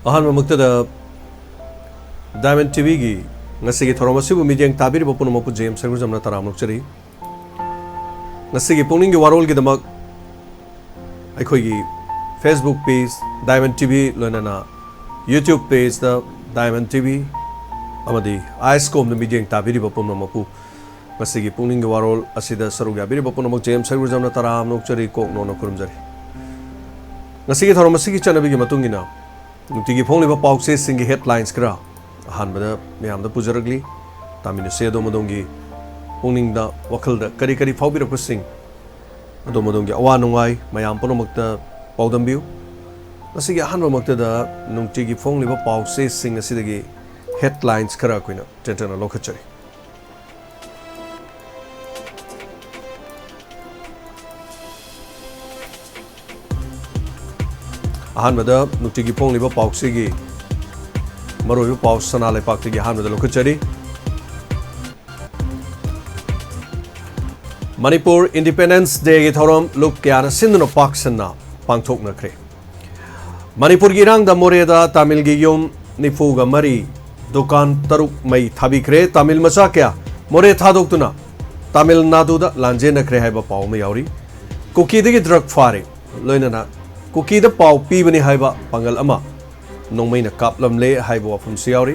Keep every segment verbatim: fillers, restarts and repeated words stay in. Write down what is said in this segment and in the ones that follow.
ꯑꯍꯥꯟꯕꯃꯛꯇꯗ Diamond ꯇꯤꯚꯤꯒꯤ ꯉꯁꯤꯒꯤ ꯊꯧꯔꯝ ꯑꯁꯤꯕꯨ ꯃꯤꯠꯌꯦꯡ ꯇꯥꯕꯤꯔꯤꯕ ꯄꯨꯝꯅꯃꯛꯄꯨ ꯖꯦ ꯑꯦꯝ ꯁꯔꯒꯨꯖꯝꯅ ꯇꯔꯥꯝꯅ ꯑꯣꯛꯆꯔꯤ꯫ ꯉꯁꯤꯒꯤ ꯄꯨꯛꯅꯤꯡꯒꯤ ꯋꯥꯔꯣꯜꯒꯤꯗꯃꯛ ꯑꯩꯈꯣꯏꯒꯤ Facebook page Diamond ꯇꯤꯚꯤ, ꯂꯣꯏꯅꯅ YouTube pageꯇ Diamond ꯇꯤꯚꯤ ꯑꯃꯗꯤ ꯑꯥꯏꯁꯀꯣꯝꯗ ꯃꯤꯠꯌꯦꯡ ꯇꯥꯕꯤꯔꯤꯕ ꯄꯨꯝꯅꯃꯛꯄꯨ ꯉꯁꯤꯒꯤ ꯄꯨꯛꯅꯤꯡꯒꯤ ꯋꯥꯔꯣꯜ ꯑꯁꯤꯗ ꯁꯔꯨꯛ ꯌꯥꯕꯤꯔꯤꯕ ꯄꯨꯝꯅꯃꯛ ꯖꯦ ꯑꯦꯝ ꯁꯔꯒꯨꯖꯝꯅ ꯇꯔꯥꯝꯅ ꯑꯣꯛꯆꯔꯤ, ꯀꯣꯛ ꯅꯣꯟꯅ ꯈꯨꯔꯨꯝꯖꯔꯤ꯫ ꯉꯁꯤꯒꯤ ꯊꯧꯔꯝ ꯑꯁꯤꯒꯤ ꯆꯠꯅꯕꯤꯒꯤ ꯃꯇꯨꯡ ꯏꯟꯅ ꯅꯨꯡꯇꯤꯒꯤ ꯐꯣꯡꯂꯤꯕ ꯄꯥꯎꯆꯦꯁꯤꯡꯒꯤ headlines ꯈꯔ ꯑꯍꯥꯟꯕꯗ ꯃꯌꯥꯝꯗ ꯄꯨꯖꯔꯛꯂꯤ꯫ ꯇꯥꯃꯤꯟꯅꯁꯤ꯫ ꯑꯗꯣꯝ ꯑꯗꯣꯝꯒꯤ ꯄꯨꯛꯅꯤꯡꯗ, ꯋꯥꯈꯜꯗ ꯀꯔꯤ ꯀꯔꯤ ꯐꯥꯎꯕꯤꯔꯛꯄꯁꯤꯡ, ꯑꯗꯣꯝ ꯑꯗꯣꯝꯒꯤ ꯑꯋꯥ ꯅꯨꯡꯉꯥꯏ ꯃꯌꯥꯝ ꯄꯨꯝꯅꯃꯛꯇ ꯄꯥꯎꯗꯝꯕꯤꯌꯨ꯫ ꯉꯁꯤꯒꯤ ꯑꯍꯥꯟꯕꯃꯛꯇꯗ ꯅꯨꯡꯇꯤꯒꯤ ꯐꯣꯡꯂꯤꯕ ꯄꯥꯎꯆꯦꯁꯤꯡ ꯑꯁꯤꯗꯒꯤ headlines ꯈꯔ ꯑꯩꯈꯣꯏꯅ ꯇꯦꯟꯇꯛꯅ ꯂꯧꯈꯠꯆꯔꯤ꯫ ꯑꯍꯥꯟꯕꯗ ꯅꯨꯡꯇꯤꯒꯤ ꯐꯣꯡꯂꯤꯕ ꯄꯥꯎꯆꯦꯒꯤ ꯃꯔꯨꯑꯣꯏꯕ ꯄꯥꯎ ꯁꯅꯥ ꯂꯩꯄꯥꯛꯇꯒꯤ ꯑꯍꯥꯟꯕꯗ ꯂꯧꯈꯠꯆꯔꯤ꯫ ꯃꯅꯤꯄꯨꯔ Independence Dayꯒꯤ ꯊꯧꯔꯝ ꯂꯨꯞ ꯀꯌꯥꯅ ꯁꯤꯟꯗꯨꯅ ꯄꯥꯛ ꯁꯟꯅ ꯄꯥꯡꯊꯣꯛꯅꯈ꯭ꯔꯦ꯫ ꯃꯅꯤꯄꯨꯔꯒꯤ ꯏꯔꯥꯡꯗ ꯃꯣꯔꯦꯗ ꯇꯥꯃꯤꯜꯒꯤ ꯌꯨꯝ ꯅꯤꯐꯨꯒ ꯃꯔꯤ, ꯗꯨꯀꯥꯟ ꯇꯔꯨꯛ ꯃꯩ ꯊꯥꯕꯤꯈ꯭ꯔꯦ꯫ ꯇꯥꯃꯤꯜ ꯃꯆꯥ ꯀꯌꯥ ꯃꯣꯔꯦ ꯊꯥꯗꯣꯛꯇꯨꯅ ꯇꯥꯃꯤꯜ ꯅꯥꯗꯨꯗ ꯂꯥꯟꯖꯦꯟꯅꯈ꯭ꯔꯦ ꯍꯥꯏꯕ ꯄꯥꯎ ꯑꯃ ꯌꯥꯎꯔꯤ꯫ ꯀꯨꯀꯤꯗꯒꯤ drug ꯐꯥꯔꯦ, ꯂꯣꯏꯅꯅ ꯀꯨꯀꯤꯗ ꯄꯥꯎ ꯄꯤꯕꯅꯤ ꯍꯥꯏꯕ ꯄꯥꯡꯒꯜ ꯑꯃ ꯅꯣꯡꯃꯩꯅ ꯀꯥꯞꯂꯝꯂꯦ ꯍꯥꯏꯕ ꯋꯥꯐꯝꯁꯨ ꯌꯥꯎꯔꯤ꯫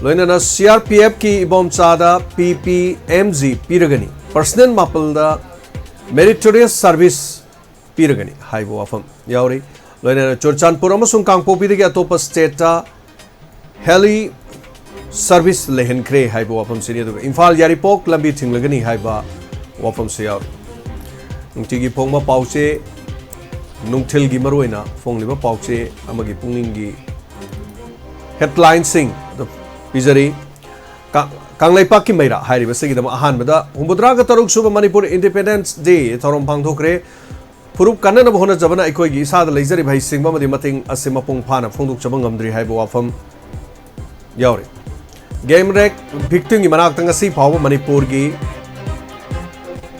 ꯂꯣꯏꯅꯅ CRPFꯀꯤ ꯏꯕꯣꯝꯆꯥꯗ PPMG ꯄꯤꯔꯒꯅꯤ, personal ꯃꯥꯄꯜꯗ meritorious service ꯄꯤꯔꯒꯅꯤ ꯍꯥꯏꯕ ꯋꯥꯐꯝ ꯌꯥꯎꯔꯤ꯫ ꯂꯣꯏꯅꯅ ꯆꯨꯔꯆꯥꯟꯄꯨꯔ ꯑꯃꯁꯨꯡ ꯀꯥꯡꯄꯣꯛꯄꯤꯗꯒꯤ ꯑꯇꯣꯞꯄ stateꯇ heli service ꯂꯩꯍꯟꯈ꯭ꯔꯦ ꯍꯥꯏꯕ ꯋꯥꯐꯝꯁꯤꯅꯤ꯫ ꯑꯗꯨꯒ ꯏꯝꯐꯥꯜ ꯌꯥꯏꯔꯤꯄꯣꯛ ꯂꯝꯕꯤ ꯊꯤꯡꯂꯒꯅꯤ ꯍꯥꯏꯕ ꯋꯥꯐꯝꯁꯨ ꯌꯥꯎꯔꯤ꯫ ꯅꯨꯡꯇꯤꯒꯤ ꯐꯣꯡꯕ ꯄꯥꯎꯆꯦ, ꯅꯨꯡꯊꯤꯜꯒꯤ ꯃꯔꯨꯑꯣꯏꯅ ꯐꯣꯡꯂꯤꯕ ꯄꯥꯎꯆꯦ ꯑꯃꯒꯤ ꯄꯨꯛꯅꯤꯡꯒꯤ headlineꯁꯤꯡ ꯑꯗꯨ ꯄꯤꯖꯔꯤ꯫ ꯀ-, ꯀꯪꯂꯩꯄꯥꯛꯀꯤ ꯃꯩꯔꯥ ꯍꯥꯏꯔꯤꯕꯁꯤꯒꯤꯗꯃꯛ ꯑꯍꯥꯟꯕꯗ ꯍꯨꯝꯐꯨꯇꯔꯥꯒ ꯇꯔꯨꯛ ꯁꯨꯕ ꯃꯅꯤꯄꯨꯔ Independence Day ꯊꯧꯔꯝ ꯄꯥꯡꯊꯣꯛꯈ꯭ꯔꯦ꯫ ꯐꯨꯔꯨꯞ ꯀꯟꯅꯅꯕ ꯍꯣꯠꯅꯖꯕꯅ ꯑꯩꯈꯣꯏꯒꯤ ꯏꯁꯥꯗ ꯂꯩꯖꯔꯤꯕ ꯍꯩꯁꯤꯡꯕ ꯑꯃꯗꯤ ꯃꯇꯤꯡ ꯑꯁꯤ ꯃꯄꯨꯡ ꯐꯥꯅ ꯐꯣꯡꯗꯣꯛꯆꯕ ꯉꯝꯗ꯭ꯔꯤ ꯍꯥꯏꯕ ꯋꯥꯐꯝ ꯌꯥꯎꯔꯤ꯫ Game Wreck victimꯒꯤ ꯃꯅꯥꯛꯇ ꯉꯁꯤ ꯐꯥꯎꯕ ꯃꯅꯤꯄꯨꯔꯒꯤ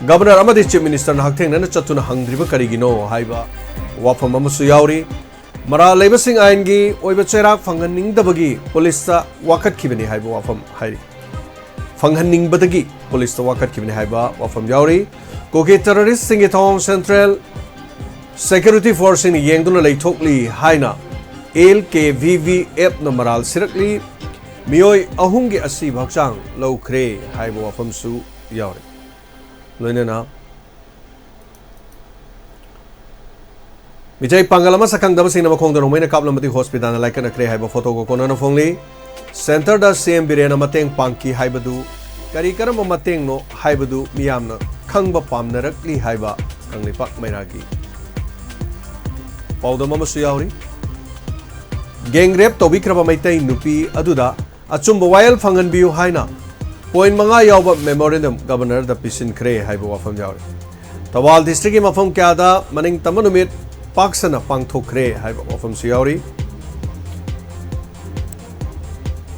Governor ꯑꯃꯗꯤ Chief Ministerꯅ ꯍꯛꯊꯦꯡꯅꯅ ꯆꯠꯇꯨꯅ ꯍꯪꯗ꯭ꯔꯤꯕ ꯀꯔꯤꯒꯤꯅꯣ ꯍꯥꯏꯕ ꯋꯥꯐꯝ ꯑꯃꯁꯨ ꯌꯥꯎꯔꯤ꯫ ꯃꯔꯥꯜ ꯂꯩꯕꯁꯤꯡ ꯑꯥꯏꯟꯒꯤ ꯑꯣꯏꯕ ꯆꯩꯔꯥꯛ ꯐꯪꯍꯟꯅꯤꯡꯗꯕꯒꯤ ꯄꯨꯂꯤꯁꯇ ꯋꯥꯀꯠꯈꯤꯕꯅꯤ ꯍꯥꯏꯕ ꯋꯥꯐꯝ ꯍꯥꯏꯔꯤ꯫ ꯐꯪꯍꯟꯅꯤꯡꯕꯗꯒꯤ ꯄꯨꯂꯤꯁꯇ ꯋꯥꯀꯠꯈꯤꯕꯅꯤ ꯍꯥꯏꯕ ꯋꯥꯐꯝ ꯌꯥꯎꯔꯤ꯫ ꯀꯨꯀꯤ ꯇꯦꯔꯣꯔꯤꯁꯁꯤꯡꯒꯤ ꯊꯧꯑꯣꯡ ꯁꯦꯟꯇ꯭ꯔꯦꯜ ꯁꯦꯀ꯭ꯌꯨꯔꯤꯇꯤ ꯐꯣꯔꯁꯁꯤꯡꯅ ꯌꯦꯡꯗꯨꯅ ꯂꯩꯊꯣꯛꯂꯤ ꯍꯥꯏꯅ ꯑꯦꯜ ꯀꯦ ꯚꯤ ꯚꯤ ꯑꯦꯐꯅ ꯃꯔꯥꯜ ꯁꯤꯔꯛꯂꯤ꯫ ꯃꯤꯑꯣꯏ ꯑꯍꯨꯝꯒꯤ ꯑꯁꯤꯕ ꯍꯛꯆꯥꯡ ꯂꯧꯈ꯭ꯔꯦ ꯍꯥꯏꯕ ꯋꯥꯐꯝꯁꯨ ꯌꯥꯎꯔꯤ꯫ ꯂꯣꯏꯅꯅ ꯃꯤꯇꯩ ꯄꯥꯡꯒꯜ ꯑꯃ ꯁꯛꯈꯪꯗꯕꯁꯤꯡꯅ ꯃꯈꯣꯡꯗ ꯅꯣꯡꯃꯩꯅ ꯀꯥꯞꯂꯝꯕꯗꯒꯤ ꯍꯣꯁꯄꯤꯇꯥꯜꯗ ꯂꯥꯏꯀꯠꯅꯈ꯭ꯔꯦ ꯍꯥꯏꯕ ꯐꯣꯇꯣꯒ ꯀꯣꯟꯅꯅ ꯐꯣꯡꯂꯤ꯫ ꯁꯦꯟꯇꯔꯗ ꯁꯤ ꯑꯦꯝ ꯕꯤꯔꯦꯟꯅ ꯃꯇꯦꯡ ꯄꯥꯡꯈꯤ ꯍꯥꯏꯕꯗꯨ ꯀꯔꯤ ꯀꯔꯝꯕ ꯃꯇꯦꯡꯅꯣ ꯍꯥꯏꯕꯗꯨ ꯃꯤꯌꯥꯝꯅ ꯈꯪꯕ ꯄꯥꯝꯅꯔꯛꯂꯤ ꯍꯥꯏꯕ ꯀꯪꯂꯩꯄꯥꯛ ꯃꯩꯔꯥꯒꯤ ꯄꯥꯎꯗꯝ ꯑꯃꯁꯨ ꯌꯥꯎꯔꯤ꯫ ꯒꯦꯡ ꯔꯦꯞ ꯇꯧꯕꯤꯈ꯭ꯔꯕ ꯃꯩꯇꯩ ꯅꯨꯄꯤ ꯑꯗꯨꯗ ꯑꯆꯨꯝꯕ ꯋꯥꯌꯦꯜ ꯐꯪꯍꯟꯕꯤꯌꯨ ꯍꯥꯏꯅ ꯄꯣꯏꯟ ꯃꯉꯥ ꯌꯥꯎꯕ ꯃꯦꯃꯣꯔꯦꯟꯗꯝ ꯒꯕꯔꯅꯔꯗ ꯄꯤꯁꯤꯟꯈ꯭ꯔꯦ ꯍꯥꯏꯕ ꯋꯥꯐꯝ ꯌꯥꯎꯔꯤ꯫ ꯊꯧꯕꯥꯜ ꯗꯤꯁꯇ꯭ꯔꯤꯛꯀꯤ ꯃꯐꯝ ꯀꯌꯥꯗ ꯃꯅꯤꯡꯇꯝꯕ ꯅꯨꯃꯤꯠ ꯄꯥꯛ ꯁꯟꯅ ꯄꯥꯡꯊꯣꯛꯈ꯭ꯔꯦ ꯍꯥꯏꯕ ꯋꯥꯐꯝꯁꯨ ꯌꯥꯎꯔꯤ꯫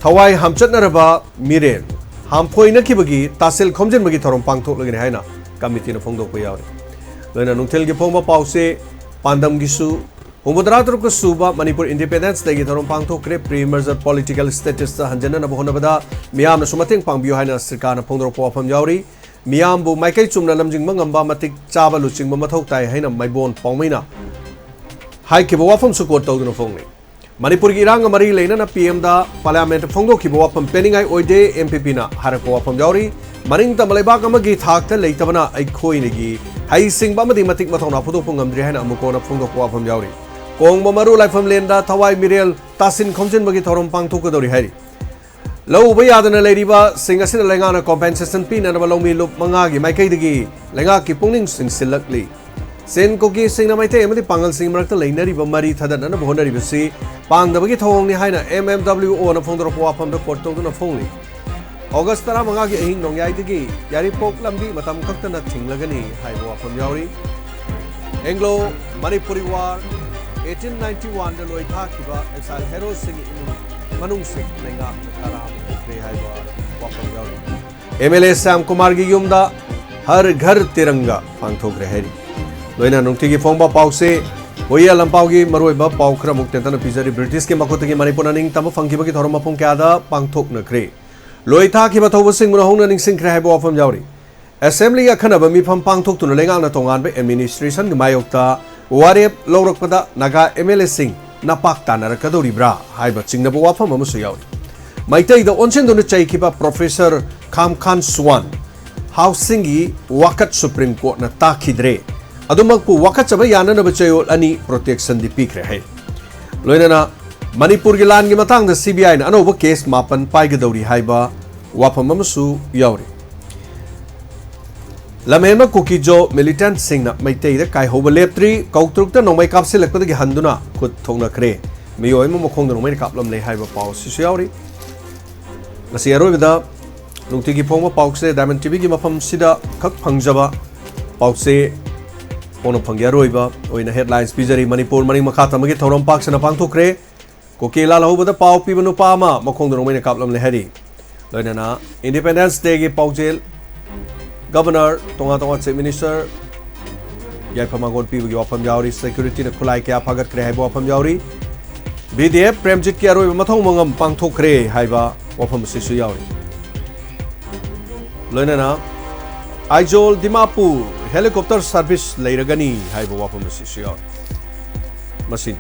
ꯊꯋꯥꯏ ꯍꯥꯝꯆꯠꯅꯔꯕ ꯃꯤꯔꯦꯜ ꯍꯥꯝꯐꯣꯏꯅꯈꯤꯕꯒꯤ ꯇꯥꯁꯤꯜ ꯈꯣꯝꯖꯤꯟꯕꯒꯤ ꯊꯧꯔꯝ ꯄꯥꯡꯊꯣꯛꯂꯒꯅꯤ ꯍꯥꯏꯅ ꯀꯃꯤꯇꯤꯅ ꯐꯣꯡꯗꯣꯛꯄ ꯌꯥꯎꯔꯤ꯫ ꯂꯣꯏꯅ ꯅꯨꯡꯊꯤꯜꯒꯤ ꯐꯣꯡꯕ ꯄꯥꯎꯆꯦ ꯄꯥꯟꯗꯝꯒꯤꯁꯨ ꯍꯨꯝꯐꯨꯇꯔꯥ ꯇꯔꯨꯛ ꯁꯨꯕ ꯃꯅꯤꯄꯨꯔ ꯏꯟꯗꯤꯄꯦꯟꯗꯦꯟꯁ ꯗꯦꯒꯤ ꯊꯧꯔꯝ ꯄꯥꯡꯊꯣꯛꯈ꯭ꯔꯦ꯫ ꯄ꯭ꯔꯤ ꯃꯔꯖꯔ ꯄꯣꯂꯤꯇꯤꯀꯦꯜ ꯁ꯭ꯇꯦꯇꯁꯇ ꯍꯟꯖꯤꯟꯅꯅꯕ ꯍꯣꯠꯅꯕꯗ ꯃꯤꯌꯥꯝꯅꯁꯨ ꯃꯇꯦꯡ ꯄꯥꯡꯕꯤꯌꯨ ꯍꯥꯏꯅ ꯁꯔꯀꯥꯔꯅ ꯐꯣꯡꯗꯣꯔꯛꯄ ꯋꯥꯐꯝ ꯌꯥꯎꯔꯤ꯫ ꯃꯤꯌꯥꯝꯕꯨ ꯃꯥꯏꯀꯩ ꯆꯨꯝꯅ ꯂꯝꯖꯤꯡꯕ ꯉꯝꯕ ꯃꯇꯤꯛ ꯆꯥꯕ ꯂꯨꯆꯤꯡꯕ ꯃꯊꯧ ꯇꯥꯏ ꯍꯥꯏꯅ ꯃꯥꯏꯕꯣꯟ ꯄꯥꯎꯃꯩꯅ ꯍꯥꯏꯈꯤꯕ ꯋꯥꯐꯝꯁꯨ ꯀꯣꯠ ꯇꯧꯗꯨꯅ ꯐꯣꯡꯂꯤ꯫ ꯃꯅꯤꯄꯨꯔꯒꯤ ꯏꯔꯥꯡꯒ ꯃꯔꯤ ꯂꯩꯅꯅ ꯄꯤ ꯑꯦꯝꯗ ꯄꯥꯔꯂꯤꯌꯥꯃꯦꯟꯠꯇ ꯐꯣꯡꯗꯣꯛꯈꯤꯕ ꯋꯥꯐꯝ ꯄꯦꯟꯅꯤꯡꯉꯥꯏ ꯑꯣꯏꯗꯦ, ꯑꯦꯝ ꯄꯤ ꯄꯤꯅ ꯍꯥꯏꯔꯛꯄ ꯋꯥꯐꯝ ꯌꯥꯎꯔꯤ꯫ ꯃꯅꯤꯡ ꯇꯝꯕ ꯂꯩꯕꯥꯛ ꯑꯃꯒꯤ ꯊꯥꯛꯇ ꯂꯩꯇꯕꯅ ꯑꯩꯈꯣꯏꯅꯒꯤ ꯍꯩꯁꯤꯡꯕ ꯑꯃꯗꯤ ꯃꯇꯤꯛ ꯃꯊꯧꯅꯥ ꯐꯨꯗꯣꯛꯄ ꯉꯝꯗ꯭ꯔꯤ ꯍꯥꯏꯅ ꯑꯃꯨꯛ ꯍꯟꯅ ꯐꯣꯡꯗꯣꯛꯄ ꯋꯥꯐꯝ ꯌꯥꯎꯔꯤ꯫ ꯀꯣꯡꯕ ꯃꯔꯨ ꯂꯥꯏꯐꯝ ꯂꯦꯟꯗ ꯊꯋꯥꯏ ꯃꯤꯔꯦꯜ ꯇꯥꯁꯤꯟ ꯈꯣꯝꯖꯤꯟꯕꯒꯤ ꯊꯧꯔꯝ ꯄꯥꯡꯊꯣꯛꯀꯗꯧꯔꯤ ꯍꯥꯏꯔꯤ꯫ ꯂꯧ ꯎꯕ ꯌꯥꯗꯅ ꯂꯩꯔꯤꯕꯁꯤꯡ ꯑꯁꯤꯗ ꯂꯩꯉꯥꯛꯅ ꯀꯣꯝꯄꯦꯟꯁꯦꯁꯟ ꯄꯤꯅꯅꯕ ꯂꯧꯃꯤ ꯂꯨꯞ ꯃꯉꯥꯒꯤ ꯃꯥꯏꯀꯩꯗꯒꯤ ꯂꯩꯉꯥꯛꯀꯤ ꯄꯨꯛꯅꯤꯡ ꯆꯤꯡꯁꯤꯜꯂꯛꯂꯤ꯫ ꯆꯤꯟ ꯀꯨꯀꯤꯁꯤꯡꯅ ꯃꯩꯇꯩ ꯑꯃꯗꯤ ꯄꯥꯉꯜꯁꯤꯡꯒꯤ ꯃꯔꯛꯇ ꯂꯩꯅꯔꯤꯕ ꯃꯔꯤ ꯊꯗꯠꯅꯅꯕ ꯍꯣꯠꯅꯔꯤꯕꯁꯤ ꯄꯥꯡꯗꯕꯒꯤ ꯊꯧꯑꯣꯡꯅꯤ ꯍꯥꯏꯅ ꯑꯦꯝ ꯑꯦꯝ ꯗꯕ꯭ꯂꯤꯎ ꯑꯣꯅ ꯐꯣꯡꯗꯣꯔꯛꯄ ꯋꯥꯐꯝꯗ ꯀꯣꯠ ꯇꯧꯗꯨꯅ ꯐꯣꯡꯂꯤ꯫ ꯑꯣꯒꯁ ꯇꯔꯥꯃꯉꯥꯒꯤ ꯑꯍꯤꯡ ꯅꯣꯡꯌꯥꯏꯗꯒꯤ ꯌꯥꯏꯔꯤꯄꯣꯛ ꯂꯝꯕꯤ ꯃꯇꯝ ꯈꯛꯇꯅ ꯊꯤꯡꯂꯒꯅꯤ ꯍꯥꯏꯕ ꯋꯥꯐꯝ ꯌꯥꯎꯔꯤ꯫ Anglo Manipuri war eighteen ninety ꯋꯥꯟꯗ ꯂꯣꯏ ꯊꯥꯈꯤꯕ ꯑꯦꯛꯁꯥꯏꯜ ꯍꯦꯔꯣꯁꯤꯡꯒꯤ ꯏꯃꯨꯡ ꯃꯅꯨꯡꯁꯤꯡ ꯂꯩꯉꯥꯛꯅ ꯇꯔꯥꯃꯨꯛ ꯄꯤꯈ꯭ꯔꯦ ꯍꯥꯏꯕ ꯋꯥꯐꯝ ꯌꯥꯎꯔꯤ꯫ ꯑꯦꯝ ꯑꯦꯜ ꯑꯦ ꯁ꯭ꯌꯥꯝ ꯀꯨꯃꯥꯔꯒꯤ ꯌꯨꯝꯗ ꯍꯔ ꯘꯔ ꯇꯤꯔꯪꯒꯥ ꯄꯥꯡꯊꯣꯛꯈ꯭ꯔꯦ ꯍꯥꯏꯔꯤ꯫ ꯂꯣꯏꯅ ꯅꯨꯡꯇꯤꯒꯤ ꯐꯣꯡꯕ ꯄꯥꯎꯆꯦ ꯍꯣꯏꯌꯦ, ꯂꯝꯄꯥꯎꯒꯤ ꯃꯔꯨꯑꯣꯏꯕ ꯄꯥꯎ ꯈꯔꯃꯨꯛ ꯇꯦꯟꯇꯛꯅ ꯄꯤꯖꯔꯤ꯫ ꯕ꯭ꯔꯤꯇꯤꯁꯀꯤ ꯃꯈꯨꯠꯇꯒꯤ ꯃꯅꯤꯄꯨꯔꯅ ꯅꯤꯡꯇꯝꯕ ꯐꯪꯈꯤꯕꯒꯤ ꯊꯧꯔꯝ ꯃꯄꯨꯡ ꯀꯌꯥꯗ ꯄꯥꯡꯊꯣꯛꯅꯈ꯭ꯔꯦ? ꯂꯣꯏ ꯊꯥꯈꯤꯕ ꯊꯧꯕꯁꯤꯡꯕꯨꯅ ꯍꯧꯅ ꯅꯤꯡꯁꯤꯡꯈ꯭ꯔꯦ ꯍꯥꯏꯕ ꯋꯥꯐꯝ ꯌꯥꯎꯔꯤ꯫ ꯑꯦꯁꯦꯝꯕ꯭ꯂꯤꯒꯤ ꯑꯈꯟꯅꯕ ꯃꯤꯐꯝ ꯄꯥꯡꯊꯣꯛꯇꯨꯅ ꯂꯩꯉꯥꯛꯅ ꯇꯣꯉꯥꯟꯕ ꯑꯦꯗꯃꯤꯅꯤꯁꯇ꯭ꯔꯦꯁꯟꯒꯤ ꯃꯥꯌꯣꯛꯇ ꯋꯥꯔꯦꯞ ꯂꯧꯔꯛꯄꯗ ꯅꯥꯒꯥ ꯑꯦꯝ ꯑꯦꯜ ꯑꯦꯁꯤꯡ ꯅꯄꯥꯛ ꯇꯥꯅꯔꯛꯀꯗꯧꯔꯤꯕ꯭ꯔꯥ ꯍꯥꯏꯕ ꯆꯤꯡꯅꯕ ꯋꯥꯐꯝ ꯑꯃꯁꯨ ꯌꯥꯎꯔꯤ꯫ ꯃꯩꯇꯩꯗ ꯑꯣꯟꯁꯤꯟꯗꯨꯅ ꯆꯩꯈꯤꯕ ꯄ꯭ꯔꯣꯐꯦꯁꯔ ꯈꯥꯝꯈꯥꯟ ꯁ꯭ꯋꯥꯟ ꯍꯥꯎꯁꯤꯡꯒꯤ ꯋꯥꯀꯠ ꯁꯨꯄ꯭ꯔꯤꯝ ꯀꯣꯔꯠꯅ ꯇꯥꯈꯤꯗ꯭ꯔꯦ꯫ ꯑꯗꯨꯃꯛꯄꯨ ꯋꯥꯀꯠꯆꯕ ꯌꯥꯅꯅꯕ ꯆꯌꯣꯜ ꯑꯅꯤ ꯄ꯭ꯔꯣꯇꯦꯛꯁꯟꯗꯤ ꯄꯤꯈ꯭ꯔꯦ ꯍꯥꯏ꯫ ꯂꯣꯏꯅꯅ ꯃꯅꯤꯄꯨꯔꯒꯤ ꯂꯥꯟꯒꯤ ꯃꯇꯥꯡꯗ ꯁꯤ ꯕꯤ ꯑꯥꯏꯅ ꯑꯅꯧꯕ ꯀꯦꯁ ꯃꯥꯄꯟ ꯄꯥꯏꯒꯗꯧꯔꯤ ꯍꯥꯏꯕ ꯋꯥꯐꯝ ꯑꯃꯁꯨ ꯌꯥꯎꯔꯤ꯫ ꯂꯝꯍꯦꯟꯕ ꯀꯨꯀꯤꯖꯣ ꯃꯤꯂꯤꯇꯦꯟꯠꯁꯤꯡꯅ ꯃꯩꯇꯩꯗ ꯀꯥꯏꯍꯧꯕ ꯂꯦꯞꯇ꯭ꯔꯤ꯫ ꯀꯧꯇ꯭ꯔꯨꯛꯇ ꯅꯣꯡꯃꯩ ꯀꯥꯞꯁꯤꯜꯂꯛꯄꯗꯒꯤ ꯍꯟꯗꯨꯅ ꯈꯨꯠ ꯊꯣꯛꯅꯈ꯭ꯔꯦ꯫ ꯃꯤꯑꯣꯏ ꯑꯃ ꯃꯈꯣꯡꯗ ꯅꯣꯡꯃꯩꯅ ꯀꯥꯞꯂꯝꯂꯦ ꯍꯥꯏꯕ ꯄꯥꯎ ꯑꯁꯤꯁꯨ ꯌꯥꯎꯔꯤ꯫ ꯉꯁꯤ ꯑꯔꯣꯏꯕꯗ ꯅꯨꯡꯇꯤꯒꯤ ꯐꯣꯡꯕ ꯄꯥꯎꯁꯦ ꯗꯥꯏꯃꯟ ꯇꯤ ꯚꯤꯒꯤ ꯃꯐꯝꯁꯤꯗ ꯈꯛ ꯐꯪꯖꯕ ꯄꯥꯎꯁꯦ ꯐꯣꯡꯅ ꯐꯪꯒꯦ꯫ ꯑꯔꯣꯏꯕ ꯑꯣꯏꯅ ꯍꯦꯗꯂꯥꯏꯟꯁ ꯄꯤꯖꯔꯤ꯫ ꯃꯅꯤꯄꯨꯔ ꯃꯔꯤꯡ ꯃꯈꯥ ꯇꯝꯕꯒꯤ ꯊꯧꯔꯝ ꯄꯥꯛ ꯁꯟꯅ ꯄꯥꯡꯊꯣꯛꯈ꯭ꯔꯦ꯫ ꯀꯨꯀꯤ ꯂꯥꯜꯍꯧꯕꯗ ꯄꯥꯎ ꯄꯤꯕ ꯅꯨꯄꯥ ꯑꯃ ꯃꯈꯣꯡꯗ ꯅꯣꯡꯃꯩꯅ ꯀꯥꯞꯂꯝꯂꯦ ꯍꯥꯏꯔꯤ꯫ ꯂꯣꯏꯅꯅ ꯏꯟꯗꯤꯄꯦꯟꯗꯦꯟꯁ ꯗꯦꯒꯤ ꯄꯥꯎꯖꯦꯜ, ꯒꯕꯔꯅꯔ, ꯇꯣꯉꯥꯟ ꯇꯣꯉꯥꯟ ꯆꯤꯐ ꯃꯤꯅꯤꯁꯇꯔ ꯌꯥꯏꯐ ꯃꯥꯡꯒꯣꯟ ꯄꯤꯕꯒꯤ ꯋꯥꯐꯝ ꯌꯥꯎꯔꯤ꯫ ꯁꯦꯀ꯭ꯌꯨꯔꯤꯇꯤꯅ ꯈꯨꯠꯂꯥꯏ ꯀꯌꯥ ꯐꯥꯒꯠꯈ꯭ꯔꯦ ꯍꯥꯏꯕ ꯋꯥꯐꯝ ꯌꯥꯎꯔꯤ꯫ ꯕꯤ ꯗꯤ ꯑꯦꯐ ꯄ꯭ꯔꯦꯝꯖꯤꯠꯀꯤ ꯑꯔꯣꯏꯕ ꯃꯊꯧ ꯃꯉꯝ ꯄꯥꯡꯊꯣꯛꯈ꯭ꯔꯦ ꯍꯥꯏꯕ ꯋꯥꯐꯝ ꯑꯁꯤꯁꯨ ꯌꯥꯎꯔꯤ꯫ ꯂꯣꯏꯅꯅ ꯑꯥꯏꯖꯣꯜ ꯗꯤꯃꯥꯄꯨꯔ ꯍꯦꯂꯤꯀꯣꯞꯇꯔ ꯁꯥꯔꯚꯤꯁ ꯂꯩꯔꯒꯅꯤ ꯍꯥꯏꯕ ꯋꯥꯐꯝ ꯑꯁꯤꯁꯨ ꯌꯥꯎꯔꯤ꯫ ꯃꯁꯤꯅꯤ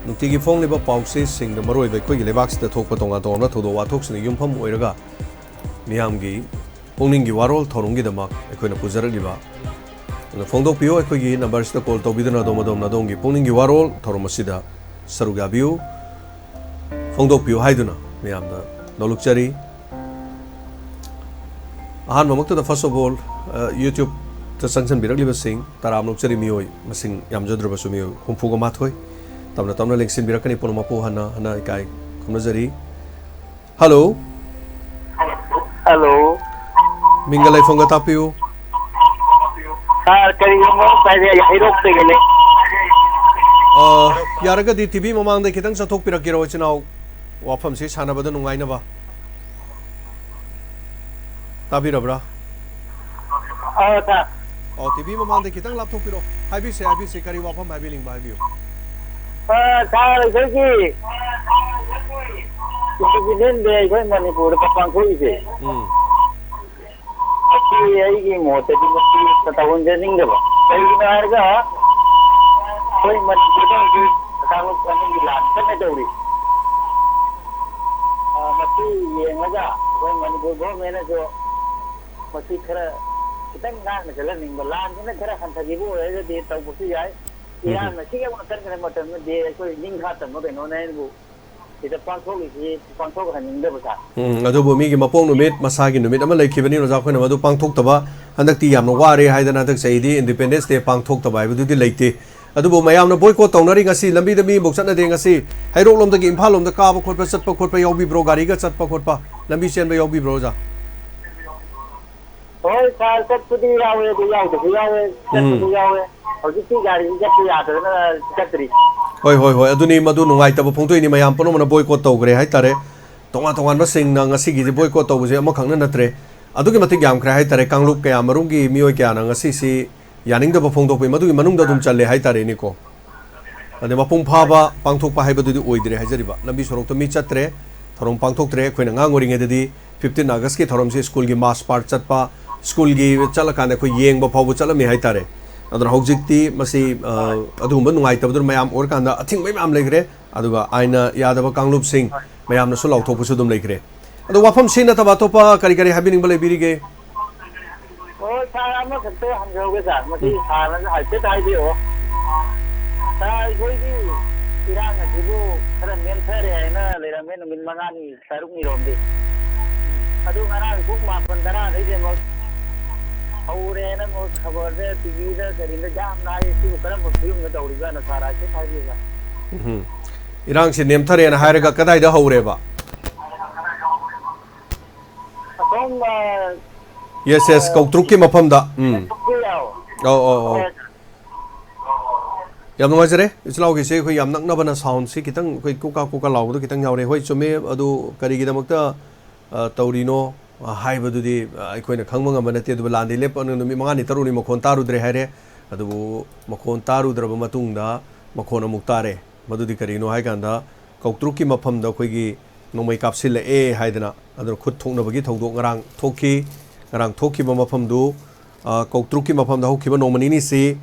ꯅꯨꯡꯇꯤꯒꯤ ꯐꯣꯡꯂꯤꯕ ꯄꯥꯎꯆꯦꯁꯤꯡꯗ ꯃꯔꯨꯑꯣꯏꯕ ꯑꯩꯈꯣꯏꯒꯤ ꯂꯩꯕꯥꯛꯁꯤꯗ ꯊꯣꯛꯄ ꯇꯣꯉꯥꯟ ꯇꯣꯉꯥꯟꯕ ꯊꯧꯗꯣꯛ ꯋꯥꯊꯣꯛꯁꯤꯡꯅ ꯌꯨꯝꯐꯝ ꯑꯣꯏꯔꯒ ꯃꯤꯌꯥꯝꯒꯤ ꯄꯨꯛꯅꯤꯡꯒꯤ ꯋꯥꯔꯣꯜ ꯊꯧꯔꯝꯒꯤꯗꯃꯛ ꯑꯩꯈꯣꯏꯅ ꯄꯨꯖꯔꯛꯂꯤꯕ꯫ ꯑꯗꯨꯅ ꯐꯣꯡꯗꯣꯛꯄꯤꯌꯨ, ꯑꯩꯈꯣꯏꯒꯤ ꯅꯝꯕꯔꯁꯤꯗ ꯀꯣꯜ ꯇꯧꯕꯤꯗꯨꯅ ꯑꯗꯣꯝ ꯑꯗꯣꯝꯅ ꯑꯗꯣꯝꯒꯤ ꯄꯨꯛꯅꯤꯡꯒꯤ ꯋꯥꯔꯣꯜ ꯊꯧꯔꯝ ꯑꯁꯤꯗ ꯁꯔꯨꯛ ꯌꯥꯕꯤꯌꯨ꯫ ꯐꯣꯡꯗꯣꯛꯄꯤꯌꯨ ꯍꯥꯏꯗꯨꯅ ꯃꯌꯥꯝꯗ ꯅꯣꯂꯨꯛꯆꯔꯤ꯫ ꯑꯍꯥꯟꯕꯃꯛꯇꯗ, first of all, ꯑ, YouTube-ꯇ ꯆꯪꯁꯤꯟꯕꯤꯔꯛꯂꯤꯕꯁꯤꯡ ꯇꯔꯥꯝꯅ ꯑꯣꯛꯆꯔꯤ꯫ ꯃꯤꯑꯣꯏ ꯃꯁꯤꯡ ꯌꯥꯝꯖꯗ꯭ꯔꯕꯁꯨ ꯃꯤꯑꯣꯏ ꯍꯨꯝꯐꯨꯒ ꯃꯥꯊꯣꯏ꯫ ꯇꯞꯅ ꯇꯞꯅ ꯂꯦꯡꯁꯤꯟꯕꯤꯔꯛꯀꯅꯤ ꯄꯨꯝꯅꯃꯛꯄꯨ ꯍꯟꯅ ꯍꯟꯅ ꯏꯀꯥꯏ ꯈꯨꯝꯅꯖꯔꯤ꯫ ꯍꯜꯂꯣ꯫ ꯍꯜꯂꯣ꯫ ꯃꯤꯡꯒ ꯂꯩꯐꯝꯒ ꯇꯥꯛꯄꯤꯌꯨ꯫ ꯁꯥꯔ, ꯀꯔꯤꯒꯨꯝꯕ ꯄꯥꯏꯔꯦ, ꯍꯩꯔꯣꯛꯇꯒꯤꯅꯦ꯫ ꯑ, ꯌꯥꯔꯒꯗꯤ ꯇꯤ ꯚꯤ ꯃꯃꯥꯡꯗ ꯈꯤꯇꯪ ꯆꯠꯊꯣꯛꯄꯤꯔꯛꯀꯦꯔꯣ, ꯏꯆꯤꯟ ꯏꯅꯥꯎ? ꯋꯥꯐꯝꯁꯤ ꯁꯥꯟꯅꯕꯗ ꯅꯨꯡꯉꯥꯏꯅꯕ꯫ ꯇꯥꯕꯤꯔꯕ꯭ꯔꯥ? ꯑ, ꯁꯥꯔ꯫ ꯑꯣ, ꯇꯤ ꯚꯤ ꯃꯃꯥꯡꯗ ꯈꯤꯇꯪ ꯂꯥꯞꯊꯣꯛꯄꯤꯔꯣ꯫ ꯍꯥꯏꯕꯤꯁꯦ, ꯍꯥꯏꯕꯤꯁꯦ, ꯀꯔꯤ ꯋꯥꯐꯝ ꯍꯥꯏꯕꯤꯅꯤꯡꯕ ꯍꯥꯏꯕꯤꯌꯨ꯫ ꯑ, ꯁꯥꯔ, ꯑꯩꯈꯣꯏꯒꯤ Independence Day ꯑꯩꯈꯣꯏ ꯃꯅꯤꯄꯨꯔꯗ ꯄꯥꯡꯊꯣꯛꯏꯁꯦ, ꯎꯝ꯫ ꯃꯁꯤ ꯑꯩꯒꯤ ꯃꯣꯠꯇꯗꯤ ꯃꯁꯤ ꯇꯧꯍꯟꯖꯅꯤꯡꯗꯕ꯫ ꯀꯩꯒꯤꯅꯣ ꯍꯥꯏꯔꯒ ꯑꯩꯈꯣꯏ ꯃꯅꯤꯄꯨꯔꯗ ꯍꯧꯖꯤꯛ ꯀꯥꯡꯂꯨꯞ ꯑꯅꯤꯒꯤ ꯂꯥꯟ ꯀꯟꯅ ꯇꯧꯔꯤ꯫ ꯑ, ꯃꯁꯤ ꯌꯦꯡꯉꯒ ꯑꯩꯈꯣꯏ ꯃꯅꯤꯄꯨꯔ ꯒꯣꯔꯃꯦꯟꯅꯁꯨ ꯃꯁꯤ ꯈꯔ ꯈꯤꯇꯪ ꯉꯥꯛꯅ ꯆꯠꯍꯟꯅꯤꯡꯕ, ꯂꯥꯟꯁꯤꯅ ꯈꯔ ꯍꯟꯊꯈꯤꯕ ꯑꯣꯏꯔꯒꯗꯤ ꯇꯧꯕꯁꯨ ꯌꯥꯏ꯫ ꯎꯝ꯫ ꯏꯔꯥꯡꯅ ꯁꯤ ꯌꯧꯅ ꯀꯟꯈ꯭ꯔ ꯃꯇꯝꯗꯗꯤ ꯑꯩꯈꯣꯏ ꯅꯤꯡꯈꯥ ꯇꯝꯕ ꯀꯩꯅꯣꯅꯦ ꯍꯥꯏꯅꯕꯨ ꯁꯤꯗ ꯄꯥꯡꯊꯣꯛꯂꯤꯁꯤ ꯄꯥꯡꯊꯣꯛꯍꯟꯅꯤꯡꯗꯕ, ꯁꯥꯔ꯫ ꯎꯝ, ꯑꯗꯨꯕꯨ ꯃꯤꯒꯤ ꯃꯄꯣꯛ ꯅꯨꯃꯤꯠ, ꯃꯁꯥꯒꯤ ꯅꯨꯃꯤꯠ ꯑꯃ ꯂꯩꯈꯤꯕꯅꯤ, ꯑꯣꯖꯥ, ꯑꯩꯈꯣꯏꯅ ꯃꯗꯨ ꯄꯥꯡꯊꯣꯛꯇꯕ, ꯍꯟꯗꯛꯇꯤ ꯌꯥꯝꯅ ꯋꯥꯔꯦ ꯍꯥꯏꯗꯅ ꯍꯟꯗꯛ ꯆꯍꯤꯗꯤ Independence Day ꯄꯥꯡꯊꯣꯛꯇꯕ ꯍꯥꯏꯕꯗꯨꯗꯤ ꯂꯩꯇꯦ꯫ ꯑꯗꯨꯕꯨ ꯃꯌꯥꯝꯅ boycott ꯇꯧꯅꯔꯤ, ꯉꯁꯤ ꯂꯝꯕꯤꯗ ꯃꯤ ꯑꯃꯐꯥꯎ ꯆꯠꯅꯗꯦ꯫ ꯉꯁꯤ ꯍꯩꯔꯣꯛꯂꯣꯝꯗꯒꯤ ꯏꯝꯐꯥꯜ ꯂꯣꯝꯗ ꯀꯥꯕ ꯈꯣꯠꯄ, ꯆꯠꯄ ꯈꯣꯠꯄ ꯌꯥꯎꯕꯤꯕ꯭ꯔꯣ? ꯒꯥꯔꯤꯒ ꯆꯠꯄ ꯈꯣꯠꯄ, ꯂꯝꯕꯤ ꯆꯦꯟꯕ ꯌꯥꯎꯕꯤꯕ꯭ꯔꯣ, ꯑꯣꯖꯥ? ꯍꯣꯏ, ꯁꯥꯔ, ꯆꯠꯄꯗꯤ ꯌꯥꯎꯋꯦ, ꯑꯗꯨ ꯌꯥꯎꯗꯕꯁꯨ ꯌꯥꯎꯋꯦ, ꯆꯠꯄꯁꯨ ꯎꯝ꯫ ꯌꯥꯎꯋꯦ꯫ ꯍꯧꯖꯤꯛꯇꯤ ꯒꯥꯔꯤꯁꯤ ꯆꯠꯄ ꯌꯥꯗꯗꯅ ꯆꯠꯇ꯭ꯔꯤ꯫ ꯍꯣꯏ, ꯍꯣꯏ, ꯍꯣꯏ, ꯑꯗꯨꯅꯤ, ꯃꯗꯨ ꯅꯨꯡꯉꯥꯏꯇꯕ ꯐꯣꯡꯗꯣꯛꯏꯅꯤ꯫ ꯃꯌꯥꯝ ꯄꯨꯝꯅꯃꯛꯅ boycott ꯇꯧꯈ꯭ꯔꯦ ꯍꯥꯏꯇꯥꯔꯦ꯫ ꯇꯣꯉꯥꯟ ꯇꯣꯉꯥꯟꯕꯁꯤꯡꯅ ꯉꯁꯤꯒꯤꯁꯤ boycott ꯇꯧꯕꯁꯦ ꯑꯃꯈꯛꯅ ꯅꯠꯇ꯭ꯔꯦ, ꯑꯗꯨꯛꯀꯤ ꯃꯇꯤꯛ ꯌꯥꯝꯈ꯭ꯔꯦ ꯍꯥꯏꯇꯥꯔꯦ꯫ ꯀꯥꯡꯂꯨꯞ ꯀꯌꯥ ꯃꯔꯨꯝꯒꯤ ꯃꯤꯑꯣꯏ ꯀꯌꯥꯅ ꯉꯁꯤꯁꯤ ꯌꯥꯅꯤꯡꯗꯕ ꯐꯣꯡꯗꯣꯛꯄꯒꯤ ꯃꯗꯨꯒꯤ ꯃꯅꯨꯡꯗ ꯑꯗꯨꯝ ꯆꯜꯂꯦ ꯍꯥꯏꯇꯥꯔꯦꯅꯦꯀꯣ꯫ ꯑꯗꯩ ꯃꯄꯨꯡ ꯐꯥꯕ ꯄꯥꯡꯊꯣꯛꯄ ꯍꯥꯏꯕꯗꯨꯗꯤ ꯑꯣꯏꯗ꯭ꯔꯦ ꯍꯥꯏꯖꯔꯤꯕ꯫ ꯂꯝꯕꯤ ꯁꯣꯔꯣꯛꯇ ꯃꯤ ꯆꯠꯇ꯭ꯔꯦ, ꯊꯧꯔꯝ ꯄꯥꯡꯊꯣꯛꯇ꯭ꯔꯦ꯫ ꯑꯩꯈꯣꯏꯅ ꯑꯉꯥꯡ ꯑꯣꯏꯔꯤꯉꯩꯗꯗꯤ fifteen August ꯀꯤ ꯊꯧꯔꯝꯁꯤ ꯁ꯭ꯀꯨꯜꯒꯤ march past ꯆꯠꯄ, ꯁ꯭ꯀꯨꯜꯒꯤ ꯆꯠꯂꯀꯥꯟꯗ ꯑꯩꯈꯣꯏ ꯌꯦꯡꯕ ꯐꯥꯎꯕ ꯆꯠꯂꯝꯃꯤ ꯍꯥꯏꯇꯥꯔꯦ꯫ ꯑꯗꯨꯅ ꯍꯧꯖꯤꯛꯇꯤ ꯃꯁꯤ, ꯑ, ꯑꯗꯨꯒꯨꯝꯕ ꯅꯨꯡꯉꯥꯏꯇꯕꯗꯨꯅ ꯃꯌꯥꯝ ꯑꯣꯏꯔꯀꯥꯟꯗ ꯑꯊꯤꯡꯕ ꯃꯌꯥꯝ ꯂꯩꯈ꯭ꯔꯦ꯫ ꯑꯗꯨꯒ ꯑꯥꯏꯟꯅ ꯌꯥꯗꯕ ꯀꯥꯡꯂꯨꯞꯁꯤꯡ ꯃꯌꯥꯝꯅꯁꯨ ꯂꯥꯎꯊꯣꯛꯄꯁꯨ ꯑꯗꯨꯝ ꯂꯩꯈ꯭ꯔꯦ꯫ ꯑꯗꯣ ꯋꯥꯐꯝꯁꯤ ꯅꯠꯇꯕ ꯑꯇꯣꯞꯄ ꯀꯔꯤ ꯀꯔꯤ ꯍꯥꯏꯕꯤꯅꯤꯡꯕ ꯂꯩꯕꯤꯔꯤꯒꯦ? ꯑꯣ, ꯁꯥꯔ, ꯑꯃꯈꯛꯇ ꯍꯪꯖꯍꯧꯒꯦ, ꯁꯥꯔ꯫ ꯃꯁꯤ ꯎꯝ꯫ ꯁꯥꯔꯅꯁꯨ ꯍꯥꯏꯐꯦꯠ ꯍꯥꯏꯕꯤꯔꯛꯑꯣ꯫ ꯁꯥꯔ, ꯑꯩꯈꯣꯏꯒꯤ ꯏꯔꯥꯡ ꯑꯁꯤꯕꯨ ꯈꯔ ꯅꯦꯝꯊꯔꯦ ꯍꯥꯏꯅ ꯂꯩꯔꯝꯃꯦ, ꯅꯨꯃꯤꯠ ꯃꯉꯥꯅꯤ, ꯇꯔꯨꯛꯅꯤꯔꯣꯝꯗꯤ꯫ ꯑꯗꯨ ꯉꯔꯥꯡ ꯄꯨꯡ ꯃꯥꯄꯟ ꯇꯔꯥꯗꯩꯗꯤ ꯑꯃꯨꯛ ꯍꯧꯔꯦꯅ ꯑꯃꯨꯛ ꯈꯕꯔꯗ, ꯇꯤ ꯚꯤꯗ, ꯀꯔꯤꯗ ꯌꯥꯝꯅ ꯍꯥꯏ꯫ ꯁꯤꯕꯨ ꯀꯔꯝꯕ ꯐꯤꯕꯝꯗ ꯇꯧꯔꯤꯖꯥꯠꯅꯣ, ꯁꯥꯔ? ꯍꯥꯏꯐꯦꯠ ꯍꯥꯏꯕꯤꯌꯨ, ꯁꯥꯔ꯫ ꯎꯝ꯫ ꯏꯔꯥꯡꯁꯤ ꯅꯦꯝꯊꯔꯦꯅ ꯍꯥꯏꯔꯒ ꯀꯗꯥꯏꯗ ꯍꯧꯔꯦꯕ? ꯑꯁꯣꯝ, ꯑ, ꯌꯦꯁ, ꯌꯦꯁ, ꯑ, ꯀꯧꯇ꯭ꯔꯨꯛꯀꯤ ꯃꯐꯝꯗ꯫ ꯎꯝ꯫ ꯀꯧꯇ꯭ꯔꯨꯛꯀꯤ, ꯑꯧ꯫ ꯑꯧ, ꯑꯧ, ꯑꯧ꯫ ꯍꯣꯏ꯫ ꯌꯥꯝ ꯅꯨꯡꯉꯥꯏꯖꯔꯦ, ꯏꯆꯤꯜ ꯏꯅꯥꯎꯒꯤꯁꯦ ꯑꯩꯈꯣꯏ ꯌꯥꯝ ꯅꯛꯅꯕꯅ sound ꯁꯤ ꯈꯤꯇꯪ ꯑꯩꯈꯣꯏ ꯀꯨꯀꯥ ꯀꯨꯀꯥ ꯂꯥꯎꯕꯗꯣ ꯈꯤꯇꯪ ꯌꯥꯎꯔꯦ꯫ ꯍꯣꯏ, ꯆꯨꯝꯃꯦ, ꯑꯗꯨ ꯀꯔꯤꯒꯤꯗꯃꯛꯇ, ꯑ, ꯇꯧꯔꯤꯅꯣ? ꯑ, ꯍꯥꯏꯕꯗꯨꯗꯤ, ꯑ, ꯑꯩꯈꯣꯏꯅ ꯈꯪꯕ ꯉꯝꯕ ꯅꯠꯇꯦ꯫ ꯑꯗꯨꯕꯨ ꯂꯥꯟꯗꯤ ꯂꯦꯞꯄ ꯅꯨꯃꯤꯠ ꯃꯉꯥꯅꯤ ꯇꯔꯨꯛꯅꯤ ꯃꯈꯣꯟ ꯇꯥꯔꯨꯗ꯭ꯔꯦ ꯍꯥꯏꯔꯦ꯫ ꯑꯗꯨꯕꯨ ꯃꯈꯣꯟ ꯇꯥꯔꯨꯗ꯭ꯔꯕ ꯃꯇꯨꯡꯗ ꯃꯈꯣꯟ ꯑꯃꯨꯛ ꯇꯥꯔꯦ꯫ ꯃꯗꯨꯗꯤ ꯀꯔꯤꯅꯣ ꯍꯥꯏ ꯀꯥꯟꯗ, ꯀꯧꯇ꯭ꯔꯨꯛꯀꯤ ꯃꯐꯝꯗ ꯑꯩꯈꯣꯏꯒꯤ ꯅꯣꯡꯃꯩ ꯀꯥꯞꯁꯤꯜꯂꯛꯑꯦ ꯍꯥꯏꯗꯅ, ꯑꯗꯨꯅ ꯈꯨꯠ ꯊꯣꯛꯅꯕꯒꯤ ꯊꯧꯗꯣꯛ ꯉꯔꯥꯡ ꯊꯣꯛꯈꯤ꯫ ꯉꯔꯥꯡ ꯊꯣꯛꯈꯤꯕ ꯃꯐꯝꯗꯨ, ꯑ, ꯀꯧꯇ꯭ꯔꯨꯛꯀꯤ ꯃꯐꯝꯗ ꯍꯧꯈꯤꯕ ꯅꯣꯡꯃ ꯅꯤꯅꯤꯁꯤ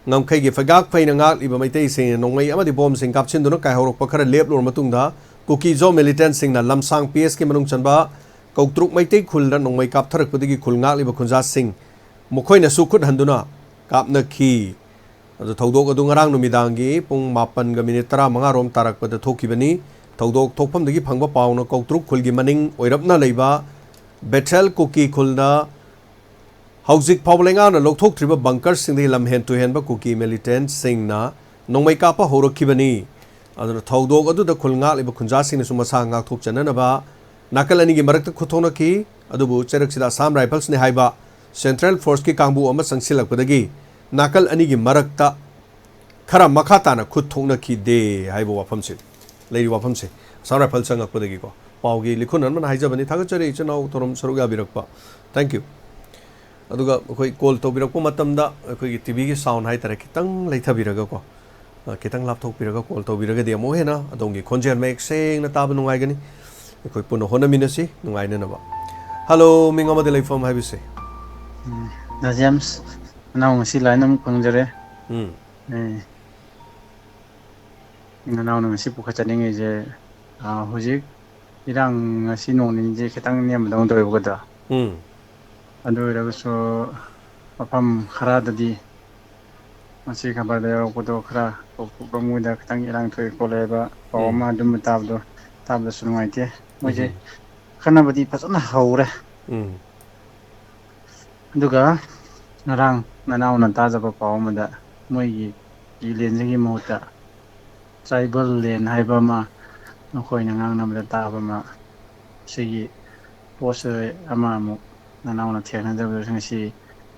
ꯉꯝꯈꯩꯒꯤ ꯐꯩꯒꯥꯛ ꯐꯩꯅ ꯉꯥꯛꯂꯤꯕ ꯃꯩꯇꯩꯁꯤꯡꯅ ꯅꯣꯡꯃꯩ ꯑꯃꯗꯤ ꯕꯣꯝꯁꯤꯡ ꯀꯥꯞꯁꯤꯟꯗꯨꯅ ꯀꯥꯏꯍꯧꯔꯛꯄ ꯈꯔ ꯂꯦꯞꯂꯨꯔ ꯃꯇꯨꯡꯗ, ꯀꯨꯀꯤ ꯖꯣ ꯃꯤꯂꯤꯇꯦꯟꯠꯁꯤꯡꯅ ꯂꯝꯁꯥꯡ ꯄꯤ ꯑꯦꯁꯀꯤ ꯃꯅꯨꯡ ꯆꯟꯕ ꯀꯧꯇ꯭ꯔꯨꯛ ꯃꯩꯇꯩ ꯈꯨꯜꯗ ꯅꯣꯡꯃꯩ ꯀꯥꯞꯊꯔꯛꯄꯗꯒꯤ ꯈꯨꯜ ꯉꯥꯛꯂꯤꯕ ꯈꯨꯟꯖꯥꯁꯤꯡ ꯃꯈꯣꯏꯅꯁꯨ ꯈꯨꯠ ꯍꯟꯗꯨꯅ ꯀꯥꯞꯅꯈꯤ꯫ ꯑꯗꯨ ꯊꯧꯗꯣꯛ ꯑꯗꯨ ꯉꯔꯥꯡ ꯅꯨꯃꯤꯗꯥꯡꯒꯤ ꯄꯨꯡ ꯃꯥꯄꯟꯒ ꯃꯤꯅꯤꯠ ꯇꯔꯥꯃꯉꯥ ꯔꯣꯝ ꯇꯥꯔꯛꯄꯗ ꯊꯣꯛꯈꯤꯕꯅꯤ꯫ ꯊꯧꯗꯣꯛ ꯊꯣꯛꯐꯝꯗꯒꯤ ꯐꯪꯕ ꯄꯥꯎꯅ ꯀꯧꯇ꯭ꯔꯨꯛ ꯈꯨꯜꯒꯤ ꯃꯅꯤꯡ ꯑꯣꯏꯔꯞꯅ ꯂꯩꯕ ꯕꯦꯊꯦꯜ ꯀꯨꯀꯤ ꯈꯨꯜꯗ ꯍꯧꯖꯤꯛ ꯐꯥꯎꯕ ꯂꯩꯉꯥꯛꯅ ꯂꯧꯊꯣꯛꯇ꯭ꯔꯤꯕ ꯕꯪꯀꯔꯁꯤꯡꯗꯒꯤ ꯂꯝꯍꯦꯟ ꯇꯨꯍꯦꯟꯕ ꯀꯨꯀꯤ ꯃꯤꯂꯤꯇꯦꯟꯠꯁꯤꯡꯅ ꯅꯣꯡꯃꯩ ꯀꯥꯞꯄ ꯍꯧꯔꯛꯈꯤꯕꯅꯤ꯫ ꯑꯗꯨꯅ ꯊꯧꯗꯣꯛ ꯑꯗꯨꯗ ꯈꯨꯜ ꯉꯥꯛꯂꯤꯕ ꯈꯨꯟꯖꯥꯁꯤꯡꯅꯁꯨ ꯃꯁꯥ ꯉꯥꯛꯊꯣꯛꯆꯅꯅꯕ ꯅꯥꯀꯜ ꯑꯅꯤꯒꯤ ꯃꯔꯛꯇ ꯈꯨꯠ ꯊꯣꯛꯅꯈꯤ꯫ ꯑꯗꯨꯕꯨ ꯆꯩꯔꯛꯁꯤꯗ ꯑꯁꯥꯝ ꯔꯥꯏꯐꯜꯁꯅꯤ ꯍꯥꯏꯕ ꯁꯦꯟꯇ꯭ꯔꯦꯜ ꯐꯣꯔꯁꯀꯤ ꯀꯥꯡꯕꯨ ꯑꯃ ꯆꯪꯁꯤꯜꯂꯛꯄꯗꯒꯤ ꯅꯥꯀꯜ ꯑꯅꯤꯒꯤ ꯃꯔꯛꯇ ꯈꯔ ꯃꯈꯥ ꯇꯥꯅ ꯈꯨꯠ ꯊꯣꯛꯅꯈꯤꯗꯦ ꯍꯥꯏꯕ ꯋꯥꯐꯝꯁꯦ, ꯂꯩꯔꯤꯕ ꯋꯥꯐꯝꯁꯦ, ꯑꯁꯥꯝ ꯔꯥꯏꯐꯜ ꯆꯪꯉꯛꯄꯗꯒꯤꯀꯣ꯫ ꯄꯥꯎꯒꯤ ꯂꯤꯈꯨꯟ ꯑꯃꯅ ꯍꯥꯏꯖꯕꯅꯤ꯫ ꯊꯥꯒꯠꯆꯔꯤ ꯏꯆꯤꯟ ꯏꯅꯥꯎ ꯊꯧꯔꯝ ꯁꯔꯨꯛ ꯌꯥꯕꯤꯔꯛꯄ꯫ Thank you꯫ ꯑꯗꯨꯒ ꯑꯩꯈꯣꯏ ꯀꯣꯜ ꯇꯧꯕꯤꯔꯛꯄ ꯃꯇꯝꯗ ꯑꯩꯈꯣꯏꯒꯤ ꯇꯤ ꯚꯤꯒꯤ ꯁꯥꯎꯟ ꯍꯥꯏꯇꯥꯔꯦ, ꯈꯤꯇꯪ ꯂꯩꯊꯕꯤꯔꯒꯀꯣ, ꯑ, ꯈꯤꯇꯪ ꯂꯥꯞꯊꯣꯛꯄꯤꯔꯒ ꯀꯣꯜ ꯇꯧꯕꯤꯔꯒꯗꯤ ꯑꯃꯨꯛ ꯍꯦꯟꯅ ꯑꯗꯣꯝꯒꯤ ꯈꯣꯟꯖꯦꯜ ꯃꯌꯦꯛ ꯁꯦꯡꯅ ꯇꯥꯕ ꯅꯨꯡꯉꯥꯏꯒꯅꯤ꯫ ꯑꯩꯈꯣꯏ ꯄꯨꯟꯅ ꯍꯣꯠꯅꯃꯤꯟꯅꯁꯤ ꯅꯨꯡꯉꯥꯏꯅꯅꯕ꯫ ꯍꯜꯂꯣ, ꯃꯤꯡ ꯑꯃꯗꯤ ꯂꯩꯐꯝ ꯍꯥꯏꯕꯤꯁꯦ꯫ ꯎꯝ, ꯗꯥ ꯖꯦꯝꯁ, ꯅꯅꯥꯎ ꯉꯁꯤ ꯂꯥꯏꯟ ꯑꯃꯨꯛ ꯐꯪꯖꯔꯦ꯫ ꯎꯝ꯫ ꯑꯦ, ꯅꯅꯥꯎꯅ ꯉꯁꯤ ꯄꯨꯈꯠꯆꯅꯤꯡꯉꯤꯁꯦ, ꯑꯥ, ꯍꯧꯖꯤꯛ ꯏꯔꯥꯡ ꯉꯁꯤ ꯅꯣꯡ ꯅꯤꯅꯤꯁꯦ ꯈꯤꯇꯪ ꯅꯦꯝꯕꯗꯧꯅ ꯇꯧꯋꯦꯕꯀꯣ, ꯗꯥ꯫ ꯎꯝ꯫ ꯑꯗꯨ ꯑꯣꯏꯔꯒꯁꯨ ꯃꯐꯝ ꯈꯔꯗꯗꯤ ꯉꯁꯤ ꯈꯕꯔꯗ ꯌꯥꯎꯔꯛꯄꯗꯣ ꯈꯔ ꯀꯧꯇ꯭ꯔꯨꯛ ꯂꯣꯝꯗ ꯈꯤꯇꯪ ꯏꯔꯥꯡ ꯊꯣꯛꯑꯦ ꯈꯣꯠꯂꯦ ꯍꯥꯏꯕ ꯄꯥꯎ ꯎꯝ꯫ ꯑꯃ ꯑꯗꯨꯝꯕ ꯇꯥꯕꯗꯣ, ꯇꯥꯕꯗꯁꯨ ꯅꯨꯡꯉꯥꯏꯇꯦ꯫ ꯃꯣꯏꯁꯦ ꯎꯝ꯫ ꯈꯠꯅꯕꯗꯤ ꯐꯖꯅ ꯍꯧꯔꯦ꯫ ꯎꯝ꯫ ꯑꯗꯨꯒ ꯉꯔꯥꯡ ꯅꯅꯥꯎꯅ ꯇꯥꯖꯕ ꯄꯥꯎ ꯑꯃꯗ ꯃꯣꯏꯒꯤ ꯂꯦꯟꯁꯤꯒꯤ ꯃꯍꯨꯠꯇ ꯇ꯭ꯔꯥꯏꯕꯦꯜ ꯂꯦꯟ ꯍꯥꯏꯕ ꯑꯃ ꯃꯈꯣꯏꯅ ꯉꯥꯡꯅꯕꯗ ꯇꯥꯕ ꯑꯃ, ꯁꯤꯒꯤ ꯄꯣꯠꯁꯦ ꯑꯃ ꯑꯃꯨꯛ ꯅꯅꯥꯎꯅ ꯊꯦꯡꯅꯖꯕꯗꯁꯨ ꯉꯁꯤ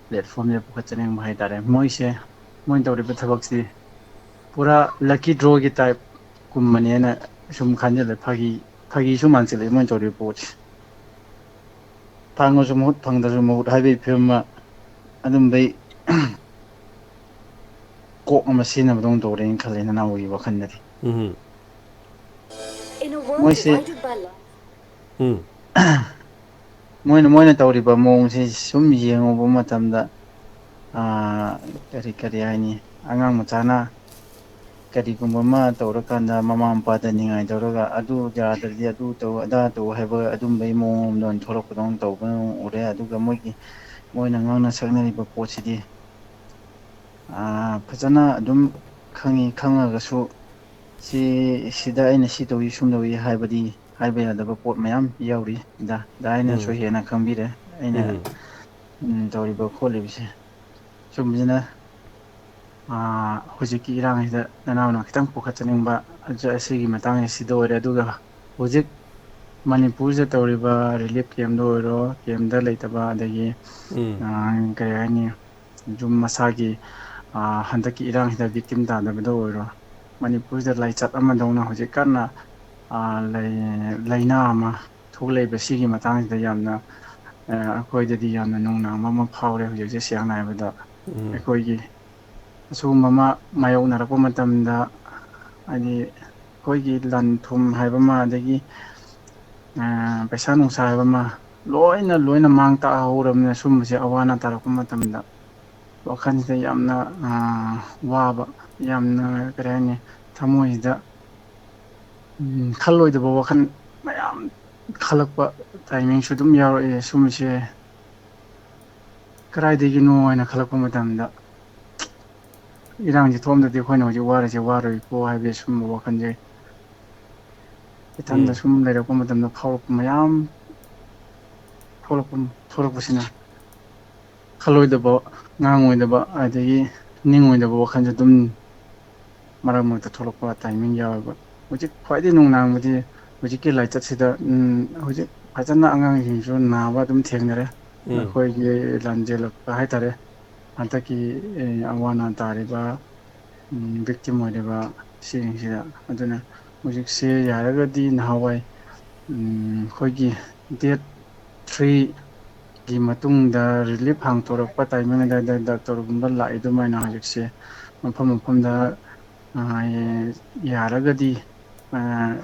ꯄ꯭ꯂꯦꯠꯐꯣꯝꯁꯦ ꯄꯨꯈꯠꯆꯅꯤꯡꯕ ꯍꯥꯏꯇꯥꯔꯦ꯫ ꯃꯣꯏꯁꯦ, ꯃꯣꯏꯅ ꯇꯧꯔꯤꯕ ꯊꯕꯛꯁꯤ ꯄꯨꯔꯥ ꯂꯛꯀꯤ ꯗ꯭ꯔꯣꯒꯤ ꯇꯥꯏꯞ ꯀꯨꯝꯕꯅꯦꯅ ꯁꯨꯝ ꯈꯟꯖꯜꯂꯦ꯫ ꯐꯥꯒꯤ, ꯐꯥꯒꯤꯁꯨ ꯃꯥꯟꯁꯤꯜꯂꯛꯑꯦ ꯃꯣꯏꯅ ꯇꯧꯔꯤꯕ ꯄꯣꯠꯁꯦ꯫ ꯐꯪꯉꯁꯨ ꯃꯍꯨꯠ, ꯐꯪꯗ꯭ꯔꯁꯨ ꯃꯍꯨꯠ ꯍꯥꯏꯕꯒꯤ ꯐꯤꯕꯝ ꯑꯃ, ꯑꯗꯨꯝꯕꯩ ꯀꯣꯛ ꯑꯃ ꯁꯤꯖꯤꯟꯅꯕꯗꯧꯅ ꯇꯧꯔꯦꯅ ꯈꯜꯂꯦ ꯅꯅꯥꯎꯒꯤ ꯋꯥꯈꯜꯗꯗꯤ꯫ ꯎꯝ In a world ꯃꯣꯏꯁꯦ divided by love, ꯎꯝ ꯃꯣꯏꯅ ꯃꯣꯏꯅ ꯇꯧꯔꯤꯕ ꯃꯑꯣꯡꯁꯦ ꯁꯨꯝ ꯌꯦꯡꯉꯨꯕ ꯃꯇꯝꯗ, ꯑꯥ, ꯀꯔꯤ ꯀꯔꯤ ꯍꯥꯏꯅꯤ, ꯑꯉꯥꯡ ꯃꯆꯥꯅ ꯀꯔꯤꯒꯨꯝꯕ ꯑꯃ ꯇꯧꯔꯀꯥꯟꯗ ꯃꯃꯥ ꯃꯄꯥꯗ ꯅꯤꯡꯉꯥꯏ ꯇꯧꯔꯒ, "ꯑꯗꯨ ꯌꯥꯗ꯭ꯔꯗꯤ ꯑꯗꯨ ꯇꯧ, ꯑꯗꯥ ꯇꯧ" ꯍꯥꯏꯕ ꯑꯗꯨꯝꯕꯒꯤ ꯃꯑꯣꯡ ꯑꯃꯗ ꯑꯣꯏꯅ ꯊꯣꯛꯂꯛꯄꯗꯧꯅ ꯇꯧꯕ ꯎꯔꯦ꯫ ꯑꯗꯨꯒ ꯃꯣꯏꯒꯤ, ꯃꯣꯏꯅ ꯉꯥꯡꯅ ꯁꯛꯅꯔꯤꯕ ꯄꯣꯠꯁꯤꯗꯤ, ꯑꯥ, ꯐꯖꯅ ꯑꯗꯨꯝ ꯈꯪꯉꯤ, ꯈꯪꯉꯒꯁꯨ ꯁꯤ, ꯁꯤꯗ ꯑꯩꯅ ꯁꯤ ꯇꯧꯏ, ꯁꯨꯝ ꯇꯧꯏ ꯍꯥꯏꯕꯗꯤ ꯍꯥꯏꯕ ꯌꯥꯗꯕ ꯄꯣꯠ ꯃꯌꯥꯝ ꯌꯥꯎꯔꯤ꯫ ꯗꯥ, ꯗꯥ ꯑꯩꯅꯁꯨ ꯎꯝ ꯍꯦꯟꯅ ꯈꯪꯕꯤꯔꯦ ꯑꯩꯅ, ꯎꯝ ꯎꯝ, ꯇꯧꯔꯤꯕ ꯈꯣꯠꯂꯤꯕꯁꯦ꯫ ꯁꯨꯝꯕꯁꯤꯅ, ꯑꯥ, ꯍꯧꯖꯤꯛꯀꯤ ꯏꯔꯥꯡꯁꯤꯗ ꯅꯅꯥꯎꯅ ꯈꯤꯇꯪ ꯄꯨꯈꯠꯆꯅꯤꯡꯕ ꯑꯁꯤꯒꯤ ꯃꯇꯥꯡꯁꯤꯗ ꯑꯣꯏꯔꯦ꯫ ꯑꯗꯨꯒ ꯍꯧꯖꯤꯛ ꯃꯅꯤꯄꯨꯔꯁꯤꯗ ꯇꯧꯔꯤꯕ ꯔꯤꯂꯤꯐ ꯀꯦꯝꯗ ꯑꯣꯏꯔꯣ, ꯀꯦꯝꯗ ꯂꯩꯇꯕ, ꯑꯗꯒꯤ, ꯎꯝ ꯑꯥ, ꯀꯔꯤ ꯍꯥꯏꯅꯤ, ꯌꯨꯝ ꯃꯁꯥꯒꯤ, ꯑꯥ, ꯍꯟꯗꯛꯀꯤ ꯏꯔꯥꯡꯁꯤꯗ ꯚꯤꯛꯇꯤꯝ ꯇꯥꯗꯕꯗ ꯑꯣꯏꯔꯣ, ꯃꯅꯤꯄꯨꯔꯁꯤꯗ ꯂꯥꯏꯆꯠ ꯑꯃꯗꯧꯅ ꯍꯧꯖꯤꯛ ꯀꯟꯅ, ꯑꯥ, ꯂꯩ-, ꯂꯥꯏꯅꯥ ꯑꯃ ꯊꯣꯛꯂꯛꯏꯕ ꯁꯤꯒꯤ ꯃꯇꯥꯡꯁꯤꯗ ꯌꯥꯝꯅ, ꯑꯥ, ꯑꯩꯈꯣꯏꯗꯗꯤ ꯌꯥꯝꯅ ꯅꯨꯡꯅꯥꯡꯕ ꯑꯃ ꯐꯥꯎꯔꯦ ꯍꯧꯖꯤꯛꯁꯦ, ꯁꯦꯡꯅ ꯍꯥꯏꯕꯗ꯫ ꯎꯝ ꯑꯩꯈꯣꯏꯒꯤ ꯑꯁꯤꯒꯨꯝꯕ ꯑꯃ ꯃꯥꯌꯣꯛꯅꯔꯛꯄ ꯃꯇꯝꯗ, ꯍꯥꯏꯗꯤ, ꯑꯩꯈꯣꯏꯒꯤ ꯂꯟ ꯊꯨꯝ ꯍꯥꯏꯕ ꯑꯃ, ꯑꯗꯒꯤ, ꯑꯥ, ꯄꯩꯁꯥ ꯅꯨꯡꯁꯥ ꯍꯥꯏꯕ ꯑꯃ, ꯂꯣꯏꯅ, ꯂꯣꯏꯅ ꯃꯥꯡ ꯇꯥꯛꯍꯧꯔꯕꯅꯤꯅ, ꯁꯨꯝꯕꯁꯦ ꯑꯋꯥ ꯑꯅꯥ ꯇꯥꯔꯛꯄ ꯃꯇꯝꯗ ꯋꯥꯈꯜꯁꯤꯗ ꯌꯥꯝꯅ, ꯑꯥ, ꯋꯥꯕ, ꯌꯥꯝꯅ, ꯀꯔꯤ ꯍꯥꯏꯅꯤ, ꯊꯃꯣꯏꯁꯤꯗ, ꯎꯝ, ꯈꯜꯂꯣꯏꯗꯕ ꯋꯥꯈꯜ ꯃꯌꯥꯝ ꯈꯜꯂꯛꯄ ꯇꯥꯏꯃꯤꯡꯁꯨ ꯑꯗꯨꯝ ꯌꯥꯎꯔꯛꯑꯦ꯫ ꯁꯨꯝꯕꯁꯦ ꯀꯗꯥꯏꯗꯒꯤꯅꯣ ꯍꯥꯏꯅ ꯈꯜꯂꯛꯄ ꯃꯇꯝꯗ, ꯏꯔꯥꯡꯁꯦ ꯊꯣꯛꯑꯝꯗ꯭ꯔꯗꯤ ꯑꯩꯈꯣꯏꯅ ꯍꯧꯖꯤꯛ ꯋꯥꯔꯤꯁꯦ ꯋꯥꯔꯣꯏꯀꯣ ꯍꯥꯏꯕꯒꯤ ꯁꯨꯝꯕ ꯋꯥꯈꯜꯁꯦ ꯏꯊꯟꯗ ꯎꯝ ꯁꯨꯝ ꯂꯩꯔꯛꯄ ꯃꯇꯝꯗ ꯐꯥꯎꯔꯛꯄ ꯃꯌꯥꯝ ꯊꯣꯛꯂꯛꯄ, ꯊꯣꯛꯂꯛꯄꯁꯤꯅ ꯈꯜꯂꯣꯏꯗꯕ, ꯉꯥꯡꯉꯣꯏꯗꯕ, ꯑꯗꯒꯤ ꯅꯤꯡꯉꯣꯏꯗꯕ ꯋꯥꯈꯜꯁꯨ ꯑꯗꯨꯝ ꯃꯔꯛ ꯃꯔꯛꯇ ꯊꯣꯛꯂꯛꯄ ꯇꯥꯏꯃꯤꯡ ꯌꯥꯎꯋꯦꯕ꯫ ꯍꯧꯖꯤꯛ ꯈ꯭ꯋꯥꯏꯗꯒꯤ ꯅꯨꯡꯅꯥꯡꯕꯗꯤ ꯍꯧꯖꯤꯛꯀꯤ ꯂꯥꯏꯆꯠꯁꯤꯗ, ꯎꯝ, ꯍꯧꯖꯤꯛ ꯐꯖꯅ ꯑꯉꯥꯡꯁꯤꯡꯁꯨ ꯅꯥꯕ ꯑꯗꯨꯝ ꯊꯦꯡꯅꯔꯦ꯫ ꯎꯝ ꯑꯩꯈꯣꯏꯒꯤ ꯂꯥꯟꯖꯦꯜꯂꯛꯄ ꯍꯥꯏꯇꯥꯔꯦ, ꯍꯟꯗꯛꯀꯤ, ꯑꯦ, ꯑꯋꯥ ꯑꯅꯥ ꯇꯥꯔꯤꯕ, ꯎꯝ, ꯚꯤꯛꯇꯤꯝ ꯑꯣꯏꯔꯤꯕ ꯁꯤꯁꯤꯡꯁꯤꯗ꯫ ꯑꯗꯨꯅ ꯍꯧꯖꯤꯛꯁꯦ ꯌꯥꯔꯒꯗꯤ ꯅꯍꯥꯟꯋꯥꯏ, ꯎꯝ, ꯑꯩꯈꯣꯏꯒꯤ ꯗꯦꯠ ꯊ꯭ꯔꯤ ꯃꯇꯨꯡꯗ ꯔꯤꯂꯤꯐ ꯍꯥꯡꯇꯣꯔꯛꯄ ꯇꯥꯏꯃꯤꯡ ꯑꯗꯨꯗ ꯗꯥꯛꯇꯔꯒꯨꯝꯕ ꯂꯥꯛꯏ ꯑꯗꯨꯃꯥꯏꯅ ꯍꯧꯖꯤꯛꯁꯦ ꯃꯐꯝ ꯃꯐꯝꯗ, ꯑ, ꯌꯥꯔꯒꯗꯤ, ꯑ,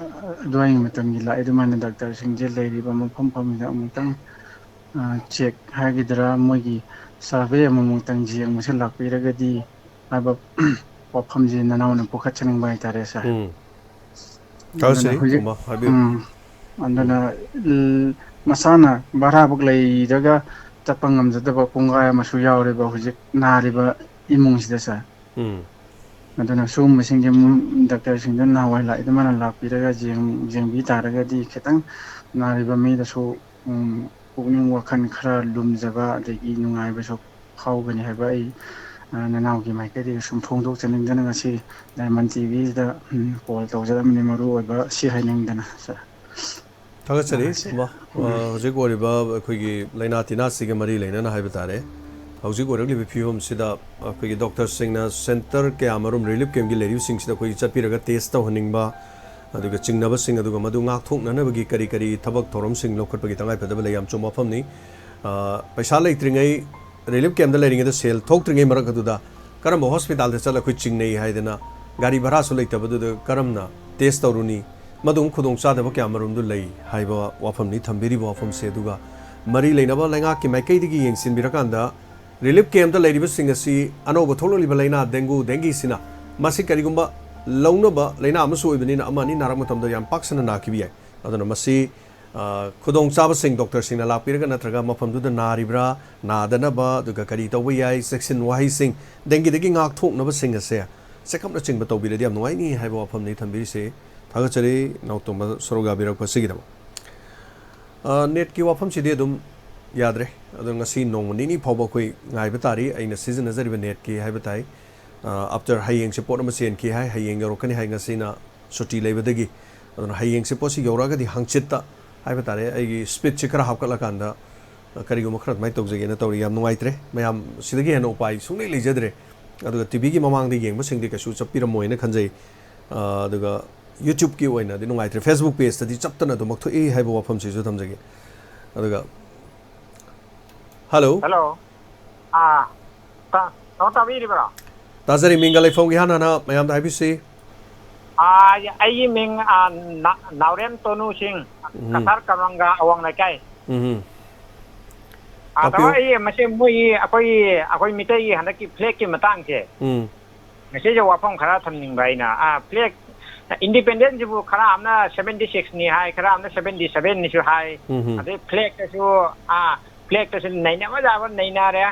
ꯑꯗꯨꯋꯥꯏꯒꯤ ꯃꯇꯝꯒꯤ ꯂꯥꯛꯏ ꯑꯗꯨꯃꯥꯏꯅ ꯗꯥꯛꯇꯔꯁꯤꯡꯁꯦ ꯂꯩꯔꯤꯕ ꯃꯐꯝ ꯃꯐꯝꯁꯤꯗ ꯑꯃꯨꯛꯇꯪ, ꯑ, ꯆꯦꯛ ꯍꯥꯏꯒꯗ꯭ꯔꯥ, ꯃꯣꯏꯒꯤ ꯁꯔꯚꯦ ꯑꯃꯃꯨꯛꯇꯪ ꯌꯦꯡꯕꯁꯦ ꯂꯥꯛꯄꯤꯔꯒꯗꯤ ꯍꯥꯏꯕ ꯋꯥꯐꯝꯁꯦ ꯅꯅꯥꯎꯅ ꯄꯨꯈꯠꯆꯅꯤꯡꯕ ꯍꯥꯏꯇꯥꯔꯦ, ꯁꯥꯔ꯫ ꯎꯝ꯫ ꯑꯗꯨꯅ ꯊꯥꯒꯠꯆꯔꯤ, ꯍꯧꯖꯤꯛ, ꯀꯨꯝꯕ, ꯍꯥꯏꯕꯤꯌꯨ꯫ ꯎꯝ, ꯑꯗꯨꯅ ꯎꯝ, ꯃꯁꯥꯅ ꯚꯔꯥꯕꯨꯛ ꯂꯩꯔꯒ ꯆꯠꯄ ꯉꯝꯖꯗꯕ ꯀꯣꯡꯒꯥꯏ ꯑꯃꯁꯨ ꯌꯥꯎꯔꯤꯕ ꯍꯧꯖꯤꯛ ꯅꯥꯔꯤꯕ ꯏꯃꯨꯡꯁꯤꯗ, ꯁꯥꯔ꯫ ꯎꯝ꯫ ꯑꯗꯨꯅ ꯁꯤꯒꯨꯝꯕꯁꯤꯡꯁꯦ ꯃꯨ-, ꯗꯥꯛꯇꯔꯁꯤꯡꯗꯨ ꯅꯍꯥꯟꯋꯥꯏ ꯂꯥꯛꯏ ꯑꯗꯨꯃꯥꯏꯅ ꯂꯥꯛꯄꯤꯔꯒ ꯌꯦꯡ-, ꯌꯦꯡꯕꯤ ꯇꯥꯔꯒꯗꯤ ꯈꯤꯇꯪ ꯅꯥꯔꯤꯕ ꯃꯤꯗꯁꯨ, ꯎꯝ, ꯄꯨꯛꯅꯤꯡ ꯋꯥꯈꯜ ꯈꯔ ꯂꯨꯝꯖꯕ ꯑꯗꯒꯤ ꯅꯨꯡꯉꯥꯏꯕꯁꯨ ꯐꯥꯎꯒꯅꯤ ꯍꯥꯏꯕ ꯑꯩ, ꯑ, ꯅꯅꯥꯎꯒꯤ ꯃꯥꯏꯀꯩꯗꯒꯤ ꯁꯨꯝ ꯐꯣꯡꯗꯣꯛꯆꯅꯤꯡꯗꯅ ꯉꯁꯤ ꯗꯥꯏꯃꯟ ꯇꯤꯚꯤꯗ, ꯎꯝ, ꯀꯣꯜ ꯇꯧꯖꯔꯛꯑꯝꯕꯅꯤ, ꯃꯔꯨ ꯑꯣꯏꯕ ꯁꯤ ꯍꯥꯏꯅꯤꯡꯗꯅ, ꯁꯥꯔ꯫ ꯊꯥꯒꯠꯆꯔꯤ꯫ ꯑ, ꯁꯤ, ꯃ-, ꯑ, ꯎꯝ꯫ ꯍꯧꯖꯤꯛ ꯑꯣꯏꯔꯤꯕ ꯑꯩꯈꯣꯏꯒꯤ ꯂꯥꯏꯅꯥ ꯇꯤꯟꯅꯥꯁꯤꯒ ꯃꯔꯤ ꯂꯩꯅꯅ ꯍꯥꯏꯕ ꯇꯥꯔꯦ, ꯍꯧꯖꯤꯛ ꯑꯣꯏꯔꯛꯂꯤꯕ ꯐꯤꯕꯝꯁꯤꯗ ꯑꯩꯈꯣꯏꯒꯤ ꯗꯣꯛꯇꯔꯁꯤꯡꯅ ꯁꯦꯟꯇꯔ ꯀꯌꯥꯃꯔꯨꯝ ꯔꯤꯂꯤꯐ ꯀꯦꯝꯞꯀꯤ ꯂꯩꯔꯤꯕꯁꯤꯡꯁꯤꯗ ꯑꯩꯈꯣꯏꯒꯤ ꯆꯠꯄꯤꯔꯒ ꯇꯦꯁ ꯇꯧꯍꯟꯅꯤꯡꯕ, ꯑꯗꯨꯒ ꯆꯤꯡꯅꯕꯁꯤꯡ, ꯑꯗꯨꯒ ꯃꯗꯨ ꯉꯥꯛꯊꯣꯛꯅꯅꯕꯒꯤ ꯀꯔꯤ ꯀꯔꯤ ꯊꯕꯛ ꯊꯧꯔꯝꯁꯤꯡ ꯂꯧꯈꯠꯄꯒꯤ ꯇꯉꯥꯏꯐꯗꯕ ꯂꯩ? ꯌꯥꯝ ꯆꯨꯝꯕ ꯋꯥꯐꯝꯅꯤ꯫ ꯑ, ꯄꯩꯁꯥ ꯂꯩꯇ꯭ꯔꯤꯉꯩ, ꯔꯤꯂꯤꯐ ꯀꯦꯝꯞꯇ ꯂꯩꯔꯤꯉꯩꯗ, ꯁꯦꯜ ꯊꯣꯛꯇ꯭ꯔꯤꯉꯩ ꯃꯔꯛ ꯑꯗꯨꯗ ꯀꯔꯝꯕ ꯍꯣꯁꯄꯤꯇꯥꯜꯗ ꯆꯠꯂ ꯑꯩꯈꯣꯏ ꯆꯤꯡꯅꯩ ꯍꯥꯏꯗꯅ ꯒꯥꯔꯤ ꯚꯔꯥꯁꯨ ꯂꯩꯇꯕꯗꯨꯗ ꯀꯔꯝꯅ ꯇꯦꯁ ꯇꯧꯔꯨꯅꯤ? ꯃꯗꯨꯒꯨꯝꯕ ꯈꯨꯗꯣꯡꯆꯥꯗꯕ ꯀꯌꯥ ꯃꯔꯨꯝꯗꯨ ꯂꯩ ꯍꯥꯏꯕ ꯋꯥꯐꯝꯅꯤ ꯊꯝꯕꯤꯔꯤꯕ ꯋꯥꯐꯝꯁꯦ꯫ ꯑꯗꯨꯒ ꯃꯔꯤ ꯂꯩꯅꯕ ꯂꯩꯉꯥꯛꯀꯤ ꯃꯥꯏꯀꯩꯗꯒꯤ ꯌꯦꯡꯁꯤꯟꯕꯤꯔꯀꯥꯟꯗ ꯔꯤꯂꯤꯐ ꯀꯦꯝꯞꯇ ꯂꯩꯔꯤꯕꯁꯤꯡ ꯑꯁꯤ ꯑꯅꯧꯕ ꯊꯣꯛꯂꯛꯂꯤꯕ ꯂꯥꯏꯅꯥ ꯗꯦꯡꯒꯨ, ꯗꯦꯡꯒꯤꯁꯤꯅ ꯃꯁꯤ ꯀꯔꯤꯒꯨꯝꯕ ꯂꯧꯅꯕ ꯂꯥꯏꯅꯥ ꯑꯃꯁꯨ ꯑꯣꯏꯕꯅꯤꯅ ꯑꯃ ꯑꯅꯤ ꯅꯥꯔꯛ ꯃꯇꯝꯗ ꯌꯥꯝ ꯄꯥꯛ ꯁꯟꯅ ꯅꯥꯈꯤꯕ ꯌꯥꯏ꯫ ꯑꯗꯨꯅ ꯃꯁꯤ, ꯑ, ꯈꯨꯗꯣꯡꯆꯥꯕꯁꯤꯡ ꯗꯣꯛꯇꯔꯁꯤꯡꯅ ꯂꯥꯛꯄꯤꯔꯒ ꯅꯠꯇ꯭ꯔꯒ ꯃꯐꯝꯗꯨꯗ ꯅꯥꯔꯤꯕ꯭ꯔꯥ, ꯅꯥꯗꯅꯕ, ꯑꯗꯨꯒ ꯀꯔꯤ ꯇꯧꯕ ꯌꯥꯏ, ꯆꯦꯛꯁꯤꯟ ꯋꯥꯍꯩꯁꯤꯡ, ꯗꯦꯡꯒꯤꯗꯒꯤ ꯉꯥꯛꯊꯣꯛꯅꯕꯁꯤꯡ ꯑꯁꯦ ꯆꯦꯛꯑꯞꯅꯆꯤꯡꯕ ꯇꯧꯕꯤꯔꯗꯤ ꯌꯥꯝ ꯅꯨꯡꯉꯥꯏꯅꯤ ꯍꯥꯏꯕ ꯋꯥꯐꯝꯅꯤ ꯊꯝꯕꯤꯔꯤꯁꯦ꯫ ꯊꯥꯒꯠꯆꯔꯤ ꯅꯥꯎꯇꯣꯝꯕ ꯁꯔꯨꯛ ꯌꯥꯕꯤꯔꯛꯄꯁꯤꯒꯤꯗꯃꯛ꯫ ꯑ, ꯅꯦꯠꯀꯤ ꯋꯥꯐꯝꯁꯤꯗꯤ ꯑꯗꯨꯝ ꯌꯥꯗ꯭ꯔꯦ꯫ ꯑꯗꯣ ꯉꯁꯤ ꯅꯣꯡꯃ ꯅꯤꯅꯤ ꯐꯥꯎꯕ ꯑꯩꯈꯣꯏ ꯉꯥꯏꯕ ꯇꯥꯔꯤ꯫ ꯑꯩꯅ ꯁꯤꯖꯤꯟꯅꯖꯔꯤꯕ ꯅꯦꯠꯀꯤ ꯍꯥꯏꯕ ꯇꯥꯏ꯫ ꯑ, after ꯍꯌꯦꯡꯁꯦ ꯄꯣꯠ ꯑꯃ ꯆꯦꯟꯈꯤ ꯍꯥꯏ, ꯍꯌꯦꯡ ꯌꯧꯔꯛꯀꯅꯤ ꯍꯥꯏ, ꯉꯁꯤꯅ ꯁꯨꯇꯤ ꯂꯩꯕꯗꯒꯤ꯫ ꯑꯗꯨꯅ ꯍꯌꯦꯡꯁꯦ ꯄꯣꯠꯁꯤ ꯌꯧꯔꯛꯑꯒꯗꯤ ꯍꯪꯆꯤꯠꯇ ꯍꯥꯏꯕ ꯇꯥꯔꯦ, ꯑꯩꯒꯤ ꯁ꯭ꯄꯤꯠꯁꯦ ꯈꯔ ꯍꯥꯞꯀꯠꯂꯀꯥꯟꯗ, ꯑ, ꯀꯔꯤꯒꯨꯝꯕ ꯈꯔ ꯑꯗꯨꯃꯥꯏꯅ ꯇꯧꯖꯒꯦꯅ ꯇꯧꯔꯤ꯫ ꯌꯥꯝ ꯅꯨꯡꯉꯥꯏꯇ꯭ꯔꯦ ꯃꯌꯥꯝ, ꯁꯤꯗꯒꯤ ꯍꯦꯟꯅ ꯎꯄꯥꯏ ꯁꯨꯡꯂꯩ ꯂꯩꯖꯗ꯭ꯔꯦ꯫ ꯑꯗꯨꯒ ꯇꯤꯚꯤꯒꯤ ꯃꯃꯥꯡꯗ ꯌꯦꯡꯕꯁꯤꯡꯗꯤ ꯀꯩꯁꯨ ꯆꯞꯄꯤꯔꯝꯃꯣꯏꯅ ꯈꯟꯖꯩ꯫ ꯑ, ꯑꯗꯨꯒ YouTube-ꯀꯤ ꯑꯣꯏꯅꯗꯤ ꯅꯨꯡꯉꯥꯏꯇ꯭ꯔꯦ, Facebook page-ꯇꯗꯤ ꯆꯞꯇꯅ ꯑꯗꯨꯃꯛ ꯊꯣꯛꯏ ꯍꯥꯏꯕ ꯋꯥꯐꯝꯁꯤꯁꯨ ꯊꯝꯖꯒꯦ꯫ ꯑꯗꯨꯒ ꯍꯜꯂꯣ꯫ ꯍꯜꯂꯣ꯫ ꯑꯥ, ꯇꯥ-, ꯇꯥꯃꯣ ꯇꯥꯕꯤꯔꯤꯕ꯭ꯔꯣ? ꯇꯥꯖꯔꯤ꯫ ꯃꯤꯡꯒ ꯂꯩꯐꯝꯒ ꯏꯍꯥꯟ ꯍꯥꯟꯅ ꯃꯌꯥꯝꯗ ꯍꯥꯏꯕꯤꯁꯤ꯫ ꯑꯥ, ꯑꯩꯒꯤ ꯃꯤꯡ, ꯑꯥ, ꯅꯥ-, ꯅꯥꯎꯔꯦꯝ ꯇꯣꯅꯨ ꯁꯤꯡ, ꯎꯝ꯫ ꯀꯁꯥꯔ ꯀꯝꯔꯪꯒ ꯑꯋꯥꯡ ꯂꯩꯀꯥꯏ꯫ ꯎꯝ꯫ ꯑꯥ, ꯇꯥꯃꯣ, ꯇꯥꯛꯄꯤꯌꯨ꯫ ꯑꯩ ꯃꯁꯤ ꯃꯣꯏꯒꯤ, ꯑꯩꯈꯣꯏꯒꯤ, ꯑꯩꯈꯣꯏ ꯃꯤꯇꯩꯒꯤ ꯍꯟꯗꯛꯀꯤ flag ꯀꯤ ꯃꯇꯥꯡꯁꯦ꯫ ꯎꯝ꯫ ꯃꯁꯤꯁꯦ ꯋꯥꯐꯝ ꯈꯔ ꯊꯝꯅꯤꯡꯕ ꯑꯩꯅ꯫ ꯑꯥ, flag, independence ꯁꯤꯕꯨ ꯈꯔ ꯑꯃꯅ seventy six ꯅꯤ ꯍꯥꯏ, ꯈꯔ ꯑꯃꯅ seventy seven ꯅꯤꯁꯨ ꯍꯥꯏ꯫ ꯎꯝ ꯍꯝ꯫ ꯑꯗꯩ flag ꯇꯁꯨ, ꯑꯥ, flag ꯇꯁꯨ ꯅꯩꯅꯕ ꯌꯥꯕ ꯅꯩꯅꯔꯦ꯫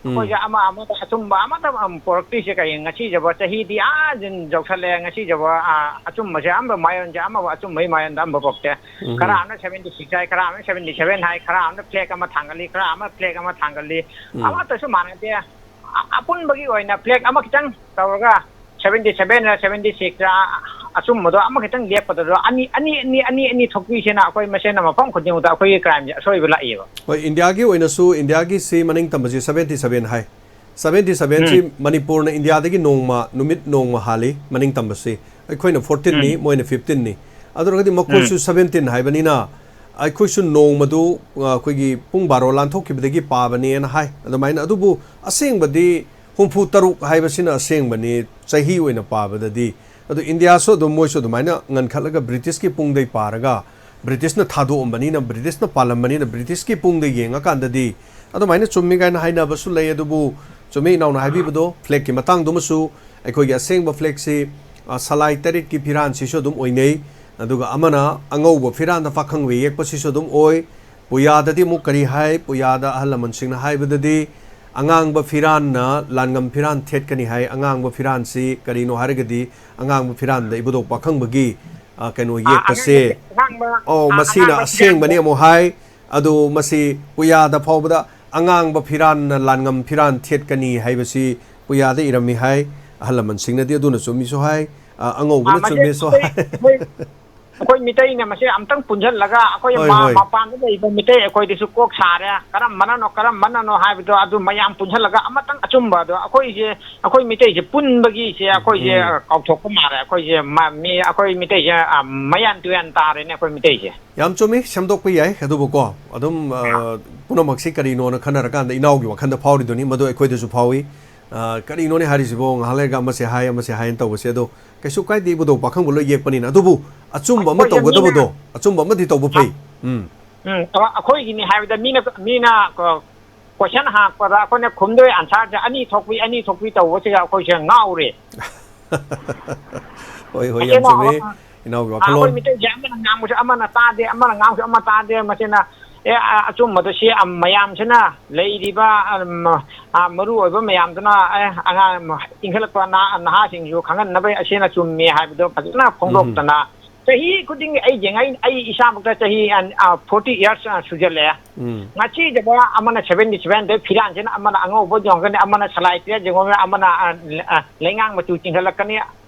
ꯎꯝ꯫ ꯑꯩꯈꯣꯏꯁꯦ ꯑꯃ ꯑꯃꯗ ꯑꯆꯨꯝꯕ ꯑꯃꯠꯇ ꯑꯃ ꯄꯣꯔꯛꯇ꯭ꯔꯤꯁꯦ ꯀꯩ? ꯉꯁꯤꯁꯤꯕꯨ ꯆꯍꯤꯗꯤ ꯑꯥ ꯖꯤꯟ ꯌꯧꯁꯜꯂꯛꯑꯦ꯫ ꯉꯁꯤꯁꯤꯕꯨ, ꯑꯥ, ꯑꯆꯨꯝꯕꯁꯦ ꯑꯃ ꯃꯥꯏꯌꯣꯟꯁꯦ ꯑꯃꯕꯨ ꯑꯆꯨꯝꯕꯒꯤ ꯃꯥꯏꯌꯣꯟꯗ ꯑꯃꯕꯨ ꯄꯣꯔꯛꯇꯦ꯫ ꯎꯝ꯫ ꯈꯔ ꯑꯃꯅ seventy six ꯍꯥꯏ, ꯈꯔ ꯑꯃꯅ seventy seven ꯍꯥꯏ, ꯈꯔ ꯑꯃꯅ flag ꯑꯃ ꯊꯥꯡꯒꯠꯂꯤ, ꯈꯔ ꯑꯃꯅ flag ꯑꯃ ꯊꯥꯡꯒꯠꯂꯤ꯫ ꯎꯝ꯫ ꯑꯃꯠꯇꯁꯨ ꯃꯥꯟꯅꯗꯦ꯫ ꯑ-, ꯑꯄꯨꯟꯕꯒꯤ ꯑꯣꯏꯅ flag ꯑꯃꯈꯤꯇꯪ ꯇꯧꯔꯒ seventy seven ꯔ seventy six ꯔ ꯑꯆꯨꯝꯕꯗꯣ ꯑꯃꯈꯤꯇꯪ ꯂꯦꯞꯀꯗꯕꯗꯣ ꯑꯅꯤ, ꯑꯅꯤ, ꯑꯅꯤ, ꯑꯅꯤ, ꯑꯅꯤ ꯊꯣꯛꯄꯤꯁꯤꯅ ꯑꯩꯈꯣꯏ ꯃꯁꯦꯟꯅ ꯃꯐꯝ ꯈꯨꯗꯤꯡꯃꯛꯇ ꯑꯩꯈꯣꯏꯒꯤ crime ꯁꯦ ꯑꯁꯣꯏꯕ ꯂꯥꯛꯏꯕ꯫ ꯍꯣꯏ, ꯏꯟꯗꯤꯌꯥꯒꯤ ꯑꯣꯏꯅꯁꯨ ꯏꯟꯗꯤꯌꯥꯒꯤꯁꯤ ꯃꯅꯤꯡ ꯇꯝꯕꯁꯤ seventy seven ꯍꯥꯏ꯫ Seventy seven ꯁꯤ ꯎꯝ꯫ ꯃꯅꯤꯄꯨꯔꯅ ꯏꯟꯗꯤꯌꯥꯗꯒꯤ ꯅꯣꯡꯃ, ꯅꯨꯃꯤꯠ ꯅꯣꯡꯃ ꯍꯥꯜꯂꯤ ꯃꯅꯤꯡ ꯇꯝꯕꯁꯤ꯫ ꯑꯩꯈꯣꯏꯅ fourteen ꯅꯤ, ꯎꯝ꯫ ꯃꯣꯏꯅ fifteen ꯅꯤ꯫ ꯑꯗꯨ ꯑꯣꯏꯔꯒꯗꯤ ꯃꯈꯣꯏꯁꯨ ꯎꯝ꯫ seventeen ꯍꯥꯏꯕꯅꯤꯅ ꯑꯩꯈꯣꯏꯁꯨ ꯅꯣꯡꯃꯗꯨ, ꯑ, ꯑꯩꯈꯣꯏꯒꯤ ꯄꯨꯡ ꯕꯥꯔꯣ ꯂꯥꯟꯊꯣꯛꯈꯤꯕꯗꯒꯤ ꯄꯥꯕꯅꯦꯅ ꯍꯥꯏ꯫ ꯑꯗꯨꯃꯥꯏꯅ, ꯑꯗꯨꯕꯨ ꯑꯁꯦꯡꯕꯗꯤ ꯍꯨꯝꯐꯨ ꯇꯔꯨꯛ ꯍꯥꯏꯕꯁꯤꯅ ꯑꯁꯦꯡꯕꯅꯤ, ꯆꯍꯤ ꯑꯣꯏꯅ ꯄꯥꯕꯗꯗꯤ꯫ ꯑꯗꯨ ꯏꯟꯗꯤꯌꯥꯁꯨ ꯑꯗꯨꯝ ꯃꯣꯏꯁꯨ ꯑꯗꯨꯃꯥꯏꯅ ꯉꯟꯈꯠꯂꯒ ꯕ꯭ꯔꯤꯇꯤꯁꯀꯤ ꯄꯨꯡꯗꯩ ꯄꯥꯔꯒ, ꯕ꯭ꯔꯤꯇꯤꯁꯅ ꯊꯥꯗꯣꯛꯑꯝꯕꯅꯤꯅ, ꯕ꯭ꯔꯤꯇꯤꯁꯅ ꯄꯥꯜꯂꯝꯕꯅꯤꯅ, ꯕ꯭ꯔꯤꯇꯤꯁꯀꯤ ꯄꯨꯡꯗ ꯌꯦꯡꯉꯀꯥꯟꯗꯗꯤ ꯑꯗꯨꯃꯥꯏꯅ ꯆꯨꯝꯃꯤ ꯀꯥꯏꯅ ꯍꯥꯏꯅꯕꯁꯨ ꯂꯩ꯫ ꯑꯗꯨꯕꯨ ꯆꯨꯝꯃꯤ ꯏꯅꯥꯎꯅ ꯍꯥꯏꯕꯤꯕꯗꯣ, flag ꯀꯤ ꯃꯇꯥꯡꯗꯨꯃꯁꯨ ꯑꯩꯈꯣꯏꯒꯤ ꯑꯁꯦꯡꯕ flag ꯁꯤ, ꯑ, ꯁꯂꯥꯏ ꯇꯔꯦꯠꯀꯤ ꯐꯤꯔꯥꯟꯁꯤꯁꯨ ꯑꯗꯨꯝ ꯑꯣꯏꯅꯩ꯫ ꯑꯗꯨꯒ ꯑꯃꯅ ꯑꯉꯧꯕ ꯐꯤꯔꯥꯟꯗ ꯄꯥꯈꯪꯕ ꯌꯦꯛꯄꯁꯤꯁꯨ ꯑꯗꯨꯝ ꯑꯣꯏ꯫ ꯄꯨꯌꯥꯗꯗꯤ ꯑꯃꯨꯛ ꯀꯔꯤ ꯍꯥꯏ? ꯄꯨꯌꯥꯗ ꯑꯍꯜ ꯂꯃꯟꯁꯤꯡꯅ ꯍꯥꯏꯕꯗꯗꯤ ꯑꯉꯥꯡꯕ ꯐꯤꯔꯥꯟꯅ ꯂꯥꯟꯉꯝ ꯐꯤꯔꯥꯟ ꯊꯦꯠꯀꯅꯤ ꯍꯥꯏ꯫ ꯑꯉꯥꯡꯕ ꯐꯤꯔꯥꯟꯁꯤ ꯀꯔꯤꯅꯣ ꯍꯥꯏꯔꯒꯗꯤ ꯑꯉꯥꯡꯕ ꯐꯤꯔꯥꯟꯗ ꯏꯕꯨꯙꯧ ꯄꯥꯈꯪꯕꯒꯤ, ꯑ, ꯀꯩꯅꯣ ꯑꯥ, ꯌꯦꯛꯄꯁꯦ꯫ ꯑꯉꯥꯡꯕ, ꯑꯉꯥꯡꯕ, ꯑꯧ, ꯑꯥ, ꯃꯁꯤꯅ ꯑꯉꯥꯡꯕ ꯐꯤꯔꯥꯟꯁꯦ꯫ ꯑꯁꯦꯡꯕꯅꯤ ꯑꯃꯨꯛ ꯍꯥꯏ꯫ ꯑꯗꯨ ꯃꯁꯤ ꯄꯨꯌꯥꯗ ꯐꯥꯎꯕꯗ ꯑꯉꯥꯡꯕ ꯐꯤꯔꯥꯟꯅ ꯂꯥꯟꯉꯝ ꯐꯤꯔꯥꯟ ꯊꯦꯠꯀꯅꯤ ꯍꯥꯏꯕꯁꯤ ꯄꯨꯌꯥꯗ ꯏꯔꯝꯃꯤ ꯍꯥꯏ꯫ ꯑꯍꯜ ꯂꯃꯟꯁꯤꯡꯅꯗꯤ ꯑꯗꯨꯅ ꯆꯨꯝꯃꯤꯁꯨ ꯍꯥꯏ, ꯑ, ꯑꯉꯧꯕꯅ ꯑꯥ, ꯃꯁꯤ ꯆꯨꯝꯃꯤꯁꯨ ꯑꯩꯈꯣꯏ, ꯍꯥꯏ꯫ ꯑꯩꯈꯣꯏ, ꯑꯩꯈꯣꯏ ꯃꯤꯇꯩꯅ ꯃꯁꯤ ꯑꯝꯇꯪ ꯄꯨꯟꯁꯤꯜꯂꯒ ꯑꯩꯈꯣꯏ ꯍꯣꯏ, ꯃ- ꯍꯣꯏ꯫ ꯃꯄꯥꯟꯗ ꯂꯩꯕ ꯃꯤꯇꯩ ꯑꯩꯈꯣꯏꯗꯁꯨ ꯀꯣꯛ ꯁꯥꯔꯦ, ꯀꯔꯝꯕꯅꯅꯣ ꯀꯔꯝꯕꯅꯅꯣ ꯍꯥꯏꯕꯗꯣ ꯑꯗꯨ ꯃꯌꯥꯝ ꯄꯨꯟꯁꯤꯜꯂꯒ ꯑꯃꯇꯪ ꯑꯆꯨꯝꯕ ꯑꯗꯣ ꯑꯩꯈꯣꯏꯁꯦ, ꯑꯩꯈꯣꯏ ꯃꯤꯇꯩꯁꯦ ꯄꯨꯟꯕꯒꯤꯁꯦ ꯑꯩꯈꯣꯏꯁꯦ ꯎꯝ꯫ ꯀꯥꯎꯊꯣꯛꯄ ꯃꯥꯜꯂꯦ꯫ ꯑꯩꯈꯣꯏꯁꯦ ꯃ- ꯃꯤ ꯑꯩꯈꯣꯏ ꯃꯤꯇꯩꯁꯦ ꯑ, ꯃꯌꯥꯟ ꯇꯨꯌꯥꯟ ꯇꯥꯔꯦꯅꯦ ꯑꯩꯈꯣꯏ ꯃꯤꯇꯩꯁꯦ꯫ ꯌꯥꯝ ꯆꯨꯝꯃꯤ, ꯁꯦꯝꯗꯣꯛꯄ ꯌꯥꯏ꯫ ꯑꯗꯨꯕꯨꯀꯣ, ꯑꯗꯨꯝ ꯑ, ꯄꯨꯝꯅꯃꯛꯁꯤ ꯀꯔꯤꯅꯣꯅ ꯈꯟꯅꯔꯀꯥꯟꯗ ꯏꯅꯥꯎꯒꯤ ꯋꯥꯈꯜꯗ ꯐꯥꯎꯔꯤꯗꯨꯅꯤ, ꯃꯗꯨ ꯑꯩꯈꯣꯏꯗꯁꯨ ꯐꯥꯎꯏ꯫ ꯑ, ꯀꯔꯤꯅꯣꯅꯦ ꯍꯥꯏꯔꯤꯁꯤꯕꯣ, ꯉꯥꯏꯍꯥꯛ ꯂꯩꯔꯒ ꯑꯃꯁꯦ ꯍꯥꯏ ꯑꯃꯁꯦ ꯍꯥꯏꯅ ꯇꯧꯕꯁꯦ꯫ ꯑꯗꯣ ꯀꯩꯁꯨ ꯀꯥꯏꯗꯦ ꯏꯕꯨꯙꯧ, ꯄꯥꯈꯪꯕ ꯂꯣꯏ ꯌꯦꯛꯄꯅꯤꯅ꯫ ꯑꯗꯨꯕꯨ ꯑꯆꯨꯝꯕ ꯑꯃ ꯑꯩꯈꯣꯏꯁꯦ ꯇꯧꯒꯗꯕꯗꯣ, ꯃꯤꯅ ꯑꯆꯨꯝꯕ ꯑꯃꯗꯤ ꯇꯧꯕ ꯐꯩ꯫ ꯎꯝ꯫ ꯎꯝ, ꯑ- ꯑꯩꯈꯣꯏꯒꯤꯅꯤ ꯍꯥꯏꯕꯗ ꯃꯤꯅ ꯃꯤꯅ ꯀꯣꯏꯁꯟ ꯍꯪꯉꯛꯄꯗ ꯑꯩꯈꯣꯏꯅ ꯈꯨꯝꯗꯣꯏ ꯑꯟꯁꯔꯁꯦ ꯑꯅꯤ ꯊꯣꯛꯄꯤ ꯑꯅꯤ ꯊꯣꯛꯄꯤ ꯇꯧꯕꯁꯤꯗ ꯑꯩꯈꯣꯏꯁꯦ ꯉꯥꯎꯔꯦ꯫ ꯍꯣꯏ, ꯍꯣꯏ, ꯌꯥꯝ ꯃꯁꯤꯅ ꯆꯨꯝꯃꯤ꯫ ꯑ- ꯏꯅꯥꯎꯒꯤ ꯑꯩꯈꯣꯏ ꯋꯥꯈꯜꯂꯣꯟ꯫ ꯃꯤꯇꯩꯁꯦ ꯑꯃꯅ ꯉꯥꯡꯕꯁꯨ ꯑꯃꯅ ꯇꯥꯗꯦ, ꯑꯃꯅ ꯉꯥꯡꯕꯁꯨ ꯑꯃ ꯇꯥꯗꯦ꯫ ꯃꯁꯤꯅ ꯑꯦ, ꯑ- ꯑꯆꯨꯝꯕꯗꯣ ꯁꯤ ꯑ- ꯃꯌꯥꯝꯁꯤꯅ ꯂꯩꯔꯤꯕ ꯑ- ꯃ- ꯑ- ꯃꯔꯨ ꯑꯣꯏꯕ ꯃꯌꯥꯝꯗꯨꯅ ꯑꯦ, ꯑꯉꯥꯡ ꯏꯟꯈꯠꯂꯛꯄ ꯅꯍꯥ- ꯅꯍꯥꯁꯤꯡꯁꯨ ꯈꯪꯍꯟꯅꯕ ꯑꯁꯤꯅ ꯆꯨꯝꯃꯤ ꯍꯥꯏꯕꯗꯣ ꯐꯖꯅ ꯐꯣꯡꯗꯣꯛꯇꯅ ꯆꯍꯤ ꯈꯨꯗꯤꯡꯒꯤ ꯑꯩ ꯌꯦꯡꯉꯩ ꯑꯩ ꯏꯁꯥꯃꯛꯇ ꯆꯍꯤ ꯐꯣꯔꯇꯤ ꯏꯌꯥꯔꯁ ꯁꯨꯖꯜꯂꯛꯑꯦ꯫ ꯎꯝ꯫ ꯉꯁꯤꯗꯕ ꯑꯃꯅ ꯁꯚꯦꯟꯇꯤ ꯁꯚꯦꯟꯗ ꯐꯤꯔꯥꯟꯁꯤꯅ ꯑꯃꯅ ꯑꯉꯧꯕ ꯌꯣꯟꯒꯅꯤ, ꯑꯃꯅ ꯁꯂꯥꯏ ꯄꯤꯌꯥ ꯌꯣꯟꯒꯅꯤ, ꯑꯃꯅ ꯑ, ꯑ, ꯂꯩꯉꯥꯡ ꯃꯆꯨ ꯆꯤꯡꯈꯠꯂꯛꯀꯅꯤ꯫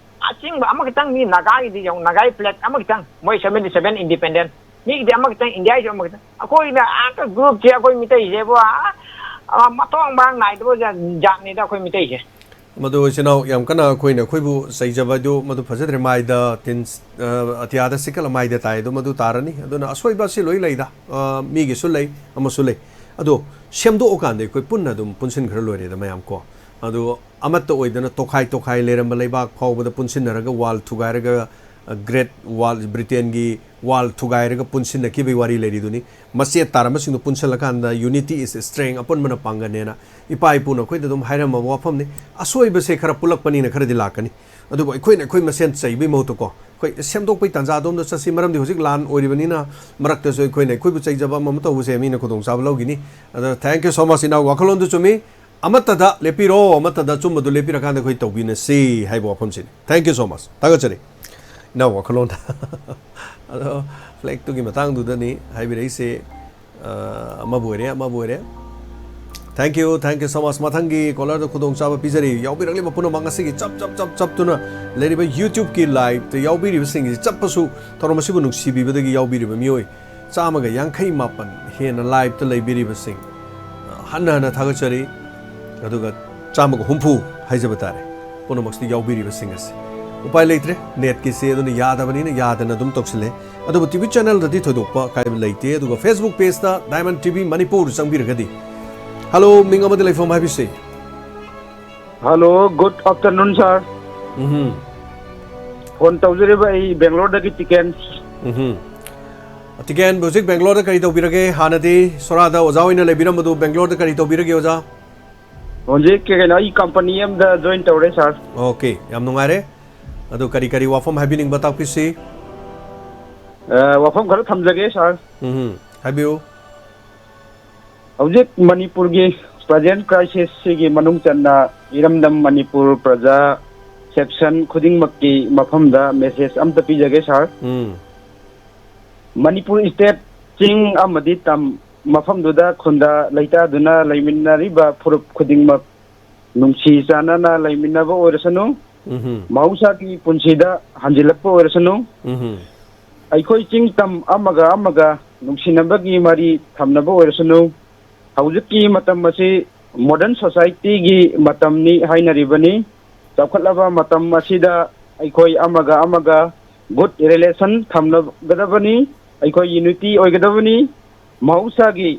ꯑꯆꯤꯡꯕ ꯑꯃꯈꯛꯇꯪ ꯃꯤ ꯅꯥꯒꯥꯒꯤꯗꯤ ꯌꯦꯡꯉꯨ, ꯅꯥꯒꯥꯒꯤ ꯐ꯭ꯂꯦꯛ ꯑꯃꯈꯛꯇꯪ, ꯃꯣꯏ ꯁꯚꯦꯟꯇꯤ ꯁꯚꯦꯟ ꯏꯟꯗꯤꯄꯦꯟꯗꯦꯟ꯫ ꯃꯤꯒꯤꯗꯤ ꯑꯃꯈꯛꯇꯪ, ꯏꯟꯗꯤꯌꯥꯒꯤꯁꯨ ꯑꯃꯈꯛꯇꯪ꯫ ꯑꯩꯈꯣꯏꯅ ꯑꯥ ꯒ꯭ꯔꯨꯞꯁꯦ ꯑꯩꯈꯣꯏ ꯃꯤꯇꯩꯁꯦꯕꯨ ꯑꯥ, ꯑꯥ, ꯃꯊꯣꯡ ꯃꯔꯥꯡ ꯅꯥꯏꯗꯕ ꯖꯥ- ꯖꯥꯠꯅꯤꯗ ꯑꯩꯈꯣꯏ ꯃꯤꯇꯩꯁꯦ꯫ ꯃꯗꯨ ꯏꯆꯤꯟ ꯏꯅꯥꯎ ꯌꯥꯝ ꯀꯟꯅ ꯑꯩꯈꯣꯏꯅ ꯑꯩꯈꯣꯏꯕꯨ ꯆꯩꯖꯕ ꯍꯥꯏꯗꯨ ꯃꯗꯨ ꯐꯖꯗ꯭ꯔꯦ꯫ ꯃꯥꯏꯗ ꯇꯤꯟ, ꯑ, ꯑꯇꯤꯌꯥꯗ ꯁꯤꯛꯀꯠꯂ ꯃꯥꯏꯗ ꯇꯥꯏ ꯑꯗꯨ ꯃꯗꯨ ꯇꯥꯔꯅꯤ꯫ ꯑꯗꯨꯅ ꯑꯁꯣꯏꯕ ꯑꯁꯤ ꯂꯣꯏ ꯂꯩꯗ꯫ ꯑ, ꯃꯤꯒꯤꯁꯨ ꯂꯩ, ꯑꯃꯁꯨ ꯂꯩ꯫ ꯑꯗꯣ ꯁꯦꯝꯗꯣꯛꯑꯀꯥꯟꯗ ꯑꯩꯈꯣꯏ ꯄꯨꯟꯅ ꯑꯗꯨꯝ ꯄꯨꯟꯁꯤꯟꯈ꯭ꯔ ꯂꯣꯏꯔꯦꯗ ꯃꯌꯥꯝ ꯀꯣ꯫ ꯑꯗꯣ ꯑꯃꯠꯇ ꯑꯣꯏꯗꯅ ꯇꯣꯈꯥꯏ ꯇꯣꯈꯥꯏ ꯂꯩꯔꯝꯕ ꯂꯩꯕꯥꯛ ꯐꯥꯎꯕꯗ ꯄꯨꯟꯁꯤꯟꯅꯔꯒ ꯋꯥꯜ ꯊꯨꯒꯥꯏꯔꯒ, ꯑ, ꯒ꯭ꯔꯦꯠ ꯋꯥꯜ, ꯕ꯭ꯔꯤꯇꯦꯟꯒꯤ ꯋꯥꯜ ꯊꯨꯒꯥꯏꯔꯒ ꯄꯨꯟꯁꯤꯟꯅꯈꯤꯕꯒꯤ ꯋꯥꯔꯤ ꯂꯩꯔꯤꯗꯨꯅꯤ꯫ ꯃꯆꯦꯠ ꯇꯥꯔꯝꯕꯁꯤꯡꯗꯣ ꯄꯨꯟꯁꯤꯜꯂꯀꯥꯟꯗ unity is strength, ꯑꯄꯨꯟꯕꯅ ꯄꯥꯡꯒꯜꯅꯦꯅ ꯏꯄꯥ ꯏꯄꯨꯅ ꯑꯩꯈꯣꯏꯗ ꯑꯗꯨꯝ ꯍꯥꯏꯔꯝꯃꯕ ꯋꯥꯐꯝꯅꯤ꯫ ꯑꯁꯣꯏꯕꯁꯦ ꯈꯔ ꯄꯨꯜꯂꯛꯄꯅꯤꯅ ꯈꯔꯗꯤ ꯂꯥꯛꯀꯅꯤ꯫ ꯑꯗꯨꯕꯨ ꯑꯩꯈꯣꯏꯅ ꯑꯩꯈꯣꯏ ꯃꯁꯦꯟ ꯆꯩꯕꯒꯤ ꯃꯍꯨꯠꯇꯀꯣ, ꯑꯩꯈꯣꯏ ꯁꯦꯝꯗꯣꯛꯄꯒꯤ ꯇꯥꯟꯖꯥꯗꯣꯝꯗ ꯆꯠꯁꯤ꯫ ꯃꯔꯝꯗꯤ ꯍꯧꯖꯤꯛ ꯂꯥꯟ ꯑꯣꯏꯔꯤꯕꯅꯤꯅ ꯃꯔꯛꯇꯁꯨ ꯑꯩꯈꯣꯏꯅ ꯑꯩꯈꯣꯏꯕꯨ ꯆꯩꯖꯕ ꯑꯃ ꯑꯃ ꯇꯧꯕꯁꯦ ꯃꯤꯅ ꯈꯨꯗꯣꯡꯆꯥꯕ ꯂꯧꯈꯤꯅꯤ꯫ ꯑꯗ thank you so much ꯏꯅꯥꯎ, ꯋꯥꯈꯜꯂꯣꯟꯗꯨ ꯆꯨꯝꯃꯤ꯫ ꯑꯃꯠꯇꯗ ꯂꯦꯞꯄꯤꯔꯣ, ꯑꯃꯠꯇꯗ ꯑꯆꯨꯝꯕꯗꯨ ꯂꯦꯞꯄꯤꯔꯀꯥꯟꯗ ꯑꯩꯈꯣꯏ ꯇꯧꯕꯤꯅꯁꯤ ꯍꯥꯏꯕ ꯋꯥꯐꯝꯁꯤꯅꯤ꯫ Thank you so much꯫ ꯊꯥꯒꯠꯆꯔꯤ ꯏꯅꯥꯎ ꯋꯥꯈꯜꯂꯣꯟꯗ꯫ ꯑꯗꯣ ꯐ꯭ꯂꯦꯛꯇꯨꯒꯤ ꯃꯇꯥꯡꯗꯨꯗꯅꯤ ꯍꯥꯏꯕꯤꯔꯛꯏꯁꯦ꯫ ꯑ, ꯑꯃꯕꯨ ꯑꯣꯏꯔꯦ, ꯑꯃꯕꯨ ꯑꯣꯏꯔꯦ꯫ Thank you, thank you so much. ꯃꯊꯪꯒꯤ caller ꯗ ꯈꯨꯗꯣꯡꯆꯥꯕ ꯄꯤꯖꯔꯤ꯫ ꯌꯥꯎꯕꯤꯔꯛꯂꯤꯕ ꯄꯨꯝꯅꯃꯛ, ꯉꯁꯤꯒꯤ ꯆꯞ, ꯆꯞ, ꯆꯞ, ꯆꯞꯇꯨꯅ ꯂꯩꯔꯤꯕ YouTube ꯀꯤ live ꯇ ꯌꯥꯎꯕꯤꯔꯤꯕꯁꯤꯡꯒꯤ ꯆꯞꯄꯁꯨ ꯊꯧꯔꯝ ꯑꯁꯤꯕꯨ ꯅꯨꯡꯁꯤꯕꯤꯕꯗꯒꯤ ꯌꯥꯎꯕꯤꯔꯤꯕ ꯃꯤꯑꯣꯏ ꯆꯥꯝꯃꯒ ꯌꯥꯡꯈꯩ ꯃꯥꯄꯟ ꯍꯦꯟꯅ live ꯇ ꯂꯩꯕꯤꯔꯤꯕꯁꯤꯡ, ꯑ, ꯍꯟꯅ ꯍꯟꯅ ꯊꯥꯒꯠꯆꯔꯤ꯫ ꯑꯗꯨꯒ ꯆꯥꯝꯃꯒ ꯍꯨꯝꯐꯨ ꯍꯥꯏꯖꯕ ꯇꯥꯔꯦ, ꯄꯨꯝꯅꯃꯛꯁꯤꯗ ꯌꯥꯎꯕꯤꯔꯤꯕꯁꯤꯡ ꯑꯁꯤ꯫ ꯎꯄꯥꯏ ꯂꯩꯇ꯭ꯔꯦ, net ꯀꯤꯁꯦ ꯑꯗꯨꯅ ꯌꯥꯗꯕꯅꯤꯅ ꯌꯥꯗꯅ ꯑꯗꯨꯝ ꯇꯧꯁꯤꯜꯂꯦ꯫ ꯑꯗꯨꯕꯨ TV channel ꯗꯗꯤ ꯊꯣꯏꯗꯣꯛꯄ ꯑꯀꯥꯏꯕ ꯂꯩꯇꯦ꯫ ꯑꯗꯨꯒ Facebook page ꯇ Diamond TV ꯃꯅꯤꯄꯨꯔ ꯆꯪꯕꯤꯔꯒꯗꯤ, hello, ꯃꯤꯡ ꯑꯃꯗꯤ ꯂꯩꯐꯝ ꯍꯥꯏꯕꯤꯁꯤ꯫ Hello, good afternoon, sir. ꯎꯝꯍꯨꯝ꯫ Phone ꯇꯧꯖꯔꯤꯕ ꯑꯩ ꯕꯦꯡꯒ꯭ꯂꯣꯔꯗꯒꯤ ꯇꯤꯀꯦꯟ꯫ ꯎꯝꯍꯨꯝ꯫ ꯇꯤꯀꯦꯟ, ꯍꯧꯖꯤꯛ ꯕꯦꯡꯒ꯭ꯂꯣꯔꯗ ꯀꯔꯤ ꯇꯧꯕꯤꯔꯒꯦ? ꯍꯥꯟꯅꯗꯤ ꯁꯣꯔꯥꯗ ꯑꯣꯖꯥ ꯑꯣꯏꯅ ꯂꯩꯕꯤꯔꯝꯕꯗꯨ ꯕꯦꯡꯒ꯭ꯂꯣꯔꯗ ꯀꯔꯤ ꯇꯧꯕꯤꯔꯒꯦ, ꯑꯣꯖꯥ? ꯍꯧꯖꯤꯛ ꯀꯩꯅꯣ, ꯑꯩ company ꯑꯝꯗ join ꯇꯧꯔꯦ, sir. Okay, ꯌꯥꯝ ꯅꯨꯡꯉꯥꯏꯔꯦ꯫ ꯑꯗꯨ ꯀꯔꯤ ꯀꯔꯤ ꯋꯥꯐꯝ ꯍꯥꯏꯕꯤꯅꯤꯡꯕ ꯇꯥꯛꯄꯤꯁꯤ? ꯑ, ꯋꯥꯐꯝ ꯈꯔ ꯊꯝꯖꯒꯦ, sir. ꯎꯝꯍꯨꯝ, ꯍꯥꯏꯕꯤꯌꯨ꯫ ꯍꯧꯖꯤꯛ ꯃꯅꯤꯄꯨꯔꯒꯤ present crisis ꯁꯤꯒꯤ ꯃꯅꯨꯡ ꯆꯟꯅ ꯏꯔꯝꯗꯝ ꯃꯅꯤꯄꯨꯔ ꯄ꯭ꯔꯖꯥ section ꯈꯨꯗꯤꯡꯃꯛꯀꯤ ꯃꯐꯝꯗ message ꯑꯝꯇ ꯄꯤꯖꯒꯦ, sir. ꯎꯝ꯫ ꯃꯅꯤꯄꯨꯔ state ꯆꯤꯡ ꯑꯃꯗꯤ ꯇꯝ ꯃꯐꯝꯗꯨꯗ ꯈꯨꯟꯗꯥ ꯂꯩꯇꯥꯗꯨꯅ ꯂꯩꯃꯤꯟꯅꯔꯤꯕ ꯐꯨꯔꯨꯞ ꯈꯨꯗꯤꯡꯃꯛ ꯅꯨꯡꯁꯤ ꯆꯥꯟꯅꯅ ꯂꯩꯃꯤꯟꯅꯕ ꯑꯣꯏꯔꯁꯅꯨ꯫ ꯎꯝꯍꯨꯝ꯫ ꯃꯍꯧꯁꯥꯒꯤ ꯄꯨꯟꯁꯤꯗ ꯍꯟꯖꯤꯜꯂꯛꯄ ꯑꯣꯏꯔꯁꯅꯨ꯫ ꯎꯝꯍꯨꯝ꯫ ꯑꯩꯈꯣꯏ ꯆꯤꯡ ꯇꯝ ꯑꯃꯒ ꯑꯃꯒ ꯅꯨꯡꯁꯤꯅꯕꯒꯤ ꯃꯔꯤ ꯊꯝꯅꯕ ꯑꯣꯏꯔꯁꯅꯨ꯫ ꯍꯧꯖꯤꯛꯀꯤ ꯃꯇꯝ ꯑꯁꯤ modern society ꯒꯤ ꯃꯇꯝꯅꯤ ꯍꯥꯏꯅꯔꯤꯕꯅꯤ꯫ ꯆꯥꯎꯈꯠꯂꯕ ꯃꯇꯝ ꯑꯁꯤꯗ ꯑꯩꯈꯣꯏ ꯑꯃꯒ ꯑꯃꯒ good relation ꯊꯝꯅꯒꯗꯕꯅꯤ꯫ ꯑꯩꯈꯣꯏ unity ꯑꯣꯏꯒꯗꯕꯅꯤ꯫ ꯃꯍꯧꯁꯥꯒꯤ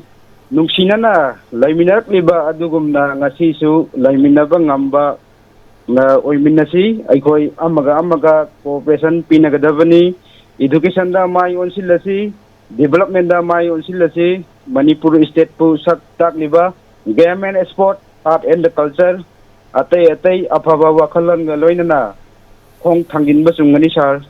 ꯅꯨꯡꯁꯤꯅꯅ ꯂꯩꯃꯤꯟꯅꯔꯛꯂꯤꯕ ꯑꯗꯨꯒꯨꯝꯅ ꯉꯁꯤꯁꯨ ꯂꯩꯃꯤꯟꯅꯕ ꯉꯝꯕ, ꯑ, ꯑꯣꯏꯃꯤꯟꯅꯁꯤ꯫ ꯑꯩꯈꯣꯏ ꯑꯃꯒ ꯑꯃꯒ cooperation ꯄꯤꯅꯒꯗꯕꯅꯤ꯫ Education ꯗ ꯃꯥꯏ ꯑꯣꯟꯁꯤꯜꯂꯁꯤ, development ꯗ ꯃꯥꯏ ꯑꯣꯟꯁꯤꯜꯂꯁꯤ꯫ ꯃꯅꯤꯄꯨꯔ state ꯄꯨ ꯁꯛ ꯇꯥꯛꯂꯤꯕ game and sport, art and culture, ꯑꯇꯩ ꯑꯇꯩ ꯑꯐꯕ ꯋꯥꯈꯜꯂꯣꯟꯒ ꯂꯣꯏꯅꯅ ꯈꯣꯡ ꯊꯥꯡꯖꯤꯟꯕ ꯆꯨꯝꯒꯅꯤ, sir꯫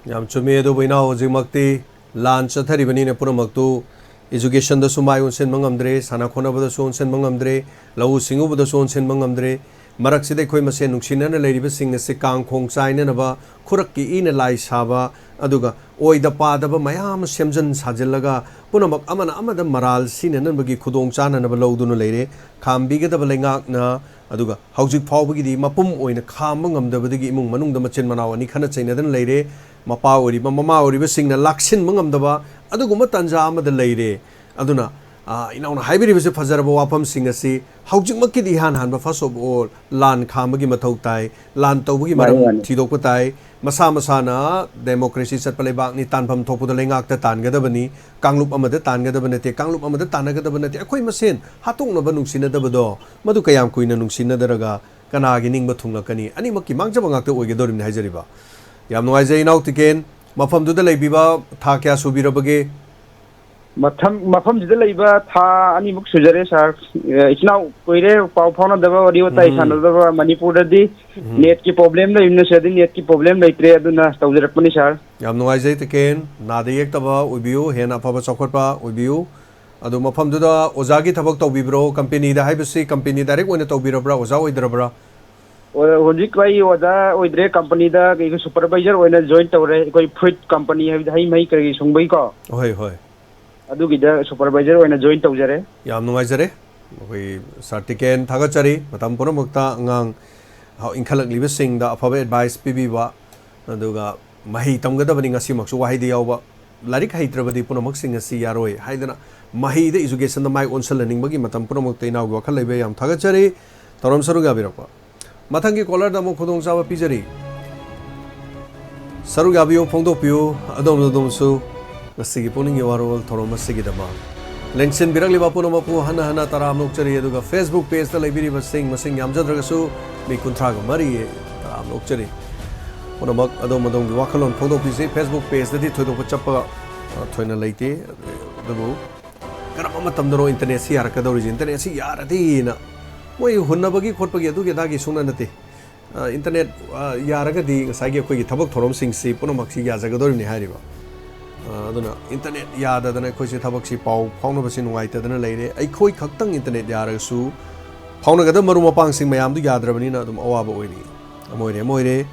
ꯌꯥꯝ ꯆꯨꯝꯃꯤ꯫ ꯑꯗꯨꯕꯨ ꯏꯅꯥꯎ, ꯍꯧꯖꯤꯛꯃꯛꯇꯤ ꯂꯥꯟ ꯆꯠꯊꯔꯤꯕꯅꯤꯅ ꯄꯨꯝꯅꯃꯛꯇꯨ education ꯗꯁꯨ ꯃꯥꯏ ꯑꯣꯟꯁꯤꯟꯕ ꯉꯝꯗ꯭ꯔꯦ, ꯁꯥꯟꯅ ꯈꯣꯠꯅꯕꯗꯁꯨ ꯑꯣꯟꯁꯤꯟꯕ ꯉꯝꯗ꯭ꯔꯦ, ꯂꯧꯎ ꯁꯤꯡꯎꯕꯗꯁꯨ ꯑꯣꯟꯁꯤꯟꯕ ꯉꯝꯗ꯭ꯔꯦ꯫ ꯃꯔꯛꯁꯤꯗ ꯑꯩꯈꯣꯏ ꯃꯁꯦꯟ ꯅꯨꯡꯁꯤꯅꯅ ꯂꯩꯔꯤꯕꯁꯤꯡ ꯑꯁꯤ ꯀꯥꯡ ꯈꯣꯡ ꯆꯥꯏꯅꯅꯕ, ꯈꯨꯔꯛꯀꯤ ꯏꯅ ꯂꯥꯏ ꯁꯥꯕ, ꯑꯗꯨꯒ ꯑꯣꯏꯗ ꯄꯥꯗꯕ ꯃꯌꯥꯝ ꯑꯃ ꯁꯦꯝꯖꯤꯟ ꯁꯥꯖꯤꯜꯂꯒ ꯄꯨꯝꯅꯃꯛ ꯑꯃꯅ ꯑꯃꯗ ꯃꯔꯥꯜ ꯁꯤꯅꯅꯕꯒꯤ ꯈꯨꯗꯣꯡ ꯆꯥꯅꯅꯕ ꯂꯧꯗꯨꯅ ꯂꯩꯔꯦ꯫ ꯈꯥꯝꯕꯤꯒꯗꯕ ꯂꯩꯉꯥꯛꯅ, ꯑꯗꯨꯒ ꯍꯧꯖꯤꯛ ꯐꯥꯎꯕꯒꯤꯗꯤ ꯃꯄꯨꯝ ꯑꯣꯏꯅ ꯈꯥꯝꯕ ꯉꯝꯗꯕꯗꯒꯤ ꯏꯃꯨꯡ ꯃꯅꯨꯡꯗ ꯃꯆꯤꯟ ꯃꯅꯥꯎ ꯑꯅꯤ ꯈꯠꯅ ꯆꯩꯅꯗꯅ ꯂꯩꯔꯦ꯫ ꯃꯄꯥ ꯑꯣꯏꯔꯤꯕ, ꯃꯃꯥ ꯑꯣꯏꯔꯤꯕꯁꯤꯡꯅ ꯂꯥꯛꯁꯤꯟꯕ ꯉꯝꯗꯕ ꯑꯗꯨꯒꯨꯝꯕ ꯇꯥꯟꯖꯥ ꯑꯃꯗ ꯂꯩꯔꯦ꯫ ꯑꯗꯨꯅ, ꯑ, ꯏꯅꯥꯎꯅ ꯍꯥꯏꯕꯤꯔꯤꯕꯁꯦ ꯐꯖꯔꯕ ꯋꯥꯐꯝꯁꯤꯡ ꯑꯁꯤ ꯍꯧꯖꯤꯛꯃꯛꯀꯤꯗꯤ ꯏꯍꯥꯟ ꯍꯥꯟꯕ, first of all, ꯂꯥꯟ ꯈꯥꯝꯕꯒꯤ ꯃꯊꯧ ꯇꯥꯏ, ꯂꯥꯟ ꯇꯧꯕꯒꯤ ꯃꯥꯅꯤ, ꯃꯔꯝ ꯃꯥꯅꯤ꯫ ꯊꯤꯗꯣꯛꯄ ꯇꯥꯏ꯫ ꯃꯁꯥ ꯃꯁꯥꯅ democracy ꯆꯠꯄ ꯂꯩꯕꯥꯛꯅꯤ, ꯇꯥꯟꯐꯝ ꯊꯣꯛꯄꯗ ꯂꯩꯉꯥꯛꯇ ꯇꯥꯟꯒꯗꯕꯅꯤ, ꯀꯥꯡꯂꯨꯞ ꯑꯃꯗ ꯇꯥꯟꯒꯗꯕ ꯅꯠꯇꯦ, ꯀꯥꯡꯂꯨꯞ ꯑꯃꯗ ꯇꯥꯟꯅꯒꯗꯕ ꯅꯠꯇꯦ꯫ ꯑꯩꯈꯣꯏ ꯃꯁꯦꯟ ꯍꯥꯠꯇꯣꯛꯅꯕ ꯅꯨꯡꯁꯤꯅꯗꯕꯗꯣ, ꯃꯗꯨ ꯀꯌꯥꯝ ꯀꯨꯏꯅ ꯅꯨꯡꯁꯤꯅꯗꯔꯒ ꯀꯅꯥꯒꯤ ꯅꯤꯡꯕ ꯊꯨꯡꯂꯛꯀꯅꯤ? ꯑꯅꯤꯃꯛꯀꯤ ꯃꯥꯡꯖꯕ ꯉꯥꯛꯇ ꯑꯣꯏꯒꯗꯧꯔꯤꯕꯅꯤ ꯍꯥꯏꯖꯔꯤꯕ꯫ ꯌꯥꯝ ꯅꯨꯡꯉꯥꯏꯖꯩ ꯏꯅꯥꯎ ꯇꯤꯀꯦꯟ꯫ ꯃꯐꯝꯗꯨꯗ ꯂꯩꯕꯤꯕ ꯊꯥ ꯀꯌꯥ ꯁꯨꯕꯤꯔꯕꯒꯦ? ꯃꯊꯝ-, ꯃꯐꯝꯁꯤꯗ ꯂꯩꯕ ꯊꯥ ꯑꯅꯤꯃꯨꯛ ꯁꯨꯖꯔꯦ, ꯁꯥꯔ꯫ ꯑꯦ, ꯏꯆꯤꯟ ꯏꯅꯥꯎ ꯀꯨꯏꯔꯦ ꯄꯥꯎ ꯐꯥꯎꯅꯗꯕ, ꯋꯥꯔꯤ ꯋꯥꯇꯥꯏ ꯎꯝ꯫ ꯁꯥꯟꯅꯗꯕ꯫ ꯃꯅꯤꯄꯨꯔꯗꯗꯤ ꯎꯝ꯫ ꯅꯦꯠꯀꯤ problem ꯂꯩꯕꯅ, ꯁꯤꯗꯗꯤ ꯅꯦꯠꯀꯤ problem ꯂꯩꯇ꯭ꯔꯦ, ꯑꯗꯨꯅ ꯇꯧꯖꯔꯛꯄꯅꯤ, ꯁꯥꯔ꯫ ꯌꯥꯝ ꯅꯨꯡꯉꯥꯏꯖꯩ ꯇꯤꯀꯦꯟ, ꯅꯥꯗ ꯌꯦꯛꯇꯕ ꯑꯣꯏꯕꯤꯌꯨ, ꯍꯦꯟꯅ ꯑꯐꯕ ꯆꯥꯎꯈꯠꯄ ꯑꯣꯏꯕꯤꯌꯨ꯫ ꯑꯗꯨ ꯃꯐꯝꯗꯨꯗ ꯑꯣꯖꯥꯒꯤ ꯊꯕꯛ ꯇꯧꯕꯤꯕ꯭ꯔꯣ? ꯀꯝꯄꯦꯅꯤꯗ ꯍꯥꯏꯕꯁꯤ ꯀꯝꯄꯦꯅꯤ direct ꯑꯣꯏꯅ ꯇꯧꯕꯤꯔꯕ꯭ꯔꯥ, ꯑꯣꯖꯥ ꯑꯣꯏꯗ꯭ꯔꯕ꯭ꯔꯥ? ꯑꯣ, ꯍꯧꯖꯤꯛ ꯑꯩ ꯑꯣꯖꯥ ꯑꯣꯏꯗ꯭ꯔꯦ, ꯀꯝꯄꯦꯅꯤꯗ ꯀꯩꯒꯤ supervisor ꯑꯣꯏꯅ join ꯇꯧꯔꯦ꯫ ꯑꯩꯈꯣꯏ fruit company ꯍꯥꯏꯕꯗꯤ ꯍꯩ ꯃꯍꯩ ꯀꯔꯤ ꯁꯨꯡꯕꯒꯤꯀꯣ꯫ ꯍꯣꯏ, ꯍꯣꯏ꯫ ꯑꯗꯨꯒꯤꯗ supervisor ꯑꯣꯏꯅ join ꯇꯧꯖꯔꯦ꯫ ꯌꯥꯝ ꯅꯨꯡꯉꯥꯏꯖꯔꯦ꯫ ꯑꯩꯈꯣꯏ ꯁꯥꯔ ꯇꯤꯀꯦꯟ ꯊꯥꯒꯠꯆꯔꯤ꯫ ꯃꯇꯝ ꯄꯨꯝꯅꯃꯛꯇ ꯑꯉꯥꯡ ꯍꯧ-, ꯏꯟꯈꯠꯂꯛꯂꯤꯕꯁꯤꯡꯗ ꯑꯐꯕ advice ꯄꯤꯕꯤꯕ, ꯑꯗꯨꯒ ꯃꯍꯩ ꯇꯝꯒꯗꯕꯅꯤ, ꯉꯁꯤꯃꯛꯁꯨ ꯋꯥꯍꯩꯗ ꯌꯥꯎꯕ, "ꯂꯥꯏꯔꯤꯛ ꯍꯩꯇ꯭ꯔꯕꯗꯤ ꯄꯨꯝꯅꯃꯛꯁꯤꯡ ꯑꯁꯤ ꯌꯥꯔꯣꯏ" ꯍꯥꯏꯗꯅ ꯃꯍꯩꯗ, educationꯗ ꯃꯥꯏ ꯑꯣꯟꯁꯤꯜꯍꯟꯅꯤꯡꯕꯒꯤ ꯃꯇꯝ ꯄꯨꯝꯅꯃꯛꯇ ꯏꯅꯥꯎꯒꯤ ꯋꯥꯈꯜ ꯂꯩꯕ ꯌꯥꯝ ꯊꯥꯒꯠꯆꯔꯤ꯫ ꯊꯧꯔꯝ ꯁꯔꯨꯛ ꯌꯥꯕꯤꯔꯛꯄ꯫ ꯃꯊꯪꯒꯤ callerꯗ ꯑꯃꯨꯛ ꯈꯨꯗꯣꯡꯆꯥꯕ ꯄꯤꯖꯔꯤ꯫ ꯁꯔꯨꯛ ꯌꯥꯕꯤꯌꯨ, ꯐꯣꯡꯗꯣꯛꯄꯤꯌꯨ, ꯑꯗꯣꯝ ꯑꯗꯣꯝꯁꯨ ꯉꯁꯤꯒꯤ ꯄꯨꯛꯅꯤꯡꯒꯤ ꯋꯥꯔꯣꯜ ꯊꯧꯔꯝ ꯑꯁꯤꯒꯤꯗꯃꯛ꯫ ꯂꯦꯡꯁꯤꯟꯕꯤꯔꯛꯂꯤꯕ ꯄꯨꯝꯅꯃꯛꯄꯨ ꯍꯟꯅ ꯍꯟꯅ ꯇꯔꯥꯝꯅ ꯑꯣꯛꯆꯔꯤ, ꯑꯗꯨꯒ Facebook pageꯇ ꯂꯩꯕꯤꯔꯤꯕꯁꯤꯡ, ꯃꯁꯤꯡ ꯌꯥꯝꯖꯗ꯭ꯔꯒꯁꯨ ꯃꯤ ꯀꯨꯟꯊ꯭ꯔꯥꯒ ꯃꯔꯤ, ꯇꯔꯥꯝꯅ ꯑꯣꯛꯆꯔꯤ꯫ ꯄꯨꯝꯅꯃꯛ ꯑꯗꯣꯝ ꯑꯗꯣꯝꯒꯤ ꯋꯥꯈꯜꯂꯣꯟ ꯐꯣꯡꯗꯣꯛꯄꯤꯁꯤ꯫ Facebook pageꯇꯗꯤ ꯊꯣꯏꯗꯣꯛꯄ ꯆꯠꯄ, ꯑ, ꯊꯣꯏꯅ ꯂꯩꯇꯦ, ꯑꯗꯨꯕꯨ ꯀꯔꯝꯕ ꯃꯇꯝꯗꯅꯣ internetꯁꯤ ꯌꯥꯔꯛꯀꯗꯧꯔꯤꯁꯤ? Internetꯁꯤ ꯌꯥꯔꯗꯤꯅ ꯃꯣꯏ ꯍꯨꯟꯅꯕꯒꯤ ꯈꯣꯠꯄꯒꯤ ꯑꯗꯨꯒꯤ ꯑꯗꯥꯒꯤ ꯁꯨꯡꯅ ꯅꯠꯇꯦ꯫ ꯑ, internet, ꯑ, ꯌꯥꯔꯒꯗꯤ ꯉꯁꯥꯏꯒꯤ ꯑꯩꯈꯣꯏꯒꯤ ꯊꯕꯛ ꯊꯧꯔꯝꯁꯤꯡꯁꯤ ꯄꯨꯝꯅꯃꯛꯁꯤ ꯌꯥꯖꯒꯗꯧꯔꯤꯕꯅꯤ ꯍꯥꯏꯔꯤꯕ꯫ ꯑ, ꯑꯗꯨꯅ internet ꯌꯥꯗꯗꯅ ꯑꯩꯈꯣꯏꯁꯦ ꯊꯕꯛꯁꯤ ꯄꯥꯎ ꯐꯥꯎꯅꯕꯁꯤ ꯅꯨꯡꯉꯥꯏꯇꯗꯅ ꯂꯩꯔꯦ꯫ ꯑꯩꯈꯣꯏ ꯈꯛꯇꯪ internet ꯌꯥꯔꯒꯁꯨ ꯐꯥꯎꯅꯒꯗꯕ ꯃꯔꯨꯞ ꯃꯄꯥꯡꯁꯤꯡ ꯃꯌꯥꯝꯗꯨ ꯌꯥꯗ꯭ꯔꯕꯅꯤꯅ ꯑꯗꯨꯝ ꯑꯋꯥꯕ ꯑꯣꯏꯔꯤ꯫ ꯑꯃ ꯑꯣꯏꯔꯦ, ꯑꯃ ꯑꯣꯏꯔꯦ꯫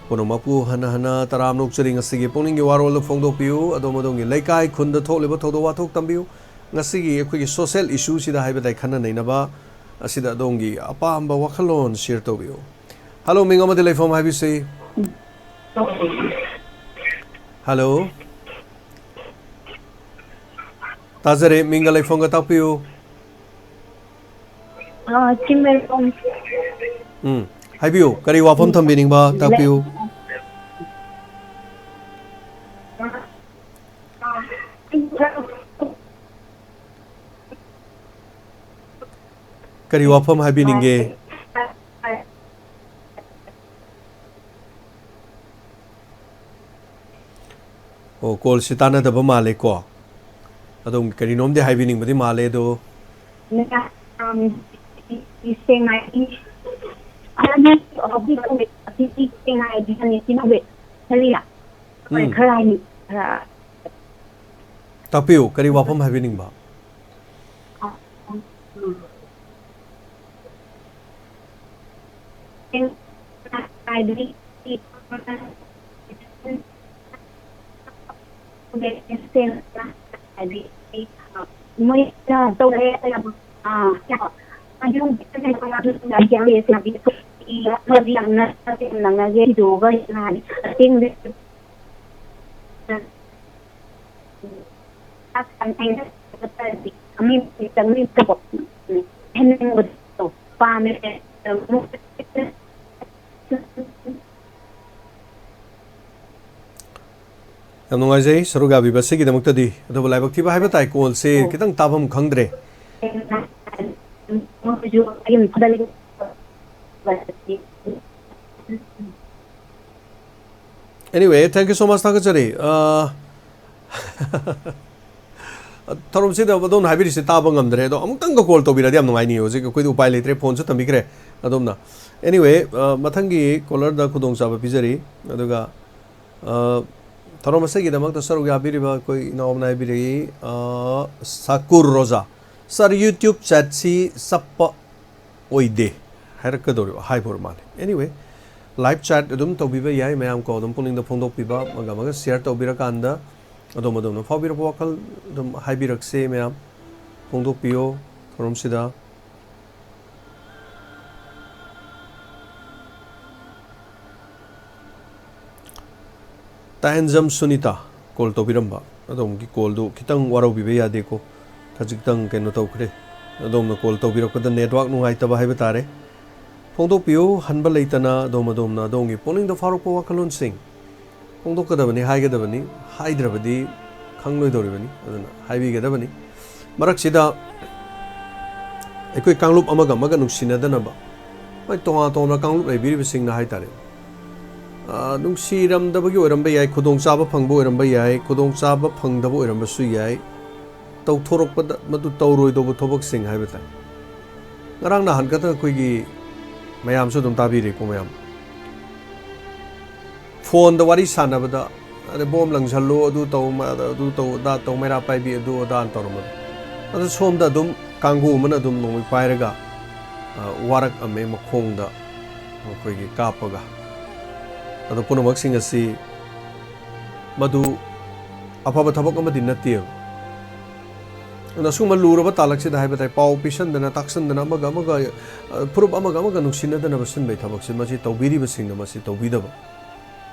ꯄꯨꯝꯅꯃꯛꯄꯨ ꯍꯟꯅ ꯍꯟꯅ ꯇꯔꯥꯝꯅ ꯑꯣꯛꯆꯔꯤ꯫ ꯉꯁꯤꯒꯤ ꯄꯨꯛꯅꯤꯡꯒꯤ ꯋꯥꯔꯣꯜꯗꯨ ꯐꯣꯡꯗꯣꯛꯄꯤꯌꯨ꯫ ꯑꯗꯣꯝ ꯑꯗꯣꯝꯒꯤ ꯂꯩꯀꯥꯏ, ꯈꯨꯟꯗ ꯊꯣꯛꯂꯤꯕ ꯊꯧꯗꯣꯛ ꯋꯥꯊꯣꯛ ꯇꯝꯕꯤꯌꯨ꯫ ꯉꯁꯤꯒꯤ ꯑꯩꯈꯣꯏꯒꯤ social issue ꯁꯤꯗ ꯍꯥꯏꯕ ꯇꯥꯏ, ꯈꯟꯅ ꯅꯩꯅꯕ ꯑꯁꯤꯗ ꯑꯗꯣꯝꯒꯤ ꯑꯄꯥꯝꯕ ꯋꯥꯈꯜꯂꯣꯟ share ꯇꯧꯕꯤꯌꯨ꯫ Hello, ꯃꯤꯡ ꯑꯃꯗꯤ ꯂꯩꯐꯝ ꯍꯥꯏꯕꯤꯁꯤ꯫ Hello꯫ ꯇꯥꯖꯔꯦ, ꯃꯤꯡꯒ ꯂꯩꯐꯝꯒ ꯇꯥꯛꯄꯤꯌꯨ꯫ ꯑ, ꯆꯤꯡꯃꯩꯔꯣꯡ꯫ ꯎꯝ, ꯍꯥꯏꯕꯤꯌꯨ, ꯀꯔꯤ ꯋꯥꯐꯝ ꯊꯝꯕꯤꯅꯤꯡꯕ ꯇꯥꯛꯄꯤꯌꯨ꯫ ꯀꯔꯤ ꯋꯥꯐꯝ ꯍꯥꯏꯕꯤꯅꯤꯡꯒꯦ? ꯑꯣ, call ꯁꯤ ꯇꯥꯟꯅꯗꯕ ꯃꯥꯜꯂꯦꯀꯣ꯫ ꯑꯗꯣꯝ ꯀꯔꯤꯅꯣꯝꯗꯤ ꯍꯥꯏꯕꯤꯅꯤꯡꯕꯗꯤ ꯃꯥꯜꯂꯦ ꯑꯗꯣ꯫ ꯃꯌꯥꯝ ꯁꯦꯡꯅ ꯍꯥꯏꯗꯤ, ꯍꯥꯏꯗꯤ, ꯍꯧꯖꯤꯛ ꯍꯧꯖꯤꯛ ꯁꯦꯡꯅ ꯍꯥꯏꯗꯤ, ꯀꯔꯤꯅ? ꯍꯣꯏ, ꯎꯝ꯫ ꯈꯔ ꯍꯥꯏꯅꯤ, ꯈꯔ꯫ ꯇꯥꯛꯄꯤꯌꯨ, ꯀꯔꯤ ꯋꯥꯐꯝ ꯍꯥꯏꯕꯤꯅꯤꯡꯕ? ꯃꯣꯏꯅ ꯇꯧꯔꯦ꯫ ꯄꯥꯝꯃꯦ꯫ ꯌꯥꯝ ꯅꯨꯡꯉꯥꯏꯖꯩ ꯁꯔꯨꯛ ꯌꯥꯕꯤꯕꯁꯤꯒꯤꯗꯃꯛꯇꯗꯤ꯫ ꯑꯗꯨꯕꯨ ꯂꯥꯏꯕꯛ ꯊꯤꯕ ꯍꯥꯏꯕ ꯇꯥꯏ, call ꯁꯦ ꯈꯤꯇꯪ ꯇꯥꯐꯝ ꯈꯪꯗ꯭ꯔꯦ꯫ Anyway, thank you so much, ꯊꯥꯒꯠꯆꯔꯤ꯫ ꯑ, ꯊꯧꯔꯝꯁꯤꯗ ꯑꯗꯣꯝꯅ ꯍꯥꯏꯕꯤꯔꯤꯁꯦ ꯇꯥꯕ ꯉꯝꯗ꯭ꯔꯦ, ꯑꯗꯣ ꯑꯃꯨꯛꯇꯪꯒ call ꯇꯧꯕꯤꯔꯗꯤ ꯌꯥꯝ ꯅꯨꯡꯉꯥꯏꯅꯤ꯫ ꯍꯧꯖꯤꯛ ꯑꯩꯈꯣꯏꯗꯤ ꯎꯄꯥꯏ ꯂꯩꯇ꯭ꯔꯦ, phone ꯁꯨ ꯊꯝꯕꯤꯈ꯭ꯔꯦ ꯑꯗꯣꯝꯅ꯫ Anyway, ꯑ, ꯃꯊꯪꯒꯤ caller ꯗ ꯈꯨꯗꯣꯡꯆꯥꯕ ꯄꯤꯖꯔꯤ꯫ ꯑꯗꯨꯒ, ꯑ, ꯊꯧꯔꯝ ꯑꯁꯤꯒꯤꯗꯃꯛꯇ ꯁꯔꯨꯛ ꯌꯥꯕꯤꯔꯤꯕ ꯑꯩꯈꯣꯏ ꯏꯅꯥꯎ ꯑꯃꯅ ꯍꯥꯏꯕꯤꯔꯛꯏ, ꯑ, ꯁꯥꯀꯨꯔ ꯔꯣꯖꯥ꯫ Sir, YouTube chat ꯁꯤ ꯆꯞꯄ ꯑꯣꯏꯗꯦ ꯍꯥꯏꯔꯛꯀꯗꯧꯔꯤꯕ, ꯍꯥꯏꯕ ꯑꯣꯏꯔ ꯃꯥꯜꯂꯦ꯫ Anyway, live chat ꯑꯗꯨꯝ ꯇꯧꯕꯤꯕ ꯌꯥꯏ ꯃꯌꯥꯝ ꯀꯣ, ꯑꯗꯨꯝ ꯄꯨꯛꯅꯤꯡꯗ ꯐꯣꯡꯗꯣꯛꯄꯤꯕ, ꯑꯃꯒ ꯑꯃꯒ share ꯇꯧꯕꯤꯔꯀꯥꯟꯗ ꯑꯗꯣꯝ ꯑꯗꯣꯝꯅ ꯐꯥꯎꯕꯤꯔꯛꯄ ꯋꯥꯈꯜ ꯑꯗꯨꯝ ꯍꯥꯏꯕꯤꯔꯛꯁꯦ ꯃꯌꯥꯝ, ꯐꯣꯡꯗꯣꯛꯄꯤꯌꯣ ꯊꯧꯔꯝꯁꯤꯗ꯫ ꯇꯥꯍꯦꯟꯖꯝ ꯁꯨꯅꯤꯇꯥ call ꯇꯧꯕꯤꯔꯝꯕ, ꯑꯗꯣꯝꯒꯤ callꯗꯨ ꯈꯤꯇꯪ ꯋꯥꯔꯧꯕꯤꯕ ꯌꯥꯗꯦꯀꯣ, ꯈꯖꯤꯛꯇꯪ ꯀꯩꯅꯣ ꯇꯧꯈ꯭ꯔꯦ꯫ ꯑꯗꯣꯝꯅ call ꯇꯧꯕꯤꯔꯛꯄꯗ network ꯅꯨꯡꯉꯥꯏꯇꯕ ꯍꯥꯏꯕ ꯇꯥꯔꯦ꯫ ꯐꯣꯡꯗꯣꯛꯄꯤꯌꯨ, ꯍꯟꯕ ꯂꯩꯇꯅ ꯑꯗꯣꯝ ꯑꯗꯣꯝꯅ ꯑꯗꯣꯝꯒꯤ ꯄꯨꯛꯅꯤꯡꯗ ꯐꯥꯎꯔꯛꯄ ꯋꯥꯈꯜꯂꯣꯟꯁꯤꯡ ꯐꯣꯡꯗꯣꯛꯀꯗꯕꯅꯤ, ꯍꯥꯏꯒꯗꯕꯅꯤ, ꯍꯥꯏꯗ꯭ꯔꯕꯗꯤ ꯈꯪꯂꯣꯏꯗꯧꯔꯤꯕꯅꯤ, ꯑꯗꯨꯅ ꯍꯥꯏꯕꯤꯒꯗꯕꯅꯤ꯫ ꯃꯔꯛꯁꯤꯗ ꯑꯩꯈꯣꯏ ꯀꯥꯡꯂꯨꯞ ꯑꯃꯒ ꯑꯃꯒ ꯅꯨꯡꯁꯤꯅꯗꯅꯕ, ꯍꯣꯏ, ꯇꯣꯉꯥꯟ ꯇꯣꯉꯥꯟꯕ ꯀꯥꯡꯂꯨꯞ ꯂꯩꯕꯤꯔꯤꯕꯁꯤꯡꯅ ꯍꯥꯏ ꯇꯥꯔꯦ, ꯑ, ꯅꯨꯡꯁꯤꯔꯝꯗꯕꯒꯤ ꯑꯣꯏꯔꯝꯕ ꯌꯥꯏ, ꯈꯨꯗꯣꯡꯆꯥꯕ ꯐꯪꯕ ꯑꯣꯏꯔꯝꯕ ꯌꯥꯏ, ꯈꯨꯗꯣꯡꯆꯥꯕ ꯐꯪꯗꯕ ꯑꯣꯏꯔꯝꯕꯁꯨ ꯌꯥꯏ, ꯇꯧꯊꯣꯔꯛꯄꯗ ꯃꯗꯨ ꯇꯧꯔꯣꯏꯗꯧꯕ ꯊꯕꯛꯁꯤꯡ ꯍꯥꯏꯕ ꯇꯥꯏ꯫ ꯉꯔꯥꯡ ꯅꯍꯥꯟ ꯈꯛꯇ ꯑꯩꯈꯣꯏꯒꯤ ꯃꯌꯥꯝꯁꯨ ꯑꯗꯨꯝ ꯇꯥꯕꯤꯔꯦꯀꯣ ꯃꯌꯥꯝ꯫ Phoneꯗ ꯋꯥꯔꯤ ꯁꯥꯟꯅꯕꯗ, ꯑꯗꯩ ꯕꯣꯝ ꯂꯪꯁꯜꯂꯨ, ꯑꯗꯨ ꯇꯧ, ꯃ-, ꯑꯗꯨ ꯇꯧ, ꯑꯗꯥ ꯇꯧ, ꯃꯩꯔꯥ ꯄꯥꯏꯕꯤ, ꯑꯗꯨ ꯑꯗꯥꯅ ꯇꯧꯔꯝꯕꯗꯣ꯫ ꯑꯗꯨ ꯁꯣꯝꯗ ꯑꯗꯨꯝ ꯀꯥꯡꯕꯨ ꯑꯃꯅ ꯑꯗꯨꯝ ꯅꯣꯡꯃꯩ ꯄꯥꯏꯔꯒ, ꯑ, ꯋꯥꯔꯛꯑꯝꯃꯦ ꯃꯈꯣꯡꯗ, ꯃꯈꯣꯏꯒꯤ ꯀꯥꯞꯄꯒ꯫ ꯑꯗꯣ ꯄꯨꯝꯅꯃꯛꯁꯤꯡ ꯑꯁꯤ ꯃꯗꯨ ꯑꯐꯕ ꯊꯕꯛ ꯑꯃꯗꯤ ꯅꯠꯇꯦꯕ꯫ ꯑꯗꯨꯅ ꯑꯁꯨꯝꯕ ꯂꯨꯔꯕ ꯇꯥꯂꯛꯁꯤꯗ ꯍꯥꯏꯕ ꯇꯥꯏ, ꯄꯥꯎ ꯄꯤꯁꯟꯗꯅ, ꯇꯥꯛꯁꯟꯗꯅ, ꯑꯃꯒ ꯑꯃꯒ, ꯑ, ꯐꯨꯔꯨꯞ ꯑꯃꯒ ꯑꯃꯒ ꯅꯨꯡꯁꯤꯅꯗꯅꯕ ꯁꯤꯟꯕꯒꯤ ꯊꯕꯛꯁꯤ, ꯃꯁꯤ ꯇꯧꯕꯤꯔꯤꯕꯁꯤꯡꯅ ꯃꯁꯤ ꯇꯧꯕꯤꯗꯕ,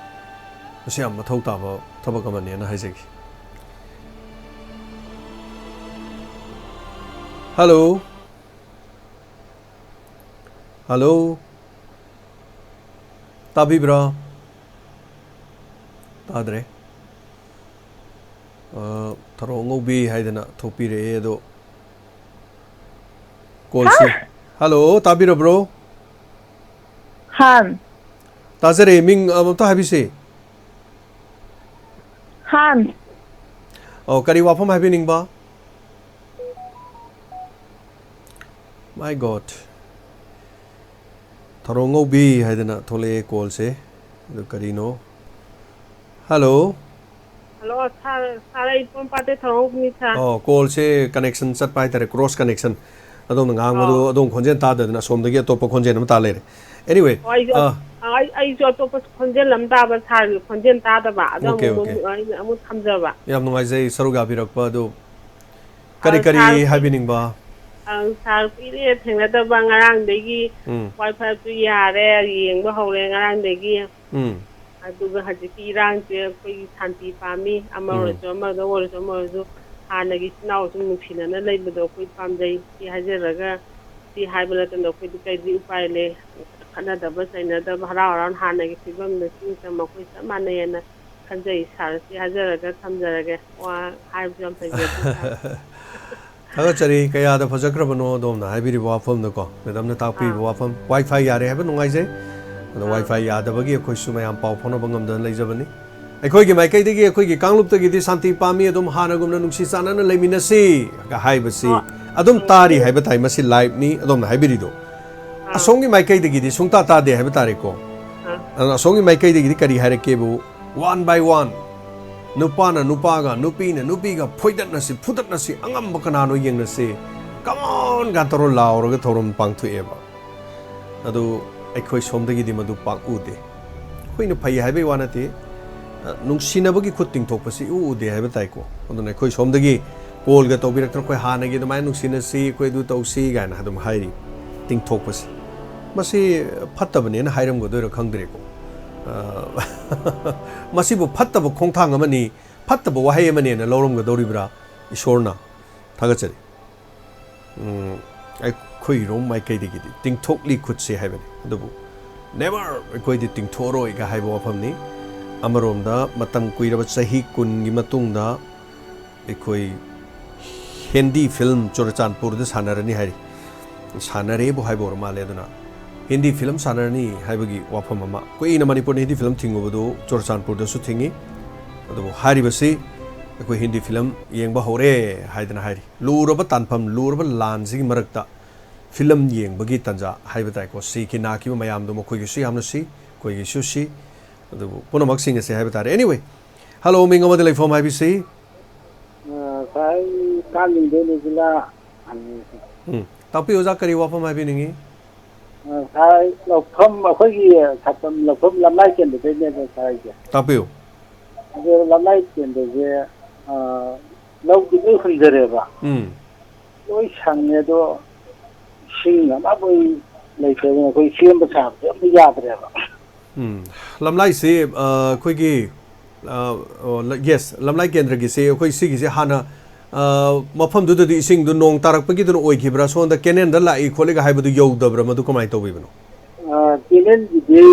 ꯃꯁꯤ ꯌꯥꯝ ꯃꯊꯧ ꯇꯥꯕ ꯊꯕꯛ ꯑꯃꯅꯦꯅ ꯍꯥꯏꯖꯒꯦ꯫ Hello? Hello? ꯇꯥꯕꯤꯕ꯭ꯔꯥ? ꯇꯥꯗ꯭ꯔꯦ꯫ ꯑ, ꯊꯔꯣ ꯑꯉꯧꯕꯤ ꯍꯥꯏꯗꯅ ꯊꯣꯛꯄꯤꯔꯛꯑꯦ, ꯑꯗꯣ callꯁꯤ꯫ ꯍꯥ? Hello, ꯇꯥꯕꯤꯔꯕ꯭ꯔꯣ? ꯍꯥꯟ꯫ ꯇꯥꯖꯔꯦ, ꯃꯤꯡ ꯑꯃꯨꯛꯇ ꯍꯥꯏꯕꯤꯁꯦ꯫ ꯍꯥꯟ꯫ ꯑꯣ, ꯀꯔꯤ ꯋꯥꯐꯝ ꯍꯥꯏꯕꯤꯅꯤꯡꯕ? My God. ꯊꯔꯣ ꯉꯧꯕꯤ ꯍꯥꯏꯗꯅ ꯊꯣꯛꯂꯛꯑꯦ callꯁꯦ꯫ ꯑꯗꯨ ꯀꯔꯤꯅꯣ? Hello? Hello, sir, sir, ꯑꯩ ꯄꯣꯔꯣꯝꯄꯥꯠꯇꯩ ꯊꯔꯣ ꯉꯧꯕꯤꯅꯤ, sir꯫ ꯑꯣ, callꯁꯦ connection ꯆꯠꯄ ꯍꯥꯏꯇꯥꯔꯦ, cross connection꯫ ꯑꯗꯣꯝꯅ ꯉꯥꯡꯕꯗꯨ ꯑꯗꯣꯝ ꯈꯣꯟꯖꯦꯜ ꯇꯥꯗꯗꯅ ꯑꯁꯣꯝꯗꯒꯤ ꯑꯇꯣꯞꯄ ꯈꯣꯟꯖꯦꯜ ꯑꯃ ꯇꯥ ꯂꯩꯔꯦ꯫ Anyway, ꯑꯣ, ꯑꯩꯁꯨ ꯑ, ꯑꯩ- ꯑꯩꯁꯨ ꯑꯇꯣꯞꯄ ꯈꯣꯟꯖꯦꯜ ꯑꯃ ꯇꯥꯕ, ꯁꯥꯔꯒꯤ ꯈꯣꯟꯖꯦꯜ ꯇꯥꯗꯕ, ꯑꯗꯣ ꯑꯃꯨꯛ, okay, ꯑꯃꯨꯛ okay. ꯑꯩꯅ ꯑꯃꯨꯛ ꯊꯝꯖꯕ꯫ ꯌꯥꯝ ꯅꯨꯡꯉꯥꯏꯖꯩ ꯁꯔꯨꯛ ꯌꯥꯕꯤꯔꯛꯄ ꯑꯗꯨ꯫ ꯀꯔꯤ ꯑ, ꯀꯔꯤ ꯁꯥꯔ, ꯍꯥꯏꯕꯤꯅꯤꯡꯕ? ꯑ, ꯁꯥꯔ, ꯀꯨꯏꯔꯦ ꯊꯦꯡꯅꯗꯕ, ꯉꯔꯥꯡꯗꯒꯤ ꯎꯝ꯫ WiFiꯁꯨ ꯌꯥꯔꯦ, ꯌꯦꯡꯕ ꯍꯧꯔꯦ ꯉꯔꯥꯡꯗꯒꯤ꯫ ꯎꯝ꯫ ꯑꯗꯨꯒ ꯍꯧꯖꯤꯛꯀꯤ ꯏꯔꯥꯡꯁꯦ ꯑꯩꯈꯣꯏꯒꯤ ꯁꯥꯟꯇꯤ ꯄꯥꯝꯃꯤ, ꯑꯃ ꯎꯝ꯫ ꯑꯣꯏꯔꯁꯨ, ꯑꯃꯗ ꯑꯣꯏꯔꯁꯨ, ꯑꯃ ꯑꯣꯏꯔꯁꯨ, ꯍꯥꯟꯅꯒꯤ ꯏꯆꯤꯟ ꯏꯅꯥꯎ ꯁꯨꯝ ꯅꯨꯡꯁꯤꯅꯅ ꯂꯩꯕꯗꯣ ꯑꯩꯈꯣꯏ ꯄꯥꯝꯖꯩ꯫ ꯁꯤ ꯍꯥꯏꯖꯔꯒ, ꯁꯤ ꯍꯥꯏꯕ ꯅꯠꯇꯅ ꯑꯩꯈꯣꯏꯗꯤ ꯀꯩꯗꯤ ꯎꯄꯥꯏ ꯂꯩ? ꯈꯠꯅꯗꯕ ꯆꯩꯅꯗꯕ, ꯍꯔꯥꯎ ꯍꯔꯥꯎꯅ ꯍꯥꯟꯅꯒꯤ ꯐꯤꯕꯝꯗ ꯆꯤꯡ ꯆꯝ ꯑꯩꯈꯣꯏ ꯆꯞ ꯃꯥꯟꯅꯩꯌꯦꯅ ꯈꯟꯖꯩ꯫ ꯁꯥꯔ, ꯁꯤ ꯍꯥꯏꯖꯔꯒ ꯊꯝꯖꯔꯒꯦ꯫ ꯋꯥ ꯍꯥꯏꯕꯁꯨ ꯌꯥꯝ ꯐꯖꯗꯦ, ꯁꯥꯔ꯫ ꯊꯥꯒꯠꯆꯔꯤ꯫ ꯀꯌꯥꯗ ꯐꯖꯈ꯭ꯔꯕꯅꯣ ꯑꯗꯣꯝꯅ ꯍꯥꯏꯕꯤꯔꯤꯕ ꯋꯥꯐꯝꯗꯨꯀꯣ, ꯃꯦꯗꯥꯝꯅ ꯇꯥꯛꯄꯤꯔꯤꯕ ꯑꯥ꯫ ꯋꯥꯐꯝ꯫ WiFi ꯌꯥꯔꯦ ꯍꯥꯏꯕ ꯅꯨꯡꯉꯥꯏꯖꯩ꯫ ꯑꯗꯣ ꯑꯥ꯫ WiFi ꯌꯥꯗꯕꯒꯤ ꯑꯩꯈꯣꯏꯁꯨ ꯃꯌꯥꯝ ꯄꯥꯎ ꯐꯥꯎꯅꯕ ꯉꯝꯗꯅ ꯂꯩꯖꯕꯅꯤ꯫ ꯑꯩꯈꯣꯏꯒꯤ ꯃꯥꯏꯀꯩꯗꯒꯤ, ꯑꯩꯈꯣꯏꯒꯤ ꯀꯥꯡꯂꯨꯞꯇꯒꯤ ꯁꯥꯟꯇꯤ ꯄꯥꯝꯃꯤ, ꯑꯗꯨꯝ ꯍꯥꯟꯅꯒꯨꯝꯅ ꯅꯨꯡꯁꯤ ꯆꯥꯟꯅꯅ ꯂꯩꯃꯤꯟꯅꯁꯤ ꯍꯥꯏꯕꯁꯤ ꯍꯣꯏ꯫ ꯑꯗꯨꯝ ꯎꯝ꯫ ꯇꯥꯔꯤ ꯍꯥꯏꯕ ꯇꯥꯏ꯫ ꯃꯁꯤ liveꯅꯤ, ꯑꯗꯣꯝꯅ ꯍꯥꯏꯕꯤꯔꯤꯗꯣ꯫ ꯑꯥ꯫ ꯑꯁꯣꯝꯒꯤ ꯃꯥꯏꯀꯩꯗꯒꯤꯗꯤ ꯁꯨꯡꯇꯥ ꯇꯥꯗꯦ ꯍꯥꯏꯕ ꯇꯥꯔꯦꯀꯣ꯫ ꯑꯥ꯫ ꯑꯗꯨꯅ ꯑꯁꯣꯝꯒꯤ ꯃꯥꯏꯀꯩꯗꯒꯤꯗꯤ ꯀꯔꯤ ꯍꯥꯏꯔꯛꯀꯦꯕꯨ, one by one, ꯅꯨꯄꯥꯅ ꯅꯨꯄꯥꯒ, ꯅꯨꯄꯤꯅ ꯅꯨꯄꯤꯒ ꯐꯣꯏꯗꯠꯅꯁꯤ, ꯐꯨꯗꯠꯅꯁꯤ, ꯑꯉꯝꯕ ꯀꯅꯥꯅꯣ ꯌꯦꯡꯅꯁꯤ, come on ꯒ ꯇꯧꯔ ꯂꯥꯎꯔꯒ ꯊꯧꯔꯝ ꯄꯥꯡꯊꯣꯛꯑꯦꯕ꯫ ꯑꯗꯨ ꯑꯩꯈꯣꯏ ꯁꯣꯝꯗꯒꯤꯗꯤ ꯃꯗꯨ ꯄꯥꯛ ꯎꯗꯦ꯫ ꯑꯩꯈꯣꯏꯅ ꯐꯩ ꯍꯥꯏꯕꯩ ꯋꯥ ꯅꯠꯇꯦ, ꯑ, ꯅꯨꯡꯁꯤꯅꯕꯒꯤ ꯈꯨꯠ ꯇꯤꯡꯊꯣꯛꯄꯁꯤ ꯏꯎ ꯎꯗꯦ ꯍꯥꯏꯕ ꯇꯥꯏꯀꯣ꯫ ꯑꯗꯨꯅ ꯑꯩꯈꯣꯏ ꯁꯣꯝꯗꯒꯤ callꯒ ꯇꯧꯕꯤꯔꯛꯇꯅ, "ꯑꯩꯈꯣꯏ ꯍꯥꯟꯅꯒꯤ ꯑꯗꯨꯃꯥꯏꯅ ꯅꯨꯡꯁꯤꯅꯁꯤ, ꯑꯩꯈꯣꯏ ꯑꯗꯨ ꯇꯧꯁꯤ" ꯀꯥꯏꯅ ꯑꯗꯨꯝ ꯍꯥꯏꯔꯤ, ꯇꯤꯡꯊꯣꯛꯄꯁꯤ꯫ ꯃꯁꯤ ꯐꯠꯇꯕꯅꯦꯅ ꯍꯥꯏꯔꯝꯒꯗꯣꯏꯔꯥ ꯈꯪꯗ꯭ꯔꯦꯀꯣ꯫ ꯑ, ꯃꯁꯤꯕꯨ ꯐꯠꯇꯕ ꯈꯣꯡꯊꯥꯡ ꯑꯃꯅꯤ, ꯐꯠꯇꯕ ꯋꯥꯍꯩ ꯑꯃꯅꯦꯅ ꯂꯧꯔꯝꯒꯗꯧꯔꯤꯕ꯭ꯔꯥ ꯏꯁꯣꯔꯅ? ꯊꯥꯒꯠꯆꯔꯤ꯫ ꯎꯝ, ꯑꯩꯈꯣꯏꯔꯣꯝ ꯃꯥꯏꯀꯩꯗꯒꯤꯗꯤ ꯇꯤꯡꯊꯣꯛꯂꯤ ꯈꯨꯠꯁꯦ ꯍꯥꯏꯕꯅꯤ, ꯑꯗꯨꯕꯨ never ꯑꯩꯈꯣꯏꯗꯤ ꯇꯤꯡꯊꯣꯛꯑꯔꯣꯏꯒ ꯍꯥꯏꯕ ꯋꯥꯐꯝꯅꯤ꯫ ꯑꯃꯔꯣꯝꯗ ꯃꯇꯝ ꯀꯨꯏꯔꯕ ꯆꯍꯤ ꯀꯨꯟꯒꯤ ꯃꯇꯨꯡꯗ ꯑꯩꯈꯣꯏ ꯍꯤꯟꯗꯤ film ꯆꯨꯔꯆꯥꯟꯄꯨꯔꯗ ꯁꯥꯟꯅꯔꯅꯤ ꯍꯥꯏꯔꯤ꯫ ꯁꯥꯟꯅꯔꯦꯕꯨ ꯍꯥꯏꯕ ꯑꯣꯏꯔ ꯃꯥꯜꯂꯦ꯫ ꯑꯗꯨꯅ ꯍꯤꯟꯗꯤ film ꯁꯥꯟꯅꯔꯅꯤ ꯍꯥꯏꯕꯒꯤ ꯋꯥꯐꯝ ꯑꯃ, ꯀꯨꯏꯅ ꯃꯅꯤꯄꯨꯔꯗ ꯍꯤꯟꯗꯤ film ꯊꯤꯡꯉꯨꯕꯗꯨ ꯆꯨꯔꯆꯥꯟꯄꯨꯔꯗꯁꯨ ꯊꯤꯡꯉꯤ꯫ ꯑꯗꯨꯕꯨ ꯍꯥꯏꯔꯤꯕꯁꯤ ꯑꯩꯈꯣꯏ ꯍꯤꯟꯗꯤ film ꯌꯦꯡꯕ ꯍꯧꯔꯦ ꯍꯥꯏꯗꯅ ꯍꯥꯏꯔꯤ꯫ ꯂꯨꯔꯕ ꯇꯥꯟꯐꯝ, ꯂꯨꯔꯕ ꯂꯥꯟꯁꯤꯒꯤ ꯃꯔꯛꯇ film ꯌꯦꯡꯕꯒꯤ ꯇꯥꯟꯖꯥ ꯍꯥꯏꯕ ꯇꯥꯏꯀꯣ꯫ ꯁꯤꯈꯤ ꯅꯥꯈꯤꯕ ꯃꯌꯥꯝꯗꯣ ꯃꯈꯣꯏꯒꯤꯁꯨ ꯌꯥꯝ ꯅꯨꯡꯁꯤ, ꯑꯩꯈꯣꯏꯒꯤꯁꯨ ꯁꯤ, ꯑꯗꯨꯕꯨ ꯄꯨꯝꯅꯃꯛꯁꯤꯡ ꯑꯁꯦ ꯍꯥꯏꯕ ꯇꯥꯔꯦ꯫ Anyway, hello, ꯃꯤꯡ ꯑꯃꯗꯤ ꯂꯩꯐꯝ ꯍꯥꯏꯕꯤꯁꯤ꯫ ꯑ, ꯁꯥꯔ, ꯑꯩ ꯀꯥꯛꯆꯤꯡꯗꯩꯅꯦ, ꯖꯤꯂꯥ ꯍꯪꯉꯤꯁꯦ꯫ ꯎꯝ꯫ ꯇꯥꯛꯄꯤꯌꯨ ꯑꯣꯖꯥ, ꯀꯔꯤ ꯋꯥꯐꯝ ꯍꯥꯏꯕꯤꯅꯤꯡꯉꯤ? ꯑ, ꯁꯥꯔ, ꯂꯧꯐꯝ, ꯑꯩꯈꯣꯏꯒꯤ ꯁꯥꯐꯝ ꯂꯧꯐꯝ ꯂꯝꯂꯥꯏ ꯀꯦꯟꯗ꯭ꯔꯗꯩꯅꯦꯕ ꯁꯥꯔ ꯑꯩꯁꯦ꯫ ꯇꯥꯛꯄꯤꯌꯨ꯫ ꯑꯗꯣ ꯂꯝꯂꯥꯏ ꯀꯦꯟꯗ꯭ꯔꯁꯦ, ꯑ, ꯂꯧꯗꯤ ꯂꯣꯏ ꯍꯨꯟꯖꯔꯦꯕ꯫ ꯎꯝ꯫ ꯂꯣꯏ ꯁꯪꯉꯦ, ꯑꯗꯣ ꯏꯁꯤꯡ ꯑꯃꯕꯨ ꯂꯩꯇꯗꯅ ꯑꯩꯈꯣꯏ ꯁꯦꯝꯕ ꯁꯥꯕꯁꯦ ꯑꯝꯇ ꯌꯥꯗ꯭ꯔꯦꯕ꯫ ꯎꯝ꯫ ꯂꯝꯂꯥꯏꯁꯤ, ꯑ, ꯑꯩꯈꯣꯏꯒꯤ, ꯑ, ꯑꯣ, ꯂ-, ꯌꯦꯁ, ꯂꯝꯂꯥꯏ ꯀꯦꯟꯗ꯭ꯔꯒꯤꯁꯤ ꯑꯩꯈꯣꯏ ꯁꯤꯒꯤꯁꯦ ꯍꯥꯟꯅ, ꯑ, ꯃꯐꯝꯗꯨꯗꯗꯤ ꯏꯁꯤꯡꯗꯨ ꯅꯣꯡ ꯇꯥꯔꯛꯄꯒꯤꯗꯨꯅ ꯑꯣꯏꯈꯤꯕ꯭ꯔꯥ, ꯁꯣꯝꯗ ꯀꯦꯅꯦꯜꯗ ꯂꯥꯛꯏ ꯈꯣꯠꯂꯤꯒ ꯍꯥꯏꯕꯗꯨ ꯌꯧꯗꯕ꯭ꯔꯥ, ꯃꯗꯨ ꯀꯃꯥꯏꯅ ꯇꯧꯕꯤꯕꯅꯣ? ꯑ, ꯀꯦꯅꯦꯜꯒꯤꯗꯤ,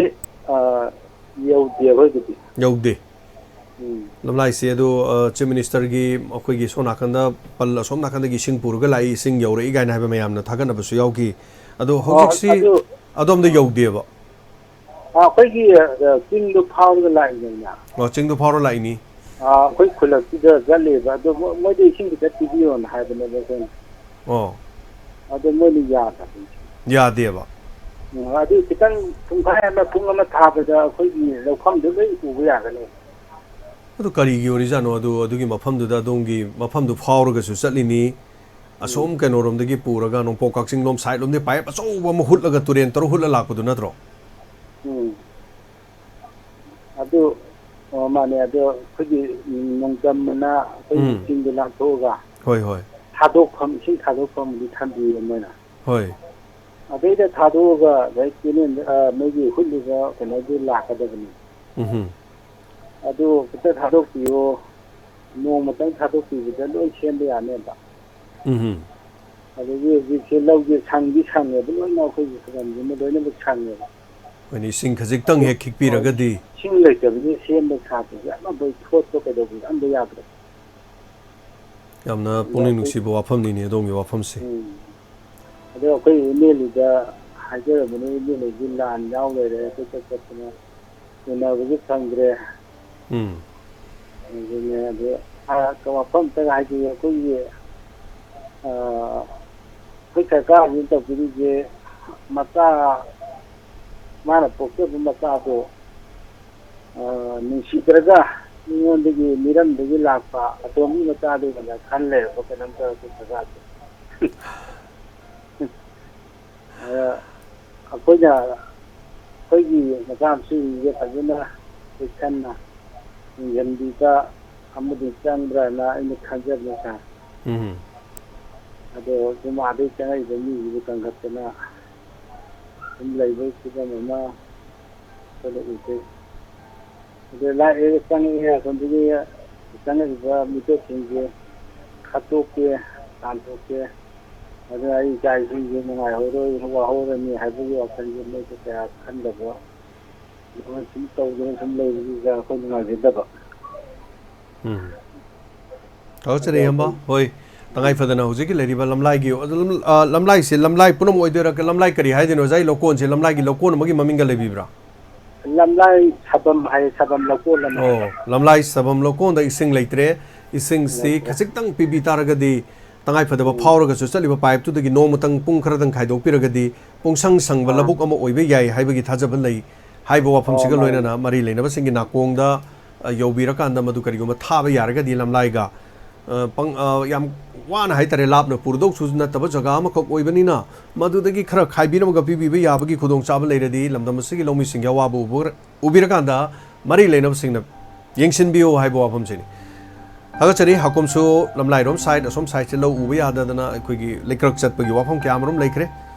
ꯑ, ꯌꯧꯗꯦ ꯑꯩꯈꯣꯏꯒꯤꯗꯤ꯫ ꯌꯧꯗꯦ꯫ ꯎꯝ꯫ ꯂꯝꯂꯥꯏꯁꯤ ꯑꯗꯨ, ꯑ, ꯆꯤꯐ ꯃꯤꯅꯤꯁꯇꯔꯒꯤ ꯑꯩꯈꯣꯏꯒꯤ ꯁꯣꯝ ꯅꯥꯀꯟꯗ ꯄꯜ ꯑꯁꯣꯝ ꯅꯥꯀꯟꯗꯒꯤ ꯏꯁꯤꯡ ꯄꯨꯔꯒ ꯂꯥꯛꯏ, ꯏꯁꯤꯡ ꯌꯧꯔꯛꯏ ꯀꯥꯏꯅ ꯍꯥꯏꯕ ꯃꯌꯥꯝꯅ ꯊꯥꯒꯠꯅꯕꯁꯨ ꯌꯥꯎꯈꯤ꯫ ꯑꯗꯣ ꯑꯣ, ꯍꯧꯖꯤꯛꯁꯤ ꯑꯗꯨ ꯑꯗꯣꯝꯗ ꯌꯧꯗꯦꯕ꯫ ꯑ, ꯑꯩꯈꯣꯏꯒꯤ, ꯑ, ꯆꯤꯡꯗꯣ ꯐꯥꯎꯔꯒ ꯂꯥꯛꯏꯅꯦ꯫ ꯑꯣ, ꯆꯤꯡꯗꯣ ꯐꯥꯎꯔ ꯂꯥꯛꯏꯅꯤ꯫ ꯑ, ꯑꯩꯈꯣꯏ ꯈꯨꯜꯂꯛꯁꯤꯗ ꯆꯠꯂꯦꯕ, ꯑꯗꯣ ꯃꯣ-, ꯃꯣꯏꯗ ꯏꯁꯤꯡ ꯈꯤꯇ ꯄꯤꯕꯤꯌꯣꯅ ꯍꯥꯏꯕꯅꯦꯕ ꯑꯩꯈꯣꯏꯅ꯫ ꯑꯣ꯫ ꯑꯗꯣ ꯃꯣꯏꯅ ꯌꯥꯗꯕ꯫ ꯌꯥꯗꯦꯕ꯫ ꯎꯝ, ꯑꯗꯨ ꯈꯤꯇꯪ ꯄꯨꯡꯈꯥꯏ ꯑꯃ, ꯄꯨꯡ ꯑꯃ ꯊꯥꯕꯗ ꯑꯩꯈꯣꯏꯒꯤ ꯂꯧꯐꯝꯗꯨ ꯂꯣꯏ ꯎꯕ ꯌꯥꯒꯅꯤ꯫ ꯑꯗꯨ ꯀꯔꯤꯒꯤ ꯑꯣꯏꯔꯤꯖꯥꯠꯅꯣ? ꯑꯗꯨ, ꯑꯗꯨꯒꯤ ꯃꯐꯝꯗꯨꯗ, ꯑꯗꯣꯝꯒꯤ ꯃꯐꯝꯗꯨ ꯐꯥꯎꯔꯒꯁꯨ ꯆꯠꯂꯤꯅꯤ, ꯑꯁꯣꯝ ꯀꯩꯅꯣꯔꯣꯝꯗꯒꯤ ꯄꯨꯔꯒ, ꯅꯣꯡꯄꯣꯛ ꯀꯛꯆꯤꯡ ꯂꯣꯝ ꯁꯥꯏꯠ ꯂꯣꯝꯗꯒꯤ ꯄꯥꯏꯞ ꯑꯆꯧꯕ ꯑꯃ ꯍꯨꯠꯂꯒ, ꯇꯨꯔꯦꯟ ꯇꯔꯨꯛ ꯍꯨꯠꯂ ꯂꯥꯛꯄꯗꯨ ꯅꯠꯇ꯭ꯔꯣ? ꯎꯝ꯫ ꯑꯗꯨ, ꯑꯣ, ꯃꯥꯅꯦ, ꯑꯗꯣ ꯑꯩꯈꯣꯏꯒꯤ, ꯎꯝ, ꯅꯣꯡꯗꯝꯅ ꯑꯩꯈꯣꯏꯒꯤ ꯎꯝ꯫ ꯆꯤꯡꯗ ꯂꯥꯟꯊꯣꯛꯑꯒ ꯍꯣꯏ, ꯍꯣꯏ꯫ ꯊꯥꯗꯣꯛꯐꯝ, ꯏꯁꯤꯡ ꯊꯥꯗꯣꯛꯐꯝꯗꯤ ꯊꯝꯕꯤꯌꯦ ꯃꯣꯏꯅ꯫ ꯍꯣꯏ꯫ ꯑꯗꯩꯗ ꯊꯥꯗꯣꯛꯑꯒ ꯑꯗꯩ ꯀꯦꯅꯦꯜꯗ, ꯑ, ꯃꯣꯏꯒꯤ ꯍꯨꯠꯂꯤꯕ ꯀꯩꯅꯣꯗꯨ ꯂꯥꯛꯀꯗꯕꯅꯤ꯫ ꯎꯝꯍꯨꯝ꯫ ꯑꯗꯨ ꯈꯤꯇ ꯊꯥꯗꯣꯛꯄꯤꯌꯣ, ꯅꯣꯡꯃꯇꯪ ꯊꯥꯗꯣꯛꯄꯤꯕꯗ ꯂꯣꯏ ꯁꯦꯝꯕ ꯌꯥꯅꯦꯕ꯫ ꯎꯝꯍꯨꯝ꯫ ꯑꯗꯒꯤ ꯍꯧꯖꯤꯛꯁꯦ ꯂꯧꯁꯦ ꯁꯪꯗꯤ ꯁꯪꯉꯦꯕ, ꯂꯣꯏꯅ ꯑꯩꯈꯣꯏꯒꯤ ꯈꯨꯂꯪꯁꯤꯃ ꯂꯣꯏꯅꯃꯛ ꯁꯪꯉꯦꯕ꯫ ꯍꯣꯏꯅꯦ, ꯏꯁꯤꯡ ꯈꯖꯤꯛꯇꯪ ꯍꯦꯛ ꯈꯤꯛꯄꯤꯔꯒꯗꯤ꯫ ꯏꯁꯤꯡ ꯂꯩꯇꯕꯒꯤ ꯁꯦꯝꯕ ꯁꯥꯕꯁꯦ ꯑꯃꯐꯥꯎ ꯊꯣꯠꯄ ꯀꯩꯗꯧꯕꯁꯦ ꯑꯝꯇ ꯌꯥꯗ꯭ꯔꯦ꯫ ꯌꯥꯝꯅ ꯄꯨꯛꯅꯤꯡ ꯅꯨꯡꯁꯤꯕ ꯋꯥꯐꯝꯅꯤꯅꯦ ꯑꯗꯣꯝꯒꯤ ꯋꯥꯐꯝꯁꯦ꯫ ꯎꯝ꯫ ꯑꯗꯣ ꯑꯩꯈꯣꯏ ꯑꯦꯝ ꯑꯦꯜ ꯑꯦꯗ ꯍꯥꯏꯖꯔꯕꯅꯤ, ꯑꯦꯝ ꯑꯦꯜ ꯑꯦꯒꯤ ꯂꯥꯟ ꯌꯥꯎ ꯂꯩꯔꯦ, ꯑꯩꯈꯣꯏ ꯆꯠ ꯆꯠꯇꯅ ꯎꯅꯕꯁꯨ ꯐꯪꯗ꯭ꯔꯦ꯫ ꯎꯝ꯫ ꯑꯗꯨꯅꯦ, ꯑꯗꯨ, ꯑ, ꯋꯥꯐꯝ ꯑꯝꯇꯒ ꯍꯥꯏꯖꯒꯦ, ꯑꯩꯈꯣꯏꯒꯤ, ꯑ, ꯑꯩꯈꯣꯏ ꯁꯔꯀꯥꯔꯁꯤꯅ ꯇꯧꯕꯤꯔꯤꯁꯦ, ꯃꯆꯥ, ꯃꯥꯅ ꯄꯣꯛꯆꯕ ꯃꯆꯥꯗꯣ, ꯑ, ꯅꯨꯡꯁꯤꯗ꯭ꯔꯒ ꯃꯤꯉꯣꯟꯗꯒꯤ, ꯃꯤꯔꯝꯗꯒꯤ ꯂꯥꯛꯄ ꯑꯇꯣꯝꯕꯤ ꯃꯆꯥꯗꯨꯒꯨꯝꯅ ꯈꯜ ꯂꯩꯔꯕ ꯀꯩꯅꯣꯝ ꯇꯧꯔꯦ ꯑꯩꯈꯣꯏ ꯁꯔꯀꯥꯔꯁꯦ꯫ ꯑꯩꯈꯣꯏꯅ ꯑꯩꯈꯣꯏꯒꯤ ꯃꯆꯥ ꯃꯁꯨꯁꯤꯡꯁꯦ ꯐꯖꯅ ꯆꯦꯛꯁꯤꯟꯅ ꯌꯦꯡꯁꯤꯟꯕꯤꯕ ꯑꯃꯗꯤ ꯆꯪꯕ꯭ꯔꯥꯅ ꯑꯩꯅ ꯈꯟꯖꯕꯅꯦ, ꯁꯥꯔ꯫ ꯎꯝ꯫ ꯑꯗꯣ ꯁꯨꯝ ꯑꯥꯗꯩ ꯆꯪꯉꯛꯏꯕ ꯃꯤꯁꯤꯡꯗꯨ ꯀꯟꯈꯠꯇꯅ ꯁꯨꯝ ꯂꯩꯕꯒꯤ ꯐꯤꯕꯝ ꯑꯃ ꯑꯩꯈꯣꯏꯅ ꯎꯖꯩ꯫ ꯑꯗꯨ ꯂꯥꯛꯑꯦ, ꯆꯪꯉꯛꯑꯦ, ꯑꯁꯣꯝꯗꯒꯤ ꯆꯪꯉꯛꯏꯕ ꯃꯤꯇꯣꯞꯁꯤꯡꯁꯦ ꯈꯠꯇꯣꯛꯀꯦ, ꯇꯥꯟꯊꯣꯛꯀꯦ, ꯑꯗꯨꯅ ꯑꯩ ꯏꯆꯥ ꯏꯁꯨꯁꯦ ꯅꯨꯡꯉꯥꯏꯍꯧꯔꯣꯏ, ꯋꯥꯍꯧꯔꯅꯤ ꯍꯥꯏꯕꯒꯤ ꯋꯥꯈꯜꯁꯦ ꯃꯣꯏꯁꯨ ꯀꯌꯥ ꯈꯟꯗꯕ, ꯑꯗꯨꯃꯥꯏꯅ ꯁꯨꯝ ꯇꯧꯗꯅ ꯁꯨꯝ ꯂꯩꯕꯁꯤꯗ ꯑꯩꯈꯣꯏ ꯅꯨꯡꯉꯥꯏꯖꯗꯕ꯫ ꯎꯝ꯫ ꯊꯥꯒꯠꯆꯔꯤ, ꯏꯌꯥꯝꯕ꯫ ꯍꯣꯏ, ꯇꯉꯥꯏ ꯐꯗꯅ ꯍꯧꯖꯤꯛꯀꯤ ꯂꯩꯔꯤꯕ ꯂꯝꯂꯥꯏꯒꯤ, ꯑꯗꯨ ꯂꯝ-, ꯑ, ꯂꯝꯂꯥꯏꯁꯦ ꯂꯝꯂꯥꯏ ꯄꯨꯝꯅꯃꯛ ꯑꯣꯏꯗꯣꯏꯔꯥ? ꯂꯝꯂꯥꯏ ꯀꯔꯤ ꯍꯥꯏꯗꯣꯏꯅꯣ? ꯑꯣꯖꯥ, ꯑꯩ ꯂꯧꯀꯣꯟꯁꯦ ꯂꯝꯂꯥꯏꯒꯤ ꯂꯧꯀꯣꯟ ꯑꯃꯒꯤ ꯃꯃꯤꯡꯒ ꯂꯩꯕꯤꯕ꯭ꯔꯥ? ꯂꯝꯂꯥꯏ ꯁꯥꯐꯝ ꯍꯥꯏ, ꯁꯥꯐꯝ ꯂꯧꯀꯣꯟ ꯑꯃ꯫ ꯑꯣ, ꯂꯝꯂꯥꯏ ꯁꯥꯐꯝ ꯂꯧꯀꯣꯟꯗ ꯏꯁꯤꯡ ꯂꯩꯇ꯭ꯔꯦ꯫ ꯏꯁꯤꯡꯁꯤ ꯂꯩꯇ꯭ꯔꯦ꯫ ꯈꯖꯤꯛꯇꯪ ꯄꯤꯕꯤ ꯇꯥꯔꯒꯗꯤ, ꯇꯉꯥꯏ ꯐꯗꯕ ꯎꯝ꯫ ꯐꯥꯎꯔꯒꯁꯨ ꯆꯠꯂꯤꯕ ꯄꯥꯏꯞꯇꯨꯗꯒꯤ ꯅꯣꯡꯃꯇꯪ ꯄꯨꯡ ꯈꯔꯗꯪ ꯈꯥꯏꯗꯣꯛꯄꯤꯔꯒꯗꯤ ꯄꯨꯡꯁꯪ ꯁꯪꯕ ꯑꯥ꯫ ꯂꯧꯕꯨꯛ ꯑꯃ ꯑꯣꯏꯕ ꯌꯥꯏ ꯍꯥꯏꯕꯒꯤ ꯊꯥꯖꯕ ꯂꯩ꯫ ꯍꯥꯏꯕ ꯑꯣ, ꯋꯥꯐꯝꯁꯤꯒ ꯃꯥꯅꯤ꯫ ꯂꯣꯏꯅꯅ ꯃꯔꯤ ꯂꯩꯅꯕꯁꯤꯡꯒꯤ ꯅꯥꯀꯣꯡꯗ, ꯑ, ꯌꯧꯕꯤꯔꯀꯥꯟꯗ ꯃꯗꯨ ꯀꯔꯤꯒꯨꯝꯕ ꯊꯥꯕ ꯌꯥꯔꯒꯗꯤ ꯂꯝꯂꯥꯏꯒ, ꯑ, ꯄꯪ-, ꯑ, ꯌꯥꯝ ꯋꯥꯅ ꯍꯥꯏꯇꯥꯔꯦ, ꯂꯥꯞꯅ ꯄꯨꯔꯗꯧꯁꯨ ꯅꯠꯇꯕ ꯖꯒꯥ ꯑꯃꯈꯛ ꯑꯣꯏꯕꯅꯤꯅ, ꯃꯗꯨꯗꯒꯤ ꯈꯔ ꯈꯥꯏꯕꯤꯔꯝꯃꯒ ꯄꯤꯕꯤꯕ ꯌꯥꯕꯒꯤ ꯈꯨꯗꯣꯡꯆꯥꯕ ꯂꯩꯔꯗꯤ ꯂꯝꯗꯝ ꯑꯁꯤꯒꯤ ꯂꯧꯃꯤꯁꯤꯡꯒꯤ ꯑꯋꯥꯕ ꯎꯕ ꯎꯕꯤꯔꯀꯥꯟꯗ ꯃꯔꯤ ꯂꯩꯅꯕꯁꯤꯡꯅ ꯌꯦꯡꯁꯤꯟꯕꯤꯌꯨ ꯍꯥꯏꯕ ꯋꯥꯐꯝꯁꯤꯅꯤ꯫ ꯊꯥꯒꯠꯆꯔꯤ꯫ ꯍꯥꯀꯨꯝꯁꯨ ꯂꯝꯂꯥꯏꯔꯣꯝ ꯁꯥꯏꯠ, ꯑꯁꯣꯝ ꯁꯥꯏꯠꯁꯦ ꯂꯧ ꯎꯕ ꯌꯥꯗꯗꯅ ꯑꯩꯈꯣꯏꯒꯤ ꯂꯩꯀ꯭ꯔꯛ ꯆꯠꯄꯒꯤ ꯋꯥꯐꯝ ꯀꯌꯥ ꯑꯃꯔꯣꯝ ꯂꯩꯈ꯭ꯔꯦ꯫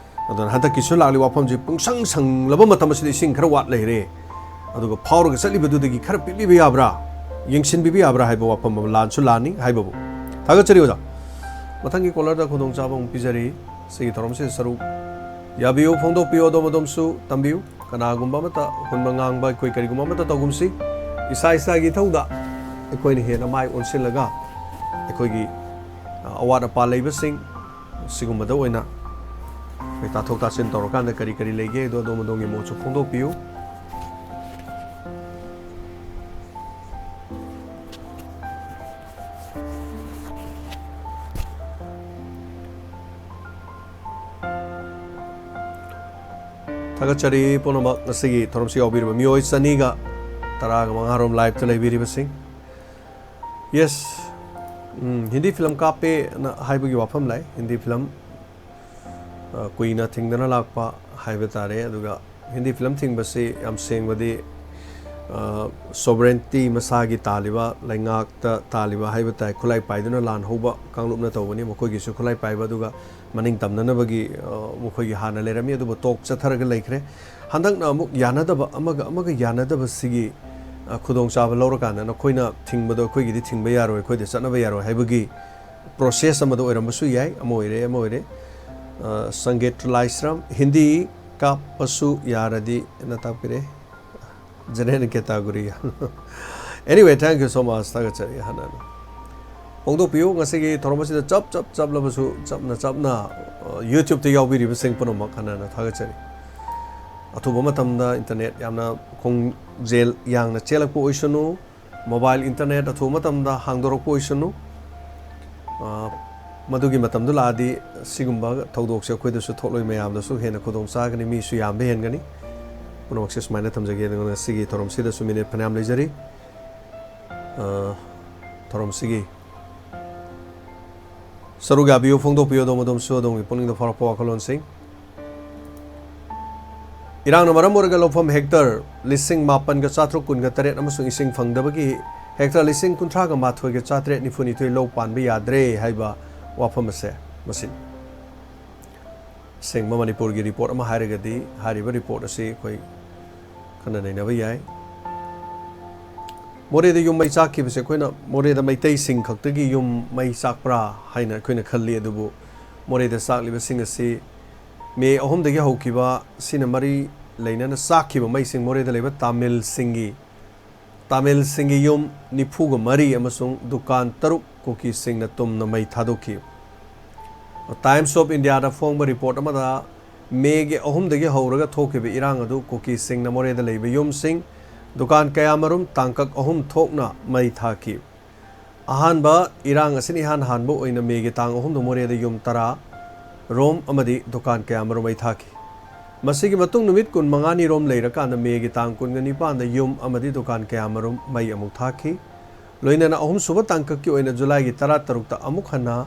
ꯑꯗꯨꯅ ꯍꯟꯗꯛꯀꯤꯁꯨ ꯂꯥꯛꯂꯤꯕ ꯋꯥꯐꯝꯁꯤ ꯄꯨꯡꯁꯪ ꯁꯪꯂꯕ ꯃꯇꯝ ꯑꯁꯤꯗ ꯏꯁꯤꯡ ꯈꯔ ꯋꯥꯠ ꯂꯩꯔꯦ꯫ ꯑꯗꯨꯒ ꯐꯥꯎꯔꯒ ꯆꯠꯂꯤꯕꯗꯨꯗꯒꯤ ꯈꯔ ꯄꯤꯕꯤꯕ ꯌꯥꯕ꯭ꯔꯥ, ꯌꯦꯡꯁꯤꯟꯕꯤꯕ ꯌꯥꯕ꯭ꯔꯥ ꯍꯥꯏꯕ ꯋꯥꯐꯝ ꯑꯃ ꯂꯥꯟꯁꯨ ꯂꯥꯟꯅꯤ ꯍꯥꯏꯕꯕꯨ꯫ ꯊꯥꯒꯠꯆꯔꯤ ꯑꯣꯖꯥ꯫ ꯃꯊꯪꯒꯤ ꯀꯣꯂꯔꯗ ꯈꯨꯗꯣꯡꯆꯥꯕ ꯑꯃꯨꯛ ꯄꯤꯖꯔꯤ꯫ ꯁꯤꯒꯤ ꯊꯧꯔꯝꯁꯤꯗ ꯁꯔꯨꯛ ꯌꯥꯕꯤꯌꯨ, ꯐꯣꯡꯗꯣꯛꯄꯤꯌꯨ, ꯑꯗꯣꯝ ꯑꯗꯣꯝꯁꯨ ꯇꯝꯕꯤꯌꯨ꯫ ꯀꯅꯥꯒꯨꯝꯕ ꯑꯃꯠꯇ ꯍꯨꯟꯕ ꯉꯥꯡꯕ ꯑꯩꯈꯣꯏ ꯀꯔꯤꯒꯨꯝꯕ ꯑꯃꯠꯇ ꯇꯧꯒꯨꯝꯁꯤ, ꯏꯁꯥ ꯏꯁꯥꯒꯤ ꯏꯊꯧꯗ ꯑꯩꯈꯣꯏꯅ ꯍꯦꯟꯅ ꯃꯥꯏ ꯑꯣꯟꯁꯤꯜꯂꯒ ꯑꯩꯈꯣꯏꯒꯤ, ꯑ, ꯑꯋꯥꯠ ꯑꯄꯥ ꯂꯩꯕꯁꯤꯡ ꯁꯤꯒꯨꯝꯕꯗ ꯑꯣꯏꯅ ꯑꯩꯈꯣꯏ ꯇꯥꯊꯣꯛ ꯇꯥꯁꯤꯟ ꯇꯧꯔꯀꯥꯟꯗ ꯀꯔꯤ ꯀꯔꯤ ꯂꯩꯒꯦ ꯍꯥꯏꯗꯣ ꯑꯗꯣꯝ ꯑꯗꯣꯝꯒꯤ ꯃꯣꯠꯁꯨ ꯐꯣꯡꯗꯣꯛꯄꯤꯌꯨ꯫ ꯊꯥꯒꯠꯆꯔꯤ ꯄꯨꯝꯅꯃꯛ ꯉꯁꯤꯒꯤ ꯊꯧꯔꯝꯁꯤ ꯌꯥꯎꯕꯤꯔꯤꯕ ꯃꯤꯑꯣꯏ ꯆꯅꯤꯒ ꯇꯔꯥꯒ ꯃꯉꯥꯔꯣꯝ ꯂꯥꯏꯞꯇ ꯂꯩꯕꯤꯔꯤꯕꯁꯤꯡ꯫ ꯌꯦꯁ, ꯎꯝ, ꯍꯤꯟꯗꯤ ꯐꯤꯂꯝ ꯀꯥꯞꯄꯦꯅ ꯍꯥꯏꯕꯒꯤ ꯋꯥꯐꯝ ꯂꯥꯛꯏ꯫ ꯍꯤꯟꯗꯤ ꯐꯤꯂꯝ ꯑ, ꯀꯨꯏꯅ ꯊꯤꯡꯗꯅ ꯂꯥꯛꯄ ꯍꯥꯏꯕ ꯇꯥꯔꯦ꯫ ꯑꯗꯨꯒ ꯍꯤꯟꯗꯤ ꯐꯤꯂꯝ ꯊꯤꯡꯕꯁꯤ ꯌꯥꯝ ꯁꯦꯡꯕꯗꯤ, ꯑ, sovereignty ꯃꯁꯥꯒꯤ ꯇꯥꯜꯂꯤꯕ, ꯂꯩꯉꯥꯛꯇ ꯇꯥꯜꯂꯤꯕ ꯍꯥꯏꯕ ꯇꯥꯏ, ꯈꯨꯠꯂꯥꯏ ꯄꯥꯏꯗꯨꯅ ꯂꯥꯟ ꯍꯧꯕ ꯀꯥꯡꯂꯨꯞꯅ ꯇꯧꯕꯅꯤ꯫ ꯃꯈꯣꯏꯒꯤꯁꯨ ꯈꯨꯠꯂꯥꯏ ꯄꯥꯏꯕ, ꯑꯗꯨꯒ ꯃꯅꯤꯡ ꯇꯝꯅꯅꯕꯒꯤ, ꯑ, ꯃꯈꯣꯏꯒꯤ ꯍꯥꯟꯅ ꯂꯩꯔꯝꯃꯤ, ꯑꯗꯨꯕꯨ ꯇꯣꯛ ꯆꯠꯊꯔꯒ ꯂꯩꯈ꯭ꯔꯦ꯫ ꯍꯟꯗꯛꯅ ꯑꯃꯨꯛ ꯌꯥꯅꯗꯕ, ꯑꯃꯒ ꯑꯃꯒ ꯌꯥꯅꯗꯕꯁꯤꯒꯤ, ꯑ, ꯈꯨꯗꯣꯡꯆꯥꯕ ꯂꯧꯔꯀꯥꯟꯗ ꯅꯈꯣꯏꯅ ꯊꯤꯡꯕꯗꯣ ꯑꯩꯈꯣꯏꯒꯤꯗꯤ ꯊꯤꯡꯕ ꯌꯥꯔꯣꯏ, ꯑꯩꯈꯣꯏꯗ ꯆꯠꯅꯕ ꯌꯥꯔꯣꯏ ꯍꯥꯏꯕꯒꯤ process ꯑꯃꯗ ꯑꯣꯏꯔꯝꯕꯁꯨ ꯌꯥꯏ꯫ ꯑꯃ ꯑꯣꯏꯔꯦ, ꯑꯃ ꯑꯣꯏꯔꯦ꯫ ꯑ, ꯁꯪꯒꯦꯠ ꯂꯥꯏꯁ꯭ꯔꯝ, ꯍꯤꯟꯗꯤ ꯀꯥꯞꯄꯁꯨ ꯌꯥꯔꯗꯤ ꯅ ꯇꯥꯛꯄꯤꯔꯦ꯫ General category꯫ Anyway, thank you so much꯫ ꯊꯥꯒꯠꯆꯔꯤ ꯍꯥꯟꯅ꯫ ꯐꯣꯡꯗꯣꯛꯄꯤꯌꯨ, ꯉꯁꯤꯒꯤ ꯊꯧꯔꯝ ꯑꯁꯤꯗ ꯆꯞ ꯆꯞ ꯆꯞꯂꯕꯁꯨ ꯆꯞꯅ ꯆꯞꯅ, ꯑ, YouTube-ꯇ ꯌꯥꯎꯕꯤꯔꯤꯕꯁꯤꯡ ꯄꯨꯝꯅꯃꯛ ꯍꯥꯟꯅ ꯊꯥꯒꯠꯆꯔꯤ꯫ ꯑꯊꯨꯕ ꯃꯇꯝꯗ internet ꯌꯥꯝꯅ ꯈꯣꯡꯖꯦꯜ ꯌꯥꯡꯅ ꯆꯦꯜꯂꯛꯄ ꯑꯣꯏꯁꯅꯨ, mobile internet ꯑꯊꯨꯕ ꯃꯇꯝꯗ ꯍꯥꯡꯗꯣꯔꯛꯄ ꯑꯣꯏꯁꯅꯨ꯫ ꯑ, ꯃꯗꯨꯒꯤ ꯃꯇꯝꯗꯨ ꯂꯥꯛꯑꯗꯤ ꯁꯤꯒꯨꯝꯕ ꯊꯧꯗꯣꯛꯁꯦ ꯑꯩꯈꯣꯏꯗꯁꯨ ꯊꯣꯛꯂꯣꯏ, ꯃꯌꯥꯝꯗꯁꯨ ꯍꯦꯟꯅ ꯈꯨꯗꯣꯡ ꯆꯥꯒꯅꯤ, ꯃꯤꯁꯨ ꯌꯥꯝꯕ ꯍꯦꯟꯒꯅꯤ꯫ ꯄꯨꯝꯅꯃꯛꯁꯦ ꯁꯨꯃꯥꯏꯅ ꯊꯝꯖꯒꯦ꯫ ꯑꯗꯨꯒ ꯉꯁꯤꯒꯤ ꯊꯧꯔꯝꯁꯤꯗꯁꯨ minute ꯐꯅꯌꯥꯝ ꯂꯩꯖꯔꯤ꯫ ꯑ, ꯊꯧꯔꯝꯁꯤꯒꯤ ꯁꯔꯨꯛ ꯌꯥꯕꯤꯌꯨ, ꯐꯣꯡꯗꯣꯛꯄꯤꯌꯨ, ꯑꯗꯣꯝ ꯑꯗꯣꯝꯁꯨ ꯑꯗꯣꯝꯒꯤ ꯄꯨꯛꯅꯤꯡꯗ ꯐꯥꯎꯔꯛꯄ ꯋꯥꯈꯜꯂꯣꯟꯁꯤꯡ꯫ ꯏꯔꯥꯡꯅ ꯃꯔꯝ ꯑꯣꯏꯔꯒ ꯂꯧꯐꯝ hectare ꯂꯤꯁꯤꯡ ꯃꯥꯄꯟꯒ ꯆꯥꯇ꯭ꯔꯨꯛ ꯀꯨꯟꯒ ꯇꯔꯦꯠ ꯑꯃꯁꯨꯡ ꯏꯁꯤꯡ ꯐꯪꯗꯕꯒꯤ hectare ꯂꯤꯁꯤꯡ ꯀꯨꯟꯊ꯭ꯔꯥꯒ ꯃꯥꯊꯣꯏꯒ ꯆꯥꯇ꯭ꯔꯦꯠ ꯅꯤꯐꯨ ꯅꯤꯊꯣꯏ ꯂꯧ ꯄꯥꯟꯕ ꯌꯥꯗ꯭ꯔꯦ ꯍꯥꯏꯕ ꯋꯥꯐꯝ ꯑꯁꯦ ꯃꯁꯤꯅꯤ꯫ ꯑꯁꯦꯡꯕ ꯃꯅꯤꯄꯨꯔꯒꯤ report ꯑꯃ ꯍꯥꯏꯔꯒꯗꯤ, ꯍꯥꯏꯔꯤꯕ report ꯑꯁꯤ ꯑꯩꯈꯣꯏ ꯈꯟꯅ ꯅꯩꯅꯕ ꯌꯥꯏ꯫ ꯃꯣꯔꯦꯗ ꯌꯨꯝ ꯃꯩ ꯆꯥꯛꯈꯤꯕꯁꯦ ꯑꯩꯈꯣꯏꯅ ꯃꯣꯔꯦꯗ ꯃꯩꯇꯩꯁꯤꯡ ꯈꯛꯇꯒꯤ ꯌꯨꯝ ꯃꯩ ꯆꯥꯛꯄ꯭ꯔꯥ ꯍꯥꯏꯅ ꯑꯩꯈꯣꯏꯅ ꯈꯜꯂꯤ, ꯑꯗꯨꯕꯨ ꯃꯣꯔꯦꯗ ꯆꯥꯛꯂꯤꯕꯁꯤꯡ ꯑꯁꯤ ꯃꯦ ꯑꯍꯨꯝꯗꯒꯤ ꯍꯧꯈꯤꯕ ꯑꯁꯤꯅ ꯃꯔꯤ ꯂꯩꯅꯅ ꯆꯥꯛꯈꯤꯕ ꯃꯩꯁꯤꯡ ꯃꯣꯔꯦꯗ ꯂꯩꯕ ꯇꯥꯃꯤꯜꯁꯤꯡꯒꯤ, ꯇꯥꯃꯤꯜꯁꯤꯡꯒꯤ ꯌꯨꯝ ꯅꯤꯐꯨꯒ ꯃꯔꯤ ꯑꯃꯁꯨꯡ ꯗꯨꯀꯥꯟ ꯇꯔꯨꯛ ꯀꯨꯀꯤꯁꯤꯡꯅ ꯇꯨꯝꯅ ꯃꯩ ꯊꯥꯗꯣꯛꯈꯤ꯫ Times of India-ꯗ ꯐꯣꯡꯕ report ꯑꯃꯗ ꯃꯦꯒꯤ ꯑꯍꯨꯝꯗꯒꯤ ꯍꯧꯔꯒ ꯊꯣꯛꯈꯤꯕ ꯏꯔꯥꯡ ꯑꯗꯨ ꯀꯨꯀꯤꯁꯤꯡꯅ ꯃꯣꯔꯦꯗ ꯂꯩꯕ ꯌꯨꯝꯁꯤꯡ, ꯗꯨꯀꯥꯟ ꯀꯌꯥꯃꯔꯨꯝ ꯇꯥꯡꯀꯛ ꯑꯍꯨꯝ ꯊꯣꯛꯅ ꯃꯩ ꯊꯥꯈꯤ꯫ ꯑꯍꯥꯟꯕ ꯏꯔꯥꯡ ꯑꯁꯤꯅ ꯏꯍꯥꯟ ꯍꯥꯟꯕ ꯑꯣꯏꯅ ꯃꯦꯒꯤ ꯇꯥꯡ ꯑꯍꯨꯝꯗ ꯃꯣꯔꯦꯗ ꯌꯨꯝ ꯇꯔꯥ ꯔꯣꯝ ꯑꯃꯗꯤ ꯗꯨꯀꯥꯟ ꯀꯌꯥꯃꯔꯨꯝ ꯃꯩ ꯊꯥꯈꯤ꯫ ꯃꯁꯤꯒꯤ ꯃꯇꯨꯡ ꯅꯨꯃꯤꯠ ꯀꯨꯟꯃꯉꯥꯅꯤ ꯔꯣꯝ ꯂꯩꯔꯀꯥꯟꯗ ꯃꯦꯒꯤ ꯇꯥꯡ ꯀꯨꯟꯒ ꯅꯤꯄꯥꯟꯗ ꯌꯨꯝ ꯑꯃꯗꯤ ꯗꯨꯀꯥꯟ ꯀꯌꯥꯃꯔꯨꯝ ꯃꯩ ꯑꯃꯨꯛ ꯊꯥꯈꯤ꯫ ꯂꯣꯏꯅꯅ ꯑꯍꯨꯝꯁꯨꯕ ꯇꯥꯡꯀꯛꯀꯤ ꯑꯣꯏꯅ ꯖꯨꯂꯥꯏꯒꯤ ꯇꯔꯥꯇꯔꯨꯛꯇ ꯑꯃꯨꯛ ꯍꯟꯅ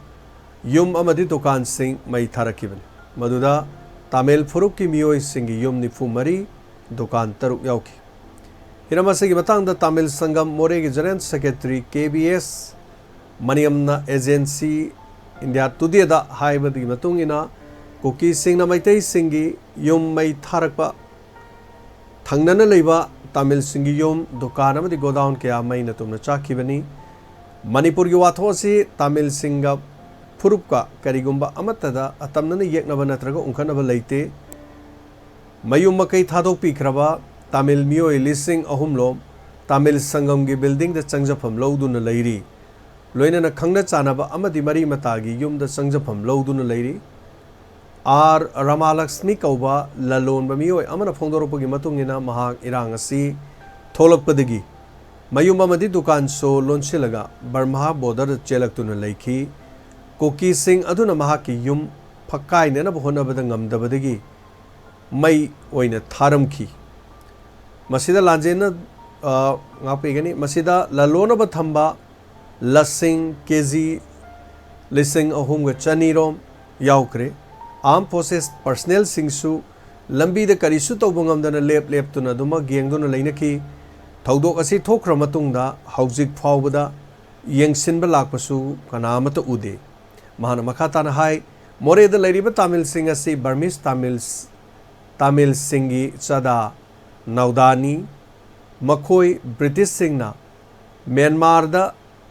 ꯌꯨꯝ ꯑꯃꯗꯤ ꯗꯨꯀꯥꯟꯁꯤꯡ ꯃꯩ ꯊꯥꯔꯛꯈꯤꯕꯅꯤ꯫ ꯃꯗꯨꯗ ꯇꯥꯃꯤꯜ ꯐꯨꯔꯨꯞꯀꯤ ꯃꯤꯑꯣꯏꯁꯤꯡꯒꯤ ꯌꯨꯝ ꯅꯤꯐꯨ ꯃꯔꯤ, ꯗꯨꯀꯥꯟ ꯇꯔꯨꯛ ꯌꯥꯎꯈꯤ꯫ ꯍꯤꯔꯝ ꯑꯁꯤꯒꯤ ꯃꯇꯥꯡꯗ ꯇꯥꯃꯤꯜ ꯁꯪꯒꯝ ꯃꯣꯔꯦꯒꯤ General Secretary ꯀꯦ ꯕꯤ ꯑꯦꯁ ꯃꯅꯤꯌꯝꯅ ꯑꯦꯖꯦꯟꯁꯤ ꯏꯟꯗꯤꯌꯥ ꯇꯨꯗꯦꯗ ꯍꯥꯏꯕꯒꯤ ꯃꯇꯨꯡ ꯏꯟꯅ, ꯀꯨꯀꯤꯁꯤꯡꯅ ꯃꯩꯇꯩꯁꯤꯡꯒꯤ ꯌꯨꯝ ꯃꯩ ꯊꯥꯔꯛꯄ ꯊꯪꯅꯅ ꯂꯩꯕ ꯇꯥꯃꯤꯜꯁꯤꯡꯒꯤ ꯌꯨꯝ, ꯗꯨꯀꯥꯟ ꯑꯃꯗꯤ ꯒꯣꯗꯥꯎꯟ ꯀꯌꯥ ꯃꯩꯅ ꯇꯨꯝꯅ ꯆꯥꯛꯈꯤꯕꯅꯤ꯫ ꯃꯅꯤꯄꯨꯔꯒꯤ ꯋꯥꯊꯣꯛ ꯑꯁꯤ ꯇꯥꯃꯤꯜꯁꯤꯡꯒ ꯐꯨꯔꯨꯞꯀ ꯀꯔꯤꯒꯨꯝꯕ ꯑꯃꯠꯇꯗ ꯑꯇꯝꯅꯅ ꯌꯦꯛꯅꯕ ꯅꯠꯇ꯭ꯔꯒ ꯎꯪꯈꯠꯅꯕ ꯂꯩꯇꯦ꯫ ꯃꯌꯨꯝ ꯃꯀꯩ ꯊꯥꯗꯣꯛꯄꯤꯈ꯭ꯔꯕ ꯇꯥꯃꯤꯜ ꯃꯤꯑꯣꯏ ꯂꯤꯁꯤꯡ ꯑꯍꯨꯝ ꯂꯣꯝ ꯇꯥꯃꯤꯜ ꯁꯪꯒꯝꯒꯤ ꯕꯤꯜꯗꯤꯡꯗ ꯆꯪꯖꯐꯝ ꯂꯧꯗꯨꯅ ꯂꯩꯔꯤ꯫ ꯂꯣꯏꯅꯅ ꯈꯪꯅ ꯆꯥꯟꯅꯕ ꯑꯃꯗꯤ ꯃꯔꯤ ꯃꯇꯥꯒꯤ ꯌꯨꯝꯗ ꯆꯪꯖꯐꯝ ꯂꯧꯗꯨꯅ ꯂꯩꯔꯤ꯫ ꯑꯥꯔ ꯔꯥꯃꯥꯂꯛꯁꯃꯤ ꯀꯧꯕ ꯂꯂꯣꯟꯕ ꯃꯤꯑꯣꯏ ꯑꯃꯅ ꯐꯣꯡꯗꯣꯔꯛꯄꯒꯤ ꯃꯇꯨꯡ ꯏꯟꯅ, ꯃꯍꯥꯛ ꯏꯔꯥꯡ ꯑꯁꯤ ꯊꯣꯛꯂꯛꯄꯗꯒꯤ ꯃꯌꯨꯝ ꯑꯃꯗꯤ ꯗꯨꯀꯥꯟꯁꯨ ꯂꯣꯟꯁꯤꯜꯂꯒ ꯕꯔꯃꯥ ꯕꯣꯔꯗꯔꯗ ꯆꯦꯜꯂꯛꯇꯨꯅ ꯂꯩꯈꯤ꯫ ꯀꯨꯀꯤꯁꯤꯡ ꯑꯗꯨꯅ ꯃꯍꯥꯛꯀꯤ ꯌꯨꯝ ꯐꯛꯀꯥꯏꯅꯅꯕ ꯍꯣꯠꯅꯕꯗ ꯉꯝꯗꯕꯗꯒꯤ ꯃꯩ ꯑꯣꯏꯅ ꯊꯥꯔꯝꯈꯤ꯫ ꯃꯁꯤꯗ ꯂꯥꯟꯖꯦꯟꯅ, ꯑ, ꯉꯥꯛꯄꯤꯒꯅꯤ꯫ ꯃꯁꯤꯗ ꯂꯂꯣꯟꯅꯕ ꯊꯝꯕ ꯂꯁꯤꯡ ꯀꯦ ꯖꯤ ꯂꯤꯁꯤꯡ ꯑꯍꯨꯝꯒ ꯆꯅꯤ ꯔꯣꯝ ꯌꯥꯎꯈ꯭ꯔꯦ꯫ ꯑꯥꯔꯝ ꯐꯣꯔꯁꯦꯁ ꯄꯔꯁꯅꯦꯜꯁꯤꯡꯁꯨ ꯂꯝꯕꯤꯗ ꯀꯔꯤꯁꯨ ꯇꯧꯕ ꯉꯝꯗꯅ ꯂꯦꯞ ꯂꯦꯞꯇꯨꯅ ꯑꯗꯨꯃꯛ ꯌꯦꯡꯗꯨꯅ ꯂꯩꯅꯈꯤ꯫ ꯊꯧꯗꯣꯛ ꯑꯁꯤ ꯊꯣꯛꯈ꯭ꯔ ꯃꯇꯨꯡꯗ ꯍꯧꯖꯤꯛ ꯐꯥꯎꯕꯗ ꯌꯦꯡꯁꯤꯟꯕ ꯂꯥꯛꯄꯁꯨ ꯀꯅꯥ ꯑꯃꯠꯇ ꯎꯗꯦ꯫ ꯃꯍꯥꯛꯅ ꯃꯈꯥ ꯇꯥꯅ ꯍꯥꯏ, ꯃꯣꯔꯦꯗ ꯂꯩꯔꯤꯕ ꯇꯥꯃꯤꯜꯁꯤꯡ ꯑꯁꯤ ꯕꯔꯃꯤꯁ ꯇꯥꯃꯤꯜꯁ-, ꯇꯥꯃꯤꯜꯁꯤꯡꯒꯤ ꯆꯥꯗꯥ ꯅꯥꯎꯗꯥꯅꯤ꯫ ꯃꯈꯣꯏ ꯕ꯭ꯔꯤꯇꯤꯁꯁꯤꯡꯅ ꯃ꯭ꯌꯥꯟꯃꯥꯔꯗ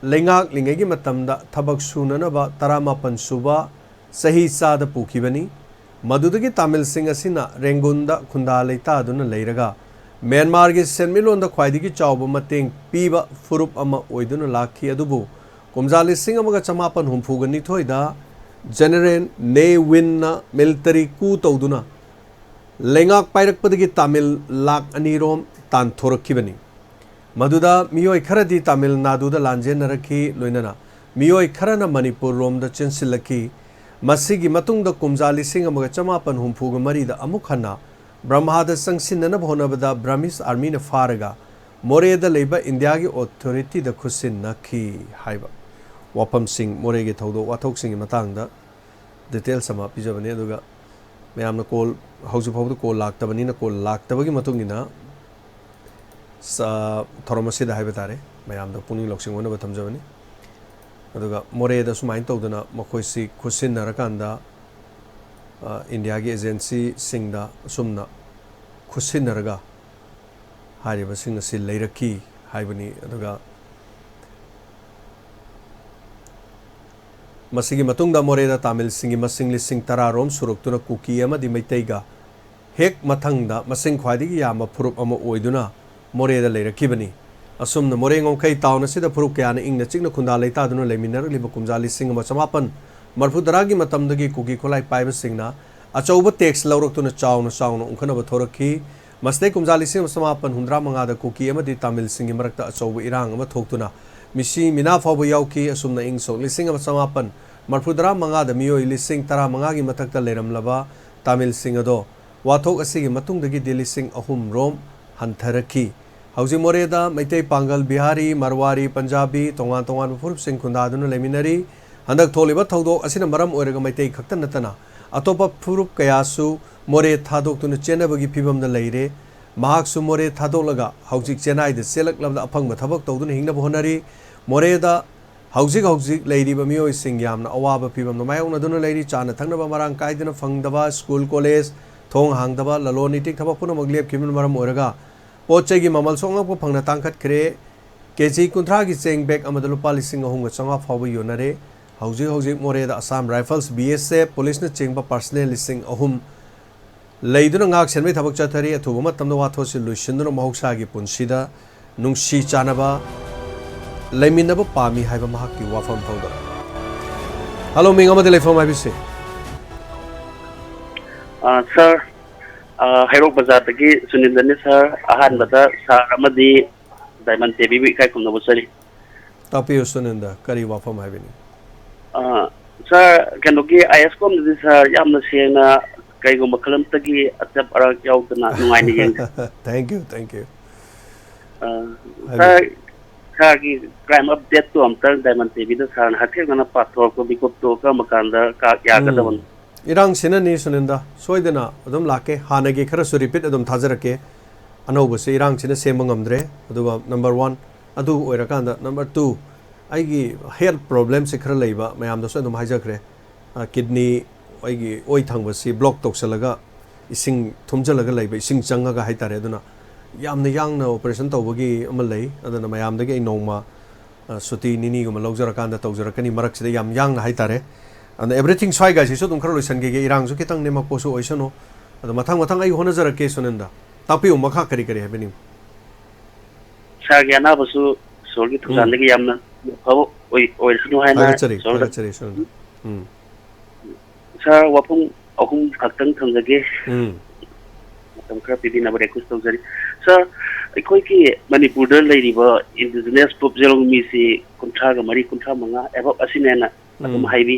ꯂꯩꯉꯥꯛꯂꯤꯉꯩꯒꯤ ꯃꯇꯝꯗ ꯊꯕꯛ ꯁꯨꯅꯅꯕ ꯇꯔꯥꯃꯥꯄꯟ ꯁꯨꯕ ꯆꯍꯤ ꯆꯥꯗ ꯄꯨꯈꯤꯕꯅꯤ꯫ ꯃꯗꯨꯗꯒꯤ ꯇꯥꯃꯤꯜꯁꯤꯡ ꯑꯁꯤꯅ ꯔꯦꯡꯒꯨꯟꯗ ꯈꯨꯟꯗꯥ ꯂꯩꯇꯥꯗꯨꯅ ꯂꯩꯔꯒ ꯃ꯭ꯌꯥꯟꯃꯥꯔꯒꯤ ꯁꯦꯟꯃꯤꯠꯂꯣꯟꯗ ꯈ꯭ꯋꯥꯏꯗꯒꯤ ꯆꯥꯎꯕ ꯃꯇꯦꯡ ꯄꯤꯕ ꯐꯨꯔꯨꯞ ꯑꯃ ꯑꯣꯏꯗꯨꯅ ꯂꯥꯛꯈꯤ꯫ ꯑꯗꯨꯕꯨ ꯀꯨꯝꯖꯥ ꯂꯤꯁꯤꯡ ꯑꯃꯒ ꯆꯃꯥꯄꯟ ꯍꯨꯝꯐꯨꯒ ꯅꯤꯊꯣꯏꯗ ꯖꯦꯅꯔꯦꯜ ꯅꯦ ꯋꯤꯟꯅ ꯃꯤꯂꯤꯇꯔꯤ ꯀꯨ ꯇꯧꯗꯨꯅ ꯂꯩꯉꯥꯛ ꯄꯥꯏꯔꯛꯄꯗꯒꯤ ꯇꯥꯃꯤꯜ ꯂꯥꯈ ꯑꯅꯤ ꯔꯣꯝ ꯇꯥꯟꯊꯣꯔꯛꯈꯤꯕꯅꯤ꯫ ꯃꯗꯨꯗ ꯃꯤꯑꯣꯏ ꯈꯔꯗꯤ ꯇꯥꯃꯤꯜ ꯅꯥꯗꯨꯗ ꯂꯥꯟꯖꯦꯟꯅꯔꯛꯈꯤ, ꯂꯣꯏꯅꯅ ꯃꯤꯑꯣꯏ ꯈꯔꯅ ꯃꯅꯤꯄꯨꯔ ꯔꯣꯝꯗ ꯆꯦꯟꯁꯤꯜꯂꯛꯈꯤ꯫ ꯃꯁꯤꯒꯤ ꯃꯇꯨꯡꯗ ꯀꯨꯝꯖꯥ ꯂꯤꯁꯤꯡ ꯑꯃꯒ ꯆꯃꯥꯄꯟ ꯍꯨꯝꯐꯨꯒ ꯃꯔꯤꯗ ꯑꯃꯨꯛ ꯍꯟꯅ ꯕ꯭ꯔꯝꯍꯥꯗ ꯆꯪꯁꯤꯟꯅꯅꯕ ꯍꯣꯠꯅꯕꯗ ꯕ꯭ꯔꯃꯤꯁ ꯑꯥꯔꯃꯤꯅ ꯐꯥꯔꯒ ꯃꯣꯔꯦꯗ ꯂꯩꯕ ꯏꯟꯗꯤꯌꯥꯒꯤ ꯑꯣꯊꯣꯔꯤꯇꯤꯗ ꯈꯨꯠꯁꯤꯟꯅꯈꯤ ꯍꯥꯏꯕ ꯋꯥꯐꯝꯁꯤꯡ, ꯃꯣꯔꯦꯒꯤ ꯊꯧꯗꯣꯛ ꯋꯥꯊꯣꯛꯁꯤꯡꯒꯤ ꯃꯇꯥꯡꯗ ꯗꯤꯇꯦꯜꯁ ꯑꯃ ꯄꯤꯖꯕꯅꯤ꯫ ꯑꯗꯨꯒ ꯃꯌꯥꯝꯅ ꯀꯣꯜ, ꯍꯧꯖꯤꯛ ꯐꯥꯎꯕꯗ ꯀꯣꯜ ꯂꯥꯛꯇꯕꯅꯤꯅ, ꯀꯣꯜ ꯂꯥꯛꯇꯕꯒꯤ ꯃꯇꯨꯡ ꯏꯟꯅ, ꯁ-, ꯊꯧꯔꯝ ꯑꯁꯤꯗ ꯍꯥꯏꯕ ꯇꯥꯔꯦ, ꯃꯌꯥꯝꯗ ꯄꯨꯛꯅꯤꯡ ꯂꯧꯁꯤꯡ ꯑꯣꯏꯅꯕ ꯊꯝꯖꯕꯅꯤ꯫ ꯑꯗꯨꯒ ꯃꯣꯔꯦꯗ ꯁꯨꯃꯥꯏꯅ ꯇꯧꯗꯅ ꯃꯈꯣꯏꯁꯤ ꯈꯨꯠꯁꯤꯟꯅꯔꯀꯥꯟꯗ, ꯑ, ꯏꯟꯗꯤꯌꯥꯒꯤ ꯑꯦꯖꯦꯟꯁꯤꯁꯤꯡꯗ ꯑꯁꯨꯝꯅ ꯈꯨꯠꯁꯤꯟꯅꯔꯒ ꯍꯥꯏꯔꯤꯕꯁꯤꯡ ꯑꯁꯤ ꯂꯩꯔꯛꯈꯤ ꯍꯥꯏꯕꯅꯤ꯫ ꯑꯗꯨꯒ ꯃꯁꯤꯒꯤ ꯃꯇꯨꯡꯗ ꯃꯣꯔꯦꯗ ꯇꯥꯃꯤꯜꯁꯤꯡꯒꯤ ꯃꯁꯤꯡ ꯂꯤꯁꯤꯡ ꯇꯔꯥ ꯔꯣꯝ ꯁꯨꯔꯛꯇꯨꯅ ꯀꯨꯀꯤ ꯑꯃꯗꯤ ꯃꯩꯇꯩꯒ ꯍꯦꯛ ꯃꯊꯪꯗ ꯃꯁꯤꯡ ꯈ꯭ꯋꯥꯏꯗꯒꯤ ꯌꯥꯝꯕ ꯐꯨꯔꯨꯞ ꯑꯃ ꯑꯣꯏꯗꯨꯅ ꯃꯣꯔꯦꯗ ꯂꯩꯔꯛꯈꯤꯕꯅꯤ꯫ ꯑꯁꯨꯝꯅ ꯃꯣꯔꯦ ꯉꯝꯈꯩ ꯇꯥꯎꯟ ꯑꯁꯤꯗ ꯐꯨꯔꯨꯞ ꯀꯌꯥꯅ ꯏꯪꯅ ꯆꯤꯛꯅ ꯈꯨꯟꯗꯥ ꯂꯩꯇꯥꯗꯨꯅ ꯂꯩꯃꯤꯟꯅꯔꯛꯂꯤꯕ ꯀꯨꯝꯖꯥ ꯂꯤꯁꯤꯡ ꯑꯃ ꯆꯃꯥꯄꯟ ꯃꯔꯐꯨ ꯇꯔꯥꯒꯤ ꯃꯇꯝꯗꯒꯤ ꯀꯨꯀꯤ ꯈꯨꯠꯂꯥꯏ ꯄꯥꯏꯕꯁꯤꯡꯅ ꯑꯆꯧꯕ ꯇꯦꯛꯁ ꯂꯧꯔꯛꯇꯨꯅ ꯆꯥꯎꯅ ꯆꯥꯎꯅ ꯎꯪꯈꯠꯅꯕ ꯊꯣꯔꯛꯈꯤ꯫ ꯃꯁꯤꯗꯩ ꯀꯨꯝꯖꯥ ꯂꯤꯁꯤꯡ ꯑꯃ ꯆꯃꯥꯄꯟ ꯍꯨꯝꯗ꯭ꯔꯥ ꯃꯉꯥꯗ ꯀꯨꯀꯤ ꯑꯃꯗꯤ ꯇꯥꯃꯤꯜꯁꯤꯡꯒꯤ ꯃꯔꯛꯇ ꯑꯆꯧꯕ ꯏꯔꯥꯡ ꯑꯃ ꯊꯣꯛꯇꯨꯅ ꯃꯤꯁꯤ ꯃꯤꯅꯥ ꯐꯥꯎꯕ ꯌꯥꯎꯈꯤ꯫ ꯑꯁꯨꯝꯅ ꯏꯪ ꯁꯣꯛ ꯂꯤꯁꯤꯡ ꯑꯃ ꯆꯃꯥꯄꯟ ꯃꯔꯐꯨ ꯇꯔꯥ ꯃꯉꯥꯗ ꯃꯤꯑꯣꯏ ꯂꯤꯁꯤꯡ ꯇꯔꯥ ꯃꯉꯥꯒꯤ ꯃꯊꯛꯇ ꯂꯩꯔꯝꯂꯕ ꯇꯥꯃꯤꯜꯁꯤꯡ ꯑꯗꯣ ꯋꯥꯊꯣꯛ ꯑꯁꯤꯒꯤ ꯃꯇꯨꯡꯗꯒꯤꯗꯤ ꯂꯤꯁꯤꯡ ꯑꯍꯨꯝ ꯔꯣꯝ ꯍꯟꯊꯔꯛꯈꯤ꯫ ꯍꯧꯖꯤꯛ ꯃꯣꯔꯦꯗ ꯃꯩꯇꯩ, ꯄꯥꯡꯒꯜ, ꯕꯤꯍꯥꯔꯤ, ꯃꯔꯋꯥꯔꯤ, ꯄꯟꯖꯥꯕꯤ, ꯇꯣꯉꯥꯟ ꯇꯣꯉꯥꯟꯕ ꯐꯨꯔꯨꯞꯁꯤꯡ ꯈꯨꯟꯗꯥꯗꯨꯅ ꯂꯩꯃꯤꯟꯅꯔꯤ꯫ ꯍꯟꯗꯛ ꯊꯣꯛꯂꯤꯕ ꯊꯧꯗꯣꯛ ꯑꯁꯤꯅ ꯃꯔꯝ ꯑꯣꯏꯔꯒ ꯃꯩꯇꯩ ꯈꯛꯇ ꯅꯠꯇꯅ ꯑꯇꯣꯞꯄ ꯐꯨꯔꯨꯞ ꯀꯌꯥꯁꯨ ꯃꯣꯔꯦ ꯊꯥꯗꯣꯛꯇꯨꯅ ꯆꯦꯟꯅꯕꯒꯤ ꯐꯤꯕꯝꯗ ꯂꯩꯔꯦ꯫ ꯃꯍꯥꯛꯁꯨ ꯃꯣꯔꯦ ꯊꯥꯗꯣꯛꯂꯒ ꯍꯧꯖꯤꯛ ꯆꯦꯟꯅꯥꯏꯗ ꯆꯦꯜꯂꯛꯂꯕꯗ ꯑꯐꯪꯕ ꯊꯕꯛ ꯇꯧꯗꯨꯅ ꯍꯤꯡꯅꯕ ꯍꯣꯠꯅꯔꯤ꯫ ꯃꯣꯔꯦꯗ ꯍꯧꯖꯤꯛ ꯍꯧꯖꯤꯛ ꯂꯩꯔꯤꯕ ꯃꯤꯑꯣꯏꯁꯤꯡ ꯌꯥꯝꯅ ꯑꯋꯥꯕ ꯐꯤꯕꯝꯗ ꯃꯥꯌꯣꯛꯅꯗꯨꯅ ꯂꯩꯔꯤ꯫ ꯆꯥꯅ ꯊꯛꯅꯕ ꯃꯔꯥꯡ ꯀꯥꯏꯗꯅ ꯐꯪꯗꯕ, ꯁ꯭ꯀꯨꯜ, ꯀꯣꯂꯦꯖ ꯊꯣꯡ ꯍꯥꯡꯗꯕ, ꯂꯂꯣꯟ ꯏꯇꯤꯛ ꯊꯕꯛ ꯄꯨꯝꯅꯃꯛ ꯂꯦꯞꯈꯤꯕꯅ ꯃꯔꯝ ꯑꯣꯏꯔꯒ ꯄꯣꯠ ꯆꯩꯒꯤ ꯃꯃꯜꯁꯨ ꯑꯉꯛꯄ ꯐꯪꯅ ꯇꯥꯡꯈꯠꯈ꯭ꯔꯦ꯫ ꯀꯦ ꯖꯤ ꯀꯨꯟꯊ꯭ꯔꯥꯒꯤ ꯆꯦꯡ ꯕꯦꯒ ꯑꯃꯗ ꯂꯨꯄꯥ ꯂꯤꯁꯤꯡ ꯑꯍꯨꯝꯒ ꯆꯥꯝꯃꯉꯥ ꯐꯥꯎꯕ ꯌꯣꯟꯅꯔꯦ꯫ ꯍꯧꯖꯤꯛ ꯍꯧꯖꯤꯛ ꯃꯣꯔꯦꯗ ꯑꯁꯥꯝ ꯔꯥꯏꯐꯜꯁ, ꯕꯤ ꯑꯦꯁ ꯑꯦꯐ, ꯄꯨꯂꯤꯁꯅꯆꯤꯡꯕ ꯄꯥꯔꯁꯅꯦꯜ ꯂꯤꯁꯤꯡ ꯑꯍꯨꯝ ꯂꯩꯗꯨꯅ ꯉꯥꯛ ꯁꯦꯟꯕꯒꯤ ꯊꯕꯛ ꯆꯠꯊꯔꯤ꯫ ꯑꯊꯨꯕ ꯃꯇꯝꯗ ꯋꯥꯊꯣꯛꯁꯤ ꯂꯣꯏꯁꯤꯟꯗꯨꯅ ꯃꯍꯧꯁꯥꯒꯤ ꯄꯨꯟꯁꯤꯗ ꯅꯨꯡꯁꯤ ꯆꯥꯟꯅꯕ ꯂꯩꯃꯤꯟꯅꯕ ꯄꯥꯝꯃꯤ ꯍꯥꯏꯕ ꯃꯍꯥꯛꯀꯤ ꯋꯥꯐꯝ ꯐꯣꯡꯗꯣꯛꯏ꯫ ꯍꯜꯂꯣ, ꯃꯤꯡ ꯑꯃꯗꯤ ꯂꯩꯐꯝ ꯍꯥꯏꯕꯤꯁꯤ꯫ ꯑ, ꯁꯥꯔ, ꯑ, ꯍꯩꯔꯣꯛ ꯕꯖꯥꯔꯗꯒꯤ ꯁꯨꯅꯤꯟꯗꯅꯤ, ꯁꯥꯔ꯫ ꯑꯍꯥꯟꯕꯗ ꯁꯥꯔ ꯑꯃꯗꯤ ꯗꯥꯏꯃꯟ ꯇꯤꯚꯤꯕꯨ ꯏꯀꯥꯏ ꯈꯨꯝꯅꯕ ꯆꯠꯂꯤ꯫ ꯇꯥꯛꯄꯤꯌꯨ ꯁꯨꯅꯤꯟꯗ, ꯀꯔꯤ ꯋꯥꯐꯝ ꯍꯥꯏꯕꯤꯅꯤ? ꯑ, ꯁꯥꯔ, ꯀꯩꯅꯣꯒꯤ ꯑꯥꯏ ꯑꯦꯁ ꯀꯣꯝꯗꯗꯤ, ꯁꯥꯔ, ꯌꯥꯝꯅ ꯁꯦꯡꯅ, ꯀꯩꯒꯨꯝꯕ ꯈꯔꯝꯇꯒꯤ ꯑꯆꯞ ꯑꯔꯥꯛ ꯌꯥꯎꯗꯅ ꯅꯨꯡꯉꯥꯏꯅ ꯌꯦꯡꯖꯩ꯫ Thank you, thank you. ꯑ, ꯍꯥꯏꯕꯤꯌꯨ꯫ ꯁꯥꯔ, ꯁꯥꯔꯒꯤ ꯀ꯭ꯔꯥꯏꯝ ꯑꯞꯗꯦꯠꯇꯣ ꯑꯝꯇꯪ ꯗꯥꯏꯃꯟ ꯇꯤꯚꯤꯗ ꯁꯥꯔꯅ ꯍꯛꯊꯦꯡꯅꯅ ꯄꯥꯊꯣꯔꯛꯄ ꯃꯤꯀꯨꯞꯇꯣ ꯀꯔꯝꯕ ꯀꯥꯟꯗ ꯀꯥ-, ꯌꯥꯒꯗꯕꯅꯣ? ꯎꯝ꯫ ꯏꯔꯥꯡꯁꯤꯅꯅꯤ ꯁꯨꯅꯤꯟꯗ, ꯁꯣꯏꯗꯅ ꯑꯗꯨꯝ ꯂꯥꯛꯀꯦ꯫ ꯍꯥꯟꯅꯒꯤ ꯈꯔꯁꯨ ꯔꯤꯄꯤꯠ ꯑꯗꯨꯝ ꯊꯥꯖꯔꯛꯀꯦ꯫ ꯑꯅꯧꯕꯁꯦ ꯏꯔꯥꯡꯁꯤꯅ ꯁꯦꯝꯕ ꯉꯝꯗ꯭ꯔꯦ꯫ ꯑꯗꯨꯒ ꯅꯝꯕꯔ ꯋꯥꯟ ꯑꯗꯨ ꯑꯣꯏꯔꯀꯥꯟꯗ, ꯅꯝꯕꯔ ꯇꯨ, ꯑꯩꯒꯤ ꯍꯦꯜꯊ ꯄ꯭ꯔꯣꯕ꯭ꯂꯦꯝꯁꯦ ꯈꯔ ꯂꯩꯕ, ꯃꯌꯥꯝꯗꯁꯨ ꯑꯗꯨꯝ ꯍꯥꯏꯖꯈ꯭ꯔꯦ꯫ ꯀꯤꯗꯅꯤ, ꯑꯩꯒꯤ ꯑꯣꯏ ꯊꯪꯕꯁꯤ ꯕ꯭ꯂꯣꯛ ꯇꯧꯁꯜꯂꯒ ꯏꯁꯤꯡ ꯊꯨꯝꯖꯤꯜꯂꯒ ꯂꯩꯕ, ꯏꯁꯤꯡ ꯆꯪꯉꯒ ꯍꯥꯏꯇꯥꯔꯦ꯫ ꯑꯗꯨꯅ ꯌꯥꯝꯅ ꯌꯥꯡꯅ ꯑꯣꯄꯔꯦꯁꯟ ꯇꯧꯕꯒꯤ ꯑꯃ ꯂꯩ꯫ ꯑꯗꯨꯅ ꯃꯌꯥꯝꯗꯒꯤ ꯑꯩ ꯅꯣꯡꯃ ꯑ, ꯁꯨꯇꯤ ꯅꯤꯅꯤꯒꯨꯝꯕ ꯂꯧꯖꯔꯀꯥꯟꯗ ꯇꯧꯖꯔꯛꯀꯅꯤ꯫ ꯃꯔꯛꯁꯤꯗ ꯌꯥꯝ ꯌꯥꯡꯅ ꯍꯥꯏꯇꯥꯔꯦ꯫ ꯑꯗꯨꯅ ꯑꯦꯚ꯭ꯔꯤꯊꯤꯡ ꯁ꯭ꯋꯥꯏꯒꯥꯏꯁꯤꯁꯨ ꯑꯗꯨꯝ ꯈꯔ ꯂꯣꯏꯁꯟꯈꯤꯒꯦ꯫ ꯏꯔꯥꯡꯁꯨ ꯈꯤꯇꯪ ꯅꯦꯝꯃꯛꯄꯁꯨ ꯑꯣꯏꯁꯅꯨ꯫ ꯑꯗꯣ ꯃꯊꯪ ꯃꯊꯪ ꯑꯩ ꯍꯣꯠꯅꯖꯔꯛꯀꯦ, ꯁꯨꯅꯤꯟꯗ꯫ ꯇꯥꯛꯄꯤꯌꯨ, ꯃꯈꯥ ꯀꯔꯤ ꯀꯔꯤ ꯍꯥꯏꯕꯤꯅꯤꯡꯕ? ꯏꯁꯥꯒꯤ ꯑꯅꯥꯕꯁꯨ ꯏꯁꯣꯔꯒꯤ ꯎꯝ꯫ ꯊꯧꯖꯥꯜꯗꯒꯤ ꯌꯥꯝꯅ ꯐꯕ ꯑꯣꯏ-, ꯑꯣꯏꯔꯁꯅꯨ ꯍꯥꯏꯅ ꯊꯥꯒꯠꯆꯔꯤ, ꯏꯁꯣꯔꯗ ꯊꯥꯒꯠꯆꯔꯤ, ꯁꯨꯅꯤꯟꯗ꯫ ꯎꯝ꯫ ꯁꯥꯔ, ꯋꯥꯐꯝ ꯑꯍꯨꯝ ꯈꯛꯇꯪ ꯊꯝꯖꯒꯦ꯫ ꯎꯝ꯫ ꯃꯇꯝ ꯈꯔ ꯄꯤꯕꯤꯅꯕ ꯔꯤꯀ꯭ꯋꯦꯁ ꯇꯧꯖꯔꯤ꯫ ꯁꯥꯔ, ꯑꯩꯈꯣꯏꯒꯤ ꯃꯅꯤꯄꯨꯔꯗ ꯂꯩꯔꯤꯕ ꯏꯟꯗꯤꯖꯤꯅꯁ ꯒ꯭ꯔꯨꯞ ꯖꯦꯔꯣꯡꯃꯤꯁꯤ ꯀꯨꯟꯊ꯭ꯔꯥꯒ ꯃꯔꯤ, ꯀꯨꯟꯊ꯭ꯔꯥ ꯃꯉꯥ ꯑꯦꯕꯞ ꯑꯁꯤꯅꯦꯅ ꯑꯗꯨꯝ ꯎꯝ꯫ ꯍꯥꯏꯕꯤ,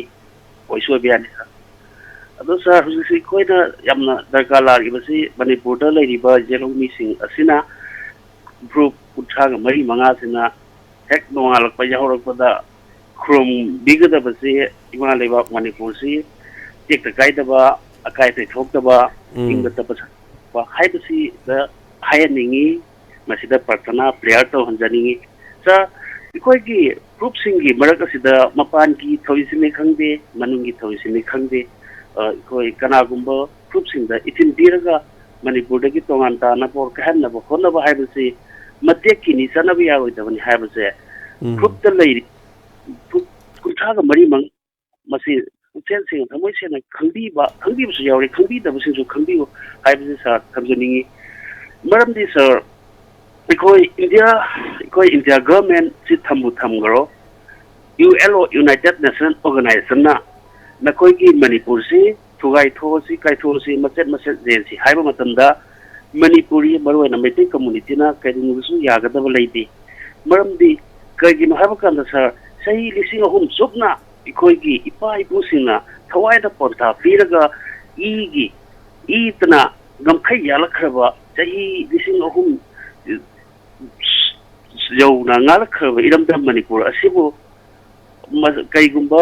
ꯑꯣꯏꯁꯨ ꯑꯣꯏꯕ ꯌꯥꯅꯤ, ꯁꯥꯔ꯫ ꯑꯗꯣ ꯁꯥꯔ, ꯍꯧꯖꯤꯛꯁꯤ ꯑꯩꯈꯣꯏꯅ ꯌꯥꯝꯅ ꯗꯔꯀꯥꯔ ꯂꯥꯛꯂꯤꯕꯁꯤ ꯃꯅꯤꯄꯨꯔꯗ ꯂꯩꯔꯤꯕ ꯖꯦꯔꯣꯡꯃꯤꯁꯤꯡ ꯑꯁꯤꯅ ꯒ꯭ꯔꯨꯞ ꯀꯨꯟꯊ꯭ꯔꯥꯒ ꯃꯔꯤ ꯃꯉꯥꯁꯤꯅ ꯍꯦꯛ ꯅꯣꯡꯉꯥꯜꯂꯛꯄ ꯌꯥꯍꯧꯔꯛꯄꯗ ꯈꯨꯔꯨꯝꯕꯤꯒꯗꯕꯁꯤ ꯏꯃꯥ ꯂꯩꯕꯥꯛ ꯃꯅꯤꯄꯨꯔꯁꯤ ꯇꯦꯛꯇ ꯀꯥꯏꯗꯕ, ꯑꯀꯥꯏ ꯑꯇꯣꯏ ꯊꯣꯛꯇꯕ, ꯎꯝ꯫ ꯏꯪꯕ ꯇꯞꯄ ꯁꯥꯟꯇꯤ ꯍꯥꯏꯕꯁꯤꯗ ꯍꯥꯏꯍꯟꯅꯤꯡꯉꯤ꯫ ꯃꯁꯤꯗ ꯄ꯭ꯔꯥꯔꯊꯅꯥ, ꯄ꯭ꯔꯦꯌꯔ ꯇꯧꯍꯟꯖꯅꯤꯡꯉꯤ꯫ ꯁꯥꯔ, ꯑꯩꯈꯣꯏꯒꯤ ꯒ꯭ꯔꯨꯞꯁꯤꯡꯒꯤ ꯃꯔꯛ ꯑꯁꯤꯗ ꯃꯄꯥꯟꯒꯤ ꯊꯧꯔꯤꯁꯤꯅꯤ ꯈꯪꯗꯦ, ꯃꯅꯨꯡꯒꯤ ꯊꯧꯔꯤꯁꯤꯅꯤ ꯈꯪꯗꯦ, ꯑ, ꯑꯩꯈꯣꯏ ꯀꯅꯥꯒꯨꯝꯕ ꯒ꯭ꯔꯨꯞꯁꯤꯡꯗ ꯏꯊꯤꯟ ꯄꯤꯔꯒ ꯃꯅꯤꯄꯨꯔꯗꯒꯤ ꯇꯣꯉꯥꯟ ꯇꯥꯅꯕ ꯑꯣꯔ ꯀꯥꯏꯍꯟꯅꯕ ꯍꯣꯠꯅꯕ ꯍꯥꯏꯕꯁꯤ ꯃꯇꯦꯛꯀꯤꯅꯤ, ꯆꯠꯅꯕ ꯌꯥꯔꯣꯏꯗꯕꯅꯤ ꯍꯥꯏꯕꯁꯦ ꯎꯝ꯫ ꯒ꯭ꯔꯨꯞꯇ ꯂꯩꯔꯤ ꯒ꯭ꯔꯨꯞ ꯀꯨꯟꯊ꯭ꯔꯥꯒ ꯃꯔꯤꯃꯛ ꯃꯁꯤ ꯄꯨꯛꯆꯦꯜ ꯁꯦꯡꯅ, ꯊꯃꯣꯏ ꯁꯦꯡꯅ ꯈꯪꯕꯤꯕ, ꯈꯪꯕꯤꯕꯁꯨ ꯌꯥꯎꯔꯤ, ꯈꯪꯕꯤꯗꯕꯁꯤꯡꯁꯨ ꯈꯪꯕꯤꯌꯨ ꯍꯥꯏꯕꯁꯤ ꯁꯥꯔ ꯊꯝꯖꯅꯤꯡꯉꯤ꯫ ꯃꯔꯝꯗꯤ ꯁꯥꯔ, ꯑꯩꯈꯣꯏ ꯏꯟꯗꯤꯌꯥ, ꯑꯩꯈꯣꯏ India ꯒꯚꯔꯟꯃꯦꯟꯁꯤ ꯊꯝꯕꯨ ꯊꯝꯈ꯭ꯔꯣ, U N O, united national ꯑꯣꯔꯒꯅꯥꯏꯖꯦꯁꯟꯅ ꯅꯈꯣꯏꯒꯤ ꯃꯅꯤꯄꯨꯔꯁꯤ ꯊꯨꯒꯥꯏ ꯊꯣꯛꯑꯁꯤ, ꯀꯥꯏꯊꯣꯛꯑꯁꯤ, ꯃꯆꯦꯠ ꯃꯆꯦꯠ ꯌꯦꯟꯁꯤ ꯍꯥꯏꯕ ꯃꯇꯝꯗ ꯃꯅꯤꯄꯨꯔꯤ, ꯃꯔꯨꯑꯣꯏꯅ ꯃꯩꯇꯩ ꯀꯝꯃꯨꯅꯤꯇꯤꯅ ꯀꯩꯗꯧꯅꯨꯡꯗꯁꯨ ꯌꯥꯒꯗꯕ ꯂꯩꯇꯦ꯫ ꯃꯔꯝꯗꯤ ꯀꯩꯒꯤꯅꯣ ꯍꯥꯏꯕ ꯀꯥꯟꯗ ꯁꯥꯔ, ꯆꯍꯤ ꯂꯤꯁꯤꯡ ꯑꯍꯨꯝ ꯆꯨꯞꯅ ꯑꯩꯈꯣꯏꯒꯤ ꯏꯄꯥ ꯏꯄꯨꯁꯤꯡꯅ ꯊꯋꯥꯏꯗ ꯄꯣꯟꯊꯥ ꯄꯤꯔꯒ ꯏꯒꯤ, ꯏꯇꯅ ꯉꯝꯈꯩ ꯌꯥꯜꯂꯛꯈ꯭ꯔꯕ, ꯆꯍꯤ ꯂꯤꯁꯤꯡ ꯑꯍꯨꯝ ꯌꯧꯅ ꯉꯥꯜꯂꯛꯈ꯭ꯔꯕ ꯏꯔꯝꯗꯝ ꯃꯅꯤꯄꯨꯔ ꯑꯁꯤꯕꯨ ꯃ-, ꯀꯩꯒꯨꯝꯕ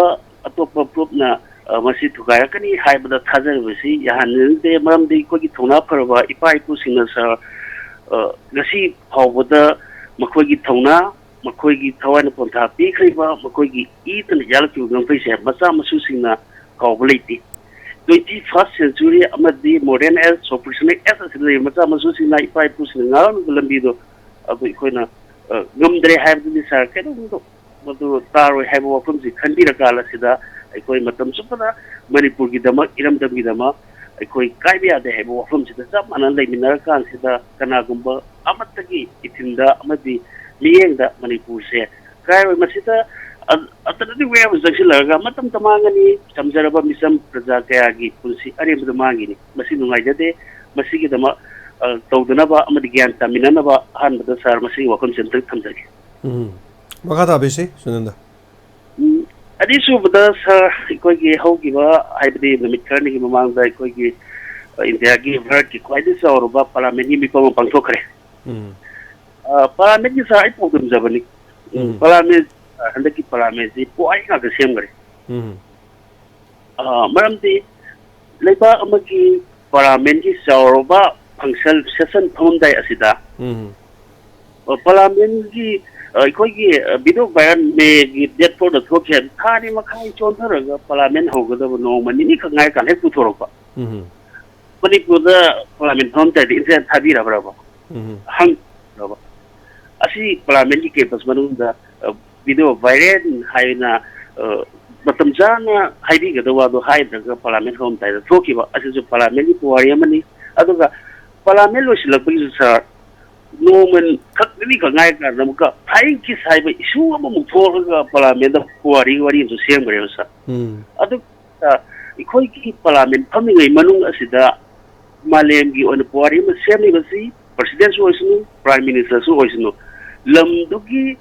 ꯑꯇꯣꯞꯄ ꯒ꯭ꯔꯨꯞꯅ ꯑ, ꯃꯁꯤ ꯊꯨꯒꯥꯏꯔꯛꯀꯅꯤ ꯍꯥꯏꯕꯗ ꯊꯥꯖꯔꯤꯕꯁꯤ ꯌꯥꯍꯟꯅꯤꯡꯗꯦ꯫ ꯃꯔꯝꯗꯤ ꯑꯩꯈꯣꯏꯒꯤ ꯊꯧꯅꯥ ꯐꯔꯕ ꯏꯄꯥ ꯏꯄꯨꯁꯤꯡꯅ ꯁꯥꯔ, ꯑ, ꯉꯁꯤ ꯐꯥꯎꯕꯗ ꯃꯈꯣꯏꯒꯤ ꯊꯧꯅꯥ, ꯃꯈꯣꯏꯒꯤ ꯊꯋꯥꯏꯅ ꯄꯣꯟꯊꯥ ꯄꯤꯈ꯭ꯔꯤꯕ, ꯃꯈꯣꯏꯒꯤ ꯏꯗꯅ ꯌꯥꯜꯂꯛꯈꯤꯕ ꯉꯝꯈꯩꯁꯦ ꯃꯆꯥ ꯃꯁꯨꯁꯤꯡꯅ ꯀꯥꯎꯕ ꯂꯩꯇꯦ꯫ Twenty first century ꯑꯃꯗꯤ modern age, professional age ꯑꯁꯤꯗ ꯂꯩꯔꯤꯕ ꯃꯆꯥ ꯃꯁꯨꯁꯤꯡꯅ ꯏꯄꯥ ꯏꯄꯨꯁꯤꯡꯅ ꯉꯥꯡꯂꯝꯕ ꯂꯝꯕꯤꯗꯣ ꯑꯗꯨ ꯑꯩꯈꯣꯏꯅ, ꯑ, ꯉꯝꯗ꯭ꯔꯦ ꯍꯥꯏꯕꯗꯨꯗꯤ ꯁꯥꯔ ꯀꯩꯗꯧꯅꯨꯡꯗ ꯃꯗꯨ ꯇꯥꯔꯣꯏ ꯍꯥꯏꯕ ꯋꯥꯐꯝꯁꯤ ꯈꯟꯕꯤꯔꯀꯥꯟ ꯑꯁꯤꯗ ꯑꯩꯈꯣꯏ ꯃꯇꯝ ꯆꯨꯞꯄꯗ ꯃꯅꯤꯄꯨꯔꯒꯤꯗꯃꯛ, ꯏꯔꯝꯗꯝꯒꯤꯗꯃꯛ ꯑꯩꯈꯣꯏ ꯀꯥꯏꯕ ꯌꯥꯗꯦ ꯍꯥꯏꯕ ꯋꯥꯐꯝꯁꯤꯗ ꯆꯞ ꯃꯥꯟꯅꯅ ꯂꯩꯃꯤꯟꯅꯔꯀꯥꯟꯁꯤꯗ ꯀꯅꯥꯒꯨꯝꯕ ꯑꯃꯠꯇꯒꯤ ꯏꯊꯤꯜꯗ ꯑꯃꯗꯤ ꯃꯤꯠꯌꯦꯡꯗ ꯃꯅꯤꯄꯨꯔꯁꯦ ꯀꯥꯏꯔꯣꯏ꯫ ꯃꯁꯤꯗ ꯑ-, alternative way ꯑꯃ ꯆꯪꯁꯤꯜꯂꯛꯑꯒ ꯃꯇꯝꯇ ꯃꯥꯡꯒꯅꯤ, ꯇꯝꯖꯔꯕ ꯃꯤꯆꯝ ꯄ꯭ꯔꯖꯥ ꯀꯌꯥꯒꯤ ꯄꯨꯟꯁꯤ ꯑꯔꯦꯝꯕꯗ ꯃꯥꯡꯈꯤꯅꯤ꯫ ꯃꯁꯤ ꯅꯨꯡꯉꯥꯏꯖꯗꯦ꯫ ꯃꯁꯤꯒꯤꯗꯃꯛ, ꯑ, ꯇꯧꯗꯅꯕ ꯑꯃꯗꯤ ꯒ꯭ꯌꯥꯟ ꯇꯥꯃꯤꯟꯅꯅꯕ ꯑꯍꯥꯟꯕꯗ ꯁꯥꯔ ꯃꯁꯤꯒꯤ ꯋꯥꯐꯝꯁꯤ ꯑꯝꯇꯪ ꯊꯝꯖꯒꯦ꯫ ꯎꯝ꯫ ꯃꯈꯥ ꯇꯥꯕꯤꯁꯤ, ꯁꯨꯅꯟꯗ꯫ ꯎꯝ, ꯑꯅꯤꯁꯨꯕꯗ ꯁꯥꯔ, ꯑꯩꯈꯣꯏꯒꯤ ꯍꯧꯈꯤꯕ, ꯍꯥꯏꯕꯗꯤ ꯅꯨꯃꯤꯠ ꯈꯔꯅꯤꯒꯤ ꯃꯃꯥꯡꯗ ꯑꯩꯈꯣꯏꯒꯤ, ꯑ, ꯏꯟꯗꯤꯌꯥꯒꯤ ꯚꯥꯔꯠꯀꯤ ꯈ꯭ꯋꯥꯏꯗꯒꯤ ꯆꯥꯎꯔꯕ ꯄꯥꯔꯂꯥꯃꯦꯟꯒꯤ ꯃꯤꯐꯝ ꯑꯃ ꯄꯥꯡꯊꯣꯛꯈ꯭ꯔꯦ꯫ ꯎꯝ꯫ ꯑ, ꯄꯥꯔꯂꯥꯃꯦꯟꯒꯤ ꯁꯥꯔ ꯑꯩ ꯄꯥꯎꯗꯝꯖꯕꯅꯤ꯫ ꯎꯝ, ꯎꯝ꯫ ꯄꯥꯔꯂꯥꯃꯦꯟ, ꯑ, ꯍꯟꯗꯛꯀꯤ ꯄꯥꯔꯂꯥꯃꯦꯟꯁꯤ ꯄꯨꯋꯥꯔꯤ ꯉꯥꯛꯇ ꯁꯦꯝꯈ꯭ꯔꯦ꯫ ꯎꯝ꯫ ꯑ, ꯃꯔꯝꯗꯤ ꯂꯩꯕꯥꯛ ꯑꯃꯒꯤ ꯄꯥꯔꯂꯥꯃꯦꯟꯒꯤ ꯆꯥꯎꯔꯕ ꯐꯪꯁꯟ ꯁꯦꯁꯟ ꯐꯝꯃꯝꯗꯥꯏ ꯑꯁꯤꯗ, ꯎꯝ꯫ ꯑ, ꯄꯥꯔꯂꯥꯃꯦꯟꯒꯤ, ꯑ, ꯑꯩꯈꯣꯏꯒꯤ, ꯑ, ꯚꯤꯗꯤꯑꯣ ꯚꯥꯏꯔꯦꯜ ꯃꯦꯒꯤ ꯗꯦꯠ ꯐꯣꯔꯗ ꯊꯣꯛꯈꯤ ꯍꯥꯏꯕ ꯊꯥ ꯑꯅꯤ ꯃꯈꯥꯏ ꯆꯣꯟꯊꯔꯒ ꯄꯥꯔꯂꯥꯃꯦꯟ ꯍꯧꯒꯗꯕ ꯅꯣꯡꯃ ꯅꯤꯅꯤꯈꯛ ꯉꯥꯏꯔꯀꯥꯟꯗ ꯍꯦꯛ ꯄꯨꯊꯣꯔꯛꯄ꯫ ꯎꯝ꯫ ꯃꯅꯤꯄꯨꯔꯗ ꯄꯥꯔꯂꯥꯃꯦꯟ ꯐꯝꯃꯝꯗꯥꯏꯗ ꯏꯟꯇꯔꯅꯦꯠ ꯊꯥꯕꯤꯔꯕ꯭ꯔꯕ? ꯎꯝ꯫ ꯍꯪꯕ꯭ꯔꯕ? ꯑꯁꯤ ꯄꯥꯔꯂꯥꯃꯦꯟꯒꯤ ꯀꯦꯝꯄꯁ ꯃꯅꯨꯡꯗ, ꯑ, ꯚꯤꯗꯤꯑꯣ ꯚꯥꯏꯔꯦꯜ ꯍꯥꯏꯅ, ꯑ, ꯃꯇꯝ ꯆꯥꯅ ꯍꯥꯏꯕꯤꯒꯗꯕ ꯋꯥꯗꯣ ꯍꯥꯏꯗ꯭ꯔꯒ ꯄꯥꯔꯂꯥꯃꯦꯟ ꯍꯧꯔꯝꯗꯥꯏꯗ ꯊꯣꯛꯈꯤꯕ ꯑꯁꯤꯁꯨ ꯄꯥꯔꯂꯥꯃꯦꯟꯒꯤ ꯄꯨꯋꯥꯔꯤ ꯑꯃꯅꯤ꯫ ꯑꯗꯨꯒ ꯄꯥꯔꯂꯥꯃꯦꯟ ꯂꯣꯏꯁꯤꯜꯂꯛꯄꯒꯤꯁꯨ ꯁꯥꯔ, ꯅꯣꯡꯃ ꯈꯛ ꯅꯤꯅꯤꯈꯛ ꯉꯥꯏꯔꯀꯥꯟꯗ ꯑꯃꯨꯛꯀ flying kiss ꯍꯥꯏꯕ issue ꯑꯃꯃꯨꯛ ꯊꯣꯛꯂꯒ ꯄꯥꯔꯂꯥꯃꯦꯟꯗ ꯄꯨꯋꯥꯔꯤ ꯋꯥꯔꯤ ꯑꯃꯁꯨ ꯁꯦꯝꯈ꯭ꯔꯦꯕ ꯁꯥꯔ꯫ ꯎꯝ꯫ ꯑꯗꯨ ꯑ, ꯑꯩꯈꯣꯏꯒꯤ ꯄꯥꯔꯂꯥꯃꯦꯟ ꯐꯝꯃꯤꯉꯩ ꯃꯅꯨꯡ ꯑꯁꯤꯗ ꯃꯥꯂꯦꯝꯒꯤ ꯑꯣꯏꯅ ꯄꯨꯋꯥꯔꯤ ꯑꯃ ꯁꯦꯝꯂꯤꯕꯁꯤ ꯄ꯭ꯔꯁꯤꯗꯦꯟꯁꯨ ꯑꯣꯏꯁꯅꯨ, ꯄ꯭ꯔꯥꯏꯝ ꯃꯤꯅꯤꯁꯇꯔꯁꯨ ꯑꯣꯏꯁꯅꯨ, ꯂꯝꯗꯨꯒꯤ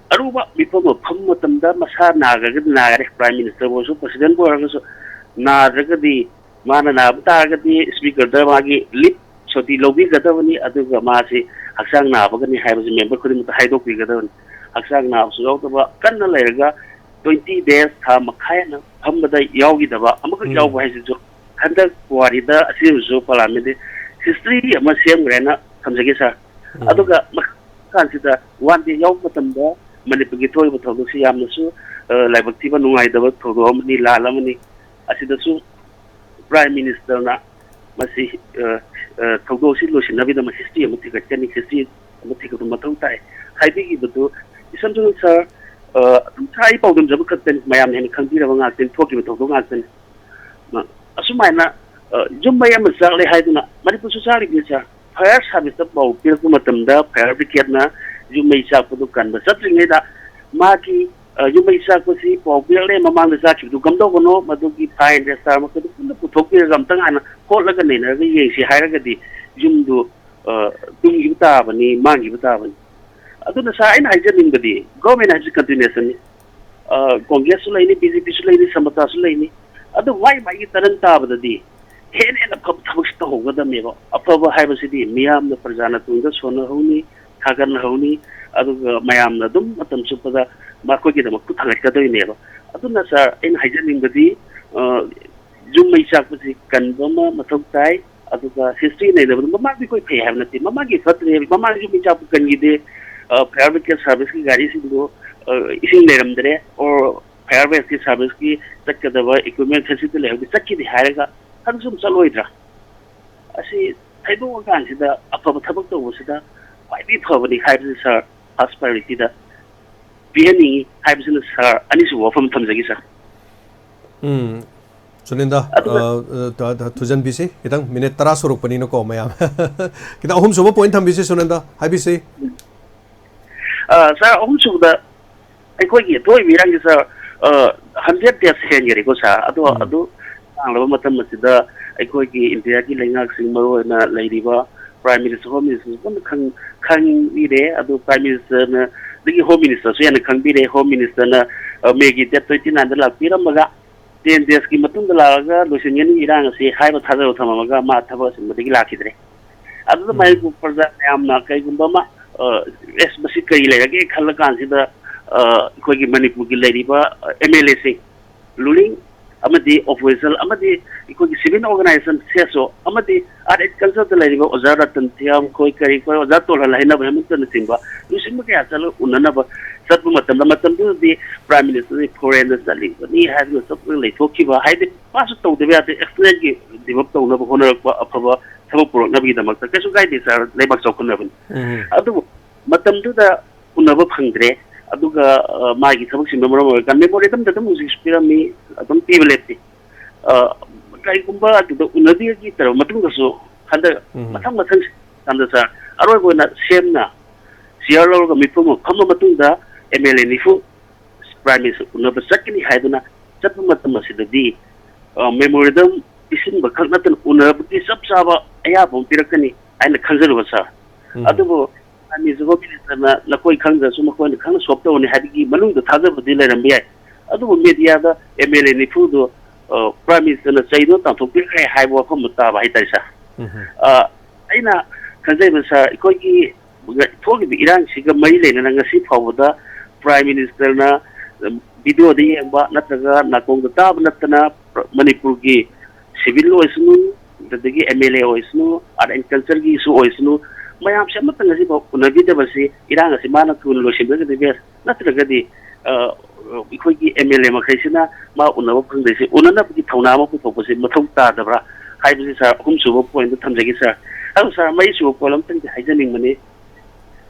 ꯑꯔꯨꯕ ꯃꯤꯐꯝ ꯑꯃ ꯐꯝꯕ ꯃꯇꯝꯗ ꯃꯁꯥ ꯅꯥꯈ꯭ꯔꯒꯗꯤ ꯅꯥꯈ꯭ꯔꯦ, ꯄ꯭ꯔꯥꯏꯝ ꯃꯤꯅꯤꯁꯇꯔꯕꯨ ꯑꯣꯏꯔꯁꯨ, ꯄ꯭ꯔꯁꯤꯗꯦꯟꯕꯨ ꯑꯣꯏꯔꯒꯁꯨ, ꯅꯥꯗ꯭ꯔꯒꯗꯤ, ꯃꯥꯅ ꯅꯥꯕ ꯇꯥꯔꯒꯗꯤ ꯏꯁꯄꯤꯀꯔꯗ ꯃꯥꯒꯤ ꯂꯤꯞ ꯁꯨꯇꯤ ꯂꯧꯕꯤꯒꯗꯕꯅꯤ, ꯑꯗꯨꯒ ꯃꯥꯁꯤ ꯍꯛꯆꯥꯡ ꯅꯥꯕꯒꯅꯤ ꯍꯥꯏꯕꯁꯤ ꯃꯦꯝꯕꯔ ꯈꯨꯗꯤꯡꯃꯛꯇ ꯍꯥꯏꯗꯣꯛꯄꯤꯒꯗꯕꯅꯤ꯫ ꯍꯛꯆꯥꯡ ꯅꯥꯕꯁꯨ ꯌꯥꯎꯗꯕ, ꯀꯟꯅ ꯂꯩꯔꯒ twenty days, ꯊꯥ ꯃꯈꯥꯏ ꯍꯦꯟꯅ ꯐꯝꯕꯗ ꯌꯥꯎꯈꯤꯗꯕ ꯑꯃꯈꯛ ꯎꯝ꯫ ꯌꯥꯎꯕ ꯍꯥꯏꯁꯤꯁꯨ ꯍꯟꯗꯛ ꯋꯥꯔꯤꯗ ꯑꯁꯤꯃꯁꯨ ꯄꯥꯔꯂꯤꯌꯥꯃꯦꯟꯗꯤ ꯍꯤꯁꯇ꯭ꯔꯤ ꯑꯃ ꯁꯦꯝꯈ꯭ꯔꯦꯅ ꯊꯝꯖꯒꯦ ꯁꯥꯔ꯫ ꯎꯝ꯫ ꯑꯗꯨꯒ ꯃꯈꯥ ꯀꯥꯟꯁꯤꯗ ꯋꯥꯟ ꯗꯦ ꯌꯥꯎꯕ ꯃꯇꯝꯗ ꯃꯅꯤꯄꯨꯔꯒꯤ ꯊꯣꯛꯏꯕ ꯊꯧꯗꯣꯛꯁꯤ ꯌꯥꯝꯅꯁꯨ, ꯑ, ꯂꯥꯏꯕꯛ ꯊꯤꯕ ꯅꯨꯡꯉꯥꯏꯇꯕ ꯊꯧꯗꯣꯛ ꯑꯃꯅꯤ, ꯂꯥꯜ ꯑꯃꯅꯤ꯫ ꯑꯁꯤꯗꯁꯨ ꯄ꯭ꯔꯥꯏꯝ ꯃꯤꯅꯤꯁꯇꯔꯅ ꯃꯁꯤ, ꯑ, ꯑ, ꯊꯧꯗꯣꯛꯁꯤ ꯂꯣꯏꯁꯤꯟꯅꯕꯒꯤꯗꯃꯛ ꯍꯤꯁꯇ꯭ꯔꯤ ꯑꯃ ꯊꯤꯒꯠꯀꯅꯤ, ꯍꯤꯁꯇ꯭ꯔꯤ ꯑꯃ ꯊꯤꯒꯠꯄ ꯃꯊꯧ ꯇꯥꯏ ꯍꯥꯏꯕꯤꯈꯤꯕꯗꯨ ꯏꯁꯝ ꯁꯝꯅ ꯁꯥꯔ, ꯑ, ꯑꯗꯨꯝ ꯁꯥꯔ ꯑꯩ ꯄꯥꯎꯗꯝꯖꯕ ꯈꯛꯇꯅꯤ, ꯃꯌꯥꯝꯅ ꯍꯦꯟꯅ ꯈꯪꯕꯤꯔꯕ ꯉꯥꯛꯇꯅꯤ, ꯊꯣꯛꯈꯤꯕ ꯊꯧꯗꯣꯛ ꯉꯥꯛꯇꯅꯤ꯫ ꯃ-, ꯑꯁꯨꯃꯥꯏꯅ, ꯑ, ꯌꯨꯝ ꯃꯩ ꯑꯃ ꯆꯥꯛꯂꯦ ꯍꯥꯏꯗꯨꯅ ꯃꯅꯤꯄꯨꯔꯁꯨ ꯆꯥꯛꯂꯤꯕꯅꯤ ꯁꯥꯔ꯫ ꯐꯥꯌꯔ ꯁꯥꯔꯚꯤꯁꯇ ꯄꯥꯎ ꯄꯤꯔꯛꯄ ꯃꯇꯝꯗ ꯐꯥꯌꯔ ꯕ꯭ꯔꯤꯒꯦꯗꯅ ꯌꯨꯝ ꯃꯩ ꯆꯥꯛꯄꯗꯨ ꯀꯟꯕ ꯆꯠꯇ꯭ꯔꯤꯉꯩꯗ ꯃꯥꯒꯤ, ꯑ, ꯌꯨꯝ ꯃꯩ ꯆꯥꯛꯄꯁꯤ ꯄꯥꯎ ꯄꯤꯔꯛꯂꯦ, ꯃꯃꯥꯡꯗ ꯆꯥꯛꯈꯤꯕꯗꯨ ꯀꯝꯗꯧꯕꯅꯣ, ꯃꯗꯨꯒꯤ ꯐꯥꯏꯟ ꯔꯦꯖꯤꯁꯇꯥꯔ ꯃꯈꯣꯏꯗꯨ ꯄꯨꯟꯅ ꯄꯨꯊꯣꯛꯄꯤꯔꯒ ꯑꯝꯇꯪ ꯍꯥꯟꯅ ꯍꯣꯠꯂꯒ ꯅꯩꯅꯔꯒ ꯌꯦꯡꯁꯤ ꯍꯥꯏꯔꯒꯗꯤ ꯌꯨꯝꯗꯨ, ꯑ, ꯇꯨꯝꯈꯤꯕ ꯇꯥꯕꯅꯤ, ꯃꯥꯡꯈꯤꯕ ꯇꯥꯕꯅꯤ꯫ ꯑꯗꯨꯅ ꯁꯥꯔ, ꯑꯩꯅ ꯍꯥꯏꯖꯅꯤꯡꯕꯗꯤ ꯒꯣꯔꯃꯦꯟ ꯍꯥꯏꯕꯁꯤ ꯀꯟꯇꯤꯅ꯭ꯌꯨꯁꯟꯅꯤ꯫ ꯑ, ꯀꯣꯡꯒ꯭ꯔꯦꯁꯁꯨ ꯂꯩꯅꯤ, ꯕꯤ ꯖꯦ ꯄꯤꯁꯨ ꯂꯩꯅꯤ, ꯁꯃꯇꯥꯁꯨ ꯂꯩꯅꯤ꯫ ꯑꯗꯨ ꯃꯥꯏ ꯃꯥꯏꯒꯤ ꯇꯔꯟ ꯇꯥꯕꯗꯗꯤ ꯍꯦꯟꯅ ꯍꯦꯟꯅ ꯑꯐꯕ ꯊꯕꯛꯁꯤ ꯇꯧꯍꯧꯒꯗꯕꯅꯦꯕ꯫ ꯑꯐꯕ ꯍꯥꯏꯕꯁꯤꯗꯤ ꯃꯤꯌꯥꯝꯅ ꯄ꯭ꯔꯖꯥꯅ ꯇꯨꯡꯗ ꯁꯣꯟꯅꯍꯧꯅꯤ, ꯊꯥꯒꯠꯅꯍꯧꯅꯤ, ꯑꯗꯨꯒ ꯃꯌꯥꯝꯅ ꯑꯗꯨꯝ ꯃꯇꯝ ꯆꯨꯞꯄꯗ ꯃꯈꯣꯏꯒꯤꯗꯃꯛꯇ ꯊꯥꯒꯠꯀꯗꯣꯏꯅꯦꯕ꯫ ꯑꯗꯨꯅ ꯁꯥꯔ, ꯑꯩꯅ ꯍꯥꯏꯖꯅꯤꯡꯕꯗꯤ, ꯑ, ꯌꯨꯝ ꯃꯩ ꯆꯥꯛꯄꯁꯤ ꯀꯟꯕ ꯑꯃ ꯃꯊꯧ ꯇꯥꯏ, ꯑꯗꯨꯒ ꯍꯤꯁꯇ꯭ꯔꯤ ꯅꯩꯅꯕꯗ ꯃꯃꯥꯡꯗꯤ ꯑꯩꯈꯣꯏ ꯐꯩ ꯍꯥꯏꯕ ꯅꯠꯇꯦ, ꯃꯃꯥꯡꯒꯤ ꯐꯠꯇ꯭ꯔꯦ, ꯃꯃꯥꯡ ꯌꯨꯝ ꯃꯩ ꯆꯥꯛꯄ ꯀꯟꯈꯤꯗꯦ, ꯑ, ꯐꯥꯌꯔ ꯕ꯭ꯔꯤꯒꯦꯗ ꯁꯥꯔꯚꯤꯁꯀꯤ ꯒꯥꯔꯤꯁꯤꯡꯗꯣ, ꯑ, ꯏꯁꯤꯡ ꯂꯩꯔꯝꯗ꯭ꯔꯦ, ꯑꯣꯔ ꯐꯥꯌꯔ ꯕ꯭ꯔꯤꯒꯦꯗꯀꯤ ꯁꯥꯔꯚꯤꯁꯀꯤ ꯆꯠꯀꯗꯕ ꯏꯀ꯭ꯋꯤꯞꯃꯦꯟ ꯐꯦꯁꯤꯂꯤꯇꯤ ꯂꯩꯍꯧꯗꯦ, ꯆꯠꯈꯤꯗꯦ ꯍꯥꯏꯔꯒ ꯍꯟꯅꯁꯨ ꯑꯗꯨꯝ ꯆꯠꯂꯣꯏꯗ꯭ꯔꯥ? ꯑꯁꯤ ꯊꯩꯗꯣꯛꯑꯀꯥꯟꯁꯤꯗ ꯑꯐꯕ ꯊꯕꯛ ꯇꯧꯕꯁꯤꯗ ꯈ꯭ꯋꯥꯏꯗꯒꯤ ꯐꯕꯅꯤ ꯍꯥꯏꯕꯁꯤ ꯁꯥꯔ, ꯐꯥꯔꯁ ꯄ꯭ꯔꯥꯏꯌꯣꯔꯤꯇꯤꯗ ꯄꯤꯍꯟꯅꯤꯡꯉꯤ ꯍꯥꯏꯕꯁꯤꯅ ꯁꯥꯔ, ꯑꯅꯤꯁꯨꯕ ꯋꯥꯐꯝ ꯊꯝꯖꯒꯦ ꯁꯥꯔ꯫ ꯎꯝ꯫ ꯁꯨꯅꯤꯟꯗ, ꯑꯗꯨꯒ ꯑ, ꯑ, ꯊꯨꯖꯟꯕꯤꯁꯤ ꯈꯤꯇꯪ, ꯃꯤꯅꯤꯠ ꯇꯔꯥ ꯁꯨꯔꯛꯄꯅꯤꯅꯀꯣ ꯃꯌꯥꯝ꯫ ꯈꯤꯇꯪ ꯑꯍꯨꯝꯁꯨꯕ ꯄꯣꯏꯟ ꯊꯝꯕꯤꯁꯤ ꯁꯨꯅꯤꯟꯗ, ꯍꯥꯏꯕꯤꯁꯤ꯫ ꯑ, ꯁꯥꯔ, ꯑꯍꯨꯝꯁꯨꯕꯗ ꯑꯩꯈꯣꯏꯒꯤ ꯊꯣꯛꯏꯕ ꯏꯔꯥꯡꯁꯤ ꯁꯥꯔ, ꯑ, ꯍꯟꯗ꯭ꯔꯦꯠ ꯗꯦꯖ ꯍꯦꯟꯈꯔꯦꯀꯣ ꯁꯥꯔ꯫ ꯑꯗꯣ ꯎꯝ꯫ ꯑꯗꯨ ꯁꯥꯡꯂꯕ ꯃꯇꯝ ꯑꯁꯤꯗ ꯑꯩꯈꯣꯏꯒꯤ ꯏꯟꯗꯤꯌꯥꯒꯤ ꯂꯩꯉꯥꯛꯁꯤꯡ, ꯃꯔꯨꯑꯣꯏꯅ ꯂꯩꯔꯤꯕ ꯄ꯭ꯔꯥꯏꯝ ꯃꯤꯅꯤꯁꯇꯔ, ꯍꯣꯝ ꯃꯤꯅꯤꯁꯇꯔ ꯄꯨꯟꯅ ꯈꯪ-, ꯈꯪꯕꯤꯔꯦ꯫ ꯑꯗꯨ ꯄ꯭ꯔꯥꯏꯝ ꯃꯤꯅꯤꯁꯇꯔꯅ, ꯑꯗꯒꯤ ꯍꯣꯝ ꯃꯤꯅꯤꯁꯇꯔꯁꯨ ꯍꯦꯟꯅ ꯈꯪꯕꯤꯔꯦ꯫ ꯍꯣꯝ ꯃꯤꯅꯤꯁꯇꯔꯅ, ꯑ, ꯃꯦꯒꯤ ꯗꯦꯠ ꯇ꯭ꯋꯦꯟꯇꯤ ꯅꯥꯏꯟꯗ ꯂꯥꯛꯄꯤꯔꯝꯃꯒ ꯇꯦꯟ ꯗꯦꯖꯀꯤ ꯃꯇꯨꯡꯗ ꯂꯥꯛꯑꯒ ꯂꯣꯏꯁꯤꯟꯒꯅꯤ ꯏꯔꯥꯡ ꯑꯁꯤ ꯍꯥꯏꯕ ꯊꯥꯖꯕ ꯊꯝꯃꯝꯃꯒ ꯃꯥ ꯊꯕꯛ ꯑꯁꯤꯟꯕꯗꯒꯤ ꯂꯥꯛꯈꯤꯗ꯭ꯔꯦ꯫ ꯑꯗꯨꯗ ꯎꯝ꯫ ꯃꯅꯤꯄꯨꯔ ꯄ꯭ꯔꯖꯥ ꯃꯌꯥꯝꯅ ꯀꯩꯒꯨꯝꯕ ꯑꯃ, ꯑ, ꯑꯦꯁ, ꯃꯁꯤ ꯀꯔꯤ ꯂꯩꯔꯒꯦ ꯈꯜꯂ ꯀꯥꯟꯁꯤꯗ, ꯑ, ꯑꯩꯈꯣꯏꯒꯤ ꯃꯅꯤꯄꯨꯔꯒꯤ ꯂꯩꯔꯤꯕ, ꯑ, ꯑꯦꯝ ꯑꯦꯜ ꯑꯦꯁꯤꯡ, ꯔꯨꯂꯤꯡ ꯑꯃꯗꯤ ꯑꯣꯄꯣꯖꯤꯁꯟ ꯑꯃꯗꯤ ꯑꯩꯈꯣꯏꯒꯤ ꯁꯤꯚꯤꯜ ꯑꯣꯔꯒꯅꯥꯏꯖꯦꯁꯟ, ꯁꯦꯁꯣ ꯑꯃꯗꯤ ꯑꯥꯔꯠ ꯑꯦꯟ ꯀꯜꯆꯔꯗ ꯂꯩꯔꯤꯕ ꯑꯣꯖꯥ ꯔꯇꯟ ꯊꯤꯌꯥꯝ ꯈꯣꯏ, ꯀꯔꯤ ꯈꯣꯏ, ꯑꯣꯖꯥ ꯇꯣꯜꯍꯜ ꯍꯩꯅꯕ ꯍꯦꯃꯟꯇꯅꯆꯤꯡꯕ ꯂꯨꯆꯤꯡꯕ ꯀꯌꯥ ꯆꯠꯂꯒ ꯎꯅꯅꯕ ꯆꯠꯄ ꯃꯇꯝꯗ, ꯃꯇꯝꯗꯨꯗꯗꯤ ꯄ꯭ꯔꯥꯏꯝ ꯃꯤꯅꯤꯁꯇꯔꯗꯤ ꯐꯣꯔꯦꯟꯗ ꯆꯠꯂꯤꯕꯅꯤ ꯍꯥꯏꯗꯨꯅ ꯆꯠꯂꯒ ꯂꯩꯊꯣꯛꯈꯤꯕ, ꯍꯥꯏꯗꯤ ꯃꯥꯁꯨ ꯇꯧꯗꯕ ꯌꯥꯗꯦ, ꯑꯦꯛꯁꯤꯗꯦꯟꯒꯤ ꯗꯤꯕꯛ ꯇꯧꯅꯕ ꯍꯣꯠꯅꯔꯛꯄ ꯑꯐꯕ ꯊꯕꯛ ꯄꯨꯔꯛꯅꯕꯒꯤꯗꯃꯛꯇ꯫ ꯀꯩꯁꯨ ꯀꯥꯏꯗꯦ ꯁꯥꯔ, ꯂꯩꯕꯥꯛ ꯆꯥꯎꯈꯠꯅꯕꯅꯤ꯫ ꯎꯝ꯫ ꯑꯗꯨꯕꯨ ꯃꯇꯝꯗꯨꯗ ꯎꯅꯕ ꯐꯪꯗ꯭ꯔꯦ꯫ ꯑꯗꯨꯒ, ꯑ, ꯃꯥꯒꯤ ꯊꯕꯛ ꯆꯤꯟꯕ ꯃꯔꯝ ꯑꯣꯏꯔꯒ ꯃꯦꯃꯣꯔꯦꯟꯗꯝꯗ ꯑꯗꯨꯝ ꯍꯧꯖꯤꯛꯁꯨ ꯄꯤꯔꯝꯃꯤ, ꯑꯗꯨꯝ ꯄꯤꯕ ꯂꯦꯞꯇꯦ꯫ ꯑ, ꯀꯔꯤꯒꯨꯝꯕ ꯑꯗꯨꯗ ꯎꯅꯕꯤꯔꯛꯈꯤꯗ꯭ꯔꯕ ꯃꯇꯨꯡꯗꯁꯨ ꯍꯟꯗꯛ ꯎꯝ꯫ ꯃꯊꯪ ꯃꯊꯪ ꯇꯥꯟꯖꯥ ꯆꯥ-, ꯑꯔꯣꯏꯕ ꯑꯣꯏꯅ ꯁꯦꯝꯅ ꯆꯤꯌꯔ ꯂꯧꯔꯒ ꯃꯤꯐꯝ ꯑꯃ ꯐꯝꯃ ꯃꯇꯨꯡꯗ ꯑꯦꯝ ꯑꯦꯜ ꯑꯦ ꯅꯤꯐꯨ ꯄ꯭ꯔꯥꯏꯝ ꯃꯤꯅꯤꯁꯇꯔ ꯎꯅꯕ ꯆꯠꯀꯅꯤ ꯍꯥꯏꯗꯨꯅ ꯆꯠꯄ ꯃꯇꯝ ꯑꯁꯤꯗꯗꯤ, ꯑ, ꯃꯦꯃꯣꯔꯦꯟꯗꯝ ꯄꯤꯁꯤꯟꯕ ꯈꯛ ꯅꯠꯇꯅ ꯎꯅꯕꯒꯤ ꯆꯞ ꯆꯥꯕ ꯑꯌꯥꯕ ꯑꯃ ꯄꯤꯔꯛꯀꯅꯤ ꯍꯥꯏꯅ ꯈꯟꯖꯔꯨꯕ ꯁꯥꯔ꯫ ꯎꯝ꯫ ꯑꯗꯨꯕꯨ ꯄ꯭ꯔꯥꯏꯝ ꯃꯤꯅꯤꯁꯇꯔ, ꯍꯣꯝ ꯃꯤꯅꯤꯁꯇꯔꯅ ꯅꯈꯣꯏ ꯈꯪꯗ꯭ꯔꯁꯨ ꯃꯈꯣꯏꯅ ꯈꯪꯅ ꯁꯣꯞ ꯇꯧꯔꯅꯤ ꯍꯥꯏꯕꯒꯤ ꯃꯅꯨꯡꯗ ꯊꯥꯖꯕꯗꯤ ꯂꯩꯔꯝꯕ ꯌꯥꯏ꯫ ꯑꯗꯨꯕꯨ ꯃꯦꯗꯤꯌꯥꯗ ꯑꯦꯝ ꯑꯦꯜ ꯑꯦ ꯅꯤꯐꯨꯗꯨ, ꯑ, ꯄ꯭ꯔꯥꯏꯝ ꯃꯤꯅꯤꯁꯇꯔꯅ ꯆꯩꯗꯨꯅ ꯇꯥꯟꯊꯣꯛꯄꯤꯈ꯭ꯔꯦ ꯍꯥꯏꯕ ꯋꯥꯐꯝ ꯑꯃ ꯇꯥꯕ ꯍꯥꯏꯇꯥꯔꯦ ꯁꯥꯔ꯫ ꯎꯝ꯫ ꯑ, ꯑꯩꯅ ꯈꯟꯖꯩꯕ ꯁꯥꯔ, ꯑꯩꯈꯣꯏꯒꯤ ꯊꯣꯛꯂꯤꯕ ꯏꯔꯥꯡꯁꯤꯒ ꯃꯔꯤ ꯂꯩꯅꯅ ꯉꯁꯤ ꯐꯥꯎꯕꯗ ꯄ꯭ꯔꯥꯏꯝ ꯃꯤꯅꯤꯁꯇꯔꯅ, ꯑ, ꯚꯤꯗꯤꯑꯣꯗ ꯌꯦꯡꯕ ꯅꯠꯇ꯭ꯔꯒ ꯅꯥꯀꯣꯡꯗ ꯇꯥꯕ ꯅꯠꯇꯅ ꯃꯅꯤꯄꯨꯔꯒꯤ ꯁꯤꯚꯤꯜ ꯑꯣꯏꯁꯅꯨ, ꯑꯗꯒꯤ ꯑꯦꯝ ꯑꯦꯜ ꯑꯦ ꯑꯣꯏꯁꯅꯨ, ꯑꯥꯔꯠ ꯑꯦꯟ ꯀꯜꯆꯔꯒꯤ ꯏꯁꯨ ꯑꯣꯏꯁꯅꯨ, ꯃꯌꯥꯝꯁꯦ ꯑꯃꯠꯇ ꯉꯁꯤꯐꯥꯎ ꯎꯅꯕꯤꯗꯕꯁꯤ, ꯏꯔꯥꯡ ꯑꯁꯤ ꯃꯥꯅ ꯊꯨꯅ ꯂꯣꯏꯁꯤꯟꯕꯤꯔꯒꯗꯤ ꯕꯦꯁ, ꯅꯠꯇ꯭ꯔꯒꯗꯤ, ꯑ, ꯑꯩꯈꯣꯏꯒꯤ ꯑꯦꯝ ꯑꯦꯜ ꯑꯦ ꯃꯈꯩꯁꯤꯅ ꯃꯥ ꯎꯅꯕ ꯐꯪꯗ꯭ꯔꯤꯁꯤ ꯎꯅꯅꯕꯒꯤ ꯊꯧꯅꯥ ꯑꯃ ꯄꯨꯊꯣꯛꯄꯁꯤ ꯃꯊꯧ ꯇꯥꯗꯕ꯭ꯔꯥ ꯍꯥꯏꯕꯁꯤ ꯁꯥꯔ, ꯑꯍꯨꯝꯁꯨꯕ ꯄꯣꯏꯟꯗ ꯊꯝꯖꯒꯦ ꯁꯥꯔ꯫ ꯑꯗꯨ ꯁꯥꯔ, ꯃꯔꯤꯁꯨꯕ ꯄꯣꯏꯟ ꯑꯃꯇꯪꯗꯤ ꯍꯥꯏꯖꯅꯤꯡꯕꯅꯤ꯫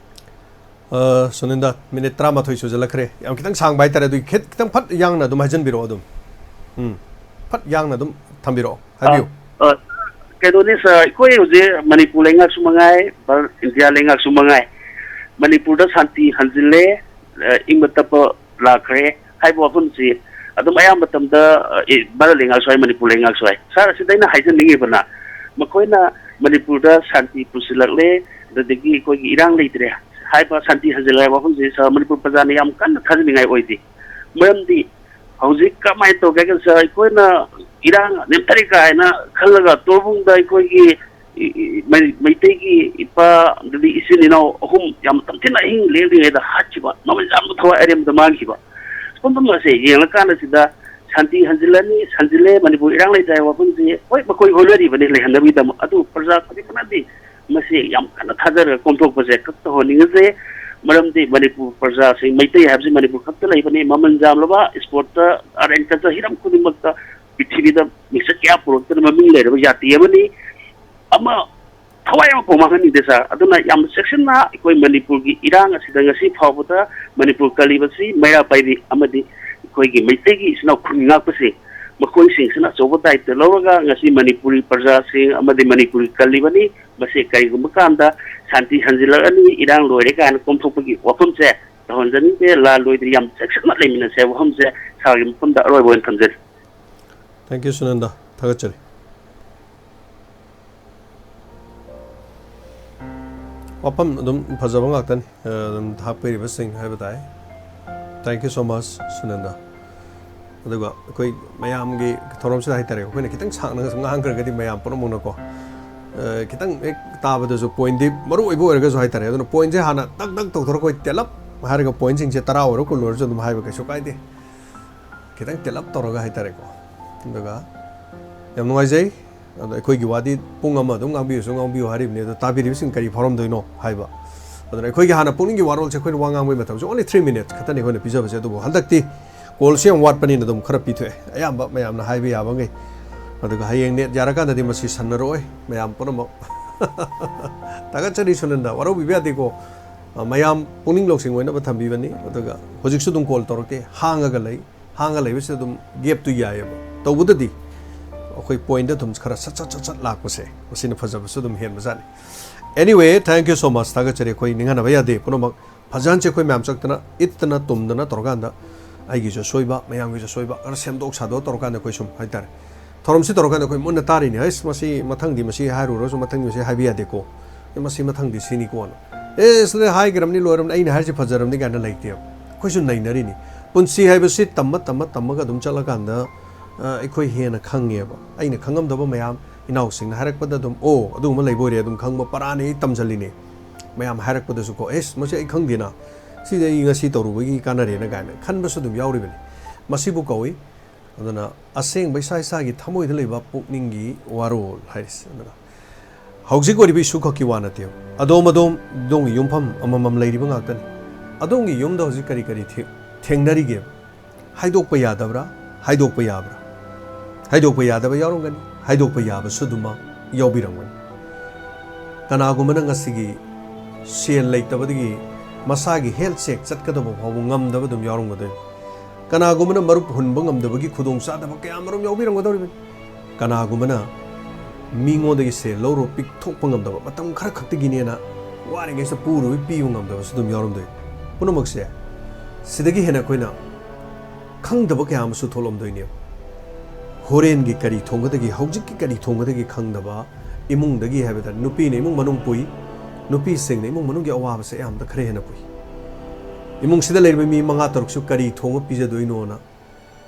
ꯑ, ꯁꯨꯅꯤꯟꯗ, ꯃꯤꯅꯤꯠ ꯇꯔꯥꯃꯥꯊꯣꯏ ꯁꯨꯖꯜꯂꯛꯈ꯭ꯔꯦ꯫ ꯌꯥꯝ ꯈꯤꯇꯪ ꯁꯥꯡꯕ ꯍꯥꯏꯇꯥꯔꯦ, ꯑꯗꯨꯒꯤ ꯈꯤꯠ-, ꯈꯤꯇꯪ ꯐꯠ ꯌꯥꯡꯅ ꯑꯗꯨꯝ ꯍꯥꯏꯖꯟꯕꯤꯔꯛꯑꯣ ꯑꯗꯨꯝ꯫ ꯎꯝ꯫ ꯐꯠ ꯌꯥꯡꯅ ꯑꯗꯨꯝ ꯊꯝꯕꯤꯔꯛꯑꯣ꯫ ꯍꯥꯏꯕꯤꯌꯨ꯫ ꯑ, ꯑ, ꯀꯩꯅꯣꯅꯤ ꯁꯥꯔ, ꯑꯩꯈꯣꯏ ꯍꯧꯖꯤꯛ ꯃꯅꯤꯄꯨꯔ ꯂꯩꯉꯥꯛꯁꯨ ꯃꯉꯥꯏ, ꯚꯥꯔꯠ ꯏꯟꯗꯤꯌꯥ ꯂꯩꯉꯥꯛꯁꯨ ꯃꯉꯥꯏ, ꯃꯅꯤꯄꯨꯔꯗ ꯁꯥꯟꯇꯤ ꯍꯟꯖꯤꯜꯂꯦ, ꯑ, ꯏꯪꯕ ꯇꯞꯄ ꯂꯥꯛꯈ꯭ꯔꯦ ꯍꯥꯏꯕ ꯋꯥꯐꯝꯁꯤ ꯑꯗꯨꯝ ꯑꯌꯥꯝꯕ ꯃꯇꯝꯗ, ꯑ, ꯑꯦ, ꯚꯥꯔꯠ ꯂꯩꯉꯥꯛꯁꯨ ꯍꯥꯏ, ꯃꯅꯤꯄꯨꯔ ꯂꯩꯉꯥꯛꯁꯨ ꯍꯥꯏ꯫ ꯁꯥꯔ, ꯑꯁꯤꯗ ꯑꯩꯅ ꯍꯥꯏꯖꯅꯤꯡꯉꯤꯕꯅ, ꯃꯈꯣꯏꯅ ꯃꯅꯤꯄꯨꯔꯗ ꯁꯥꯟꯇꯤ ꯄꯨꯁꯤꯜꯂꯛꯂꯦ, ꯑꯗꯨꯗꯒꯤ ꯑꯩꯈꯣꯏꯒꯤ ꯏꯔꯥꯡ ꯂꯩꯇ꯭ꯔꯦ ꯍꯥꯏꯕ, ꯁꯥꯟꯇꯤ ꯍꯟꯖꯤꯜꯂꯦ ꯍꯥꯏꯕ ꯋꯥꯐꯝꯁꯤ ꯁꯥꯔ, ꯃꯅꯤꯄꯨꯔ ꯄ꯭ꯔꯖꯥꯅ ꯌꯥꯝ ꯀꯟꯅ ꯊꯥꯖꯅꯤꯡꯉꯥꯏ ꯑꯣꯏꯗꯦ꯫ ꯃꯔꯝꯗꯤ ꯍꯧꯖꯤꯛ ꯀꯃꯥꯏꯅ ꯇꯧꯒꯦ ꯍꯥꯏ ꯀꯥꯟꯗ, ꯁꯥꯔ, ꯑꯩꯈꯣꯏꯅ ꯏꯔꯥꯡ ꯅꯦꯝꯊꯔꯦ ꯀꯥꯏꯅ ꯈꯜꯂꯒ ꯇꯣꯔꯕꯨꯡꯗ ꯑꯩꯈꯣꯏꯒꯤ ꯏ-, ꯏ-, ꯃꯩ-, ꯃꯩꯇꯩꯒꯤ ꯏꯄꯥ, ꯑꯗꯨꯗꯤ ꯏꯆꯤꯟ ꯏꯅꯥꯎ ꯑꯍꯨꯝ ꯌꯥꯝ ꯇꯝꯊꯤꯅ ꯑꯍꯤꯡ ꯂꯦꯡꯂꯤꯉꯩꯗ ꯍꯥꯠꯈꯤꯕ, ꯃꯃꯜ ꯌꯥꯝꯅ ꯊꯋꯥꯏ ꯑꯔꯦꯝꯕꯗ ꯃꯥꯡꯈꯤꯕ, ꯁꯨꯝꯕ ꯑꯁꯦ ꯌꯦꯡꯂꯀꯥꯟꯗ ꯁꯤꯗ ꯁꯥꯟꯇꯤ ꯍꯟꯖꯤꯜꯂꯅꯤ, ꯁꯟꯖꯤꯜꯂꯦ, ꯃꯅꯤꯄꯨꯔ ꯏꯔꯥꯡ ꯂꯩꯇꯦ ꯍꯥꯏꯕ ꯋꯥꯐꯝꯁꯤ ꯍꯣꯏ ꯃꯈꯣꯏ ꯍꯣꯠꯅꯔꯤꯕꯅꯤ ꯂꯩꯍꯟꯅꯕꯒꯤꯗꯃꯛ, ꯑꯗꯨ ꯄ꯭ꯔꯖꯥ ꯈꯨꯗꯤꯡꯃꯛꯅꯗꯤ ꯃꯁꯤ ꯌꯥꯝ ꯀꯟꯅ ꯊꯥꯖꯔꯒ ꯀꯣꯝꯊꯣꯛꯄꯁꯦ ꯈꯛꯇ ꯍꯣꯠꯅꯤꯡꯉꯁꯦ꯫ ꯃꯔꯝꯗꯤ ꯃꯅꯤꯄꯨꯔ ꯄ꯭ꯔꯖꯥꯁꯤꯡ, ꯃꯩꯇꯩ ꯍꯥꯏꯕꯁꯤ ꯃꯅꯤꯄꯨꯔ ꯈꯛꯇ ꯂꯩꯕꯅꯤ, ꯃꯃꯜ ꯌꯥꯝꯂꯕ ꯏꯁꯄꯣꯔꯠꯇ, ꯑꯥꯔꯠ ꯑꯦꯟ ꯀꯜꯆꯔ ꯍꯤꯔꯝ ꯈꯨꯗꯤꯡꯃꯛꯇ ꯄ꯭ꯔꯤꯊꯤꯕꯤꯗ ꯃꯤꯡꯆꯠ ꯀꯌꯥ ꯄꯨꯔꯛꯇꯨꯅ ꯃꯃꯤꯡ ꯂꯩꯔꯕ ꯖꯥꯇꯤ ꯑꯃꯅꯤ꯫ ꯑꯃ ꯊꯋꯥꯏ ꯑꯃꯐꯥꯎ ꯃꯥꯡꯍꯟꯅꯤꯡꯗꯦ ꯁꯥꯔ꯫ ꯑꯗꯨꯅ ꯌꯥꯝ ꯆꯦꯛꯁꯤꯟꯅ ꯑꯩꯈꯣꯏ ꯃꯅꯤꯄꯨꯔꯒꯤ ꯏꯔꯥꯡ ꯑꯁꯤꯗ ꯉꯁꯤ ꯐꯥꯎꯕꯗ ꯃꯅꯤꯄꯨꯔ ꯀꯜꯂꯤꯕꯁꯤ ꯃꯩꯔꯥ ꯄꯥꯏꯕꯤ ꯑꯃꯗꯤ ꯑꯩꯈꯣꯏꯒꯤ ꯃꯩꯇꯩꯒꯤ ꯏꯆꯤꯟ ꯏꯅꯥꯎ ꯈꯨꯟ ꯉꯥꯛꯄꯁꯤ, ꯃꯈꯣꯏꯁꯤꯡꯁꯤꯅ ꯑꯆꯧꯕ ꯗꯥꯏꯇ ꯂꯧꯔꯒ ꯉꯁꯤ ꯃꯅꯤꯄꯨꯔꯤ ꯄ꯭ꯔꯖꯥꯁꯤꯡ ꯑꯃꯗꯤ ꯃꯅꯤꯄꯨꯔꯒꯤ ꯀꯜꯂꯤꯕꯅꯤ꯫ ꯃꯁꯤ ꯀꯔꯤꯒꯨꯝꯕ ꯀꯥꯟꯗ ꯁꯥꯟꯇꯤ ꯍꯟꯖꯤꯜꯂꯛꯑꯅꯤ, ꯏꯔꯥꯡ ꯂꯣꯏꯔꯦ ꯀꯥꯏꯅ ꯀꯣꯝꯊꯣꯛꯄꯒꯤ ꯋꯥꯐꯝꯁꯦ ꯇꯧꯍꯟꯖꯅꯤꯡꯗꯦ꯫ ꯂꯥꯟ ꯂꯣꯏꯗ꯭ꯔꯤ ꯌꯥꯝ ꯆꯦꯛꯁꯤꯟꯅ ꯂꯩꯃꯤꯟꯅꯁꯦ ꯍꯥꯏꯕ ꯋꯥꯐꯝꯁꯦ ꯁꯥꯔꯒꯤ ꯃꯐꯝꯗ ꯑꯔꯣꯏꯕ ꯑꯣꯏꯅ ꯊꯝꯖꯔꯤ꯫ Thank you, ꯁꯨꯅꯟꯗ꯫ ꯊꯥꯒꯠꯆꯔꯤ꯫ ꯋꯥꯐꯝ ꯑꯗꯨꯝ ꯐꯖꯕ ꯉꯥꯛꯇꯅꯤ, ꯑ, ꯑꯗꯨꯝ ꯍꯥꯞꯄꯤꯔꯤꯕꯁꯤꯡ ꯍꯥꯏꯕ ꯇꯥꯏ꯫ Thank you so much, ꯁꯨꯅꯟꯗ꯫ ꯑꯗꯨꯒ ꯑꯩꯈꯣꯏ ꯃꯌꯥꯝꯒꯤ ꯊꯧꯔꯝꯁꯤꯗ ꯍꯥꯏꯇꯥꯔꯦ, ꯑꯩꯈꯣꯏꯅ ꯈꯤꯇꯪ ꯁꯥꯡꯅ ꯉꯥꯡꯈ꯭ꯔꯒꯗꯤ ꯃꯌꯥꯝ ꯄꯨꯝꯅꯃꯛꯅꯀꯣ, ꯑ, ꯈꯤꯇꯪ ꯍꯦꯛ ꯇꯥꯕꯗꯁꯨ ꯄꯣꯏꯟꯗꯤ ꯃꯔꯨ ꯑꯣꯏꯕ ꯑꯣꯏꯔꯒꯁꯨ ꯍꯥꯏꯇꯥꯔꯦ, ꯑꯗꯨꯅ ꯄꯣꯏꯟꯁꯦ ꯍꯥꯟꯅ ꯇꯛ ꯇꯛ ꯇꯧꯊꯣꯔꯛꯄ, ꯑꯩꯈꯣꯏ ꯇꯦꯜꯂꯞ ꯍꯥꯏꯔꯒ ꯄꯣꯏꯟꯁꯤꯡꯁꯦ ꯇꯔꯥ ꯑꯣꯏꯔꯣ ꯀꯨꯟ ꯑꯣꯏꯔꯁꯨ ꯑꯗꯨꯝ ꯍꯥꯏꯕ ꯀꯩꯁꯨ ꯀꯥꯏꯗꯦ꯫ ꯈꯤꯇꯪ ꯇꯦꯜꯂꯞ ꯇꯧꯔꯒ ꯍꯥꯏꯇꯥꯔꯦꯀꯣ꯫ ꯑꯗꯨꯒ ꯌꯥꯝ ꯅꯨꯡꯉꯥꯏꯖꯩ꯫ ꯑꯗꯣ ꯑꯩꯈꯣꯏꯒꯤ ꯋꯥꯗꯤ ꯄꯨꯡ ꯑꯃ ꯑꯗꯨꯝ ꯉꯥꯡꯕꯤꯔꯁꯨ ꯉꯥꯡꯕꯤꯌꯨ ꯍꯥꯏꯔꯤꯕꯅꯤ, ꯑꯗꯣ ꯇꯥꯕꯤꯔꯤꯕꯁꯤꯡ ꯀꯔꯤ ꯐꯥꯎꯔꯝꯗꯣꯏꯅꯣ ꯍꯥꯏꯕ꯫ ꯑꯗꯨꯅ ꯑꯩꯈꯣꯏꯒꯤ ꯍꯥꯟꯅ ꯄꯨꯛꯅꯤꯡꯒꯤ ꯋꯥꯔꯣꯜꯁꯦ ꯑꯩꯈꯣꯏꯅ ꯋꯥ ꯉꯥꯡꯕꯒꯤ ꯃꯇꯝꯁꯦ only three minutes ꯈꯛꯇꯅꯤ ꯑꯩꯈꯣꯏꯅ ꯄꯤꯖꯕꯁꯦ, ꯑꯗꯨꯕꯨ ꯍꯟꯗꯛꯇꯤ ꯀꯣꯜꯁꯦ ꯌꯥꯝ ꯋꯥꯠꯄꯅꯤꯅ ꯑꯗꯨꯝ ꯈꯔ ꯄꯤꯊꯣꯛꯑꯦ, ꯑꯌꯥꯝꯕ ꯃꯌꯥꯝꯅ ꯍꯥꯏꯕ ꯌꯥꯕꯉꯩ꯫ ꯑꯗꯨꯒ ꯍꯌꯦꯡ ꯅꯦꯠ ꯌꯥꯔꯀꯥꯟꯗꯗꯤ ꯃꯁꯤ ꯁꯟꯅꯔꯛꯑꯣꯏ ꯃꯌꯥꯝ ꯄꯨꯝꯅꯃꯛ꯫ ꯊꯥꯒꯠꯆꯔꯤ ꯁꯨꯅꯟꯗ, ꯋꯥꯔꯧꯕꯤꯕ ꯌꯥꯗꯦꯀꯣ꯫ ꯑ, ꯃꯌꯥꯝ ꯄꯨꯛꯅꯤꯡ ꯂꯧꯁꯤꯡ ꯑꯣꯏꯅꯕ ꯊꯝꯕꯤꯕꯅꯤ꯫ ꯑꯗꯨꯒ ꯍꯧꯖꯤꯛꯁꯨ ꯑꯗꯨꯝ ꯀꯣꯜ ꯇꯧꯔꯛꯀꯦ, ꯍꯥꯡꯉꯒ ꯂꯩ, ꯍꯥꯡꯉ ꯂꯩꯕꯁꯤꯗ ꯑꯗꯨꯝ ꯒꯦꯞꯇꯨ ꯌꯥꯏꯑꯕ꯫ ꯇꯧꯕꯗꯗꯤ ꯑꯩꯈꯣꯏ ꯄꯣꯏꯟꯗ ꯑꯗꯨꯝ ꯈꯔ ꯁꯠ ꯁꯠ ꯁꯠ ꯁꯠ ꯂꯥꯛꯄꯁꯦ ꯃꯁꯤꯅ ꯐꯖꯕꯁꯨ ꯑꯗꯨꯝ ꯍꯦꯟꯕꯖꯥꯠꯅꯤ꯫ Anyway, thank you so much, ꯊꯥꯒꯠꯆꯔꯤ꯫ ꯑꯩꯈꯣꯏ ꯅꯤꯡꯍꯟꯅꯕ ꯌꯥꯗꯦ ꯄꯨꯝꯅꯃꯛ꯫ ꯐꯖꯍꯟꯁꯦ ꯑꯩꯈꯣꯏ ꯃꯌꯥꯝ ꯆꯪꯗꯅ ꯏꯠꯇꯅ ꯇꯨꯝꯗꯅ ꯇꯧꯔꯀꯥꯟꯗ ꯑꯩꯒꯤꯁꯨ ꯑꯁꯣꯏꯕ, ꯃꯌꯥꯝꯒꯤꯁꯨ ꯑꯁꯣꯏꯕ ꯈꯔ ꯁꯦꯝꯗꯣꯛ ꯁꯥꯗꯣꯛ ꯇꯧꯔꯀꯥꯟꯗ ꯑꯩꯈꯣꯏ ꯁꯨꯝ ꯍꯥꯏꯇꯥꯔꯦ, ꯊꯧꯔꯝꯁꯤ ꯇꯧꯔꯀꯥꯟꯗ ꯑꯩꯈꯣꯏ ꯃꯨꯟꯅ ꯇꯥꯔꯤꯅꯤ꯫ "ꯍꯩꯁ, ꯃꯁꯤ ꯃꯊꯪꯗꯤ ꯃꯁꯤ ꯍꯥꯏꯔꯨꯔꯁꯨ ꯃꯊꯪꯗꯤ ꯃꯁꯤ ꯍꯥꯏꯕ ꯌꯥꯗꯦꯀꯣ, ꯑꯦ, ꯃꯁꯤ ꯃꯊꯪꯗꯤ ꯁꯤꯅꯤꯀꯣꯅ꯫ ꯑꯦ, ꯁꯤꯗ ꯍꯥꯏꯈ꯭ꯔꯕꯅꯤ, ꯂꯣꯏꯔꯕꯅꯤ, ꯑꯩꯅ ꯍꯥꯏꯔꯤꯁꯦ ꯐꯖꯔꯕꯅꯤ" ꯀꯥꯏꯅ ꯂꯩꯇꯦꯕ꯫ ꯑꯩꯈꯣꯏꯁꯨ ꯅꯩꯅꯔꯤꯅꯤ꯫ ꯄꯨꯟꯁꯤ ꯍꯥꯏꯕꯁꯤ ꯇꯝꯃ ꯇꯝꯃ ꯇꯝꯃꯒ ꯑꯗꯨꯝ ꯆꯠꯂꯀꯥꯟꯗ, ꯑ, ꯑꯩꯈꯣꯏ ꯍꯦꯟꯅ ꯈꯪꯉꯦꯕ꯫ ꯑꯩꯅ ꯈꯪꯉꯝꯗꯕ ꯃꯌꯥꯝ ꯏꯅꯥꯎꯁꯤꯡꯅ ꯍꯥꯏꯔꯛꯄꯗ ꯑꯗꯨꯝ, "ꯑꯣ, ꯑꯗꯨꯒꯨꯝꯕ ꯂꯩꯕ ꯑꯣꯏꯔꯦ" ꯑꯗꯨꯝ ꯈꯪꯕ ꯄꯔꯥꯅꯤ ꯑꯩ ꯇꯝꯁꯤꯜꯂꯤꯅꯤ꯫ ꯃꯌꯥꯝ ꯍꯥꯏꯔꯛꯄꯗꯁꯨꯀꯣ, "ꯑꯦꯁ, ꯃꯁꯤ ꯑꯩ ꯈꯪꯗꯦꯅ, ꯁꯤꯗꯤ ꯑꯩ ꯉꯁꯤ ꯇꯧꯔꯨꯕꯒꯤ ꯀꯥꯟꯅꯔꯦꯅ" ꯀꯥꯏꯅ ꯈꯟꯕꯁꯨ ꯑꯗꯨꯝ ꯌꯥꯎꯔꯤꯕꯅꯤ꯫ ꯃꯁꯤꯕꯨ ꯀꯧꯏ ꯑꯗꯨꯅ ꯑꯁꯦꯡꯕ ꯏꯁꯥ ꯏꯁꯥꯒꯤ ꯊꯃꯣꯏꯗ ꯂꯩꯕ ꯄꯨꯛꯅꯤꯡꯒꯤ ꯋꯥꯔꯣꯜ ꯍꯥꯏꯔꯤꯁꯦ꯫ ꯑꯗꯨꯅ ꯍꯧꯖꯤꯛ ꯑꯣꯏꯔꯤꯕ ꯏꯁꯨ ꯈꯛꯀꯤ ꯋꯥ ꯅꯠꯇꯦꯕ꯫ ꯑꯗꯣꯝ ꯑꯗꯣꯝ, ꯑꯗꯣꯝꯒꯤ ꯌꯨꯝꯐꯝ ꯑꯃꯃꯝ ꯂꯩꯔꯤꯕ ꯉꯥꯛꯇꯅꯤ꯫ ꯑꯗꯣꯝꯒꯤ ꯌꯨꯝꯗ ꯍꯧꯖꯤꯛ ꯀꯔꯤ ꯀꯔꯤ ꯊꯦ-, ꯊꯦꯡꯅꯔꯤꯒꯦ? ꯍꯥꯏꯗꯣꯛꯄ ꯌꯥꯗꯕ꯭ꯔꯥ? ꯍꯥꯏꯗꯣꯛꯄ ꯌꯥꯕ꯭ꯔꯥ? ꯍꯥꯏꯗꯣꯛꯄ ꯌꯥꯗꯕ ꯌꯥꯎꯔꯝꯒꯅꯤ, ꯍꯥꯏꯗꯣꯛꯄ ꯌꯥꯕꯁꯨ ꯑꯗꯨꯃꯛ ꯌꯥꯎꯕꯤꯔꯝꯒꯅꯤ꯫ ꯀꯅꯥꯒꯨꯝꯕꯅ ꯉꯁꯤꯒꯤ ꯁꯦꯜ ꯂꯩꯇꯕꯗꯒꯤ ꯃꯁꯥꯒꯤ health check ꯆꯠꯀꯗꯕ ꯐꯥꯎꯕ ꯉꯝꯗꯕ ꯑꯗꯨꯝ ꯌꯥꯎꯔꯝꯒꯗꯣꯏꯅꯤ꯫ ꯀꯅꯥꯒꯨꯝꯕꯅ ꯃꯔꯨꯞ ꯍꯨꯟꯕ ꯉꯝꯗꯕꯒꯤ ꯈꯨꯗꯣꯡꯆꯥꯗꯕ ꯀꯌꯥ ꯃꯔꯨꯝ ꯌꯥꯎꯕꯤꯔꯝꯒꯗꯧꯔꯤꯕꯅꯤ꯫ ꯀꯅꯥꯒꯨꯝꯕꯅ ꯃꯤꯉꯣꯟꯗꯒꯤ ꯁꯦꯜ ꯂꯧꯔꯨ ꯄꯤꯊꯣꯛꯄ ꯉꯝꯗꯕ, ꯃꯇꯝ ꯈꯔ ꯈꯛꯇꯒꯤꯅꯦꯅ ꯋꯥꯔꯤꯉꯩꯁꯤꯗ ꯄꯨꯔꯨꯕ ꯄꯤꯕ ꯉꯝꯗꯕꯁꯨ ꯑꯗꯨꯝ ꯌꯥꯎꯔꯝꯗꯣꯏꯅꯤ꯫ ꯄꯨꯝꯅꯃꯛꯁꯦ ꯁꯤꯗꯒꯤ ꯍꯦꯟꯅ ꯑꯩꯈꯣꯏꯅ ꯈꯪꯗꯕ ꯀꯌꯥ ꯑꯃꯁꯨ ꯊꯣꯛꯂꯝꯗꯣꯏꯅꯦꯕ꯫ ꯍꯣꯔꯦꯟꯒꯤ ꯀꯔꯤ ꯊꯣꯡꯒꯗꯒꯦ, ꯍꯧꯖꯤꯛꯀꯤ ꯀꯔꯤ ꯊꯣꯡꯒꯗꯒꯦ ꯈꯪꯗꯕ, ꯏꯃꯨꯡꯗꯒꯤ ꯍꯥꯏꯕꯗ ꯅꯨꯄꯤꯅ ꯏꯃꯨꯡ ꯃꯅꯨꯡ ꯄꯨꯏ, ꯅꯨꯄꯤꯁꯤꯡꯅ ꯏꯃꯨꯡ ꯃꯅꯨꯡꯒꯤ ꯑꯋꯥꯕꯁꯦ ꯑꯌꯥꯝꯕꯗ ꯈꯔ ꯍꯦꯟꯅ ꯄꯨꯏ꯫ ꯏꯃꯨꯡꯁꯤꯗ ꯂꯩꯔꯤꯕ ꯃꯤ ꯃꯉꯥ ꯇꯔꯨꯛꯁꯨ ꯀꯔꯤ ꯊꯣꯡꯉ ꯄꯤꯖꯗꯣꯏꯅꯣꯅ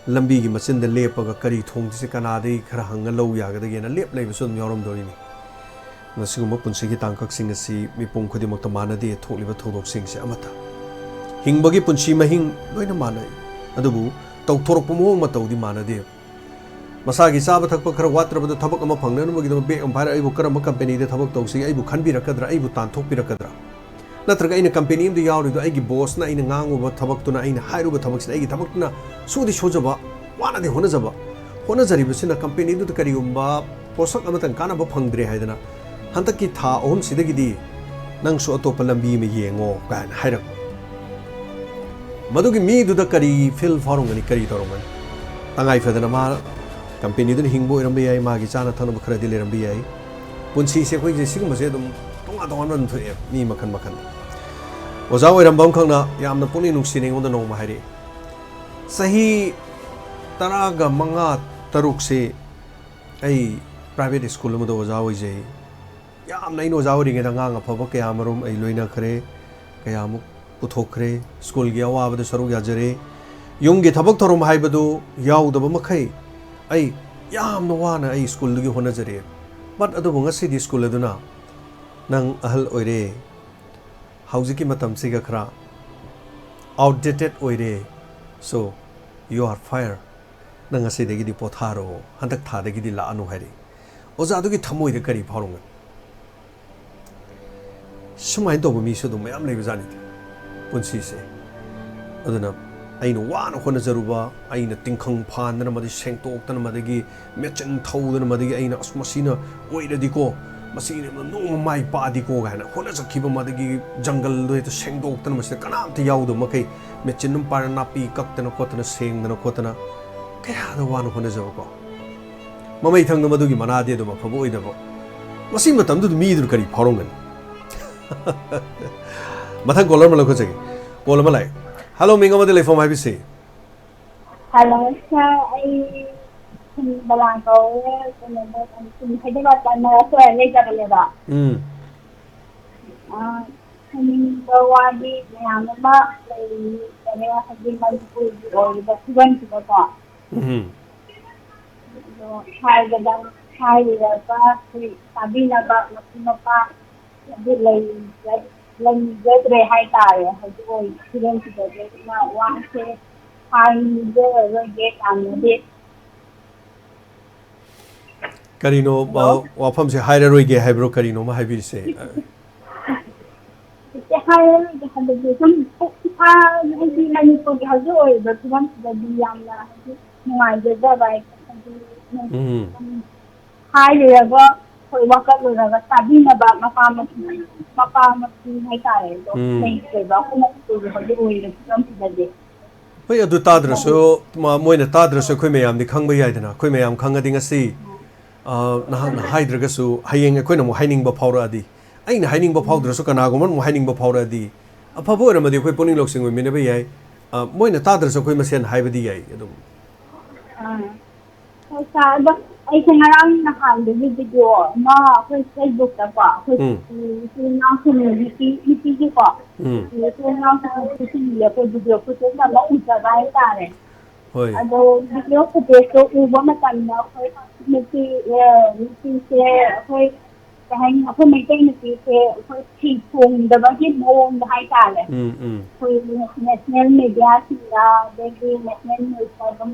ꯂꯝꯕꯤꯒꯤ ꯃꯆꯤꯟꯗ ꯂꯦꯞꯄꯒ ꯀꯔꯤ ꯊꯣꯡꯗꯣꯏꯁꯦ ꯀꯅꯥꯗꯒꯤ ꯈꯔ ꯍꯪꯉ ꯂꯧ ꯌꯥꯒꯗꯒꯦꯅ ꯂꯦꯞ ꯂꯩꯕꯁꯨ ꯑꯗꯨꯝ ꯌꯥꯎꯔꯝꯗꯣꯔꯤꯅꯤ꯫ ꯃꯁꯤꯒꯨꯝꯕ ꯄꯨꯟꯁꯤꯒꯤ ꯇꯥꯡꯀꯛꯁꯤꯡ ꯑꯁꯤ ꯃꯤꯄꯨꯝ ꯈꯨꯗꯤꯡꯃꯛꯇ ꯃꯥꯟꯅꯗꯦ꯫ ꯊꯣꯛꯂꯤꯕ ꯊꯧꯗꯣꯛꯁꯤꯡꯁꯦ ꯑꯃꯠꯇ꯫ ꯍꯤꯡꯕꯒꯤ ꯄꯨꯟꯁꯤ ꯃꯍꯤꯡ ꯂꯣꯏꯅ ꯃꯥꯟꯅꯩ, ꯑꯗꯨꯕꯨ ꯇꯧꯊꯣꯔꯛꯄ ꯃꯑꯣꯡ ꯃꯇꯧꯗꯤ ꯃꯥꯟꯅꯗꯦ꯫ ꯃꯁꯥꯒꯤ ꯆꯥꯕ ꯊꯛꯄ ꯈꯔ ꯋꯥꯠꯇ꯭ꯔꯕꯗ ꯊꯕꯛ ꯑꯃ ꯐꯪꯅꯅꯕꯒꯤꯗꯃꯛ ꯕꯦꯒ ꯑꯃ ꯄꯥꯏꯔ ꯑꯩꯕꯨ ꯀꯔꯝꯕ ꯀꯝꯄꯦꯅꯤꯗ ꯊꯕꯛ ꯇꯧꯁꯤꯒꯦ, ꯑꯩꯕꯨ ꯈꯟꯕꯤꯔꯛꯀꯗ꯭ꯔꯥ, ꯑꯩꯕꯨ ꯇꯥꯟꯊꯣꯛꯄꯤꯔꯛꯀꯗ꯭ꯔꯥ? ꯅꯠꯇ꯭ꯔꯒ ꯑꯩꯅ ꯀꯝꯄꯦꯅꯤ ꯑꯃꯗ ꯌꯥꯎꯔꯤꯗꯣ ꯑꯩꯒꯤ ꯕꯣꯁꯅ ꯑꯩꯅ ꯉꯥꯡꯉꯨꯕ ꯊꯕꯛꯇꯨꯅ, ꯑꯩꯅ ꯍꯥꯏꯔꯨꯕ ꯊꯕꯛꯁꯤꯅ, ꯑꯩꯒꯤ ꯊꯕꯛꯇꯨꯅ ꯁꯨꯗꯤ ꯁꯨꯖꯕ, ꯋꯥꯅꯗꯤ ꯍꯣꯠꯅꯖꯕ, ꯍꯣꯠꯅꯖꯔꯤꯕꯁꯤꯅ ꯀꯝꯄꯦꯅꯤꯗꯨꯗ ꯀꯔꯤꯒꯨꯝꯕ ꯄꯣꯠꯁꯛ ꯑꯃꯇꯪ ꯀꯥꯟꯅꯕ ꯐꯪꯗ꯭ꯔꯦ ꯍꯥꯏꯗꯅ ꯍꯟꯗꯛꯀꯤ ꯊꯥ ꯑꯍꯨꯝꯁꯤꯗꯒꯤꯗꯤ ꯅꯪꯁꯨ ꯑꯇꯣꯞꯄ ꯂꯝꯕꯤ ꯑꯃ ꯌꯦꯡꯉꯣ ꯀꯥꯏꯅ ꯍꯥꯏꯔꯛꯄ꯫ ꯃꯗꯨꯒꯤ ꯃꯤꯗꯨꯗ ꯀꯔꯤ ꯐꯤꯜ ꯐꯥꯎꯔꯝꯒꯅꯤ, ꯀꯔꯤ ꯇꯧꯔꯝꯒꯅꯤ? ꯇꯉꯥꯏ ꯐꯗꯅ ꯃꯥ ꯀꯝꯄꯦꯅꯤꯗꯨꯅ ꯍꯤꯡꯕ ꯑꯣꯏꯔꯝꯕ ꯌꯥꯏ, ꯃꯥꯒꯤ ꯆꯥꯅ ꯊꯛꯅꯕ ꯈꯔꯗꯤ ꯂꯩꯔꯝꯕ ꯌꯥꯏ꯫ ꯄꯨꯟꯁꯤꯁꯦ ꯑꯩꯈꯣꯏꯁꯦ ꯁꯤꯒꯨꯝꯕꯁꯦ ꯑꯗꯨꯝ ꯇꯣꯉꯥꯟ ꯇꯣꯉꯥꯟꯕ ꯑꯗꯨꯝ ꯊꯣꯛꯑꯦ, ꯃꯤ ꯃꯈꯜ ꯃꯈꯜ꯫ ꯑꯣꯖꯥ ꯑꯣꯏꯔꯝꯕ ꯑꯃꯈꯛꯅ ꯌꯥꯝꯅ ꯄꯨꯛꯅꯤꯡ ꯅꯨꯡꯁꯤꯅ ꯑꯩꯉꯣꯟꯗ ꯅꯣꯡꯃ ꯍꯥꯏꯔꯛꯑꯦ꯫ ꯆꯍꯤ ꯇꯔꯥꯒ ꯃꯉꯥ, ꯇꯔꯨꯛꯁꯦ ꯑꯩ ꯄ꯭ꯔꯥꯏꯚꯦꯠ ꯁ꯭ꯀꯨꯜ ꯑꯃꯗ ꯑꯣꯖꯥ ꯑꯣꯏꯖꯩ꯫ ꯌꯥꯝꯅ ꯑꯩꯅ ꯑꯣꯖꯥ ꯑꯣꯏꯔꯤꯉꯩꯗ ꯑꯉꯥꯡ ꯑꯐꯕ ꯀꯌꯥ ꯃꯔꯨꯝ ꯑꯩ ꯂꯣꯏꯅꯈ꯭ꯔꯦ, ꯀꯌꯥꯃꯨꯛ ꯄꯨꯊꯣꯛꯈ꯭ꯔꯦ, ꯁ꯭ꯀꯨꯜꯒꯤ ꯑꯋꯥꯕꯗ ꯁꯔꯨꯛ ꯌꯥꯖꯔꯦ꯫ ꯌꯨꯝꯒꯤ ꯊꯕꯛ ꯊꯧꯔꯝ ꯍꯥꯏꯕꯗꯨ ꯌꯥꯎꯗꯕ ꯃꯈꯩ ꯑꯩ ꯌꯥꯝꯅ ꯋꯥꯅ ꯑꯩ ꯁ꯭ꯀꯨꯜꯗꯨꯒꯤ ꯍꯣꯠꯅꯖꯔꯛꯑꯦ꯫ But ꯑꯗꯨꯕꯨ ꯉꯁꯤꯗꯤ ꯁ꯭ꯀꯨꯜ ꯑꯗꯨꯅ "ꯅꯪ ꯑꯍꯜ ꯑꯣꯏꯔꯦ, ꯍꯧꯖꯤꯛꯀꯤ ꯃꯇꯝꯁꯤꯒ ꯈꯔ outdated ꯑꯣꯏꯔꯦ, so you are fired" "ꯅꯪ ꯉꯁꯤꯗꯒꯤꯗꯤ ꯄꯣꯊꯥꯔꯣ, ꯍꯟꯗꯛ ꯊꯥꯗꯒꯤꯗꯤ ꯂꯥꯛꯑꯅꯨ" ꯍꯥꯏꯔꯛꯏ꯫ ꯑꯣꯖꯥꯗꯨꯒꯤ ꯊꯃꯣꯏꯗ ꯀꯔꯤ ꯐꯥꯎꯔꯝꯒꯅꯤ? ꯁꯨꯃꯥꯏꯅ ꯇꯧꯕ ꯃꯤꯁꯨ ꯑꯗꯨꯝ ꯃꯌꯥꯝ ꯂꯩꯕꯖꯥꯠꯅꯤꯗ ꯄꯨꯟꯁꯤꯁꯦ꯫ ꯑꯗꯨꯅ ꯑꯩꯅ ꯋꯥꯅ ꯍꯣꯠꯅꯖꯔꯨꯕ, ꯑꯩꯅ ꯇꯤꯡꯈꯪ ꯐꯥꯟꯗꯅ, ꯃꯗꯒꯤ ꯁꯦꯡꯇꯣꯛꯇꯅ, ꯃꯗꯒꯤ ꯃꯦꯆꯤꯟ ꯊꯧꯗꯅ, ꯃꯗꯒꯤ ꯑꯩꯅ, "ꯑꯁ, ꯃꯁꯤꯅ ꯑꯣꯏꯔꯗꯤꯀꯣ, ꯃꯁꯤꯅ ꯅꯣꯡꯃ ꯃꯥꯏ ꯄꯥꯛꯑꯗꯤꯀꯣ" ꯀꯥꯏꯅ ꯍꯣꯠꯅꯖꯈꯤꯕ, ꯃꯗꯒꯤ ꯖꯪꯒꯜꯗꯣ ꯍꯦꯛꯇ ꯁꯦꯡꯗꯣꯛꯇꯅ, ꯃꯁꯤꯗ ꯀꯅꯥꯝꯇ ꯌꯥꯎꯗꯕ ꯃꯈꯩ ꯃꯦꯆꯤꯟ ꯑꯃ ꯄꯥꯏꯔꯒ ꯅꯥꯄꯤ ꯀꯛꯇꯅ ꯈꯣꯠꯇꯅ, ꯁꯦꯡꯗꯅ ꯈꯣꯠꯇꯅ, ꯀꯌꯥꯗ ꯋꯥꯅ ꯍꯣꯠꯅꯖꯕꯀꯣ꯫ ꯃꯃꯩ ꯊꯪꯗ ꯃꯗꯨꯒꯤ ꯃꯅꯥꯗꯤ ꯑꯗꯨꯝ ꯑꯐꯕ ꯑꯣꯏꯗꯕ꯫ ꯃꯁꯤ ꯃꯇꯝꯗꯨꯗ ꯃꯤꯗꯨꯅ ꯀꯔꯤ ꯐꯥꯎꯔꯝꯒꯅꯤ? ꯃꯊꯪ ꯀꯣꯂꯔ ꯑꯃ ꯂꯧꯈꯠꯆꯒꯦ꯫ ꯀꯣꯜ ꯑꯃ ꯂꯥꯛꯑꯦ꯫ ꯍꯜꯂꯣ, ꯃꯤꯡ ꯑꯃꯗꯤ ꯂꯩꯐꯝ ꯍꯥꯏꯕꯤꯁꯤ꯫ ꯍꯜꯂꯣ, ꯁꯥꯔ, ꯑꯩ ꯁꯨꯝ ꯕꯂꯥ ꯀꯧꯋꯦ, ꯀꯩꯅꯣꯗ, ꯁꯨꯝ ꯍꯥꯏꯗ꯭ꯔꯕꯥꯗꯇ ꯅꯔꯁ ꯑꯣꯏꯔ ꯂꯩꯖꯕꯅꯦꯕ꯫ ꯎꯝ꯫ ꯑ, ꯈꯪꯅꯤꯡꯕ ꯋꯥꯗꯤ ꯃꯌꯥꯝ ꯑꯃ ꯂꯩꯔꯦ, ꯍꯥꯏꯗꯤ ꯃꯅꯤꯄꯨꯔꯒꯤ ꯑꯣꯏꯔꯤꯕ ꯐꯤꯕꯝꯁꯤꯗꯀꯣ꯫ ꯎꯝ꯫ ꯑꯗꯣ ꯍꯥꯏꯕꯗ, ꯍꯥꯏꯔꯨꯔꯒ ꯑꯩꯈꯣꯏ ꯇꯥꯕꯤꯅꯕ ꯃꯄꯤ ꯃꯄꯥ ꯑꯗꯨ ꯂꯩꯖ-, ꯂꯩꯖꯗ꯭ꯔꯦ ꯍꯥꯏꯇꯥꯔꯦ꯫ ꯍꯧꯖꯤꯛ ꯑꯣꯏꯔꯤꯕ ꯐꯤꯕꯝꯁꯤꯗꯗꯤ ꯑꯗꯨꯅ ꯋꯥꯁꯦ ꯍꯥꯏꯖꯔꯔꯣꯏꯒꯦ, ꯌꯥꯝꯅꯗꯤ꯫ ꯀꯔꯤꯅꯣ, ꯍꯜꯂꯣ? ꯑ, ꯋꯥꯐꯝꯁꯦ ꯍꯥꯏꯔꯔꯣꯏꯒꯦ ꯍꯥꯏꯕ꯭ꯔꯣ? ꯀꯔꯤꯅꯣꯃ ꯍꯥꯏꯕꯤꯔꯤꯁꯦ? ꯏꯆꯦ, ꯍꯥꯏꯔꯔꯣꯏꯒꯦ ꯍꯥꯏꯕꯗꯤ ꯁꯨꯝ ꯏꯁꯥ, ꯍꯥꯏꯗꯤ ꯃꯅꯤꯄꯨꯔꯒꯤ ꯍꯧꯖꯤꯛ ꯑꯣꯏꯔꯤꯕ ꯐꯤꯕꯝꯁꯤꯗꯗꯤ ꯌꯥꯝꯅ ꯍꯥꯏꯗꯤ ꯅꯨꯡꯉꯥꯏꯖꯗꯕ ꯍꯥꯏꯗꯤ ꯎꯝ꯫ ꯁꯨꯝ ꯍꯥꯏꯔꯨꯔꯒ ꯑꯩꯈꯣꯏ ꯋꯥꯀꯠꯂꯨꯔꯒ ꯇꯥꯕꯤꯅꯕ ꯃꯄꯥ ꯃꯄꯤ, ꯃꯄꯥ ꯃꯄꯤ ꯍꯥꯏꯇꯥꯔꯦ, ꯑꯗꯣ ꯎꯝ꯫ ꯂꯩꯇ꯭ꯔꯦꯕ ꯑꯩꯈꯣꯏ ꯃꯅꯤꯄꯨꯔꯒꯤ ꯍꯧꯖꯤꯛ ꯑꯣꯏꯔꯤꯕ ꯐꯤꯕꯝꯁꯤꯗꯗꯤ꯫ ꯍꯣꯏ, ꯑꯗꯨ ꯇꯥꯗ꯭ꯔꯁꯨ, ꯃ-, ꯃꯣꯏꯅ ꯇꯥꯗ꯭ꯔꯁꯨ ꯑꯩꯈꯣꯏ ꯃꯌꯥꯝꯗꯤ ꯈꯪꯕ ꯌꯥꯏꯗꯅ꯫ ꯑꯩꯈꯣꯏ ꯃꯌꯥꯝ ꯈꯪꯉꯗꯤ ꯉꯁꯤ, ꯑ, ꯅꯍꯥꯛꯅ ꯍꯥꯏꯗ꯭ꯔꯒꯁꯨ ꯍꯌꯦꯡ ꯑꯩꯈꯣꯏꯅ ꯑꯃꯨꯛ ꯍꯥꯏꯅꯤꯡꯕ ꯐꯥꯎꯔꯛꯑꯗꯤ, ꯑꯩꯅ ꯍꯥꯏꯅꯤꯡꯕ ꯐꯥꯎꯗ꯭ꯔꯁꯨ ꯀꯅꯥꯒꯨꯝꯕ ꯑꯃꯨꯛ ꯍꯥꯏꯅꯤꯡꯕ ꯐꯥꯎꯔꯛꯑꯗꯤ, ꯑꯐꯕ ꯑꯣꯏꯔꯝꯃꯗꯤ ꯑꯩꯈꯣꯏ ꯄꯨꯛꯅꯤꯡ ꯂꯧꯁꯤꯡ ꯑꯣꯏꯃꯤꯟꯅꯕ ꯌꯥꯏ꯫ ꯑ, ꯃꯣꯏꯅ ꯇꯥꯗ꯭ꯔꯁꯨ ꯑꯩꯈꯣꯏ ꯃꯁꯦꯟ ꯍꯥꯏꯕꯗꯤ ꯌꯥꯏ ꯑꯗꯨꯝ꯫ ꯑꯥ꯫ ꯍꯣꯏ, ꯁꯥꯔ, ꯑꯗꯣ ꯑꯩꯁꯦ ꯉꯔꯥꯡ ꯅꯍꯥꯟꯗꯒꯤ ꯚꯤꯗꯤꯑꯣ ꯑꯃ ꯑꯩꯈꯣꯏ ꯐꯦꯁꯕꯨꯛꯇꯀꯣ, ꯑꯩꯈꯣꯏ ꯎꯝ꯫ ꯏꯆꯤꯜ ꯏꯅꯥꯎꯁꯤꯡ ꯅꯨꯄꯤ, ꯅꯨꯄꯤꯒꯤꯀꯣ, ꯎꯝ꯫ ꯏꯆꯤꯜ ꯏꯅꯥꯎꯁꯤꯡ ꯅꯨꯄꯤꯁꯤꯡꯒꯤ ꯑꯩꯈꯣꯏ ꯚꯤꯗꯤꯑꯣ ꯐꯨꯇꯦꯖ ꯑꯃ ꯎꯖꯕ ꯍꯥꯏꯇꯥꯔꯦ꯫ ꯍꯣꯏ꯫ ꯑꯗꯣ ꯚꯤꯗꯤꯑꯣ ꯐꯨꯇꯦꯖꯇꯣ ꯎꯕ ꯃꯇꯝꯗ ꯑꯩꯈꯣꯏ ꯅꯨꯄꯤ, ꯑ, ꯅꯨꯄꯤꯁꯦ ꯑꯩꯈꯣꯏ ꯀꯩ ꯍꯥꯏꯅꯤ, ꯑꯩꯈꯣꯏ ꯃꯩꯇꯩ ꯅꯨꯄꯤꯁꯦ ꯑꯩꯈꯣꯏ ꯐꯤ ꯊꯣꯡꯗꯕꯒꯤ ꯃꯑꯣꯡꯗ ꯍꯥꯏꯇꯥꯔꯦ꯫ ꯎꯝ, ꯎꯝ꯫ ꯑꯩꯈꯣꯏ ꯅꯦꯁꯅꯦꯜ ꯃꯦꯗꯤꯌꯥꯁꯤꯡꯗ, ꯑꯗꯒꯤ ꯅꯦꯁꯅꯦꯜ ꯅ꯭ꯌꯨꯁꯇ ꯑꯗꯨꯝ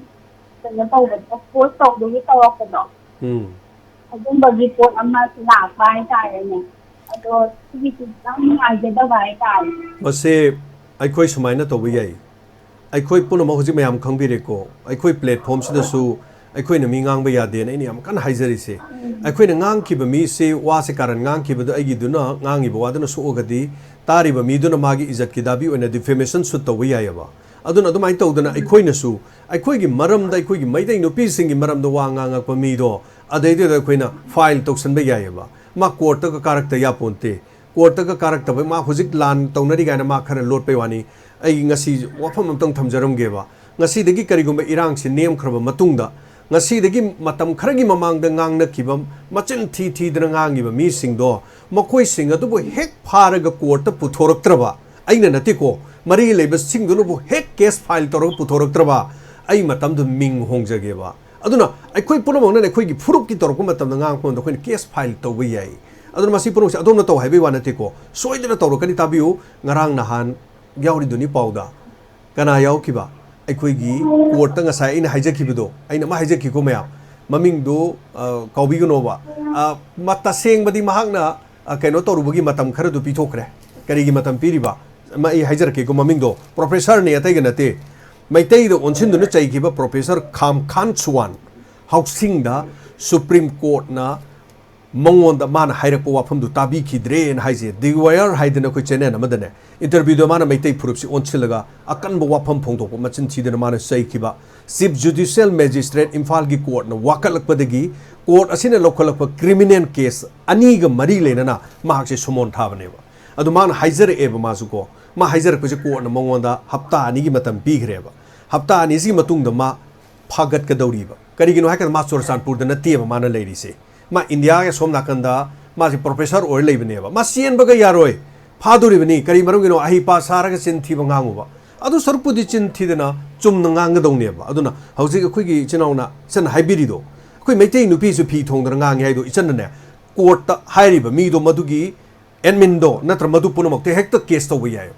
ꯀꯩꯅꯣ ꯇꯧꯕꯗꯣ, ꯄꯣꯁ ꯇꯧꯕꯒꯤ ꯇꯧꯔꯛꯄꯗꯣ, ꯎꯝ꯫ ꯑꯗꯨꯝꯕꯒꯤ ꯄꯣꯠ ꯑꯃꯁꯨ ꯂꯥꯛꯄ ꯍꯥꯏꯇꯥꯔꯦꯅꯦ꯫ ꯑꯗꯣ ꯁꯤꯒꯤꯁꯨ ꯌꯥꯝ ꯅꯨꯡꯉꯥꯏꯖꯗꯕ ꯍꯥꯏꯇꯥꯔꯦ꯫ ꯃꯁꯦ ꯑꯩꯈꯣꯏ ꯁꯨꯃꯥꯏꯅ ꯇꯧꯕ ꯌꯥꯏ꯫ ꯑꯩꯈꯣꯏ ꯄꯨꯝꯅꯃꯛ ꯍꯧꯖꯤꯛ ꯃꯌꯥꯝ ꯈꯪꯕꯤꯔꯦꯀꯣ, ꯑꯩꯈꯣꯏ platformꯁꯤꯗꯁꯨ ꯑꯩꯈꯣꯏꯅ ꯃꯤ ꯉꯥꯡꯕ ꯌꯥꯗꯦꯅ ꯑꯩꯅ ꯌꯥꯝ ꯀꯟꯅ ꯍꯥꯏꯖꯔꯤꯁꯦ꯫ ꯎꯝ꯫ ꯑꯩꯈꯣꯏꯅ ꯉꯥꯡꯈꯤꯕ ꯃꯤꯁꯦ, ꯋꯥꯁꯦ ꯀꯥꯔꯟ ꯉꯥꯡꯈꯤꯕꯗꯣ, ꯑꯩꯒꯤꯗꯨꯅ ꯉꯥꯡꯉꯤꯕ ꯋꯥꯗꯨꯅ ꯁꯣꯛꯑꯒꯗꯤ, ꯇꯥꯔꯤꯕ ꯃꯤꯗꯨꯅ ꯃꯥꯒꯤ ꯏꯖꯠꯀꯤ ꯗꯥꯕꯤ ꯑꯣꯏꯅ defamation suit ꯇꯧꯕ ꯌꯥꯏꯑꯕ꯫ ꯑꯗꯨꯅ ꯑꯗꯨꯃꯥꯏꯅ ꯇꯧꯗꯅ ꯑꯩꯈꯣꯏꯅꯁꯨ ꯑꯩꯈꯣꯏꯒꯤ ꯃꯔꯝꯗ, ꯑꯩꯈꯣꯏꯒꯤ ꯃꯩꯇꯩ ꯅꯨꯄꯤꯁꯤꯡꯒꯤ ꯃꯔꯝꯗ ꯋꯥ ꯉꯥꯡꯉꯛꯄ ꯃꯤꯗꯣ, ꯑꯗꯩꯗꯨꯗ ꯑꯩꯈꯣꯏꯅ file ꯇꯧꯁꯟꯕ ꯌꯥꯏꯑꯕ꯫ ꯃꯥ courtꯇꯒ ꯀꯥꯔꯛꯇ ꯌꯥꯄꯣꯟꯇꯦ꯫ Courtꯇꯒ ꯀꯥꯔꯛꯇꯕ, ꯃꯥ ꯍꯧꯖꯤꯛ ꯂꯥꯟ ꯇꯧꯅꯔꯤ ꯀꯥꯏꯅ ꯃꯥ ꯈꯔ ꯂꯣꯠꯄꯩ ꯋꯥꯅꯤ꯫ ꯑꯩ ꯉꯁꯤ ꯋꯥꯐꯝ ꯑꯝꯇꯪ ꯊꯝꯖꯔꯝꯒꯦꯕ꯫ ꯉꯁꯤꯗꯒꯤ ꯀꯔꯤꯒꯨꯝꯕ ꯏꯔꯥꯡꯁꯤ ꯅꯦꯝꯈ꯭ꯔꯕ ꯃꯇꯨꯡꯗ, ꯉꯁꯤꯗꯒꯤ ꯃꯇꯝ ꯈꯔꯒꯤ ꯃꯃꯥꯡꯗ ꯉꯥꯡꯅꯈꯤꯕ, ꯃꯆꯤꯟ ꯊꯤ ꯊꯤꯗꯅ ꯉꯥꯡꯉꯤꯕ ꯃꯤꯁꯤꯡꯗꯣ, ꯃꯈꯣꯏꯁꯤꯡ ꯑꯗꯨꯕꯨ ꯍꯦꯛ ꯐꯥꯔꯒ courtꯇ ꯄꯨꯊꯣꯔꯛꯇ꯭ꯔꯕ, ꯑꯩꯅ ꯅꯠꯇꯦꯀꯣ, ꯃꯔꯤ ꯂꯩꯕꯁꯤꯡꯗꯨꯅꯕꯨ ꯍꯦꯛ case file ꯇꯧꯔꯒ ꯄꯨꯊꯣꯔꯛꯇ꯭ꯔꯕ, ꯑꯩ ꯃꯇꯝꯗꯨ ꯃꯤꯡ ꯍꯣꯡꯖꯒꯦꯕ꯫ ꯑꯗꯨꯅ ꯑꯩꯈꯣꯏ ꯄꯨꯝꯅꯃꯛꯅ ꯑꯩꯈꯣꯏꯒꯤ ꯐꯨꯔꯨꯞꯀꯤ ꯇꯧꯔꯛꯄ ꯃꯇꯝꯗ, ꯉꯥꯡꯉꯛꯄ ꯃꯇꯝꯗ ꯑꯩꯈꯣꯏꯅ case file ꯇꯧꯕ ꯌꯥꯏ꯫ ꯑꯗꯨꯅ ꯃꯁꯤ ꯄꯨꯝꯅꯃꯛꯁꯦ ꯑꯗꯣꯝꯅ ꯇꯧ ꯍꯥꯏꯕꯒꯤ ꯋꯥ ꯅꯠꯇꯦꯀꯣ, ꯁꯣꯏꯗꯅ ꯇꯧꯔꯛꯀꯅꯤ꯫ ꯇꯥꯕꯤꯌꯨ, ꯉꯔꯥꯡ ꯅꯍꯥꯟ ꯌꯥꯎꯔꯤꯗꯨꯅꯤ ꯄꯥꯎꯗ꯫ ꯀꯅꯥ ꯌꯥꯎꯈꯤꯕ? ꯑꯩꯈꯣꯏꯒꯤ courtꯇ ꯉꯁꯥꯏ ꯑꯩꯅ ꯍꯥꯏꯖꯈꯤꯕꯗꯣ, ꯑꯩꯅ ꯑꯃ ꯍꯥꯏꯖꯈꯤꯀꯣ ꯃꯌꯥꯝ, ꯃꯃꯤꯡꯗꯨ, ꯑ, ꯀꯥꯎꯕꯤꯒꯅꯣꯕ꯫ ꯑ, ꯃ-, ꯇꯁꯦꯡꯕꯗꯤ ꯃꯍꯥꯛꯅ, ꯑ, ꯀꯩꯅꯣ ꯇꯧꯔꯨꯕꯒꯤ ꯃꯇꯝ ꯈꯔꯗꯨ ꯄꯤꯊꯣꯛꯈ꯭ꯔꯦ꯫ ꯀꯔꯤꯒꯤ ꯃꯇꯝ ꯄꯤꯔꯤꯕ? ꯑꯃ ꯑꯩ ꯍꯥꯏꯖꯔꯛꯀꯦꯀꯣ, ꯃꯃꯤꯡꯗꯣ professorꯅꯦ, ꯑꯇꯩꯒ ꯅꯠꯇꯦ꯫ ꯃꯩꯇꯩꯗ ꯑꯣꯟꯁꯤꯟꯗꯨꯅ ꯆꯩꯈꯤꯕ professor ꯈꯥꯝ ꯈꯥꯟ ꯁꯨꯋꯥꯟ ꯍꯥꯎꯁꯤꯡꯗ Supreme Courtꯅ ꯃꯉꯣꯟꯗ ꯃꯥꯅ ꯍꯥꯏꯔꯛꯄ ꯋꯥꯐꯝꯗꯨ ꯇꯥꯕꯤꯈꯤꯗ꯭ꯔꯦꯅ ꯍꯥꯏꯁꯦ꯫ The Wire ꯍꯥꯏꯗꯅ ꯑꯩꯈꯣꯏ channel ꯑꯃꯗꯅꯦ, interviewꯗ ꯃꯥꯅ ꯃꯩꯇꯩ ꯐꯨꯔꯨꯞꯁꯤ ꯑꯣꯟꯁꯤꯜꯂꯒ ꯑꯀꯟꯕ ꯋꯥꯐꯝ ꯐꯣꯡꯗꯣꯛꯄ, ꯃꯆꯤꯟ ꯊꯤꯗꯅ ꯃꯥꯅ ꯆꯩꯈꯤꯕ꯫ Chief Judicial Magistrate ꯏꯝꯐꯥꯜꯒꯤ courtꯅ ꯋꯥꯀꯠꯂꯛꯄꯗꯒꯤ court ꯑꯁꯤꯅ ꯂꯧꯈꯠꯂꯛꯄ criminal case ꯑꯅꯤꯒ ꯃꯔꯤ ꯂꯩꯅꯅ ꯃꯍꯥꯛꯁꯦ summon ꯊꯥꯕꯅꯦꯕ꯫ ꯑꯗꯨ ꯃꯥꯅ ꯍꯥꯏꯖꯔꯛꯑꯦꯕ, ꯃꯥꯁꯨ ꯀꯣ, ꯃꯥ ꯍꯥꯏꯖꯔꯛꯄꯁꯦ courtꯅ ꯃꯉꯣꯟꯗ ꯍꯞꯇꯥ ꯑꯅꯤꯒꯤ ꯃꯇꯝ ꯄꯤꯈ꯭ꯔꯦꯕ꯫ ꯍꯞꯇꯥ ꯑꯅꯤꯁꯤꯒꯤ ꯃꯇꯨꯡꯗ ꯃꯥ ꯐꯥꯒꯠꯀꯗꯧꯔꯤꯕ꯫ ꯀꯔꯤꯒꯤꯅꯣ ꯍꯥꯏꯀꯥꯟꯗ ꯃꯥ ꯆꯨꯔꯆꯥꯟꯄꯨꯔꯗ ꯅꯠꯇꯦꯕ ꯃꯥꯅ ꯂꯩꯔꯤꯁꯦ꯫ ꯃꯥ ꯏꯟꯗꯤꯌꯥꯒꯤ ꯑꯁꯣꯝ ꯅꯥꯀꯟꯗ ꯃꯥꯁꯦ professor ꯑꯣꯏꯔ ꯂꯩꯕꯅꯦꯕ꯫ ꯃꯥ ꯆꯦꯟꯕꯒ ꯌꯥꯔꯣꯏ, ꯐꯥꯗꯣꯔꯤꯕꯅꯤ꯫ ꯀꯔꯤ ꯃꯔꯝꯒꯤꯅꯣ? ꯑꯍꯩꯄꯥ ꯁꯥꯔꯒ ꯆꯤꯟ ꯊꯤꯕ ꯉꯥꯡꯉꯨꯕ꯫ ꯑꯗꯨ ꯁꯔꯨꯛꯄꯨꯗꯤ ꯆꯤꯟ ꯊꯤꯗꯅ ꯆꯨꯝꯅ ꯉꯥꯡꯒꯗꯧꯅꯦꯕ꯫ ꯑꯗꯨꯅ ꯍꯧꯖꯤꯛ ꯑꯩꯈꯣꯏꯒꯤ ꯏꯆꯤꯟ ꯏꯅꯥꯎꯅ ꯏꯆꯟꯅ ꯍꯥꯏꯕꯤꯔꯤꯗꯣ, ꯑꯩꯈꯣꯏ ꯃꯩꯇꯩ ꯅꯨꯄꯤꯁꯨ ꯐꯤ ꯊꯣꯡꯗꯅ ꯉꯥꯡꯉꯤ ꯍꯥꯏꯗꯣ, ꯏꯆꯟꯅꯅꯦ, courtꯇ ꯍꯥꯏꯔꯤꯕ ꯃꯤꯗꯣ, ꯃꯗꯨꯒꯤ adminꯗꯣ ꯅꯠꯇ꯭ꯔ ꯃꯗꯨ ꯄꯨꯝꯅꯃꯛꯇ ꯍꯦꯛꯇ case ꯇꯧꯕ ꯌꯥꯏ꯫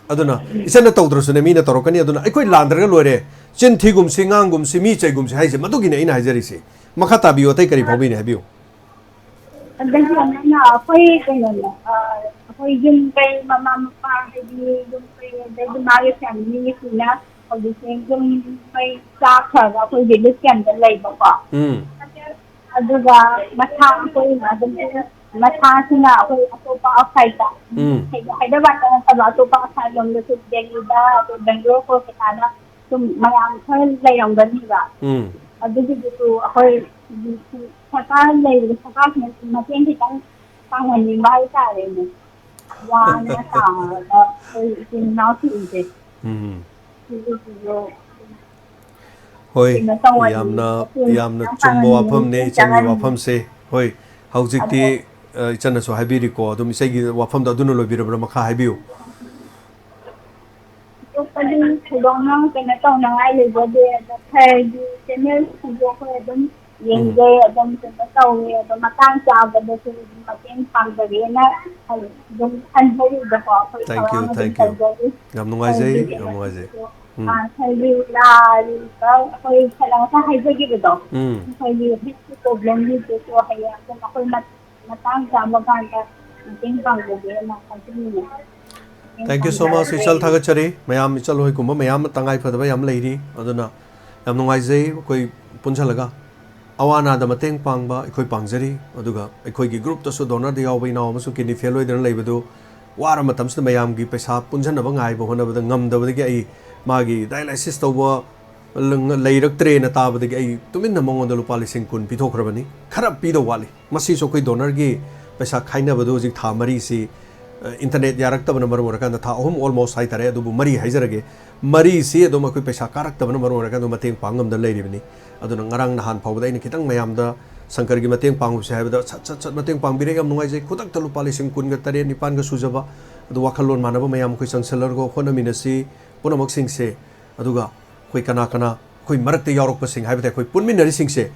ꯑꯗꯨꯅ ꯏꯆꯟꯅ ꯇꯧꯗ꯭ꯔꯁꯨꯅꯦ, ꯃꯤꯅ ꯇꯧꯔꯛꯀꯅꯤ꯫ ꯑꯗꯨꯅ ꯑꯩꯈꯣꯏ ꯂꯥꯟꯗ꯭ꯔꯒ ꯂꯣꯏꯔꯦ, ꯆꯤꯟ ꯊꯤꯒꯨꯝꯁꯤ, ꯉꯥꯡꯒꯨꯝꯁꯤ, ꯃꯤ ꯆꯩꯒꯨꯝꯁꯤ ꯍꯥꯏꯁꯦ ꯃꯗꯨꯒꯤꯅꯦ ꯑꯩꯅ ꯍꯥꯏꯖꯔꯤꯁꯤ꯫ ꯃꯈꯥ ꯇꯥꯕꯤꯌꯨ, ꯑꯇꯩ ꯀꯔꯤ ꯐꯥꯎꯕꯤꯅꯤ ꯍꯥꯏꯕꯤꯌꯨ꯫ ꯑꯗꯒꯤ ꯑꯃꯅ ꯑꯩꯈꯣꯏ ꯀꯩꯅꯣꯅꯦ, ꯑ, ꯑꯩꯈꯣꯏ ꯌꯨꯝ ꯀꯩ, ꯃꯃꯥ ꯃꯄꯥ, ꯍꯥꯏꯗꯤ ꯌꯨꯝ ꯀꯩ, ꯑꯗꯒꯤ ꯃꯥꯒꯤ ꯐꯦꯃꯤꯂꯤꯁꯤꯅ ꯍꯧꯖꯤꯛꯁꯦ ꯌꯨꯝ ꯃꯩ ꯆꯥꯛꯈ꯭ꯔꯒ ꯑꯩꯈꯣꯏ ꯔꯤꯂꯤꯐ ꯀꯦꯝꯞꯇ ꯂꯩꯕꯀꯣ꯫ ꯎꯝ꯫ ꯑꯗꯨꯒ ꯃꯁꯥ ꯑꯩꯈꯣꯏꯅ ꯑꯗꯨꯝ, ꯃꯁꯥꯁꯤꯅ ꯑꯩꯈꯣꯏ ꯑꯇꯣꯞꯄ ꯑꯥꯎꯠꯁꯥꯏꯗꯇ, ꯎꯝ꯫ ꯍꯥꯏꯗ꯭ꯔꯕꯥꯗꯇ ꯅꯠꯇꯕ ꯑꯇꯣꯞꯄ ꯑꯥꯎꯠꯁꯥꯏꯗ ꯂꯣꯝꯗꯁꯨ, ꯗꯦꯜꯂꯤꯗ, ꯑꯗꯩ ꯕꯦꯡꯒ꯭ꯂꯣꯔ, ꯀꯣꯜꯀꯇꯥꯗ ꯁꯨꯝ ꯃꯌꯥꯝ ꯈꯔ ꯂꯩꯔꯝꯒꯅꯤꯕ꯫ ꯎꯝ꯫ ꯑꯗꯨꯒꯤꯗꯨꯁꯨ ꯑꯩꯈꯣꯏ ꯁꯔꯀꯥꯔ ꯂꯩꯔꯤꯕ ꯁꯔꯀꯥꯔꯁꯤꯅ ꯃꯇꯦꯡ ꯈꯤꯇꯪ ꯄꯥꯡꯍꯟꯅꯤꯡꯕ ꯍꯥꯏꯇꯥꯔꯦꯅꯦ꯫ ꯋꯥꯅ ꯇꯥꯔꯒ ꯑꯩꯈꯣꯏ ꯏꯆꯤꯟ ꯏꯅꯥꯎꯁꯤꯡꯁꯦ꯫ ꯎꯝ꯫ ꯁꯤꯒꯤꯁꯤꯁꯨ ꯍꯣꯏ, ꯀꯩꯅꯣ ꯇꯧꯍꯟꯅꯤꯡꯉꯤ, ꯌꯥꯝꯅ, ꯃꯇꯦꯡ ꯌꯥꯝꯅ ꯃꯌꯥꯝ ꯆꯨꯝꯕ ꯄꯥꯡꯍꯟꯅꯤꯡꯉꯤ, ꯋꯥꯐꯝꯅꯦ ꯃꯇꯦꯡ ꯏꯆꯟꯒꯤ ꯆꯥꯡꯍꯟꯅꯤꯡꯉꯤ꯫ ꯋꯥꯐꯝꯁꯦ꯫ ꯍꯣꯏ, ꯍꯧꯖꯤꯛꯇꯤ, ꯑꯗꯣ ꯑ, ꯏꯆꯟꯅꯁꯨ ꯍꯥꯏꯕꯤꯔꯤꯀꯣ, ꯑꯗꯨꯝ ꯏꯆꯦꯒꯤ ꯋꯥꯐꯝꯗꯣ ꯑꯗꯨꯅ ꯂꯣꯏꯕꯤꯔꯕ꯭ꯔꯥ? ꯃꯈꯥ ꯍꯥꯏꯕꯤꯌꯨ꯫ ꯑꯇꯣꯞꯄꯗꯤ ꯊꯣꯏꯗꯣꯛꯅ ꯀꯩꯅꯣ ꯇꯧꯅꯉꯥꯏ ꯂꯩꯖꯗꯦ꯫ ꯑꯗꯣ ꯈꯔꯗꯤ ꯆꯦꯅꯦꯜꯁꯤꯡꯗꯣ ꯑꯩꯈꯣꯏ ꯑꯗꯨꯝ ꯌꯦꯡꯖꯩ, ꯑꯗꯨꯝ ꯀꯩꯅꯣ ꯇꯧꯋꯦ꯫ ꯑꯗꯣ ꯃꯇꯥꯡ ꯆꯥꯕꯗꯁꯨ ꯑꯗꯨꯝ ꯃꯇꯦꯡ ꯄꯥꯡꯖꯒꯦꯅ ꯑꯗꯨꯝ ꯈꯟꯖꯔꯤꯕꯀꯣ꯫ ꯑꯩꯈꯣꯏ Thank you, ꯊꯧꯔꯥꯡ ꯑꯗꯨꯝ thank you꯫ ꯇꯧꯖꯔꯤ꯫ ꯌꯥꯝ ꯅꯨꯡꯉꯥꯏꯖꯩ, ꯑꯗꯨꯒꯤ ꯌꯥꯝ ꯅꯨꯡꯉꯥꯏꯖꯩ꯫ ꯎꯝ꯫ ꯑ, ꯁꯔꯒꯤ ꯂꯥꯔꯤꯕ ꯑꯩꯈꯣꯏ ꯉꯁꯥꯏ ꯍꯥꯏꯖꯈꯤꯕꯗꯣ, ꯎꯝ꯫ ꯑꯩꯈꯣꯏꯒꯤ ꯍꯦꯜꯠꯀꯤ ꯄ꯭ꯔꯣꯕ꯭ꯂꯦꯝꯒꯤꯗꯨꯁꯨ ꯍꯌꯦꯡ ꯑꯗꯨꯝ ꯑꯩꯈꯣꯏ ꯃꯠ-, ꯃꯇꯥꯡ ꯆꯥꯕ ꯀꯥꯟꯗ ꯃꯇꯦꯡ ꯄꯥꯡꯖꯒꯦꯅ ꯈꯟꯖꯅꯤꯡꯉꯤ꯫ Thank you so much, ꯏꯆꯜ, ꯊꯥꯒꯠꯆꯔꯤ꯫ ꯃꯌꯥꯝ, ꯏꯆꯜ ꯍꯣꯏꯒꯨꯝꯕ ꯃꯌꯥꯝ ꯑꯃ ꯇꯉꯥꯏ ꯐꯗꯕ ꯌꯥꯝ ꯂꯩꯔꯤ꯫ ꯑꯗꯨꯅ ꯌꯥꯝ ꯅꯨꯡꯉꯥꯏꯖꯩ ꯑꯩꯈꯣꯏ ꯄꯨꯟꯁꯤꯜꯂꯒ꯫ ꯑꯋꯥ ꯑꯅꯥꯗ ꯃꯇꯦꯡ ꯄꯥꯡꯕ ꯑꯩꯈꯣꯏ ꯄꯥꯡꯖꯔꯤ, ꯑꯗꯨꯒ ꯑꯩꯈꯣꯏꯒꯤ ꯒ꯭ꯔꯨꯞꯇꯁꯨ ꯗꯣꯅꯔꯗ ꯌꯥꯎꯕ ꯏꯅꯥꯎ ꯑꯃꯁꯨ ꯀꯤꯗꯅꯤ ꯐꯦꯜ ꯑꯣꯏꯗꯅ ꯂꯩꯕꯗꯨ ꯋꯥꯔ ꯃꯇꯝꯁꯤꯗ ꯃꯌꯥꯝꯒꯤ ꯄꯩꯁꯥ ꯄꯨꯟꯁꯤꯟꯅꯕ ꯉꯥꯏꯕ ꯍꯣꯠꯅꯕꯗ ꯉꯝꯗꯕꯗꯒꯤ ꯑꯩ ꯃꯥꯒꯤ ꯗꯥꯏꯂꯥꯏꯁꯤꯁ ꯇꯧꯕ ꯂ-, ꯂꯩꯔꯛꯇ꯭ꯔꯦꯅ ꯇꯥꯕꯗꯒꯤ ꯑꯩ ꯇꯨꯃꯤꯟꯅ ꯃꯉꯣꯟꯗ ꯂꯨꯄꯥ ꯂꯤꯁꯤꯡ ꯀꯨꯟ ꯄꯤꯊꯣꯛꯈ꯭ꯔꯕꯅꯤ꯫ ꯈꯔ ꯄꯤꯗꯧ ꯋꯥꯠꯂꯤ꯫ ꯃꯁꯤꯁꯨ ꯑꯩꯈꯣꯏ ꯗꯣꯅꯔꯒꯤ ꯄꯩꯁꯥ ꯈꯥꯏꯅꯕꯗꯨ ꯍꯧꯖꯤꯛ ꯊꯥ ꯃꯔꯤꯁꯤ, ꯑ, ꯏꯟꯇꯔꯅꯦꯠ ꯌꯥꯔꯛꯇꯕꯅ ꯃꯔꯝ ꯑꯣꯏꯔꯀꯥꯟꯗ ꯊꯥ ꯑꯍꯨꯝ almost ꯍꯥꯏꯇꯥꯔꯦ, ꯑꯗꯨꯕꯨ ꯃꯔꯤ ꯍꯥꯏꯖꯔꯒꯦ꯫ ꯃꯔꯤꯁꯤ ꯑꯗꯨꯝ ꯑꯩꯈꯣꯏ ꯄꯩꯁꯥ ꯀꯥꯔꯛꯇꯕꯅ ꯃꯔꯝ ꯑꯣꯏꯔꯀꯥꯟꯗ ꯃꯇꯦꯡ ꯄꯥꯡ ꯉꯝꯗꯅ ꯂꯩꯔꯤꯕꯅꯤ꯫ ꯑꯗꯨꯅ ꯉꯔꯥꯡ ꯅꯍꯥꯟ ꯐꯥꯎꯕꯗ ꯑꯩꯅ ꯈꯤꯇꯪ ꯃꯌꯥꯝꯗ ꯁꯪꯀꯔꯒꯤ ꯃꯇꯦꯡ ꯄꯥꯡꯉꯨꯁꯦ ꯍꯥꯏꯕꯗ ꯁꯠ ꯁꯠ ꯁꯠ ꯃꯇꯦꯡ ꯄꯥꯡꯕꯤꯔꯦ꯫ ꯌꯥꯝ ꯅꯨꯡꯉꯥꯏꯖꯩ꯫ ꯈꯨꯗꯛꯇ ꯂꯨꯄꯥ ꯂꯤꯁꯤꯡ ꯀꯨꯟꯒ ꯇꯔꯦꯠ ꯅꯤꯄꯥꯟꯒ ꯁꯨꯖꯕ, ꯑꯗꯨ ꯋꯥꯈꯜꯂꯣꯟ ꯃꯥꯟꯅꯕ ꯃꯌꯥꯝ ꯑꯩꯈꯣꯏ ꯆꯪꯁꯤꯜꯂꯔꯒ ꯍꯣꯠꯅꯃꯤꯟꯅꯁꯤ ꯄꯨꯝꯅꯃꯛꯁꯤꯡꯁꯦ꯫ ꯑꯗꯨꯒ ꯑꯩꯈꯣꯏ ꯀꯅꯥ ꯀꯅꯥ ꯑꯩꯈꯣꯏ ꯃꯔꯛꯇ ꯌꯥꯎꯔꯛꯄꯁꯤꯡ ꯍꯥꯏꯕꯗꯤ ꯑꯩꯈꯣꯏ ꯄꯨꯟꯃꯤꯟꯅꯔꯤꯁꯤꯡꯁꯦ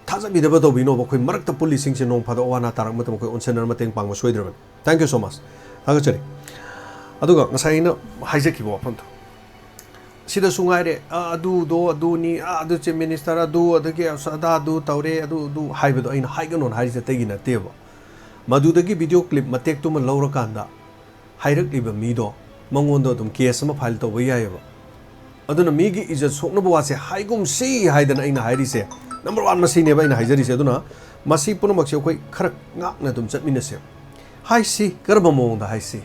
ꯊꯥꯖꯕꯤꯗꯕ ꯇꯧꯕꯤꯅꯣꯕ꯫ ꯑꯩꯈꯣꯏ ꯃꯔꯛꯇ ꯄꯨꯜꯂꯤꯁꯤꯡꯁꯦ ꯅꯣꯡ ꯐꯥꯗꯣꯛ ꯑꯋꯥ ꯑꯅꯥ ꯇꯥꯔꯛꯄ ꯃꯇꯝꯗ ꯑꯩꯈꯣꯏ ꯑꯣꯟꯁꯤꯟꯅꯔ ꯃꯇꯦꯡ ꯄꯥꯡꯕ ꯁꯣꯏꯗ꯭ꯔꯕꯅꯤ꯫ Thank you so much꯫ ꯊꯥꯒꯠꯆꯔꯤ꯫ ꯑꯗꯨꯒ ꯉꯁꯥꯏ ꯑꯩꯅ ꯍꯥꯏꯖꯈꯤꯕ ꯋꯥꯐꯝꯗꯣ, ꯁꯤꯗꯁꯨ ꯉꯥꯏꯔꯦ, "ꯑ, ꯑꯗꯨꯗꯣ ꯑꯗꯨꯅꯤ, ꯑ, ꯑꯗꯨ ꯆꯤꯐ ꯃꯤꯅꯤꯁꯇꯔ ꯑꯗꯨ, ꯑꯗꯒꯤ ꯑꯁ ꯑꯗꯥ ꯑꯗꯨ ꯇꯧꯔꯦ, ꯑꯗꯨ ꯑꯗꯨ" ꯍꯥꯏꯕꯗꯣ ꯑꯩꯅ ꯍꯥꯏꯒꯅꯣꯅ ꯍꯥꯏꯔꯤꯁꯦ ꯑꯇꯩꯒꯤ ꯅꯠꯇꯦꯕ꯫ ꯃꯗꯨꯗꯒꯤ ꯚꯤꯗꯤꯑꯣ ꯀ꯭ꯂꯤꯞ ꯃꯇꯦꯛꯇꯨꯃ ꯂꯧꯔꯀꯥꯟꯗ ꯍꯥꯏꯔꯛꯂꯤꯕ ꯃꯤꯗꯣ, ꯃꯉꯣꯟꯗ ꯑꯗꯨꯝ ꯀꯦꯁ ꯑꯃ ꯐꯥꯏꯜ ꯇꯧꯕ ꯌꯥꯏꯑꯕ꯫ ꯑꯗꯨꯅ ꯃꯤꯒꯤ ꯏꯖꯠ ꯁꯣꯛꯅꯕ ꯋꯥꯁꯦ ꯍꯥꯏꯒꯨꯝꯁꯤ ꯍꯥꯏꯗꯅ ꯑꯩꯅ ꯍꯥꯏꯔꯤꯁꯦ꯫ ꯅꯝꯕꯔ ꯋꯥꯟ ꯃꯁꯤꯅꯦꯕ ꯑꯩꯅ ꯍꯥꯏꯖꯔꯤꯁꯦ꯫ ꯑꯗꯨꯅ ꯃꯁꯤ ꯄꯨꯝꯅꯃꯛꯁꯦ ꯑꯩꯈꯣꯏ ꯈꯔ ꯉꯥꯛꯅ ꯑꯗꯨꯝ ꯆꯠꯃꯤꯟꯅꯁꯦ꯫ ꯍꯥꯏꯁꯤ, ꯀꯔꯝꯕ ꯃꯑꯣꯡꯗ ꯍꯥꯏꯁꯤ?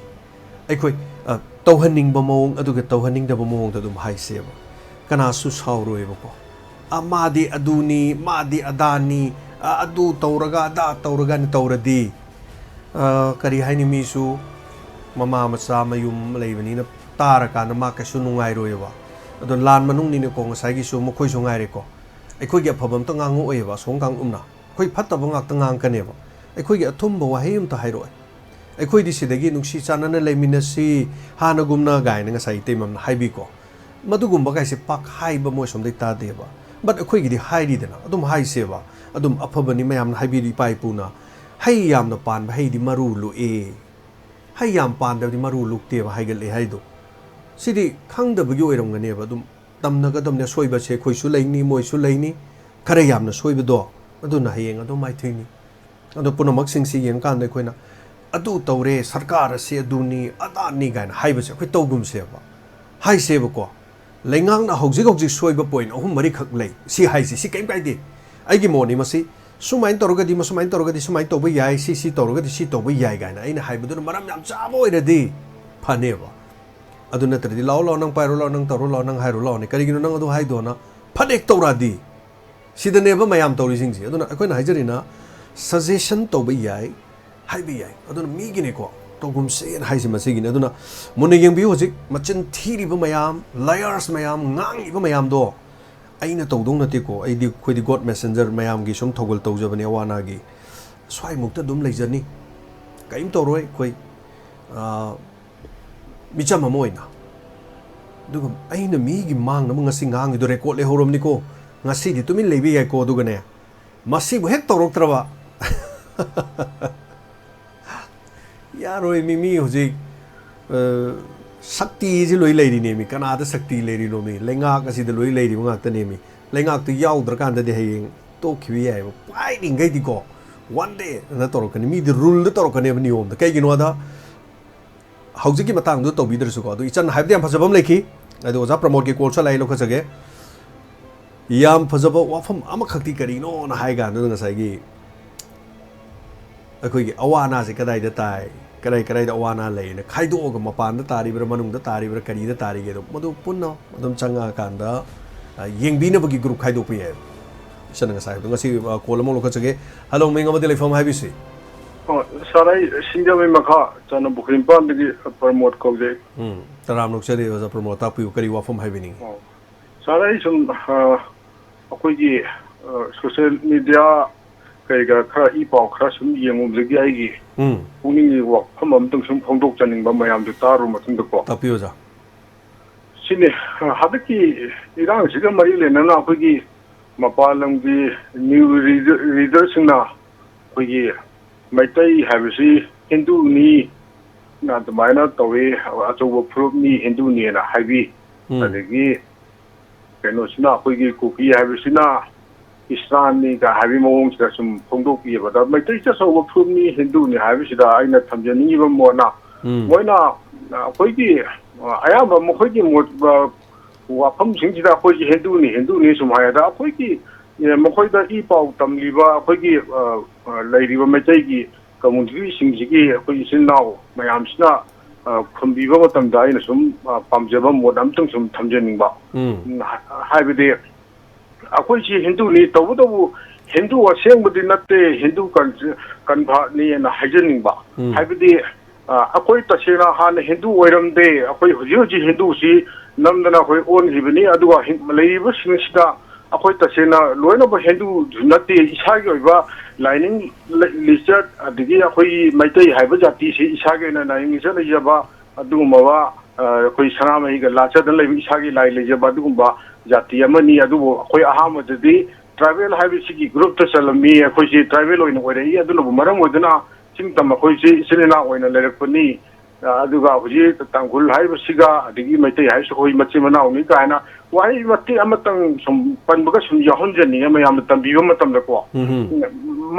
ꯑꯩꯈꯣꯏ, ꯑ, ꯇꯧꯍꯟꯅꯤꯡꯕ ꯃꯑꯣꯡ ꯑꯗꯨꯒ ꯇꯧꯍꯟꯅꯤꯡꯗꯕ ꯃꯑꯣꯡꯗ ꯑꯗꯨꯝ ꯍꯥꯏꯁꯦꯕ꯫ ꯀꯅꯥꯁꯨ ꯁꯥꯎꯔꯣꯏꯕꯀꯣ꯫ "ꯑ, ꯃꯥꯗꯤ ꯑꯗꯨꯅꯤ, ꯃꯥꯗꯤ ꯑꯗꯥꯅꯤ, ꯑ, ꯑꯗꯨ ꯇꯧꯔꯒ ꯑꯗꯥ ꯇꯧꯔꯒꯅ ꯇꯧꯔꯗꯤ", ꯑ, ꯀꯔꯤ ꯍꯥꯏꯅꯤ, ꯃꯤꯁꯨ ꯃꯃꯥ ꯃꯆꯥ ꯃꯌꯨꯝ ꯂꯩꯕꯅꯤꯅ ꯇꯥꯔꯀꯥꯟꯗ ꯃꯥ ꯀꯩꯁꯨ ꯅꯨꯡꯉꯥꯏꯔꯣꯏꯕ꯫ ꯑꯗꯣ ꯂꯥꯟ ꯃꯅꯨꯡꯅꯤꯅꯀꯣ, ꯉꯁꯥꯏꯒꯤꯁꯨ ꯃꯈꯣꯏꯁꯨ ꯉꯥꯏꯔꯦꯀꯣ, ꯑꯩꯈꯣꯏꯒꯤ ꯑꯐꯕ ꯑꯝꯇ ꯉꯥꯡꯉꯛꯑꯣꯏꯕ ꯑꯁꯣꯝ ꯀꯥꯡꯂꯨꯞꯅ꯫ ꯑꯩꯈꯣꯏ ꯐꯠꯇꯕ ꯉꯥꯛꯇ ꯉꯥꯡꯉꯛꯀꯅꯦꯕ꯫ ꯑꯩꯈꯣꯏꯒꯤ ꯑꯊꯨꯝꯕ ꯋꯥꯍꯩ ꯑꯝꯇ ꯍꯥꯏꯔꯛꯑꯣꯏ꯫ "ꯑꯩꯈꯣꯏꯗꯤ ꯁꯤꯗꯒꯤ ꯅꯨꯡꯁꯤ ꯆꯥꯟꯅꯅ ꯂꯩꯃꯤꯟꯅꯁꯤ ꯍꯥꯟꯅꯒꯨꯝꯅ" ꯀꯥꯏꯅ ꯉꯁꯥꯏ ꯏꯇꯩꯃꯝꯅ ꯍꯥꯏꯕꯤꯀꯣ꯫ ꯃꯗꯨꯒꯨꯝꯕ ꯀꯥꯏꯁꯦ ꯄꯥꯛ ꯍꯥꯏꯕ ꯃꯣꯏ ꯁꯣꯝꯗꯩ ꯇꯥꯗꯦꯕ꯫ But ꯑꯩꯈꯣꯏꯒꯤꯗꯤ ꯍꯥꯏꯔꯤꯗꯅ, ꯑꯗꯨꯝ ꯍꯥꯏꯁꯦꯕ꯫ ꯑꯗꯨꯝ ꯑꯐꯕꯅꯤ ꯃꯌꯥꯝꯅ ꯍꯥꯏꯕꯤꯔꯤ, ꯏꯄꯥ ꯏꯄꯨꯅ꯫ "ꯍꯩ ꯌꯥꯝꯅ ꯄꯥꯟꯕ ꯍꯩꯗꯤ ꯃꯔꯨ ꯂꯨꯛꯑꯦ, ꯍꯩ ꯌꯥꯝ ꯄꯥꯟꯗꯕꯗꯤ ꯃꯔꯨ ꯂꯨꯛꯇꯦꯕ" ꯍꯥꯏꯒꯠꯂꯦ ꯍꯥꯏꯗꯣ꯫ ꯁꯤꯗꯤ ꯈꯪꯗꯕꯒꯤ ꯑꯣꯏꯔꯝꯒꯅꯦꯕ꯫ ꯑꯗꯨꯝ ꯇꯝꯅꯒꯗꯕꯅꯦ, ꯑꯁꯣꯏꯕꯁꯦ ꯑꯩꯈꯣꯏꯁꯨ ꯂꯩꯅꯤ, ꯃꯣꯏꯁꯨ ꯂꯩꯅꯤ꯫ ꯈꯔ ꯌꯥꯝꯅ ꯁꯣꯏꯕꯗꯣ, ꯑꯗꯨꯅ ꯍꯌꯦꯡ ꯑꯗꯨꯝ ꯃꯥꯏꯊꯤꯅꯤ꯫ ꯑꯗꯣ ꯄꯨꯝꯅꯃꯛꯁꯤꯡꯁꯤ ꯌꯦꯡꯀꯥꯟꯗ ꯑꯩꯈꯣꯏꯅ "ꯑꯗꯨ ꯇꯧꯔꯦ, ꯁꯔꯀꯥꯔ ꯑꯁꯤ ꯑꯗꯨꯅꯤ, ꯑꯗꯥꯅꯤ" ꯀꯥꯏꯅ ꯍꯥꯏꯕꯁꯦ ꯑꯩꯈꯣꯏ ꯇꯧꯒꯨꯝꯁꯦꯕ꯫ ꯍꯥꯏꯁꯦꯕꯀꯣ, ꯂꯩꯉꯥꯛꯅ ꯍꯧꯖꯤꯛ ꯍꯧꯖꯤꯛ ꯁꯣꯏꯕ ꯄꯣꯏꯟ ꯑꯍꯨꯝ ꯃꯔꯤꯈꯛ ꯂꯩ꯫ ꯁꯤ ꯍꯥꯏꯁꯦ, ꯁꯤ ꯀꯩꯝ ꯀꯥꯏꯗꯦ꯫ ꯑꯩꯒꯤ ꯃꯣꯠꯅꯤ ꯃꯁꯤ꯫ ꯁꯨꯃꯥꯏꯅ ꯇꯧꯔꯒꯗꯤ, ꯃꯁꯨꯃꯥꯏꯅ ꯇꯧꯔꯒꯗꯤ ꯁꯨꯃꯥꯏꯅ ꯇꯧꯕ ꯌꯥꯏ, ꯁꯤ, ꯁꯤ ꯇꯧꯔꯒꯗꯤ ꯁꯤ ꯇꯧꯕ ꯌꯥꯏ ꯀꯥꯏꯅ ꯑꯩꯅ ꯍꯥꯏꯕꯗꯨꯅ ꯃꯔꯝ ꯌꯥꯝ ꯆꯥꯕ ꯑꯣꯏꯔꯗꯤ ꯐꯅꯦꯕ꯫ ꯑꯗꯨ ꯅꯠꯇ꯭ꯔꯗꯤ "ꯂꯥꯛꯑꯣ, ꯂꯥꯛꯑꯣ, ꯅꯪ ꯄꯥꯏꯔꯣ, ꯂꯥꯛꯑꯣ, ꯅꯪ ꯇꯧꯔꯣ, ꯂꯥꯛꯑꯣ, ꯅꯪ ꯍꯥꯏꯔꯣ, ꯂꯥꯛꯑꯣꯅꯦ, ꯀꯔꯤꯒꯤꯅꯣ ꯅꯪ ꯑꯗꯨ ꯍꯥꯏꯗꯣꯅ" ꯐꯅꯦꯛ ꯇꯧꯔꯛꯑꯗꯤ꯫ ꯁꯤꯗꯅꯦꯕ ꯃꯌꯥꯝ ꯇꯧꯔꯤꯁꯤꯡꯁꯦ꯫ ꯑꯗꯨꯅ ꯑꯩꯈꯣꯏꯅ ꯍꯥꯏꯖꯔꯤꯅ, ꯁꯖꯦꯁꯟ ꯇꯧꯕ ꯌꯥꯏ, ꯍꯥꯏꯕ ꯌꯥꯏ꯫ ꯑꯗꯨꯅ ꯃꯤꯒꯤꯅꯦꯀꯣ, ꯇꯧꯒꯨꯝꯁꯦꯅ ꯍꯥꯏꯁꯦ ꯃꯁꯤꯒꯤꯅꯤ꯫ ꯑꯗꯨꯅ ꯃꯨꯟꯅ ꯌꯦꯡꯕꯤꯌꯨ, ꯍꯧꯖꯤꯛ ꯃꯆꯤꯟ ꯊꯤꯔꯤꯕ ꯃꯌꯥꯝ, ꯂꯥꯌꯔꯁ ꯃꯌꯥꯝ, ꯉꯥꯡꯉꯤꯕ ꯃꯌꯥꯝꯗꯣ ꯑꯩꯅ ꯇꯧꯗꯧ ꯅꯠꯇꯦꯀꯣ꯫ ꯑꯩꯗꯤ, ꯑꯩꯈꯣꯏꯗꯤ ꯒꯣꯗ ꯃꯦꯁꯦꯟꯖꯔ ꯃꯌꯥꯝꯒꯤ ꯁꯨꯝ ꯊꯧꯒꯜ ꯇꯧꯖꯕꯅꯦ, ꯑꯋꯥ ꯑꯅꯥꯒꯤ꯫ ꯁ꯭ꯋꯥꯏꯃꯨꯛꯇ ꯑꯗꯨꯝ ꯂꯩꯖꯅꯤ, ꯀꯔꯤꯝ ꯇꯧꯔꯣꯏ ꯑꯩꯈꯣꯏ, ꯑꯥ, ꯃꯤꯆꯝ ꯑꯃ ꯑꯣꯏꯅ꯫ ꯑꯗꯨꯒ ꯑꯩꯅ ꯃꯤꯒꯤ ꯃꯥꯡꯅꯕ ꯉꯁꯤ ꯉꯥꯡꯉꯤꯗꯣ ꯔꯦꯀꯣꯔꯗ ꯂꯩꯍꯧꯔꯕꯅꯤꯀꯣ꯫ ꯉꯁꯤꯗꯤ ꯇꯨꯃꯤꯟ ꯂꯩꯕ ꯌꯥꯏꯀꯣ꯫ ꯑꯗꯨꯒꯅꯦ, ꯃꯁꯤꯕꯨ ꯍꯦꯛ ꯇꯧꯔꯛꯇ꯭ꯔꯕ, ꯌꯥꯔꯣꯏ꯫ ꯃꯤ, ꯃꯤ ꯍꯧꯖꯤꯛ ꯑ, ꯁꯛꯇꯤꯁꯤ ꯂꯣꯏ ꯂꯩꯔꯤꯅꯦꯃꯤ꯫ ꯀꯅꯥꯗ ꯁꯛꯇꯤ ꯂꯩꯔꯤꯅꯣꯃꯤ? ꯂꯩꯉꯥꯛ ꯑꯁꯤꯗ ꯂꯣꯏ ꯂꯩꯔꯤꯕ ꯉꯥꯛꯇꯅꯦꯃꯤ꯫ ꯂꯩꯉꯥꯛꯇꯨ ꯌꯥꯎꯗ꯭ꯔꯀꯥꯟꯗꯗꯤ ꯍꯌꯦꯡ ꯇꯣꯛꯈꯤꯕ ꯌꯥꯏꯑꯕ꯫ ꯄꯥꯏꯔꯤꯉꯩꯗꯤꯀꯣ, one day ꯑꯅ ꯇꯧꯔꯛꯀꯅꯤ꯫ ꯃꯤꯗꯤ ꯔꯨꯜꯗ ꯇꯧꯔꯛꯀꯅꯦꯕ, ꯅꯤꯌꯣꯝꯗ꯫ ꯀꯩꯒꯤꯅꯣꯗ, ꯍꯧꯖꯤꯛꯀꯤ ꯃꯇꯥꯡꯗꯨ ꯇꯧꯕꯤꯗ꯭ꯔꯁꯨꯀꯣ꯫ ꯑꯗꯨ ꯏꯆꯟ ꯍꯥꯏꯕꯗꯤ ꯌꯥꯝ ꯐꯖꯕ ꯑꯃ ꯂꯩꯈꯤ꯫ ꯑꯗꯣ ꯑꯣꯖꯥ ꯄ꯭ꯔꯃꯣꯗꯀꯤ ꯀꯣꯜꯁꯨ ꯂꯥꯛꯏ, ꯂꯧꯈꯠꯆꯒꯦ꯫ ꯌꯥꯝ ꯐꯖꯕ ꯋꯥꯐꯝ ꯑꯃꯈꯛꯇꯤ ꯀꯔꯤꯅꯣꯅ ꯍꯥꯏ ꯀꯥꯟꯗꯨꯗ, ꯉꯁꯥꯏꯒꯤ ꯑꯩꯈꯣꯏꯒꯤ ꯑꯋꯥ ꯑꯅꯥꯁꯦ ꯀꯗꯥꯏꯗ ꯇꯥꯏ, ꯀꯗꯥꯏ ꯀꯗꯥꯏꯗ ꯑꯋꯥ ꯑꯅꯥ ꯂꯩꯅ ꯈꯥꯏꯗꯣꯛꯑꯒ, ꯃꯄꯥꯟꯗ ꯇꯥꯔꯤꯕ꯭ꯔꯥ, ꯃꯅꯨꯡꯗ ꯇꯥꯔꯤꯕ꯭ꯔꯥ, ꯀꯔꯤꯗ ꯇꯥꯔꯤꯒꯦꯗꯣ, ꯃꯗꯨ ꯄꯨꯟꯅ ꯑꯗꯨꯝ ꯆꯪꯉꯛꯑꯀꯥꯟꯗ, ꯑ, ꯌꯦꯡꯕꯤꯅꯕꯒꯤ ꯒ꯭ꯔꯨꯞ ꯈꯥꯏꯗꯣꯛꯄ ꯌꯥꯏ꯫ ꯏꯆꯟꯅ ꯉꯁꯥꯏ ꯍꯥꯏꯕꯗꯣ꯫ ꯉꯁꯤ, ꯑ, ꯀꯣꯜ ꯑꯃ ꯂꯧꯈꯠꯆꯒꯦ꯫ ꯍꯜꯂꯣ, ꯃꯤꯡ ꯑꯃꯗꯤ ꯂꯩꯐꯝ ꯍꯥꯏꯕꯤꯁꯤ꯫ ꯑꯣ, ꯁꯥꯔ, ꯑꯩ ꯁꯤꯡꯖꯃꯩ ꯃꯈꯥ ꯆꯥꯅ ꯄꯨꯈ꯭ꯔꯤ ꯃꯄꯥꯟꯗꯒꯤ ꯄ꯭ꯔꯃꯣꯗ ꯀꯧꯖꯩ꯫ ꯎꯝ, ꯇꯔꯥꯝ ꯅꯣꯛꯆꯔꯤ ꯑꯣꯖꯥ ꯄ꯭ꯔꯃꯣꯗ꯫ ꯇꯥꯛꯄꯤꯌꯨ, ꯀꯔꯤ ꯋꯥꯐꯝ ꯍꯥꯏꯕꯤꯅꯤꯡꯉꯤ? ꯑꯣ, ꯁꯥꯔ, ꯑꯩ ꯁꯨꯝ, ꯑ, ꯑꯩꯈꯣꯏꯒꯤ, ꯑ, ꯁꯣꯁꯤꯌꯦꯜ ꯃꯦꯗꯤꯌꯥ ꯀꯩꯒ ꯈꯔ, ꯏ ꯄꯥꯎ ꯈꯔ ꯁꯨꯝ ꯌꯦꯡꯉꯨꯕꯗꯒꯤ ꯑꯩꯒꯤ ꯎꯝ꯫ ꯄꯨꯛꯅꯤꯡꯒꯤ ꯋꯥꯐꯝ ꯑꯃꯇꯪ ꯁꯨꯝ ꯐꯣꯡꯗꯣꯛꯆꯅꯤꯡꯕ ꯃꯌꯥꯝꯗꯨ ꯇꯥꯔꯨ ꯃꯇꯨꯡꯗꯀꯣ꯫ ꯇꯥꯛꯄꯤꯌꯨ ꯑꯣꯖꯥ꯫ ꯁꯤꯅꯤ, ꯑ, ꯍꯟꯗꯛꯀꯤ ꯏꯔꯥꯡꯁꯤꯒ ꯃꯔꯤ ꯂꯩꯅꯅ ꯑꯩꯈꯣꯏꯒꯤ ꯃꯄꯥꯟ ꯂꯝꯒꯤ ꯅ꯭ꯌꯨ ꯔꯤꯗ-, ꯔꯤꯗꯔꯁꯤꯡꯅ ꯑꯩꯈꯣꯏꯒꯤ ꯃꯩꯇꯩ ꯍꯥꯏꯕꯁꯤ ꯍꯤꯟꯗꯨꯅꯤ, ꯑꯗꯨꯃꯥꯏꯅ ꯇꯧꯏ, ꯑꯆꯧꯕ ꯐꯨꯔꯨꯞꯅꯤ, ꯍꯤꯟꯗꯨꯅꯦꯅ ꯍꯥꯏꯕꯤ꯫ ꯎꯝ꯫ ꯑꯗꯒꯤ ꯀꯩꯅꯣꯁꯤꯅ, ꯑꯩꯈꯣꯏꯒꯤ ꯀꯨꯀꯤ ꯍꯥꯏꯕꯁꯤꯅ ꯏꯁꯂꯥꯝꯅꯤꯒ ꯍꯥꯏꯕꯒꯤ ꯃꯑꯣꯡꯁꯤꯗ ꯁꯨꯝ ꯐꯣꯡꯗꯣꯛꯄꯤꯑꯕ꯫ ꯑꯗ ꯃꯩꯇꯩꯁꯦ ꯑꯆꯧꯕ ꯐꯨꯔꯨꯞꯅꯤ, ꯍꯤꯟꯗꯨꯅꯤ ꯍꯥꯏꯕꯁꯤꯗ ꯑꯩꯅ ꯊꯝꯖꯅꯤꯡꯉꯤꯕ ꯃꯣꯠꯅ, ꯎꯝ꯫ ꯃꯣꯏꯅ, ꯑ, ꯑꯩꯈꯣꯏꯒꯤ, ꯑ, ꯑꯌꯥꯝꯕ ꯃꯈꯣꯏꯒꯤ ꯃꯣꯠ, ꯑ, ꯋꯥꯐꯝꯁꯤꯡꯁꯤꯗ ꯑꯩꯈꯣꯏꯒꯤ ꯍꯤꯟꯗꯨꯅꯤ, ꯍꯤꯟꯗꯨꯅꯤ ꯁꯨꯝ ꯍꯥꯏ꯫ ꯑꯗ ꯑꯩꯈꯣꯏꯒꯤ, ꯑ, ꯃꯈꯣꯏꯗ ꯏ ꯄꯥꯎ ꯇꯝꯂꯤꯕ ꯑꯩꯈꯣꯏꯒꯤ, ꯑ, ꯑ, ꯂꯩꯔꯤꯕ ꯃꯩꯇꯩꯒꯤ ꯀꯝꯃꯨꯅꯤꯇꯤꯁꯤꯡꯁꯤꯒꯤ ꯑꯩꯈꯣꯏ ꯏꯆꯤꯟ ꯏꯅꯥꯎ ꯃꯌꯥꯝꯁꯤꯅ, ꯑ, ꯈꯨꯝꯕꯤꯕ ꯃꯇꯝꯗ ꯑꯩꯅ ꯁꯨꯝ, ꯑ, ꯄꯥꯝꯖꯕ ꯃꯣꯠ ꯑꯃꯇꯪ ꯁꯨꯝ ꯊꯝꯖꯅꯤꯡꯕ꯫ ꯎꯝ꯫ ꯎꯝ, ꯍꯥ-, ꯍꯥꯏꯕꯗꯤ ꯑꯩꯈꯣꯏꯁꯤ ꯍꯤꯟꯗꯨꯅꯤ, ꯇꯧꯕꯇꯕꯨ ꯍꯤꯟꯗꯨ ꯑꯁꯦꯡꯕꯗꯤ ꯅꯠꯇꯦ, ꯍꯤꯟꯗꯨ ꯀꯟ-, ꯀꯟꯚꯥꯔꯠꯅꯤꯅ ꯍꯥꯏꯖꯅꯤꯡꯕ꯫ ꯎꯝ꯫ ꯍꯥꯏꯕꯗꯤ, ꯑ, ꯑꯩꯈꯣꯏ ꯇꯁꯦꯡꯅ ꯍꯥꯟꯅ ꯍꯤꯟꯗꯨ ꯑꯣꯏꯔꯝꯗꯦ, ꯑꯩꯈꯣꯏ ꯍꯧꯖꯤꯛ ꯍꯧꯖꯤꯛ ꯍꯤꯟꯗꯨꯁꯤ ꯅꯝꯗꯅ ꯑꯩꯈꯣꯏ ꯑꯣꯟꯈꯤꯕꯅꯤ꯫ ꯑꯗꯨꯒ ꯍꯤꯟ-, ꯂꯩꯔꯤꯕꯁꯤꯡꯁꯤꯗ ꯑꯩꯈꯣꯏ ꯇꯁꯦꯡꯅ ꯂꯣꯏꯅꯃꯛ ꯍꯤꯟꯗꯨꯁꯨ ꯅꯠꯇꯦ, ꯏꯁꯥꯒꯤ ꯑꯣꯏꯕ ꯂꯥꯏꯅꯤꯡ, ꯂꯤ-, ꯂꯤꯆꯠ, ꯑꯗꯒꯤ ꯑꯩꯈꯣꯏꯒꯤ ꯃꯩꯇꯩ ꯍꯥꯏꯕ ꯖꯥꯇꯤꯁꯤ ꯏꯁꯥꯒꯤ ꯑꯣꯏꯅ ꯂꯥꯏꯅꯤꯡ ꯂꯤꯆꯠ ꯂꯩꯖꯕ, ꯑꯗꯨꯒꯨꯝꯂꯕ, ꯑ, ꯑꯩꯈꯣꯏ ꯁꯅꯥꯃꯍꯤꯒ ꯂꯥꯠꯆꯗꯅ ꯂꯩꯕ ꯏꯁꯥꯒꯤ ꯂꯥꯏ ꯂꯩꯖꯕ ꯑꯗꯨꯒꯨꯝꯕ ꯖꯥꯇꯤ ꯑꯃꯅꯤ꯫ ꯑꯗꯨꯕꯨ ꯑꯩꯈꯣꯏ ꯑꯍꯥꯟꯕꯗꯗꯤ ꯇ꯭ꯔꯥꯏꯕꯦꯜ ꯍꯥꯏꯕꯁꯤꯒꯤ ꯒ꯭ꯔꯨꯞꯇ ꯆꯜꯂꯝꯃꯤ, ꯑꯩꯈꯣꯏꯁꯤ ꯇ꯭ꯔꯥꯏꯕꯦꯜ ꯑꯣꯏꯅ ꯑꯣꯏꯔꯛꯏ꯫ ꯑꯗꯨꯅꯕꯨ ꯃꯔꯝ ꯑꯣꯏꯗꯨꯅ ꯆꯤꯡ ꯇꯝ ꯑꯩꯈꯣꯏꯁꯤ ꯏꯆꯤꯜ ꯏꯅꯥꯎ ꯑꯣꯏꯅ ꯂꯩꯔꯛꯄꯅꯤ꯫ ꯑ, ꯑꯗꯨꯒ ꯍꯧꯖꯤꯛ ꯇꯥꯡꯈꯨꯜ ꯍꯥꯏꯔꯤꯕꯁꯤꯒ ꯑꯗꯒꯤ ꯃꯩꯇꯩ ꯍꯥꯏꯔꯤꯁꯤꯒ ꯑꯩꯈꯣꯏ ꯃꯆꯤꯟ ꯃꯅꯥꯎꯅꯤ ꯀꯥꯏꯅ ꯋꯥꯍꯩ ꯃꯇꯦꯛ ꯑꯃꯇꯪ ꯁꯨꯝ ꯄꯟꯕꯒ ꯁꯨꯝ ꯌꯥꯎꯍꯟꯖꯅꯤꯡꯉꯦ ꯃꯌꯥꯝꯅ ꯇꯝꯕꯤꯕ ꯃꯇꯝꯗꯀꯣ꯫ ꯎꯝ,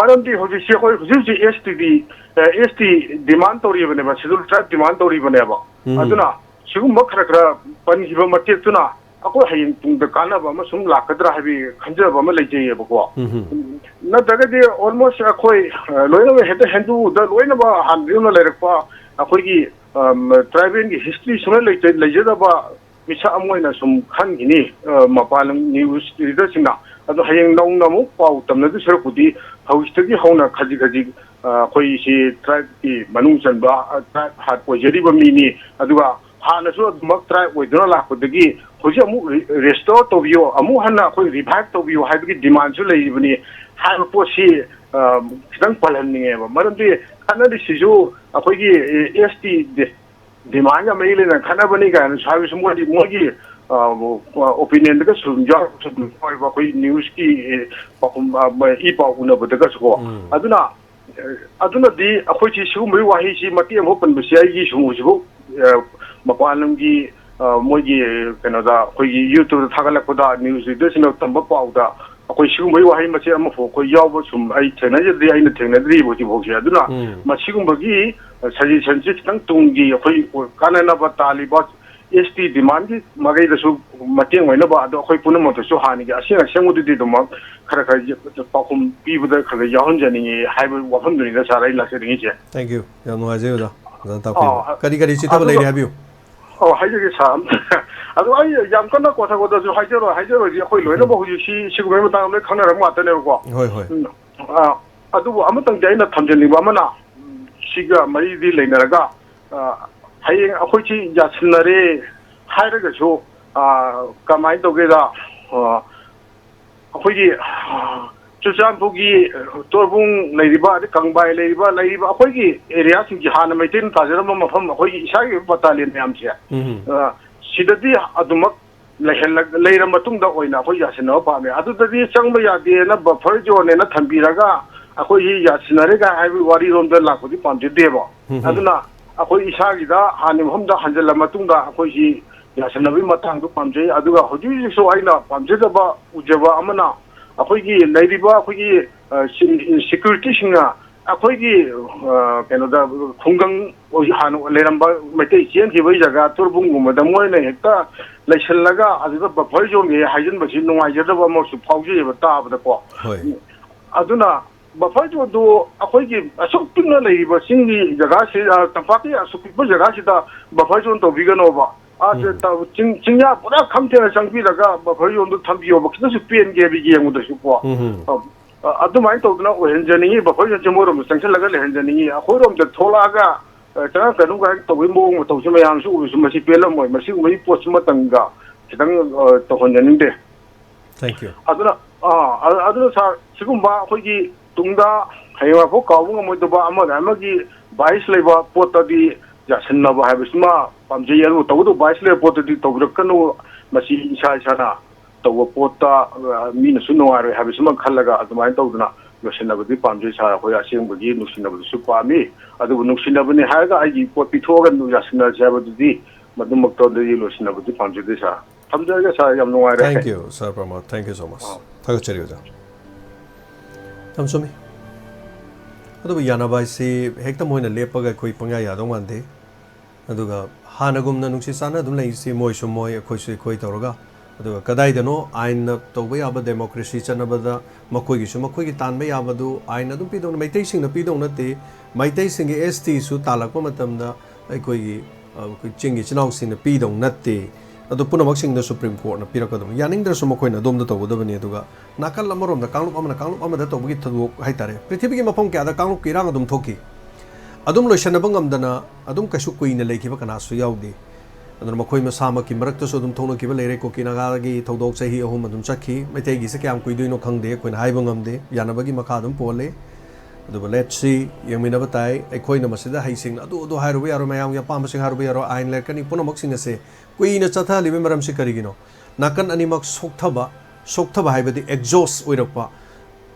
ꯃꯔꯝꯗꯤ ꯍꯧꯖꯤꯛꯁꯤ ꯑꯩꯈꯣꯏ ꯍꯧꯖꯤꯛ ꯍꯧꯖꯤꯛ S T D, ꯑ, S T demand ꯇꯧꯔꯤꯕꯅꯦꯕ, Scheduled Tribe demand ꯇꯧꯔꯤꯕꯅꯦꯕ꯫ ꯎꯝ꯫ ꯑꯗꯨꯅ ꯁꯤꯒꯨꯝꯕ ꯈꯔ ꯈꯔ ꯄꯟꯈꯤꯕ ꯃꯇꯦꯛꯇꯨꯅ ꯑꯩꯈꯣꯏ ꯍꯌꯦꯡ ꯇꯨꯡꯗ ꯀꯥꯟꯅꯕ ꯑꯃ ꯁꯨꯝ ꯂꯥꯛꯀꯗ꯭ꯔꯥ ꯍꯥꯏꯕꯒꯤ ꯈꯟꯖꯕ ꯑꯃ ꯂꯩꯖꯩꯌꯦꯕꯀꯣ꯫ ꯎꯝ꯫ ꯅꯠꯇ꯭ꯔꯒꯗꯤ almost ꯑꯩꯈꯣꯏ, ꯑ, ꯂꯣꯏꯅꯃꯛ ꯍꯦꯛꯇ ꯍꯤꯟꯗꯨꯗ ꯂꯣꯏꯅꯃꯛ ꯍꯥꯟꯅꯗꯒꯤ ꯍꯧꯅ ꯂꯩꯔꯛꯄ ꯑꯩꯈꯣꯏꯒꯤ, ꯑꯝ, tribalꯒꯤ history ꯁꯨꯡꯂꯩ ꯂꯩꯇ-, ꯂꯩꯖꯗꯕ ꯃꯤꯁꯛ ꯑꯃ ꯑꯣꯏꯅ ꯁꯨꯝ ꯈꯟꯈꯤꯅꯤ, ꯑ, ꯃꯄꯥꯟ ꯂꯝ news readerꯁꯤꯡꯅ꯫ ꯑꯗꯣ ꯍꯌꯦꯡ ꯅꯧꯅ ꯑꯃꯨꯛ ꯄꯥꯎ ꯇꯝꯅꯗꯣꯏ ꯁꯔꯨꯛꯄꯨꯗꯤ ꯍꯧꯖꯤꯛꯇꯒꯤ ꯍꯧꯅ ꯈꯖꯤꯛ ꯈꯖꯤꯛ, ꯑ, ꯑꯩꯈꯣꯏꯁꯤ tribeꯀꯤ ꯃꯅꯨꯡ ꯆꯟꯕ, ꯑ, tribe ꯍꯥꯠ ꯑꯣꯏꯖꯔꯤꯕ ꯃꯤꯅꯤ, ꯑꯗꯨꯒ ꯍꯥꯟꯅꯁꯨ ꯑꯗꯨꯃꯛ tribe ꯑꯣꯏꯗꯨꯅ ꯂꯥꯛꯄꯗꯒꯤ ꯍꯧꯖꯤꯛ ꯑꯃꯨꯛ re-, restore ꯇꯧꯕꯤꯌꯣ, ꯑꯃꯨꯛ ꯍꯟꯅ ꯑꯩꯈꯣꯏ revive ꯇꯧꯕꯤꯌꯣ ꯍꯥꯏꯕꯒꯤ demandꯁꯨ ꯂꯩꯔꯤꯕꯅꯤ ꯍꯥꯏꯕ ꯄꯣꯠꯁꯤ, ꯑ, ꯈꯤꯇꯪ ꯄꯜꯍꯟꯅꯤꯡꯉꯦꯕ꯫ ꯃꯔꯝꯗꯤ ꯈꯠꯅꯔꯤꯁꯤꯁꯨ ꯑꯩꯈꯣꯏꯒꯤ, ꯑꯦ, S T demandꯒ ꯃꯔꯤ ꯂꯩꯅꯅ ꯈꯠꯅꯕꯅꯤ ꯀꯥꯏꯅꯁꯨ ꯍꯥꯏꯕꯁꯨ ꯃꯣꯏꯗꯤ ꯃꯣꯏꯒꯤ, ꯑ, opinionꯗꯒꯁꯨ ꯑꯗꯨꯝ ꯌꯥꯎꯔꯛꯄꯁꯨ ꯑꯗꯨꯝ ꯌꯥꯎꯋꯦꯕ ꯑꯩꯈꯣꯏ newsꯀꯤ, ꯑꯦ, ꯄꯥꯎꯈꯨꯝ, ꯑ, ꯏ ꯄꯥꯎ ꯎꯅꯕꯗꯒꯁꯨꯀꯣ꯫ ꯎꯝ꯫ ꯑꯗꯨꯅ, ꯑ, ꯑꯗꯨꯅꯗꯤ ꯑꯩꯈꯣꯏꯁꯤ ꯁꯤꯒꯨꯝꯕꯒꯤ ꯋꯥꯍꯩꯁꯤ ꯃꯇꯦꯛ ꯑꯃꯐꯥꯎ ꯄꯟꯕꯁꯤ ꯑꯩꯒꯤ ꯁꯨꯝ ꯍꯧꯖꯤꯛꯐꯥꯎ, ꯑ, ꯃꯄꯥꯟ ꯂꯝꯒꯤ, ꯑ, ꯃꯣꯏꯒꯤ ꯀꯩꯅꯣꯗ ꯑꯩꯈꯣꯏꯒꯤ YouTubeꯇ ꯊꯥꯒꯠꯂꯛꯄꯗ news readerꯁꯤꯡꯅ ꯇꯝꯕ ꯄꯥꯎꯗ ꯑꯩꯈꯣꯏ ꯁꯤꯒꯨꯝꯕꯒꯤ ꯋꯥꯍꯩ ꯃꯆꯦꯠ ꯑꯃꯐꯥꯎ ꯑꯩꯈꯣꯏ ꯌꯥꯎꯕ ꯁꯨꯝ ꯑꯩ ꯊꯦꯡꯅꯖꯗ꯭ꯔꯤ, ꯑꯩꯅ ꯊꯦꯡꯅꯗ꯭ꯔꯤꯕ ꯍꯧꯖꯤꯛꯐꯥꯎꯁꯦ꯫ ꯑꯗꯨꯅ ꯎꯝ꯫ ꯃꯁꯤꯒꯨꯝꯕꯒꯤ suggestionꯁꯦ ꯈꯤꯇꯪ ꯇꯨꯡꯒꯤ ꯑꯩꯈꯣꯏ ꯀꯥꯟꯅꯅꯕ ꯇꯥꯜꯂꯤꯕ S T demandꯀꯤ ꯃꯥꯏꯀꯩꯗꯁꯨ ꯃꯇꯦꯡ ꯑꯣꯏꯅꯕ, ꯑꯗꯣ ꯑꯩꯈꯣꯏ ꯄꯨꯝꯅꯃꯛꯇꯁꯨ ꯍꯥꯟꯅꯒꯤ ꯑꯁꯦꯡ ꯑꯁꯦꯡꯕꯗꯨꯗꯤ ꯑꯗꯨꯃꯛ ꯈꯔ ꯈꯔ ꯄꯥꯎꯈꯨꯝ ꯄꯤꯕꯗ ꯈꯔ ꯈꯔ ꯌꯥꯎꯍꯟꯖꯅꯤꯡꯉꯤ ꯍꯥꯏꯕ ꯋꯥꯐꯝꯗꯨꯅꯤꯗ ꯁꯥꯔ ꯑꯩ ꯂꯥꯛꯆꯅꯤꯡꯉꯤꯁꯦ꯫ Thank you, ꯌꯥꯝ ꯅꯨꯡꯉꯥꯏꯖꯩ ꯑꯣꯖꯥ꯫ ꯐꯖꯅ ꯇꯥꯛꯄꯤꯔꯦ꯫ ꯑꯥ, ꯀꯔꯤ ꯀꯔꯤ ꯆꯤꯠꯇꯕ ꯑꯗꯨꯒ ꯂꯩꯔꯤ ꯍꯥꯏꯕꯤꯌꯨ꯫ ꯑꯣ, ꯍꯥꯏꯖꯒꯦ ꯁꯥꯔ꯫ ꯑꯗꯣ ꯑꯩ ꯌꯥꯝ ꯀꯟꯅ ꯀꯣꯊ ꯀꯣꯊꯁꯨ ꯍꯥꯏꯖꯔꯣꯏ, ꯍꯥꯏꯖꯔꯣꯏꯗꯤ ꯑꯩꯈꯣꯏ ꯂꯣꯏꯅꯃꯛ ꯎꯝ꯫ ꯍꯧꯖꯤꯛꯁꯤ ꯁꯤꯒꯨꯝꯕꯒꯤ ꯃꯇꯥꯡꯗ ꯂꯣꯏ ꯈꯪꯅꯔꯕ ꯉꯥꯛꯇꯅꯦꯕꯀꯣ꯫ ꯍꯣꯏ, ꯍꯣꯏ꯫ ꯎꯝ꯫ ꯑꯥ, ꯑꯗꯨꯕꯨ ꯑꯃꯇꯪꯗꯤ ꯑꯩꯅ ꯊꯝꯖꯅꯤꯡꯕ ꯑꯃꯅ, ꯎꯝ, ꯁꯤꯒ ꯃꯔꯤꯗꯤ ꯂꯩꯅꯔꯒ, ꯑꯥ, ꯍꯌꯦꯡ ꯑꯩꯈꯣꯏꯁꯤ ꯌꯥꯁꯤꯟꯅꯔꯦ ꯍꯥꯏꯔꯒꯁꯨ, ꯑꯥ, ꯀꯃꯥꯏꯅ ꯇꯧꯒꯦꯗ, ꯑꯥ, ꯑꯩꯈꯣꯏꯒꯤ, ꯑꯥ, ꯆꯨꯔꯆꯥꯟꯄꯨꯔꯒꯤ ꯇꯣꯔꯕꯨꯡ ꯂꯩꯔꯤꯕ, ꯑꯗꯩ ꯀꯪꯕꯥꯏ ꯂꯩꯔꯤꯕ, ꯂꯩꯔꯤꯕ ꯑꯩꯈꯣꯏꯒꯤ areaꯁꯤꯡꯁꯦ ꯍꯥꯟꯅ ꯃꯩꯇꯩꯅ ꯇꯥꯖꯔꯝꯕ ꯃꯐꯝ, ꯑꯩꯈꯣꯏꯒꯤ ꯏꯁꯥꯒꯤ ꯑꯣꯏꯕ battalion ꯃꯌꯥꯝꯁꯦ, ꯎꯝ꯫ ꯑꯥ, ꯁꯤꯗꯗꯤ ꯑꯗꯨꯃꯛ ꯂꯩꯍꯜꯂ-, ꯂꯩꯔ ꯃꯇꯨꯡꯗ ꯑꯣꯏꯅ ꯑꯩꯈꯣꯏ ꯌꯥꯁꯤꯟꯅꯕ ꯄꯥꯝꯃꯦ꯫ ꯑꯗꯨꯗꯗꯤ ꯆꯪꯕ ꯌꯥꯗꯦꯅ buffer zoneꯅꯦꯅ ꯊꯝꯕꯤꯔꯒ ꯑꯩꯈꯣꯏꯒꯤ ꯌꯥꯁꯤꯟꯅꯔꯦ ꯀꯥꯏ ꯍꯥꯏꯕꯒꯤ ꯋꯥꯔꯤꯔꯣꯝꯗ ꯂꯥꯛꯄꯗꯤ ꯄꯥꯝꯖꯗꯦꯕ꯫ ꯎꯝ꯫ ꯑꯗꯨꯅ ꯑꯩꯈꯣꯏ ꯏꯁꯥꯒꯤꯗ ꯍꯥꯟꯅ ꯃꯐꯝꯗ ꯍꯟꯖꯤꯜꯂ ꯃꯇꯨꯡꯗ ꯑꯩꯈꯣꯏꯁꯤ ꯌꯥꯁꯟꯅꯕꯒꯤ ꯃꯇꯥꯡꯗꯣ ꯄꯥꯝꯖꯩ꯫ ꯑꯗꯨꯒ ꯍꯧꯖꯤꯛ ꯍꯧꯖꯤꯛꯁꯨ ꯑꯩꯅ ꯄꯥꯝꯖꯗꯕ ꯎꯖꯕ ꯑꯃꯅ, ꯑꯩꯈꯣꯏꯒꯤ ꯂꯩꯔꯤꯕ ꯑꯩꯈꯣꯏꯒꯤ, ꯑ, ꯁꯤ-, ꯁꯦꯀ꯭ꯌꯨꯔꯤꯇꯤꯁꯤꯡꯅ ꯑꯩꯈꯣꯏꯒꯤ, ꯑ, ꯀꯩꯅꯣꯗ, ꯈꯨꯡꯒꯪ ꯍꯥꯟꯅ ꯂꯩꯔꯝꯕ ꯃꯩꯇꯩ ꯆꯦꯟꯈꯤꯕꯒꯤ ꯖꯒꯥ ꯇꯨꯔꯕꯨꯡꯒꯨꯝꯕꯗ ꯃꯣꯏꯅ ꯍꯦꯛꯇ ꯂꯩꯁꯜꯂꯒ ꯑꯗꯨꯗ ꯕꯐꯔ ꯖꯣꯟꯒꯦ ꯍꯥꯏꯖꯤꯟꯕꯁꯤ ꯅꯨꯡꯉꯥꯏꯖꯗꯕ ꯑꯃꯁꯨ ꯐꯥꯎꯖꯩꯑꯕ ꯇꯥꯕꯗꯀꯣ꯫ ꯍꯣꯏ꯫ ꯑꯗꯨꯅ ꯕꯐꯔ ꯖꯣꯟꯗꯨ ꯑꯩꯈꯣꯏꯒꯤ ꯑꯁꯨꯛ ꯄꯤꯛꯅ ꯂꯩꯔꯤꯕ ꯆꯤꯡꯒꯤ ꯖꯒꯥꯁꯤ, ꯑ, ꯇꯝꯄꯥꯛꯀꯤ ꯑꯁꯨꯛ ꯄꯤꯛꯄ ꯖꯒꯥꯁꯤꯗ ꯕꯐꯔ ꯖꯣꯟ ꯇꯧꯕꯤꯒꯅꯣꯕ꯫ ꯑꯥ, ꯎꯝ꯫ ꯇ-, ꯆꯤꯡ-, ꯆꯤꯡꯌꯥ ꯄꯨꯔꯥ ꯈꯝ ꯊꯦꯡꯅ ꯆꯪꯕꯤꯔꯒ ꯕꯐꯔ ꯖꯣꯟꯗꯨ ꯊꯝꯕꯤꯌꯣꯕ, ꯈꯤꯇꯪꯁꯨ ꯄꯦꯟꯒꯦꯕ ꯌꯦꯡꯕꯗꯁꯨꯀꯣ꯫ ꯎꯝ꯫ ꯑ, ꯑ, ꯑꯗꯨꯃꯥꯏꯅ ꯇꯧꯗꯅ ꯑꯣꯏꯍꯟꯖꯅꯤꯡꯉꯤ, ꯕꯐꯔ ꯖꯣꯟꯁꯦ ꯃꯣꯏꯔꯣꯝꯗ ꯆꯪꯁꯤꯜꯂꯒ ꯂꯩꯍꯟꯖꯅꯤꯡꯉꯤ꯫ ꯑꯩꯈꯣꯏꯔꯣꯝꯗ ꯊꯣꯛꯂꯛꯑꯒ, ꯑ, ꯆꯪꯉꯛꯀꯅꯨ ꯀꯥꯏꯅ ꯇꯧꯕꯒꯤ ꯃꯑꯣꯡ ꯃꯇꯧꯁꯦ ꯃꯌꯥꯝꯁꯨ ꯎꯕꯁꯨ ꯃꯁꯤ ꯄꯦꯜꯂꯝꯃꯣꯏ꯫ ꯃꯁꯤꯒꯨꯝꯕꯒꯤ ꯄꯣꯠꯁꯤꯃꯇꯪꯒ ꯈꯤꯇꯪ, ꯑ, ꯇꯧꯍꯟꯖꯅꯤꯡꯗꯦ꯫ Thank you. ꯑꯗꯨꯅ, ꯑꯥ, ꯑ-, ꯑꯗꯨꯅ ꯁꯥꯔ, ꯁꯤꯒꯨꯝꯕ ꯑꯩꯈꯣꯏꯒꯤ ꯇꯨꯡꯗ ꯍꯌꯦꯡꯋꯥꯏꯐꯥꯎ ꯀꯥꯎꯕ ꯉꯝꯃꯣꯏꯗꯕ ꯑꯃꯒ ꯑꯃꯒꯤ ꯚꯥꯏꯁ ꯂꯩꯕ ꯄꯣꯠꯇꯗꯤ ꯌꯥꯁꯤꯟꯅꯕ ꯍꯥꯏꯕꯁꯤꯃ ꯄꯥꯝꯖꯩ꯫ ꯑꯗꯨꯕꯨ ꯇꯧꯕꯇꯕꯨ ꯚꯥꯏꯁ ꯂꯩꯕ ꯄꯣꯠꯇꯗꯤ ꯇꯧꯕꯤꯔꯛꯀꯅꯨ, ꯃꯁꯤ ꯏꯁꯥ ꯏꯁꯥꯅ ꯇꯧꯕ ꯄꯣꯠꯇ, ꯑ, ꯃꯤꯅꯁꯨ ꯅꯨꯡꯉꯥꯏꯔꯣꯏ ꯍꯥꯏꯕꯁꯤꯃ ꯈꯜꯂꯒ ꯑꯗꯨꯃꯥꯏꯅ ꯇꯧꯗꯅ ꯂꯣꯏꯁꯤꯟꯅꯕꯗꯤ ꯄꯥꯝꯖꯩ ꯁꯥꯔ꯫ ꯑꯩꯈꯣꯏ ꯑꯁꯦꯡꯕꯒꯤ ꯅꯨꯡꯁꯤꯅꯕꯗꯨꯁꯨ ꯄꯥꯝꯃꯤ, ꯑꯗꯨꯕꯨ ꯅꯨꯡꯁꯤꯅꯕꯅꯤ ꯍꯥꯏꯔꯒ ꯑꯩꯒꯤ ꯄꯣꯠ ꯄꯤꯊꯣꯛꯑꯒ ꯌꯥꯁꯤꯟꯅꯔꯁꯤ ꯍꯥꯏꯕꯗꯨꯗꯤ ꯃꯗꯨꯃꯛꯇꯗꯤ ꯂꯣꯏꯁꯤꯟꯅꯕꯗꯤ ꯄꯥꯝꯖꯗꯦ ꯁꯥꯔ꯫ ꯊꯝꯖꯔꯒꯦ ꯁꯥꯔ, ꯌꯥꯝ ꯅꯨꯡꯉꯥꯏꯔꯦ꯫ Thank you, Sir Pramod. Thank you so much. ꯑꯥ꯫ ꯊꯥꯒꯠꯆꯔꯤ ꯑꯣꯖꯥ꯫ ꯌꯥꯝ ꯆꯨꯝꯃꯤ꯫ ꯑꯗꯨꯕꯨ ꯌꯥꯅꯕ ꯍꯥꯏꯁꯤ ꯍꯦꯛꯇ ꯃꯣꯏꯅ ꯂꯦꯞꯄꯒ ꯑꯩꯈꯣꯏ ꯄꯪꯌꯥ ꯌꯥꯗꯧ ꯃꯥꯟꯗꯦ꯫ ꯑꯗꯨꯒ ꯍꯥꯟꯅꯒꯨꯝꯅ ꯅꯨꯡꯁꯤ ꯆꯥꯟꯅ ꯑꯗꯨꯝ ꯂꯩꯁꯤ, ꯃꯣꯏꯁꯨ ꯃꯣꯏ, ꯑꯩꯈꯣꯏꯁꯨ ꯑꯩꯈꯣꯏ ꯇꯧꯔꯒ꯫ ꯑꯗꯨꯒ ꯀꯗꯥꯏꯗꯅꯣ ꯑꯥꯏꯟꯅ ꯇꯧꯕ ꯌꯥꯕ, ꯗꯦꯃꯣꯀ꯭ꯔꯦꯁꯤ ꯆꯠꯅꯕꯗ ꯃꯈꯣꯏꯒꯤꯁꯨ ꯃꯈꯣꯏꯒꯤ ꯇꯥꯟꯕ ꯌꯥꯕꯗꯨ ꯑꯥꯏꯟ ꯑꯗꯨꯝ ꯄꯤꯗꯧꯅ, ꯃꯩꯇꯩꯁꯤꯡꯅ ꯄꯤꯗꯧ ꯅꯠꯇꯦ꯫ ꯃꯩꯇꯩꯁꯤꯡꯒꯤ ꯑꯦꯁ ꯇꯤꯁꯨ ꯇꯥꯜꯂꯛꯄ ꯃꯇꯝꯗ ꯑꯩꯈꯣꯏꯒꯤ, ꯑ, ꯑꯩꯈꯣꯏ ꯆꯤꯡꯒꯤ ꯏꯆꯤꯟ ꯏꯅꯥꯎꯁꯤꯡꯅ ꯄꯤꯗꯧ ꯅꯠꯇꯦ꯫ ꯑꯗꯨ ꯄꯨꯝꯅꯃꯛꯁꯤꯡꯗ ꯁꯨꯄ꯭ꯔꯤꯝ ꯀꯣꯔꯠꯅ ꯄꯤꯔꯛꯀꯗꯕꯅꯤ꯫ ꯌꯥꯅꯤꯡꯗ꯭ꯔꯁꯨ ꯃꯈꯣꯏꯅ ꯑꯗꯣꯝꯗ ꯇꯧꯒꯗꯕꯅꯤ꯫ ꯑꯗꯨꯒ ꯅꯥꯀꯜ ꯑꯃꯔꯣꯝꯗ ꯀꯥꯡꯂꯨꯞ ꯑꯃꯅ ꯀꯥꯡꯂꯨꯞ ꯑꯃꯗ ꯇꯧꯕꯒꯤ ꯊꯧꯗꯣꯛ ꯍꯥꯏꯇꯥꯔꯦ, ꯄ꯭ꯔꯤꯊꯤꯕꯤꯒꯤ ꯃꯐꯝ ꯀꯌꯥꯗ ꯀꯥꯡꯂꯨꯞꯀꯤ ꯏꯔꯥꯡ ꯑꯗꯨꯝ ꯊꯣꯛꯈꯤ꯫ ꯑꯗꯨꯝ ꯂꯣꯏꯁꯤꯟꯅꯕ ꯉꯝꯗꯅ ꯑꯗꯨꯝ ꯀꯩꯁꯨ ꯀꯨꯏꯅ ꯂꯩꯈꯤꯕ ꯀꯅꯥꯁꯨ ꯌꯥꯎꯗꯦ꯫ ꯑꯗꯨꯅ ꯃꯈꯣꯏ ꯃꯁꯥꯃꯛꯀꯤ ꯃꯔꯛꯇꯁꯨ ꯑꯗꯨꯝ ꯊꯣꯛꯅꯈꯤꯕ ꯂꯩꯔꯦ꯫ ꯀꯨꯀꯤ ꯅꯥꯒꯥꯒꯤ ꯊꯧꯗꯣꯛ ꯆꯍꯤ ꯑꯍꯨꯝ ꯑꯗꯨꯝ ꯆꯠꯈꯤ꯫ ꯃꯩꯇꯩꯒꯤꯁꯦ ꯀꯌꯥꯝ ꯀꯨꯏꯗꯣꯏꯅꯣ ꯈꯪꯗꯦ, ꯑꯩꯈꯣꯏꯅ ꯍꯥꯏꯕ ꯉꯝꯗꯦ꯫ ꯌꯥꯅꯕꯒꯤ ꯃꯈꯥ ꯑꯗꯨꯝ ꯄꯣꯜꯂꯦ꯫ ꯑꯗꯨꯕꯨ let's see, ꯌꯦꯡꯃꯤꯟꯅꯕ ꯇꯥꯏ꯫ ꯑꯩꯈꯣꯏꯅ ꯃꯁꯤꯗ ꯍꯩꯁꯤꯡꯅ ꯑꯗꯨ ꯑꯗꯨ ꯍꯥꯏꯔꯨꯕ ꯌꯥꯔꯣꯏ, ꯃꯌꯥꯝꯒꯤ ꯑꯄꯥꯝꯕꯁꯤꯡ ꯍꯥꯏꯔꯨꯕ ꯌꯥꯔꯣꯏ, ꯑꯥꯏꯟ ꯂꯩꯔꯛꯀꯅꯤ꯫ ꯄꯨꯝꯅꯃꯛꯁꯤꯡ ꯑꯁꯦ ꯀꯨꯏꯅ ꯆꯠꯊꯍꯜꯂꯤꯕꯒꯤ ꯃꯔꯝꯁꯤ ꯀꯔꯤꯒꯤꯅꯣ? ꯅꯥꯀꯟ ꯑꯅꯤꯃꯛ ꯁꯣꯛꯊꯕ, ꯁꯣꯛꯊꯕ ꯍꯥꯏꯕꯗꯤ ꯑꯦꯛꯖꯣꯁ ꯑꯣꯏꯔꯛꯄ꯫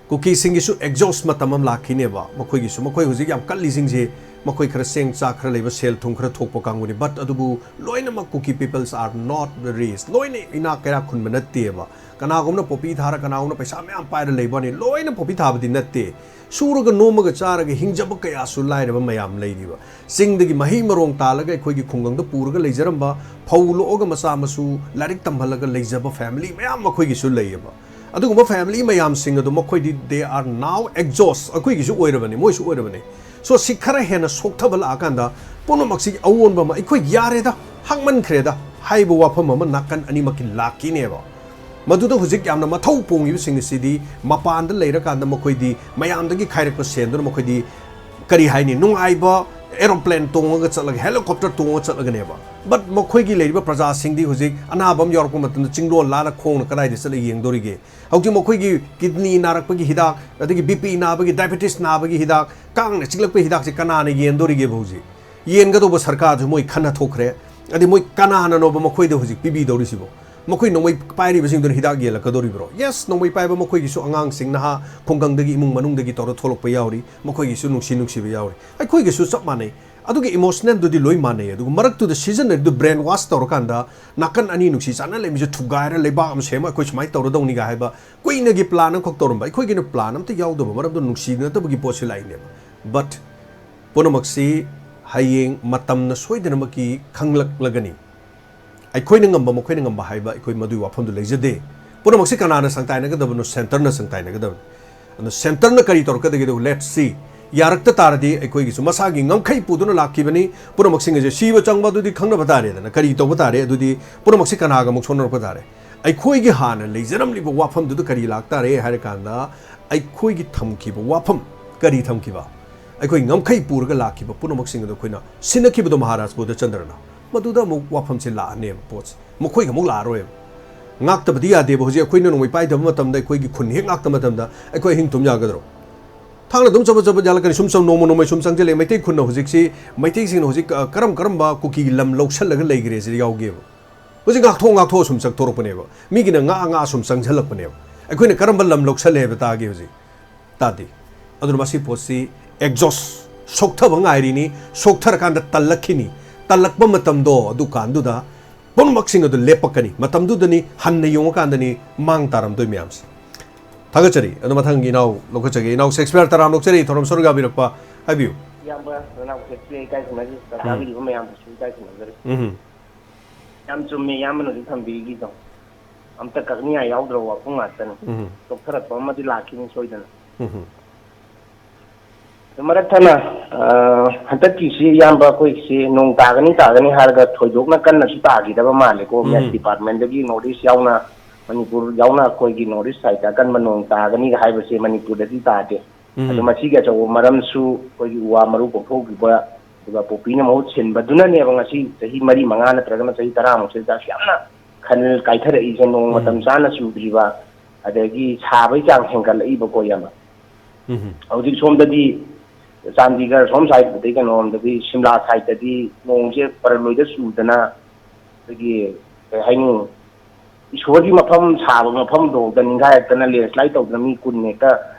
ꯀꯨꯀꯤꯁꯤꯡꯒꯤꯁꯨ ꯑꯦꯛꯖꯣꯁ ꯃꯇꯝ ꯑꯃ ꯂꯥꯛꯈꯤꯅꯦꯕ꯫ ꯃꯈꯣꯏꯒꯤꯁꯨ, ꯃꯈꯣꯏ ꯍꯧꯖꯤꯛ ꯌꯥꯝ ꯀꯜꯂꯤꯁꯤꯡꯁꯦ ꯃꯈꯣꯏ ꯈꯔ ꯆꯦꯡ ꯆꯥꯛ ꯈꯔ ꯂꯩꯕ, ꯁꯦꯜ ꯊꯨꯝ ꯈꯔ ꯊꯣꯛꯄ ꯀꯥꯡꯕꯨꯅꯤ꯫ But ꯑꯗꯨꯕꯨ ꯂꯣꯏꯅꯃꯛ Kuki peoples are not rich, ꯂꯣꯏꯅ ꯏꯅꯥꯛ ꯀꯩꯔꯥꯛ ꯈꯨꯟꯕ ꯅꯠꯇꯦꯕ꯫ ꯀꯅꯥꯒꯨꯝꯕꯅ ꯄꯣꯄꯤ ꯊꯥꯔ, ꯀꯅꯥꯒꯨꯝꯕꯅ ꯄꯩꯁꯥ ꯃꯌꯥꯝ ꯄꯥꯏꯔ ꯂꯩꯕꯅꯤ, ꯂꯣꯏꯅ ꯄꯣꯄꯤ ꯊꯥꯕꯗꯤ ꯅꯠꯇꯦ꯫ ꯁꯨꯔꯒ ꯅꯣꯝꯃꯒ ꯆꯥꯔꯒ ꯍꯤꯡꯖꯕ ꯀꯌꯥꯁꯨ ꯂꯥꯏꯔꯕ ꯃꯌꯥꯝ ꯂꯩꯔꯤꯕ꯫ ꯆꯤꯡꯗꯒꯤ ꯃꯍꯩ ꯃꯔꯣꯡ ꯇꯥꯜꯂꯒ ꯑꯩꯈꯣꯏꯒꯤ ꯈꯨꯡꯒꯪꯗ ꯄꯨꯔꯒ ꯂꯩꯖꯔꯝꯕ, ꯐꯧ ꯂꯣꯛꯑꯒ ꯃꯆꯥ ꯃꯁꯨ ꯂꯥꯏꯔꯤꯛ ꯇꯝꯍꯜꯂꯒ ꯂꯩꯖꯕ family ꯃꯌꯥꯝ ꯃꯈꯣꯏꯒꯤꯁꯨ ꯂꯩꯌꯦꯕ꯫ ꯑꯗꯨꯒꯨꯝꯕ family ꯃꯌꯥꯝꯁꯤꯡ ꯑꯗꯨ ꯃꯈꯣꯏꯗꯤ they are now exhaust, ꯑꯩꯈꯣꯏꯒꯤꯁꯨ ꯑꯣꯏꯔꯕꯅꯤ, ꯃꯣꯏꯁꯨ ꯑꯣꯏꯔꯕꯅꯤ꯫ So ꯁꯤ ꯈꯔ ꯍꯦꯟꯅ ꯁꯣꯛꯊꯕ ꯂꯥꯛꯑꯀꯥꯟꯗ ꯄꯨꯝꯅꯃꯛꯁꯤ ꯑꯑꯣꯟꯕ ꯑꯃ, ꯑꯩꯈꯣꯏ ꯌꯥꯔꯦꯗ, ꯍꯥꯡꯃꯟꯈ꯭ꯔꯦꯗ ꯍꯥꯏꯕ ꯋꯥꯐꯝ ꯑꯃ ꯅꯥꯀꯟ ꯑꯅꯤꯃꯛꯀꯤ ꯂꯥꯛꯈꯤꯅꯦꯕ꯫ ꯃꯗꯨꯗ ꯍꯧꯖꯤꯛ ꯌꯥꯝꯅ ꯃꯊꯧ ꯄꯣꯡꯉꯤꯕꯁꯤꯡ ꯑꯁꯤꯗꯤ ꯃꯄꯥꯟꯗ ꯂꯩꯔꯀꯥꯟꯗ ꯃꯈꯣꯏꯗꯤ ꯃꯌꯥꯝꯗꯒꯤ ꯈꯥꯏꯔꯛꯄ ꯁꯦꯟꯗꯨꯅ ꯃꯈꯣꯏꯗꯤ, ꯀꯔꯤ ꯍꯥꯏꯅꯤ, ꯅꯨꯡꯉꯥꯏꯕ aeroplane ꯇꯣꯡꯉꯒ ꯆꯠꯂꯒ, helicopter ꯇꯣꯡꯉꯒ ꯆꯠꯂꯒꯅꯦꯕ꯫ But ꯃꯈꯣꯏꯒꯤ ꯂꯩꯔꯤꯕ ꯄ꯭ꯔꯖꯥꯁꯤꯡꯗꯤ ꯍꯧꯖꯤꯛ ꯑꯅꯥꯕ ꯑꯃ ꯌꯥꯎꯔꯛꯄ ꯃꯇꯝꯗ ꯆꯤꯡꯂꯣꯟ ꯂꯥꯜꯂ ꯈꯣꯡꯅ ꯀꯗꯥꯏꯗ ꯆꯠꯂ ꯌꯦꯡꯗꯣꯔꯤꯒꯦ? ꯍꯧꯖꯤꯛ ꯃꯈꯣꯏꯒꯤ kidney ꯅꯥꯔꯛꯄꯒꯤ ꯍꯤꯗꯥꯛ, ꯑꯗꯒꯤ BP ꯅꯥꯕꯒꯤ, diabetes ꯅꯥꯕꯒꯤ ꯍꯤꯗꯥꯛ, ꯀꯥꯡꯅ ꯆꯤꯛꯂꯛꯄꯒꯤ ꯍꯤꯗꯥꯛꯁꯦ ꯀꯅꯥꯅ ꯌꯦꯟꯗꯣꯔꯤꯒꯦꯕ ꯍꯧꯖꯤꯛ? ꯌꯦꯟꯒꯗꯧꯕ ꯁꯔꯀꯥꯔꯁꯨ ꯃꯣꯏ ꯈꯟꯅ ꯊꯣꯛꯈ꯭ꯔꯦ꯫ ꯑꯗꯩ ꯃꯣꯏ ꯀꯅꯥꯅꯅꯣꯕ ꯃꯈꯣꯏꯗ ꯍꯧꯖꯤꯛ ꯄꯤꯕꯤꯗꯧꯔꯤꯁꯤꯕꯣ? ꯃꯈꯣꯏ ꯅꯣꯡꯃꯩ ꯄꯥꯏꯔꯤꯕꯁꯤꯡꯗꯨꯅ ꯍꯤꯗꯥꯛ ꯌꯦꯜꯂꯛꯀꯗꯧꯔꯤꯕ꯭ꯔꯣ? Yes, ꯅꯣꯡꯃꯩ ꯄꯥꯏꯕ ꯃꯈꯣꯏꯒꯤꯁꯨ ꯑꯉꯥꯡꯁꯤꯡ, ꯅꯍꯥ, ꯈꯨꯡꯒꯪꯗꯒꯤ, ꯏꯃꯨꯡ ꯃꯅꯨꯡꯗꯒꯤ ꯇꯧꯔ ꯊꯣꯛꯂꯛꯄ ꯌꯥꯎꯔꯤ, ꯃꯈꯣꯏꯒꯤꯁꯨ ꯅꯨꯡꯁꯤ ꯅꯨꯡꯁꯤꯕ ꯌꯥꯎꯔꯤ, ꯑꯩꯈꯣꯏꯒꯤꯁꯨ ꯆꯞ ꯃꯥꯟꯅꯩ꯫ ꯑꯗꯨꯒꯤ emotionalꯗꯨꯗꯤ ꯂꯣꯏ ꯃꯥꯟꯅꯩ꯫ ꯑꯗꯨꯒ ꯃꯔꯛꯇꯨꯗ ꯁꯤꯖꯤꯟꯅꯔꯤꯗꯨ brain wash ꯇꯧꯔꯀꯥꯟꯗ ꯅꯥꯀꯟ ꯑꯅꯤ ꯅꯨꯡꯁꯤ ꯆꯥꯟꯅ ꯂꯩꯃꯤꯁꯦ ꯊꯨꯒꯥꯏꯔ ꯂꯩꯕꯥꯛ ꯑꯃ ꯁꯦꯝꯃ ꯑꯩꯈꯣꯏ ꯁꯨꯃꯥꯏꯅ ꯇꯧꯔꯗꯧꯅꯤꯒ ꯍꯥꯏꯕ ꯀꯨꯏꯅꯒꯤ plan ꯑꯃꯈꯛ ꯇꯧꯔꯝꯕ꯫ ꯑꯩꯈꯣꯏꯒꯤꯅ plan ꯑꯝꯇ ꯌꯥꯎꯗꯕ ꯃꯔꯝꯗꯨ ꯅꯨꯡꯁꯤꯅꯗꯕꯒꯤ ꯄꯣꯠꯁꯤ ꯂꯥꯛꯏꯅꯦꯕ꯫ But ꯄꯨꯝꯅꯃꯛꯁꯤ ꯍꯌꯦꯡ ꯃꯇꯝꯅ ꯁꯣꯏꯗꯅꯃꯛꯀꯤ ꯈꯪꯂꯛꯂꯒꯅꯤ꯫ ꯑꯩꯈꯣꯏꯅ ꯉꯝꯕ, ꯃꯈꯣꯏꯅ ꯉꯝꯕ ꯍꯥꯏꯕ ꯑꯩꯈꯣꯏ ꯃꯗꯨꯒꯤ ꯋꯥꯐꯝꯗꯨ ꯂꯩꯖꯗꯦ꯫ ꯄꯨꯝꯅꯃꯛꯁꯤ ꯀꯅꯥꯅ ꯁꯪꯇꯥꯏꯅꯒꯗꯕꯅꯣ? Centreꯅ ꯁꯪꯇꯥꯏꯅꯒꯗꯕꯅꯤ꯫ ꯑꯗꯣ Centreꯅ ꯀꯔꯤ ꯇꯧꯔꯛꯀꯗꯒꯦꯗꯣ? Let's see꯫ ꯌꯥꯔꯛꯇ ꯇꯥꯔꯗꯤ ꯑꯩꯈꯣꯏꯒꯤꯁꯨ ꯃꯁꯥꯒꯤ ꯉꯝꯈꯩ ꯄꯨꯗꯨꯅ ꯂꯥꯛꯈꯤꯕꯅꯤ꯫ ꯄꯨꯝꯅꯃꯛꯁꯤꯡ ꯑꯁꯦ ꯁꯤꯕ ꯆꯪꯕ ꯑꯗꯨꯗꯤ ꯈꯪꯅꯕ ꯇꯥꯔꯦꯗꯅ꯫ ꯀꯔꯤ ꯇꯧꯕ ꯇꯥꯔꯦ? ꯑꯗꯨꯗꯤ ꯄꯨꯝꯅꯃꯛꯁꯤ ꯀꯅꯥꯒ ꯑꯃꯨꯛ ꯁꯣꯟꯅꯔꯛꯄ ꯇꯥꯔꯦ? ꯑꯩꯈꯣꯏꯒꯤ ꯍꯥꯟꯅ ꯂꯩꯖꯔꯝꯂꯤꯕ ꯋꯥꯐꯝꯗꯨꯗ ꯀꯔꯤ ꯂꯥꯛꯇꯥꯔꯦ ꯍꯥꯏꯔꯀꯥꯟꯗ, ꯑꯩꯈꯣꯏꯒꯤ ꯊꯝꯈꯤꯕ ꯋꯥꯐꯝ, ꯀꯔꯤ ꯊꯝꯈꯤꯕ? ꯑꯩꯈꯣꯏ ꯉꯝꯈꯩ ꯄꯨꯔꯒ ꯂꯥꯛꯈꯤꯕ ꯄꯨꯝꯅꯃꯛꯁꯤꯡ ꯑꯗꯨ ꯑꯩꯈꯣꯏꯅ ꯁꯤꯟꯅꯈꯤꯕꯗꯣ ꯃꯍꯥꯔꯥꯖ ꯕꯣꯙꯆꯟꯗ꯭ꯔꯅ, ꯃꯗꯨꯗ ꯑꯃꯨꯛ ꯋꯥꯐꯝꯁꯦ ꯂꯥꯛꯑꯅꯦꯕ ꯄꯣꯠꯁꯦ꯫ ꯃꯈꯣꯏꯒ ꯑꯃꯨꯛ ꯂꯥꯛꯑꯔꯣꯏꯕ꯫ ꯉꯥꯛꯇꯕꯗꯤ ꯌꯥꯗꯦꯕ꯫ ꯍꯧꯖꯤꯛ ꯑꯩꯈꯣꯏꯅ ꯅꯣꯡꯃꯩ ꯄꯥꯏꯗꯕ ꯃꯇꯝꯗ, ꯑꯩꯈꯣꯏꯒꯤ ꯈꯨꯟ ꯍꯦꯛ ꯉꯥꯛꯇ ꯃꯇꯝꯗ ꯑꯩꯈꯣꯏ ꯑꯍꯤꯡ ꯇꯨꯝ ꯌꯥꯒꯗ꯭ꯔꯣ? ꯊꯥꯡꯅ ꯑꯗꯨꯝ ꯆꯕꯠ ꯆꯕꯠ ꯌꯥꯜꯂꯛꯀꯅꯤ꯫ ꯁꯨꯝ ꯁꯨꯝ ꯅꯣꯡꯃ ꯅꯣꯡꯃꯩ ꯁꯨꯝ ꯆꯪꯁꯤꯜꯂꯛꯑꯦ꯫ ꯃꯩꯇꯩ ꯈꯨꯟꯅ ꯍꯧꯖꯤꯛꯁꯤ, ꯃꯩꯇꯩꯁꯤꯡꯅ ꯍꯧꯖꯤꯛ, ꯑ, ꯀꯔꯝ ꯀꯔꯝꯕ ꯀꯨꯀꯤꯒꯤ ꯂꯝ ꯂꯧꯁꯜꯂꯒ ꯂꯩꯈ꯭ꯔꯦ ꯁꯤꯗ ꯌꯥꯎꯒꯦꯕ꯫ ꯍꯧꯖꯤꯛ ꯉꯥꯛꯊꯣꯛ ꯉꯥꯛꯊꯣꯛꯑ ꯁꯨꯝ ꯆꯪꯊꯣꯔꯛꯄꯅꯦꯕ꯫ ꯃꯤꯒꯤꯅ ꯉꯥ ꯉꯥ ꯁꯨꯝ ꯆꯪꯁꯤꯜꯂꯛꯄꯅꯦꯕ꯫ ꯑꯩꯈꯣꯏꯅ ꯀꯔꯝꯕ ꯂꯝ ꯂꯧꯁꯜꯂꯦ ꯍꯥꯏꯕ ꯇꯥꯒꯦ ꯍꯧꯖꯤꯛ? ꯇꯥꯗꯦ꯫ ꯑꯗꯨꯅ ꯃꯁꯤ ꯄꯣꯠꯁꯤ exhaust, ꯁꯣꯛꯊꯕ ꯉꯥꯏꯔꯤꯅꯤ, ꯁꯣꯛꯊꯔꯀꯥꯟꯗ ꯇꯜꯂꯛꯈꯤꯅꯤ꯫ ꯇꯜꯂꯛꯄ ꯃꯇꯝꯗꯣ, ꯑꯗꯨꯀꯥꯟꯗꯨꯗ ꯄꯨꯝꯅꯃꯛꯁꯤꯡ ꯑꯗꯨ ꯂꯦꯞꯄꯛꯀꯅꯤ꯫ ꯃꯇꯝꯗꯨꯗꯅꯤ ꯍꯟꯅ ꯌꯦꯡꯉꯀꯥꯟꯗꯅꯤ ꯃꯥꯡ ꯇꯥꯔꯝꯗꯣꯏ ꯃꯌꯥꯝꯁꯦ꯫ ꯊꯥꯒꯠꯆꯔꯤ꯫ ꯑꯗꯣ ꯃꯊꯪꯒꯤ ꯏꯅꯥꯎ ꯂꯧꯈꯠꯆꯒꯦ꯫ ꯏꯅꯥꯎ ꯁꯦꯛꯁꯄꯤꯌꯔ ꯇꯔꯥꯝ ꯂꯧꯖꯔꯤ, ꯊꯧꯔꯝ ꯁꯔꯨꯛ ꯌꯥꯕꯤꯔꯛꯄ꯫ ꯍꯥꯏꯕꯤꯌꯨ꯫ ꯏꯌꯥꯝꯕ ꯅꯅꯥꯎ ꯁꯦꯛꯁꯄꯤꯌꯔ ꯏꯀꯥꯏ ꯈꯨꯝꯅꯖꯔꯤ꯫ ꯎꯝ꯫ ꯇꯥꯕꯤꯔꯤꯕ ꯃꯌꯥꯝꯕꯨꯁꯨ ꯏꯀꯥꯏ ꯈꯨꯝꯅꯖꯔꯤ꯫ ꯎꯝ꯫ ꯌꯥꯝ ꯆꯨꯝꯃꯦ ꯏꯌꯥꯝꯕꯅ ꯍꯧꯖꯤꯛ ꯊꯝꯕꯤꯔꯤꯗꯣ꯫ ꯑꯝꯇ ꯀꯛꯅꯤꯡꯉꯥꯏ ꯌꯥꯎꯗ꯭ꯔꯕ ꯋꯥꯐꯝ ꯉꯥꯛꯇꯅꯤ꯫ ꯎꯝ꯫ ꯆꯣꯛꯊꯔꯛꯄ ꯑꯃꯗꯤ ꯂꯥꯛꯈꯤꯅꯤ ꯁꯣꯏꯗꯅ꯫ ꯎꯝ꯫ ꯑꯗꯨ ꯃꯔꯛ ꯊꯠꯅ, ꯑ, ꯍꯟꯗꯛꯀꯤꯁꯤ ꯏꯌꯥꯝꯕ ꯑꯩꯈꯣꯏꯒꯤꯁꯤ ꯅꯣꯡ ꯇꯥꯒꯅꯤ ꯇꯥꯒꯅꯤ ꯍꯥꯏꯔꯒ ꯊꯣꯏꯗꯣꯛꯅ ꯀꯟꯅꯁꯨ ꯇꯥꯈꯤꯗꯕ ꯃꯥꯜꯂꯦꯀꯣ꯫ ꯎꯝ꯫ ꯃꯦꯠ ꯗꯤꯄꯥꯔꯠꯃꯦꯟꯗꯒꯤ ꯅꯣꯔꯠ ꯏꯁ ꯌꯥꯎꯅ, ꯃꯅꯤꯄꯨꯔ ꯌꯥꯎꯅ ꯑꯩꯈꯣꯏꯒꯤ ꯅꯣꯔꯠ ꯏꯁ ꯁꯥꯏꯠꯇ ꯑꯀꯟꯕ ꯅꯣꯡ ꯇꯥꯒꯅꯤꯒ ꯍꯥꯏꯕꯁꯦ ꯃꯅꯤꯄꯨꯔꯗꯗꯤ ꯇꯥꯗꯦ꯫ ꯎꯝ꯫ ꯑꯗꯣ ꯃꯁꯤꯒꯤ ꯑꯆꯧꯕ ꯃꯔꯝꯁꯨ ꯑꯩꯈꯣꯏꯒꯤ ꯎ ꯋꯥ ꯃꯔꯨ ꯀꯣꯛꯊꯣꯛꯈꯤꯕ, ꯑꯗꯨꯒ ꯄꯣꯄꯤꯅ ꯃꯍꯨꯠ ꯁꯤꯟꯕꯗꯨꯅꯅꯦꯕ ꯉꯁꯤ ꯆꯍꯤ ꯃꯔꯤ ꯃꯉꯥ ꯅꯠꯇ꯭ꯔꯒꯅ ꯆꯍꯤ ꯇꯔꯥꯃꯨꯛꯁꯤꯗ ꯑꯁꯨꯛ ꯌꯥꯝꯅ ꯈꯜ ꯀꯥꯏꯊꯔꯛꯏꯁꯦ, ꯅꯣꯡ ꯎꯝ꯫ ꯃꯇꯝ ꯆꯥꯅ ꯆꯨꯗ꯭ꯔꯤꯕ, ꯑꯗꯒꯤ ꯁꯥꯕꯒꯤ ꯆꯥꯡ ꯍꯦꯟꯒꯠꯂꯛꯏꯕꯀꯣ ꯏꯌꯥꯝꯕ꯫ ꯎꯝ꯫ ꯍꯧꯖꯤꯛ ꯁꯣꯝꯗꯗꯤ ꯆꯥꯟꯗꯤꯒꯔ ꯁꯣꯝ ꯁꯥꯏꯠꯇꯗꯤ, ꯀꯩꯅꯣꯔꯣꯝꯗꯗꯤ, ꯁꯤꯝꯂꯥ ꯁꯥꯏꯠꯇꯗꯤ ꯅꯣꯡꯁꯦ ꯄꯔꯂꯣꯏꯗ ꯆꯨꯗꯅ, ꯑꯩꯈꯣꯏꯒꯤ, ꯀꯩ ꯍꯥꯏꯅꯤ, ꯏꯁꯣꯔꯒꯤ ꯃꯐꯝ ꯁꯥꯕ ꯃꯐꯝꯗꯣ ꯅꯤꯡꯈꯥꯏꯔꯛꯇꯅ ꯂꯦꯟꯁ꯭ꯂꯥꯏꯠ ꯇꯧꯗꯅ ꯃꯤ ꯀꯨꯟ ꯍꯦꯛꯇ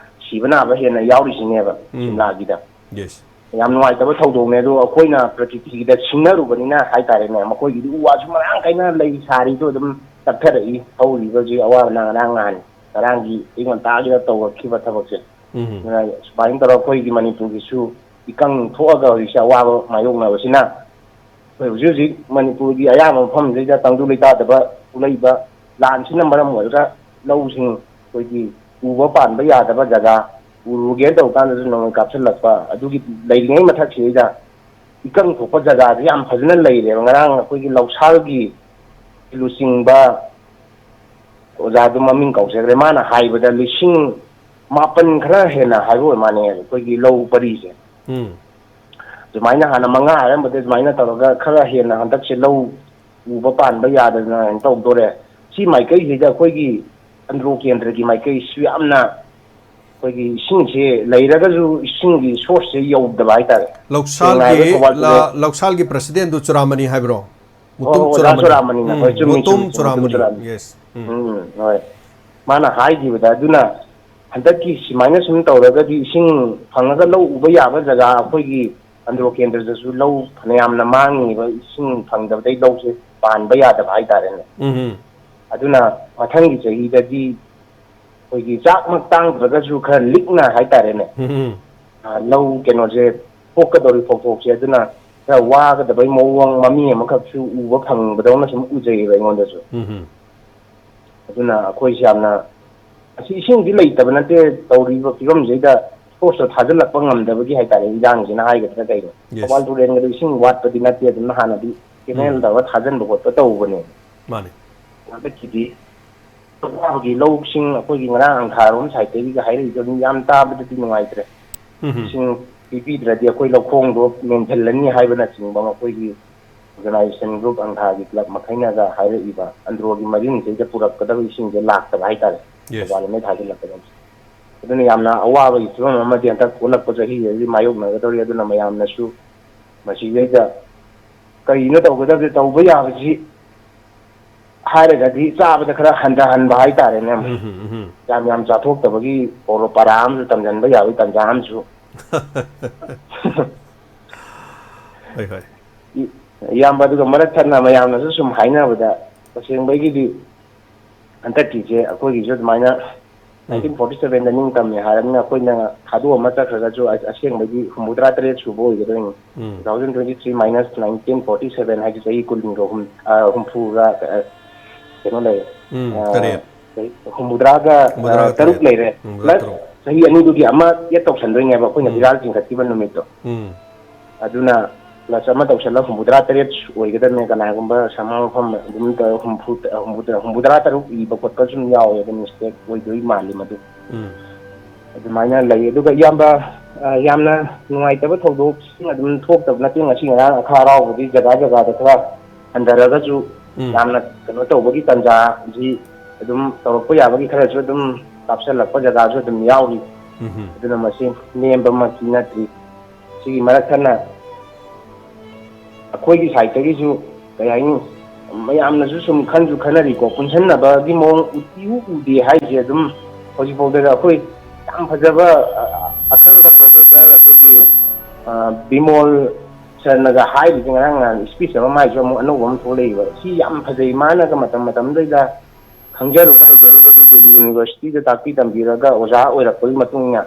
ꯁꯤꯕ ꯅꯥꯕ ꯍꯦꯟꯅ ꯌꯥꯎꯔꯤꯁꯤꯅꯦꯕ ꯎꯝ꯫ ꯁꯤꯝꯂꯥꯒꯤꯗ꯫ Yes꯫ ꯌꯥꯝ ꯅꯨꯡꯉꯥꯏꯇꯕ ꯊꯧꯗꯣꯛꯅꯦ꯫ ꯑꯗꯣ ꯑꯩꯈꯣꯏꯅ ꯄ꯭ꯔꯀꯤꯇꯤꯒꯤꯗ ꯁꯤꯡꯅꯔꯨꯕꯅꯤꯅ ꯍꯥꯏꯇꯥꯔꯦꯅꯦ, ꯃꯈꯣꯏꯒꯤꯗꯤ ꯎ ꯋꯥꯁꯨ ꯃꯔꯥꯡ ꯀꯥꯏꯅ ꯂꯩ, ꯁꯥꯔꯤꯗꯣ ꯑꯗꯨꯝ ꯇꯞꯊꯔꯛꯏ꯫ ꯍꯧꯔꯤꯕ ꯍꯧꯖꯤꯛ ꯑꯋꯥꯕꯅ ꯉꯔꯥꯡ ꯅꯍꯥꯟ, ꯉꯔꯥꯡꯒꯤ ꯑꯌꯨꯛ ꯉꯟꯇꯥꯒꯤꯗ ꯇꯧꯔꯛꯈꯤꯕ ꯊꯕꯛꯁꯦ꯫ ꯎꯝ꯫ ꯑꯗꯨꯅ ꯁꯨꯃꯥꯏꯅ ꯇꯧꯔꯒ ꯑꯩꯈꯣꯏꯒꯤ ꯃꯅꯤꯄꯨꯔꯒꯤꯁꯨ ꯏꯀꯪ ꯊꯣꯛꯑꯒ ꯍꯧꯖꯤꯛꯁꯦ ꯑꯋꯥꯕ ꯃꯥꯌꯣꯛꯅꯕꯁꯤꯅ, ꯑꯩꯈꯣꯏ ꯍꯧꯖꯤꯛ ꯍꯧꯖꯤꯛ ꯃꯅꯤꯄꯨꯔꯒꯤ ꯑꯌꯥꯝꯕ ꯃꯐꯝꯁꯤꯗ ꯇꯪꯗꯨ ꯂꯩꯇꯥꯗꯕ ꯊꯣꯛꯂꯛꯏꯕ ꯂꯥꯟꯁꯤꯅ ꯃꯔꯝ ꯑꯣꯏꯔꯒ ꯂꯧꯁꯤꯡ ꯑꯩꯈꯣꯏꯒꯤ ꯎꯕ ꯄꯥꯟꯕ ꯌꯥꯗꯕ ꯖꯒꯥ, ꯎꯔꯨꯒꯦꯅ ꯇꯧꯕ ꯀꯥꯟꯗꯁꯨ ꯅꯣꯡꯃꯩ ꯀꯥꯞꯁꯤꯜꯂꯛꯄ, ꯑꯗꯨꯒꯤ ꯂꯩꯔꯤꯉꯩ ꯃꯊꯛꯁꯤꯗꯩꯗ ꯏꯀꯪ ꯊꯣꯛꯄ ꯖꯒꯥꯁꯤ ꯌꯥꯝ ꯐꯖꯅ ꯂꯩꯔꯦꯕ꯫ ꯉꯔꯥꯡ ꯑꯩꯈꯣꯏꯒꯤ ꯂꯧꯁꯥꯜꯒꯤ ꯂꯨꯆꯤꯡꯕ ꯑꯣꯖꯥꯗꯨ ꯃꯃꯤꯡ ꯀꯥꯎꯖꯈ꯭ꯔꯦ, ꯃꯥꯅ ꯍꯥꯏꯕꯗ ꯂꯤꯁꯤꯡ ꯃꯥꯄꯟ ꯈꯔ ꯍꯦꯟꯅ ꯍꯥꯏꯕ ꯑꯣꯏ ꯃꯥꯅꯦ ꯑꯩꯈꯣꯏꯒꯤ ꯂꯧ ꯄꯔꯤꯁꯦ꯫ ꯎꯝ꯫ ꯑꯗꯨꯃꯥꯏꯅ ꯍꯥꯟꯅ ꯃꯉꯥ ꯍꯥꯏꯔꯝꯕꯗ ꯑꯗꯨꯃꯥꯏꯅ ꯇꯧꯔꯒ ꯈꯔ ꯍꯦꯟꯅ ꯍꯟꯗꯛꯁꯦ ꯂꯧ ꯎꯕ ꯄꯥꯟꯕ ꯌꯥꯗꯗꯅ ꯀꯩꯅꯣ ꯇꯧꯗꯣꯔꯦ꯫ ꯁꯤ ꯃꯥꯏꯀꯩꯁꯤꯗ ꯑꯩꯈꯣꯏꯒꯤ ꯑꯟꯗ꯭ꯔꯣ ꯀꯦꯟꯗ꯭ꯔꯒꯤ ꯃꯥꯏꯀꯩꯁꯨ ꯌꯥꯝꯅ ꯑꯩꯈꯣꯏꯒꯤ ꯏꯁꯤꯡꯁꯦ ꯂꯩꯔꯒꯁꯨ ꯏꯁꯤꯡꯒꯤ ꯁꯣꯔꯁꯁꯦ ꯌꯧꯗꯕ ꯍꯥꯏꯇꯥꯔꯦ꯫ ꯁꯦꯡꯅ ꯍꯥꯏꯔꯕꯗ ꯂꯧꯁꯥꯜꯒꯤ, ꯊꯧꯕꯥꯜ ꯇꯨꯔꯦꯜ ꯂ-, ꯂꯧꯁꯥꯜꯒꯤ ꯄ꯭ꯔꯁꯤꯗꯦꯟꯗꯨ ꯆꯨꯔꯥꯃꯅꯤ ꯍꯥꯏꯕ꯭ꯔꯣ? ꯍꯣꯏ, ꯃꯨꯇꯨꯝ ꯍꯣꯏ, ꯑꯣꯖꯥ ꯆꯨꯔꯥꯃꯅꯤ꯫ ꯆꯨꯔꯥꯃꯅꯤꯅ, ꯎꯝ, ꯍꯣꯏ, ꯆꯨꯝꯃꯤ, ꯃꯨꯇꯨꯝ ꯆꯨꯝꯃꯤ, ꯆꯨꯝꯃꯤ, ꯃꯨꯇꯨꯝ ꯆꯨꯔꯥꯃꯅꯤ꯫ ꯆꯨꯔꯥꯃꯅꯤ꯫ Yes꯫ ꯎꯝ꯫ ꯎꯝ, ꯍꯣꯏ꯫ ꯃꯥꯅ ꯍꯥꯏꯈꯤꯕꯗ, ꯑꯗꯨꯅ ꯍꯟꯗꯛꯀꯤ ꯁꯨꯃꯥꯏꯅ ꯁꯨꯝ ꯇꯧꯔꯒꯗꯤ ꯏꯁꯤꯡ ꯐꯪꯉꯒ ꯂꯧ ꯎꯕ ꯌꯥꯕ ꯖꯒꯥ ꯑꯩꯈꯣꯏꯒꯤ ꯑꯟꯗ꯭ꯔꯣ ꯀꯦꯟꯗ꯭ꯔꯗꯁꯨ ꯂꯧ ꯐꯅꯌꯥꯝꯅ ꯃꯥꯡꯉꯤꯕ, ꯏꯁꯤꯡ ꯐꯪꯗꯕꯗꯩ ꯂꯧꯁꯦ ꯄꯥꯟꯕ ꯌꯥꯗꯕ ꯍꯥꯏꯇꯥꯔꯦꯅꯦ꯫ ꯎꯝ ꯑꯗꯨꯅ ꯃꯊꯪꯒꯤ ꯆꯍꯤꯗꯗꯤ ꯑꯩꯈꯣꯏꯒꯤ ꯆꯥꯛꯃꯛ ꯇꯥꯡꯗ꯭ꯔꯒꯁꯨ ꯈꯔ ꯂꯤꯛꯅ ꯍꯥꯏꯇꯥꯔꯦꯅꯦ, ꯎꯝ ꯑ, ꯂꯧ ꯀꯩꯅꯣꯁꯦ ꯊꯣꯛꯀꯗꯧꯔꯤ ꯐꯧꯊꯣꯛꯁꯦ ꯑꯗꯨꯅ ꯈꯔ ꯋꯥꯒꯗꯕꯩ ꯃꯑꯣꯡ ꯃꯃꯤ ꯑꯃꯈꯛꯁꯨ ꯎꯕ ꯐꯪꯕꯗꯧꯅ ꯁꯨꯝ ꯎꯖꯩꯌꯦꯕ ꯑꯩꯉꯣꯟꯗꯁꯨ꯫ ꯎꯝ ꯑꯗꯨꯅ ꯑꯩꯈꯣꯏꯁꯦ ꯌꯥꯝꯅ, ꯑꯁꯤ ꯏꯁꯤꯡꯗꯤ ꯂꯩꯇꯕ ꯅꯠꯇꯦ, ꯇꯧꯔꯤꯕ ꯐꯤꯕꯝꯁꯤꯗ ꯁꯣꯔꯁꯇꯣ ꯊꯥꯖꯤꯜꯂꯛꯄ ꯉꯝꯗꯕꯒꯤ ꯍꯥꯏꯇꯥꯔꯦ, ꯏꯔꯥꯡꯁꯤꯅ ꯍꯥꯏꯒꯗ꯭ꯔꯥ ꯀꯩꯅꯣ꯫ Yes. ꯊꯧꯕꯥꯜ ꯇꯨꯔꯦꯜꯒꯗꯣ ꯏꯁꯤꯡ ꯋꯥꯠꯄꯗꯤ ꯅꯠꯇꯦ, ꯑꯗꯨꯝ ꯍꯥꯟꯅꯗꯤ ꯀꯦꯅꯦꯜ ꯎꯝ ꯇꯧꯔꯒ ꯊꯥꯖꯤꯟꯕ ꯈꯣꯠꯄ ꯇꯧꯕꯅꯦ꯫ ꯃꯥꯅꯤ꯫ ꯍꯟꯗꯛꯀꯤꯗꯤ ꯄꯣꯊꯥꯕꯒꯤ ꯂꯧꯁꯤꯡ ꯑꯩꯈꯣꯏꯒꯤ ꯉꯔꯥꯡ ꯑꯪꯊꯥꯔꯣꯝ ꯁꯥꯏꯠꯇꯒꯤꯒ ꯍꯥꯏꯔꯛꯏꯗꯣ ꯑꯗꯨꯝ ꯌꯥꯝ ꯇꯥꯕꯗꯗꯤ ꯅꯨꯡꯉꯥꯏꯇ꯭ꯔꯦ꯫ ꯎꯝ ꯏꯁꯤꯡ ꯄꯤꯕꯤꯗ꯭ꯔꯗꯤ ꯑꯩꯈꯣꯏ ꯂꯧꯈꯣꯡꯗꯣ ꯃꯦꯟꯁꯤꯜꯂꯅꯤ ꯍꯥꯏꯕꯅꯆꯤꯡꯕ ꯃꯈꯣꯏꯒꯤ ꯑꯣꯔꯒꯅꯥꯏꯖꯦꯁꯟ ꯒ꯭ꯔꯨꯞ ꯑꯪꯊꯥꯒꯤ ꯀ꯭ꯂꯕ ꯃꯈꯩꯅꯒ ꯍꯥꯏꯔꯛꯏꯕ ꯑꯟꯗ꯭ꯔꯣꯒꯤ ꯃꯔꯤꯟꯁꯤꯗ ꯄꯨꯔꯛꯀꯗꯕ ꯏꯁꯤꯡꯁꯦ ꯂꯥꯛꯇꯕ ꯍꯥꯏꯇꯥꯔꯦ꯫ Yes. ꯃꯄꯥꯟ ꯂꯝꯗꯒꯤ ꯊꯥꯖꯤꯜꯂꯛꯀꯗꯕꯁꯦ꯫ ꯑꯗꯨꯅ ꯌꯥꯝꯅ ꯑꯋꯥꯕꯒꯤ ꯐꯤꯕꯝ ꯑꯃꯗꯤ ꯍꯟꯗꯛ ꯑꯣꯜꯂꯛꯄ ꯆꯍꯤꯁꯤꯗꯗꯤ ꯃꯥꯌꯣꯛꯅꯒꯗꯧꯔꯤ꯫ ꯑꯗꯨꯅ ꯃꯌꯥꯝꯅꯁꯨ ꯃꯁꯤꯗꯩꯗ ꯀꯔꯤꯅꯣ ꯇꯧꯒꯗꯕꯁꯦ, ꯇꯧꯕ ꯌꯥꯕꯁꯤ ꯍꯥꯏꯔꯒꯗꯤ ꯆꯥꯕꯗ ꯈꯔ ꯍꯟꯊꯍꯟꯕ ꯍꯥꯏꯇꯥꯔꯦꯅꯦ꯫ ꯎꯝ ꯎꯝ ꯎꯝ ꯌꯥꯝ ꯌꯥꯝ ꯆꯥꯊꯣꯛꯇꯕꯒꯤ ꯄꯧꯔ ꯄꯔꯥ ꯑꯃꯁꯨ ꯇꯝꯁꯤꯟꯕ ꯌꯥꯕꯒꯤ ꯇꯥꯟꯖꯥ ꯑꯃꯁꯨ꯫ ꯍꯣꯏ ꯍꯣꯏ꯫ ꯏ-, ꯏꯌꯥꯝꯕ, ꯑꯗꯨꯒ ꯃꯔꯛ ꯊꯠꯅ ꯃꯌꯥꯝꯅꯁꯨ ꯁꯨꯝ ꯍꯥꯏꯅꯕꯗ, ꯇꯁꯦꯡꯕꯒꯤꯗꯤ ꯍꯟꯗꯛꯀꯤꯁꯦ ꯑꯩꯈꯣꯏꯒꯤꯁꯨ ꯑꯗꯨꯃꯥꯏꯅ nineteen forty sevenꯗ ꯅꯤꯡ ꯇꯝꯃꯦ ꯍꯥꯏꯔꯕꯅꯤꯅ ꯑꯩꯈꯣꯏꯅ ꯊꯥꯗꯣꯛꯑꯝꯃ ꯆꯠꯈ꯭ꯔꯒꯁꯨ ꯑ-, ꯑꯁꯦꯡꯕꯗꯤ ꯍꯨꯝꯐꯨꯇꯔꯥ ꯇꯔꯦꯠ ꯁꯨꯕ ꯑꯣꯏꯒꯗꯣꯏꯅꯤ꯫ ꯎꯝ Two thousand twenty three minus nineteen forty seven ꯍꯥꯏꯁꯦ ꯆꯍꯤ ꯀꯨꯟꯒ ꯍꯨꯝ-, ꯑ, ꯍꯨꯝꯐꯨꯒ, ꯑ, ꯀꯩꯅꯣ ꯂꯩꯔꯦ꯫ ꯎꯝ, ꯑ, ꯇꯔꯦꯠ꯫ ꯍꯨꯝꯐꯨꯇꯔꯥꯒ, ꯑ, ꯍꯨꯝꯐꯨꯇꯔꯥꯒ ꯇꯔꯨꯛ ꯇꯔꯦꯠ꯫ ꯂꯩꯔꯦ꯫ ꯍꯨꯝꯐꯨꯇꯔꯥ Plus ꯇꯔꯨꯛ꯫ ꯆꯍꯤ ꯑꯅꯤꯗꯨꯒꯤ ꯑꯃ add ꯇꯧꯁꯟꯗꯣꯏꯅꯦꯕ ꯑꯩꯈꯣꯏꯅ ꯎꯝ꯫ ꯏꯔꯥꯜ ꯆꯤꯡꯈꯠꯈꯤꯕ ꯅꯨꯃꯤꯠꯇꯣ꯫ ꯎꯝ꯫ ꯑꯗꯨꯅ plus ꯑꯃ ꯇꯧꯁꯜꯂ ꯍꯨꯝꯐꯨꯇꯔꯥ ꯇꯔꯦꯠ ꯑꯣꯏꯒꯗꯕꯅꯦ꯫ ꯀꯅꯥꯒꯨꯝꯕ ꯁꯃꯥ ꯃꯐꯝ ꯑꯗꯨꯝ ꯇꯧꯔ ꯍꯨꯝꯐꯨ, ꯍꯨꯝꯐꯨ, ꯍꯨꯝꯐꯨꯇꯔꯥ ꯇꯔꯨꯛ ꯏꯕ ꯈꯣꯠꯄ ꯁꯨꯝ ꯌꯥꯎꯋꯦ꯫ ꯑꯗꯨ mistake ꯑꯣꯏꯗꯣꯏ ꯃꯥꯜꯂꯤ ꯃꯗꯨ꯫ ꯎꯝ꯫ ꯑꯗꯨꯃꯥꯏꯅ ꯂꯩ꯫ ꯑꯗꯨꯒ ꯏꯌꯥꯝꯕ, ꯑ, ꯌꯥꯝꯅ ꯅꯨꯡꯉꯥꯏꯇꯕ ꯊꯧꯗꯣꯛꯁꯤꯡ ꯑꯗꯨꯝ ꯊꯣꯛꯇꯕ ꯅꯠꯇꯦ꯫ ꯉꯁꯤ ꯉꯔꯥꯡ ꯑꯈꯥ ꯑꯔꯥꯎꯕꯗꯤ ꯖꯒꯥ ꯖꯒꯥꯗ ꯈꯔ ꯍꯟꯊꯔꯒꯁꯨ ꯎꯝ꯫ ꯌꯥꯝꯅ ꯀꯩꯅꯣ ꯇꯧꯕꯒꯤ ꯇꯥꯟꯖꯥꯁꯤ ꯑꯗꯨꯝ ꯇꯧꯔꯛꯄ ꯌꯥꯕꯒꯤ ꯈꯔꯁꯨ ꯑꯗꯨꯝ ꯀꯥꯞꯁꯤꯜꯂꯛꯄ ꯖꯒꯥꯁꯨ ꯑꯗꯨꯝ ꯌꯥꯎꯔꯤ꯫ ꯎꯝ꯫ ꯑꯗꯨꯅ ꯃꯁꯤ ꯅꯦꯝꯕꯃꯛꯇꯤ ꯅꯠꯇ꯭ꯔꯤ꯫ ꯁꯤꯒꯤ ꯃꯔꯛ ꯊꯠꯅ ꯑꯩꯈꯣꯏꯒꯤ side ꯇꯒꯤꯁꯨ ꯀꯩ ꯍꯥꯏꯅꯤ, ꯃꯌꯥꯝꯅꯁꯨ ꯁꯨꯝ ꯈꯟꯁꯨ ꯈꯟꯅꯔꯤꯀꯣ, ꯄꯨꯟꯁꯟꯅꯕꯒꯤ ꯃꯑꯣꯡ ꯏꯎ ꯎꯗꯦ ꯍꯥꯏꯁꯦ ꯑꯗꯨꯝ ꯍꯧꯖꯤꯛꯐꯥꯎꯗ ꯑꯩꯈꯣꯏ ꯌꯥꯝ ꯐꯖꯕ, ꯑ, ꯑꯈꯪꯕ ꯄ꯭ꯔꯣꯐꯦꯁꯔ ꯑꯩꯈꯣꯏꯒꯤ, ꯑ, ꯕꯤꯃꯣꯜ ꯁꯔꯅꯒ ꯍꯥꯏꯔꯤꯁꯦ, ꯉꯔꯥꯡ ꯅꯍꯥꯟ ꯏꯁꯄꯤꯆ ꯑꯃ ꯃꯥꯏꯁꯨ ꯑꯃꯨꯛ ꯑꯅꯧꯕ ꯑꯃ ꯊꯣꯛꯂꯛꯏꯕ꯫ ꯁꯤ ꯌꯥꯝ ꯐꯖꯩ꯫ ꯃꯥꯅꯒ ꯃꯇꯝ ꯃꯇꯝꯗꯨꯗ ꯈꯪꯖꯔꯨꯕ ꯍꯩꯖꯔꯨꯕꯒꯤ ꯗꯦꯜꯂꯤ ꯌꯨꯅꯤꯚꯔꯁꯤꯇꯤꯗ ꯇꯥꯛꯄꯤ ꯇꯝꯕꯤꯔꯒ ꯑꯣꯖꯥ ꯑꯣꯏꯔꯛꯄꯒꯤ ꯃꯇꯨꯡ ꯏꯟꯅ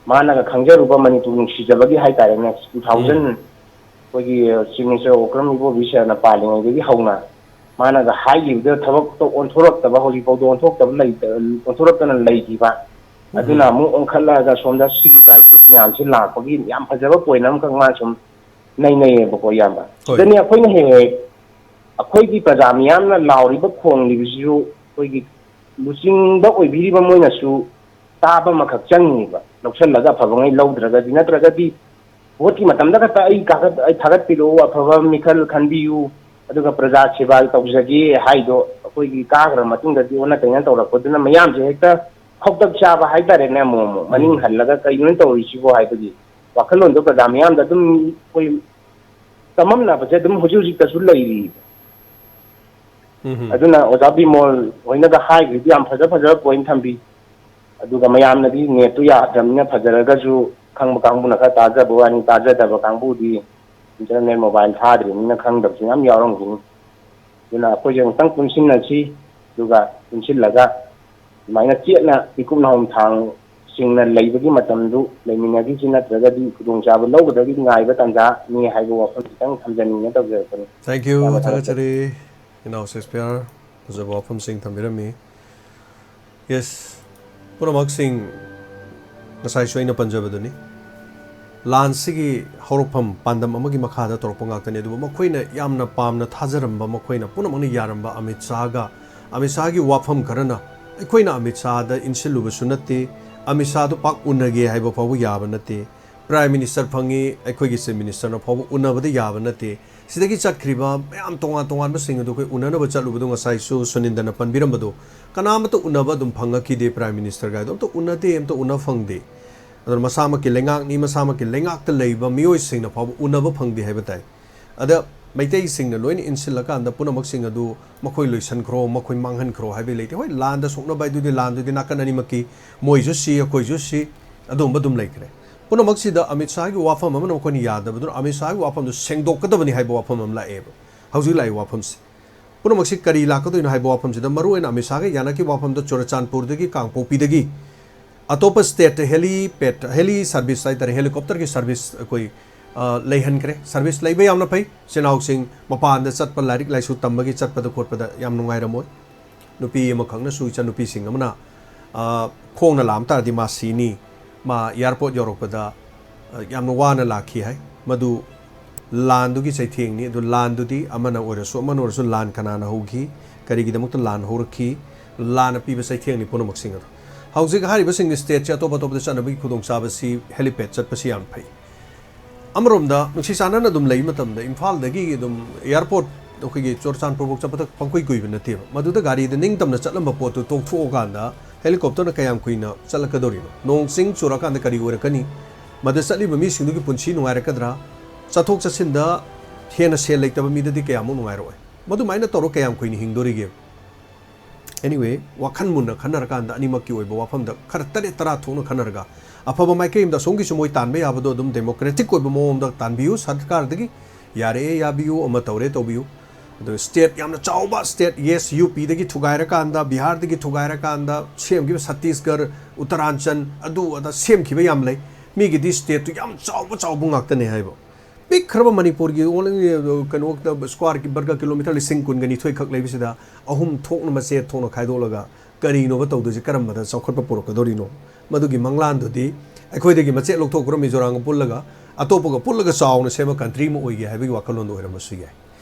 ꯃꯥꯅꯒ ꯈꯪꯖꯔꯨꯕ ꯃꯅꯤꯄꯨꯔ ꯅꯨꯡꯁꯤꯖꯕꯒꯤ ꯍꯥꯏꯇꯥꯔꯦꯅꯦ, ꯇꯨ ꯊꯥꯎꯖꯟ ꯑꯩꯈꯣꯏꯒꯤ ꯆꯤꯐ ꯃꯤꯅꯤꯁꯇꯔ ꯑꯣꯀ꯭ꯔꯝ ꯏꯕꯣꯕꯤ ꯁꯔꯅ ꯄꯥꯜꯂꯤꯉꯩꯗꯒꯤ ꯍꯧꯅ ꯃꯥꯅꯒ ꯍꯥꯏꯈꯤꯕꯗ ꯊꯕꯛꯇꯣ ꯑꯣꯟꯊꯣꯔꯛꯇꯕ, ꯍꯧꯖꯤꯛꯐꯥꯎꯗ ꯑꯣꯟꯊꯣꯛꯇꯕ ꯂꯩꯇ-, ꯑꯣꯟꯊꯣꯔꯛꯇꯅ ꯂꯩꯈꯤꯕ꯫ ꯑꯗꯨꯅ ꯑꯃꯨꯛ ꯑꯣꯟꯈꯠꯂꯛꯑꯒ ꯁꯣꯝꯗ ꯁꯤꯒꯤ ꯀ꯭ꯔꯥꯏꯁꯤꯁ ꯃꯌꯥꯝꯁꯤ ꯂꯥꯛꯄꯒꯤ ꯌꯥꯝ ꯐꯖꯕ ꯄꯣꯏꯟ ꯑꯃꯈꯛ ꯃꯥ ꯁꯨꯝ ꯅꯩꯅꯩꯌꯦꯕꯀꯣ, ꯏꯌꯥꯝꯕ꯫ ꯍꯣꯏ꯫ ꯁꯤꯗꯅꯤ ꯑꯩꯈꯣꯏꯅ ꯍꯦꯛ ꯍꯦꯛ ꯑꯩꯈꯣꯏꯒꯤ ꯄ꯭ꯔꯖꯥ ꯃꯤꯌꯥꯝꯅ ꯂꯥꯎꯔꯤꯕ ꯈꯣꯡꯂꯤꯕꯁꯤꯁꯨ ꯑꯩꯈꯣꯏꯒꯤ ꯂꯨꯆꯤꯡꯕ ꯑꯣꯏꯕꯤꯔꯤꯕ ꯃꯣꯏꯅꯁꯨ ꯇꯥꯕ ꯑꯃꯈꯛ ꯆꯪꯉꯤꯕ, ꯂꯧꯁꯜꯂꯒ ꯑꯐꯕꯉꯩ ꯂꯧꯗ꯭ꯔꯒꯗꯤ꯫ ꯅꯠꯇ꯭ꯔꯒꯗꯤ ꯚꯣꯠꯀꯤ ꯃꯇꯝꯗ ꯈꯛꯇ ꯑꯩ ꯀꯥꯈꯠ-, ꯑꯩ ꯊꯥꯒꯠꯄꯤꯔꯛꯎ, ꯑꯐꯕ ꯃꯤꯈꯜ ꯈꯟꯕꯤꯌꯨ, ꯑꯗꯨꯒ ꯄ꯭ꯔꯖꯥ ꯁꯦꯕꯥ ꯇꯧꯖꯒꯦ ꯍꯥꯏꯗꯣ ꯑꯩꯈꯣꯏꯒꯤ ꯀꯥꯈ꯭ꯔ ꯃꯇꯨꯡꯗꯗꯤ ꯑꯣꯟꯅ ꯇꯩꯅ ꯇꯧꯔꯛꯄꯗꯨꯅ ꯃꯌꯥꯝꯁꯦ ꯍꯦꯛꯇ ꯈꯧꯇꯛ ꯆꯥꯕ ꯍꯥꯏꯇꯥꯔꯦꯅꯦ, ꯑꯃꯨꯛ ꯑꯃꯨꯛ ꯃꯅꯤꯡ ꯎꯝ꯫ ꯍꯜꯂꯒ ꯀꯩꯅꯣ ꯇꯧꯔꯤꯁꯤꯕꯣ ꯍꯥꯏꯕꯒꯤ ꯋꯥꯈꯜꯂꯣꯟꯗꯣ ꯄ꯭ꯔꯖꯥ ꯃꯤꯌꯥꯝꯗ ꯑꯗꯨꯝ ꯑꯩꯈꯣꯏ ꯆꯃꯝꯅꯕꯁꯦ ꯑꯗꯨꯝ ꯍꯧꯖꯤꯛ ꯍꯧꯖꯤꯛꯇꯁꯨ ꯂꯩꯔꯤ꯫ ꯎꯝ ꯍꯝ꯫ ꯑꯗꯨꯅ ꯑꯣꯖꯥ ꯕꯤꯃꯣꯜ ꯍꯣꯏꯅꯒ ꯍꯥꯏꯈ꯭ꯔꯤꯗꯨ ꯌꯥꯝ ꯐꯖ ꯐꯖꯕ ꯄꯣꯏꯟ ꯊꯝꯕꯤ꯫ ꯑꯗꯨꯒ ꯃꯌꯥꯝꯅꯗꯤ ꯅꯦꯠꯇꯨ ꯌꯥꯗ꯭ꯔꯕꯅꯤꯅ ꯐꯖꯔꯒꯁꯨ ꯈꯪꯕ ꯀꯥꯡꯕꯨꯅ ꯈꯔ ꯇꯥꯖꯕ ꯋꯥꯅꯤ, ꯇꯥꯖꯗꯕ ꯀꯥꯡꯕꯨꯗꯤ ꯏꯟꯇꯔꯅꯦꯠ ꯃꯣꯕꯥꯏꯜ ꯊꯥꯗ꯭ꯔꯤꯕꯅꯤꯅ ꯈꯪꯗꯕꯁꯨ ꯌꯥꯝ ꯌꯥꯎꯔꯝꯈꯤꯅꯤ꯫ ꯑꯗꯨꯅ ꯑꯩꯈꯣꯏꯁꯦ ꯑꯃꯨꯛꯇꯪ ꯄꯨꯟꯁꯤꯟꯅꯁꯤ, ꯑꯗꯨꯒ ꯄꯨꯟꯁꯤꯜꯂꯒ ꯑꯗꯨꯃꯥꯏꯅ ꯆꯦꯠꯅ ꯃꯤꯀꯨꯞ ꯅꯥꯍꯣꯝ ꯊꯥꯡ ꯁꯤꯡꯅ ꯂꯩꯕꯒꯤ ꯃꯇꯝꯗꯨ ꯂꯩꯃꯤꯟꯅꯈꯤꯁꯤ, ꯅꯠꯇ꯭ꯔꯒꯗꯤ ꯈꯨꯗꯣꯡꯆꯥꯕ ꯂꯧꯒꯗꯕꯒꯤ ꯉꯥꯏꯕ ꯇꯥꯟꯖꯥꯅꯤ ꯍꯥꯏꯕ ꯋꯥꯐꯝ ꯈꯤꯇꯪ ꯊꯝꯖꯅꯤꯡꯅ ꯇꯧꯖꯔꯛꯄꯅꯤ꯫ Thank you, ꯌꯥꯝꯅ ꯊꯥꯒꯠꯆꯔꯤ꯫ ꯊꯥꯒꯠꯆꯔꯤ꯫ ꯏꯅꯥꯎ ꯁꯦꯛꯁꯄꯤꯌꯔ, ꯐꯖꯕ ꯋꯥꯐꯝꯁꯤꯡ ꯊꯝꯕꯤꯔꯝꯃꯤ꯫ Yes, ꯄꯨꯝꯅꯃꯛꯁꯤꯡ ꯉꯁꯥꯏꯁꯨ ꯑꯩꯅ ꯄꯟꯖꯕꯗꯨꯅꯤ꯫ ꯂꯥꯟꯁꯤꯒꯤ ꯍꯧꯔꯛꯐꯝ ꯄꯥꯟꯗꯝ ꯑꯃꯒꯤ ꯃꯈꯥꯗ ꯇꯧꯔꯛꯄ ꯉꯥꯛꯇꯅꯤ꯫ ꯑꯗꯨꯕꯨ ꯃꯈꯣꯏꯅ ꯌꯥꯝꯅ ꯄꯥꯝꯅ ꯊꯥꯖꯔꯝꯕ, ꯃꯈꯣꯏꯅ ꯄꯨꯝꯅꯃꯛꯅ ꯌꯥꯔꯝꯕ ꯑꯃꯤꯠ ꯁꯥꯍꯒ, ꯑꯃꯤꯠ ꯁꯥꯍꯒꯤ ꯋꯥꯐꯝ ꯈꯔꯅ ꯑꯩꯈꯣꯏꯅ ꯑꯃꯤꯠ ꯁꯥꯍꯗ ꯏꯟꯁꯤꯜꯂꯨꯕꯁꯨ ꯅꯠꯇꯦ, ꯑꯃꯤꯠ ꯁꯥꯍꯗꯨ ꯄꯥꯛ ꯎꯅꯒꯦ ꯍꯥꯏꯕ ꯐꯥꯎꯕ ꯌꯥꯕ ꯅꯠꯇꯦ꯫ Prime Minister ꯐꯪꯉꯤ, ꯑꯩꯈꯣꯏꯒꯤ Chief Minister ꯅ ꯐꯥꯎꯕ ꯎꯅꯕꯗ ꯌꯥꯕ ꯅꯠꯇꯦ꯫ ꯁꯤꯗꯒꯤ ꯆꯠꯈ꯭ꯔꯤꯕ ꯃꯌꯥꯝ ꯇꯣꯉꯥꯟ ꯇꯣꯉꯥꯟꯕꯁꯤꯡ ꯑꯗꯨ ꯑꯩꯈꯣꯏ ꯎꯅꯅꯕ ꯆꯠꯂꯨꯕꯗꯣ, ꯉꯁꯥꯏꯁꯨ ꯁꯨꯅꯤꯟꯗꯅ ꯄꯟꯕꯤꯔꯝꯕꯗꯣ, ꯀꯅꯥꯃꯠꯇ ꯎꯅꯕ ꯑꯗꯨꯝ ꯐꯪꯉꯛꯈꯤꯗꯦ꯫ Prime Minister ꯒꯥꯏꯗꯣ ꯑꯝꯇ ꯎꯅꯗꯦ, ꯑꯝꯇ ꯎꯅ ꯐꯪꯗꯦ꯫ ꯑꯗꯨꯅ ꯃꯁꯥꯃꯛꯀꯤ ꯂꯩꯉꯥꯛꯅꯤ, ꯃꯁꯥꯃꯛꯀꯤ ꯂꯩꯉꯥꯛꯇ ꯂꯩꯕ ꯃꯤꯑꯣꯏꯁꯤꯡꯅ ꯐꯥꯎꯕ ꯎꯅꯕ ꯐꯪꯗꯦ ꯍꯥꯏꯕ ꯇꯥꯏ꯫ ꯑꯗ ꯃꯩꯇꯩꯁꯤꯡꯅ ꯂꯣꯏꯅ ꯏꯟꯁꯤꯜꯂꯀꯥꯟꯗ ꯄꯨꯝꯅꯃꯛꯁꯤꯡ ꯑꯗꯨ ꯃꯈꯣꯏ ꯂꯣꯏꯁꯤꯟꯈ꯭ꯔꯣ, ꯃꯈꯣꯏ ꯃꯥꯡꯍꯟꯈ꯭ꯔꯣ ꯍꯥꯏꯕꯗꯤ ꯂꯩꯇꯦ꯫ ꯍꯣꯏ, ꯂꯥꯟꯗ ꯁꯣꯛꯅꯕ ꯍꯥꯏꯗꯨꯗꯤ ꯂꯥꯟꯗꯨꯗꯤ ꯅꯥꯀꯟ ꯑꯅꯤꯃꯛꯀꯤ, ꯃꯣꯏꯁꯨ ꯁꯤ, ꯑꯩꯈꯣꯏꯁꯨ ꯁꯤ, ꯑꯗꯨꯝꯕ ꯑꯗꯨꯝ ꯂꯩꯈ꯭ꯔꯦ꯫ ꯄꯨꯝꯅꯃꯛꯁꯤꯗ ꯑꯃꯤꯠ ꯁꯥꯍꯒꯤ ꯋꯥꯐꯝ ꯑꯃꯅ ꯃꯈꯣꯏꯅ ꯌꯥꯗꯕꯗꯨꯅ ꯑꯃꯤꯠ ꯁꯥꯍꯒꯤ ꯋꯥꯐꯝꯗꯨ ꯁꯦꯡꯗꯣꯛꯀꯗꯕꯅꯤ ꯍꯥꯏꯕ ꯋꯥꯐꯝ ꯑꯃ ꯂꯥꯛꯑꯦꯕ꯫ ꯍꯧꯖꯤꯛ ꯂꯥꯛꯏ ꯋꯥꯐꯝꯁꯦ ꯄꯨꯝꯅꯃꯛꯁꯤ ꯀꯔꯤ ꯂꯥꯛꯀꯗꯣꯏꯅꯣ ꯍꯥꯏꯕ ꯋꯥꯐꯝꯁꯤꯗ, ꯃꯔꯨꯑꯣꯏꯅ ꯑꯃꯤꯠ ꯁꯥꯍꯒ ꯌꯥꯅꯈꯤꯕ ꯋꯥꯐꯝꯗ ꯆꯨꯔꯆꯥꯟꯄꯨꯔꯗꯒꯤ, ꯀꯥꯡꯄꯣꯛꯄꯤꯗꯒꯤ ꯑꯇꯣꯞꯄ ꯁ꯭ꯇꯦꯠꯇ helipad, heli service ꯍꯥꯏꯇꯥꯔꯦ, ꯍꯦꯂꯤꯀꯣꯞꯇꯔꯒꯤ ꯁꯔꯚꯤꯁ ꯑꯩꯈꯣꯏ, ꯑ, ꯂꯩꯍꯟꯈ꯭ꯔꯦ꯫ ꯁꯔꯚꯤꯁ ꯂꯩꯕ ꯌꯥꯝꯅ ꯐꯩ꯫ ꯏꯆꯤꯟ ꯏꯅꯥꯎꯁꯤꯡ ꯃꯄꯥꯟꯗ ꯆꯠꯄ, ꯂꯥꯏꯔꯤꯛ ꯂꯥꯏꯁꯨ ꯇꯝꯕꯒꯤ ꯆꯠꯄꯗ ꯈꯣꯠꯄꯗ ꯌꯥꯝ ꯅꯨꯡꯉꯥꯏꯔꯝꯃꯣꯏ꯫ ꯅꯨꯄꯤ ꯑꯃꯈꯛꯅꯁꯨ ꯏꯆꯟꯅꯨꯄꯤꯁꯤꯡ ꯑꯃꯅ, ꯑ, ꯈꯣꯡꯅ ꯂꯥꯛꯑꯝ ꯇꯥꯔꯗꯤ ꯃꯥ ꯁꯤꯅꯤ꯫ ꯃꯥ ꯑꯦꯌꯥꯔꯄꯣꯔꯠ ꯌꯧꯔꯛꯄꯗ, ꯑ, ꯌꯥꯝꯅ ꯋꯥꯅ ꯂꯥꯛꯈꯤ ꯍꯥꯏ꯫ ꯃꯗꯨ ꯂꯥꯟꯗꯨꯒꯤ ꯆꯩꯊꯦꯡꯅꯤ꯫ ꯑꯗꯨ ꯂꯥꯟꯗꯨꯗꯤ ꯑꯃꯅ ꯑꯣꯏꯔꯁꯨ ꯑꯃꯅ ꯑꯣꯏꯔꯁꯨ ꯂꯥꯟ ꯀꯅꯥꯅ ꯍꯧꯈꯤ? ꯀꯔꯤꯒꯤꯗꯃꯛꯇ ꯂꯥꯟ ꯍꯧꯔꯛꯈꯤ? ꯂꯥꯟꯅ ꯄꯤꯕ ꯆꯩꯊꯦꯡꯅꯤ ꯄꯨꯝꯅꯃꯛꯁꯤꯡ ꯑꯗꯣ꯫ ꯍꯧꯖꯤꯛ ꯍꯥꯏꯔꯤꯕꯁꯤꯡ ꯁ꯭ꯇꯦꯠꯁꯦ ꯑꯇꯣꯞ ꯑꯇꯣꯞꯄꯗ ꯆꯠꯅꯕꯒꯤ ꯈꯨꯗꯣꯡꯆꯥꯕꯁꯤ helipad ꯆꯠꯄꯁꯤ ꯌꯥꯝ ꯐꯩ꯫ ꯑꯃꯔꯣꯝꯗ ꯅꯨꯡꯁꯤ ꯆꯥꯟꯅꯅ ꯑꯗꯨꯝ ꯂꯩꯕ ꯃꯇꯝꯗ ꯏꯝꯐꯥꯜꯗꯒꯤ ꯑꯗꯨꯝ ꯑꯦꯌꯥꯔꯄꯣꯔꯠ ꯑꯩꯈꯣꯏꯒꯤ ꯆꯨꯔꯆꯥꯟꯄꯨꯔꯐꯥꯎ ꯆꯠꯄꯗ ꯄꯪꯀꯨꯏ ꯀꯨꯏꯕ ꯅꯠꯇꯦꯕ꯫ ꯃꯗꯨꯗ ꯒꯥꯔꯤꯗ ꯅꯤꯡꯇꯝꯅ ꯆꯠꯂꯝꯕ ꯄꯣꯠꯇꯨ ꯇꯣꯛꯊꯣꯛꯑꯀꯥꯟꯗ ꯍꯦꯂꯤꯀꯣꯞꯇꯔꯅ ꯀꯌꯥꯝ ꯀꯨꯏꯅ ꯆꯠꯂꯛꯀꯗꯧꯔꯤꯅꯣ? ꯅꯣꯡ ꯆꯤꯡ ꯆꯨꯔꯀꯥꯟꯗ ꯀꯔꯤ ꯑꯣꯏꯔꯛꯀꯅꯤ? ꯃꯗ ꯆꯠꯂꯤꯕ ꯃꯤꯁꯤꯡꯗꯨꯒꯤ ꯄꯨꯟꯁꯤ ꯅꯨꯡꯉꯥꯏꯔꯛꯀꯗ꯭ꯔꯥ? ꯆꯠꯊꯣꯛ ꯆꯠꯁꯤꯟꯗ ꯍꯦꯟꯅ ꯁꯦꯜ ꯂꯩꯇꯕ ꯃꯤꯗꯗꯤ ꯀꯌꯥꯃꯨꯛ ꯅꯨꯡꯉꯥꯏꯔꯛꯑꯣꯏ? ꯃꯗꯨꯃꯥꯏꯅ ꯇꯧꯔ ꯀꯌꯥꯝ ꯀꯨꯏꯅ ꯍꯤꯡꯗꯣꯔꯤꯒꯦ? Anyway, ꯋꯥꯈꯜ ꯃꯨꯟꯅ ꯈꯟꯅꯔꯀꯥꯟꯗ ꯑꯅꯤꯃꯛꯀꯤ ꯑꯣꯏꯕ ꯋꯥꯐꯝꯗ ꯈꯔ ꯇꯔꯦꯠ ꯇꯔꯥ ꯊꯣꯛꯅ ꯈꯟꯅꯔꯒ ꯑꯐꯕ ꯃꯥꯏꯀꯩ ꯑꯃꯗ ꯑꯁꯣꯝꯒꯤꯁꯨ ꯃꯣꯏ ꯇꯥꯟꯕ ꯌꯥꯕꯗꯣ ꯑꯗꯨꯝ democratic ꯑꯣꯏꯕ ꯃꯑꯣꯡꯗ ꯇꯥꯟꯕꯤꯌꯨ ꯁꯔꯀꯥꯔꯗꯒꯤ꯫ ꯌꯥꯔꯛꯑꯦ ꯌꯥꯕꯤꯌꯨ, ꯑꯃ ꯇꯧꯔꯦ ꯇꯧꯕꯤꯌꯨ꯫ ꯑꯗꯣ ꯁ꯭ꯇꯦꯠ ꯌꯥꯝꯅ ꯆꯥꯎꯕ ꯁ꯭ꯇꯦꯠ, yes, ꯌꯨ ꯄꯤꯗꯒꯤ ꯊꯨꯒꯥꯏꯔꯀꯥꯟꯗ, ꯕꯤꯍꯥꯔꯗꯒꯤ ꯊꯨꯒꯥꯏꯔꯀꯥꯟꯗ ꯁꯦꯝꯈꯤꯕ ꯁꯠꯇꯤꯁꯒꯔ, ꯎꯠꯇꯔꯥꯟꯆꯟ, ꯑꯗꯨ ꯑꯗꯥ ꯁꯦꯝꯈꯤꯕ ꯌꯥꯝ ꯂꯩ꯫ ꯃꯤꯒꯤꯗꯤ ꯁ꯭ꯇꯦꯠꯇꯨ ꯌꯥꯝ ꯆꯥꯎꯕ ꯆꯥꯎꯕ ꯉꯥꯛꯇꯅꯦ ꯍꯥꯏꯕ꯫ ꯄꯤꯛꯈ꯭ꯔꯕ ꯃꯅꯤꯄꯨꯔꯒꯤ only, ꯑ, ꯀꯩꯅꯣ, ꯁ꯭ꯀ꯭ꯋꯥꯔ ꯕꯔꯒ ꯀꯤꯂꯣꯃꯤꯇꯔ ꯂꯤꯁꯤꯡ ꯀꯨꯟꯒ ꯅꯤꯊꯣꯏ ꯈꯛ ꯂꯩꯕꯁꯤꯗ ꯑꯍꯨꯝ ꯊꯣꯛꯅ ꯃꯆꯦꯠ ꯊꯣꯛꯅ ꯈꯥꯏꯗꯣꯛꯂꯒ ꯀꯔꯤꯅꯣꯕ ꯇꯧꯗꯣꯏꯁꯦ? ꯀꯔꯝꯕꯗ ꯆꯥꯎꯈꯠꯄ ꯄꯨꯔꯛꯀꯗꯧꯔꯤꯅꯣ? ꯃꯗꯨꯒꯤ ꯃꯪꯂꯥꯟꯗꯨꯗꯤ ꯑꯩꯈꯣꯏꯗꯒꯤ ꯃꯆꯦꯠ ꯂꯧꯊꯣꯛꯈ꯭ꯔ ꯃꯤꯖꯣꯔꯥꯝꯒ ꯄꯨꯜꯂꯒ ꯑꯇꯣꯞꯄꯒ ꯄꯨꯜꯂꯒ ꯆꯥꯎꯅ ꯁꯦꯝꯕ country ꯑꯃ ꯑꯣꯏꯒꯦ ꯍꯥꯏꯕꯒꯤ ꯋꯥꯈꯜꯂꯣꯟꯗꯣ ꯑꯣꯏꯔꯝꯕꯁꯨ ꯌꯥꯏ꯫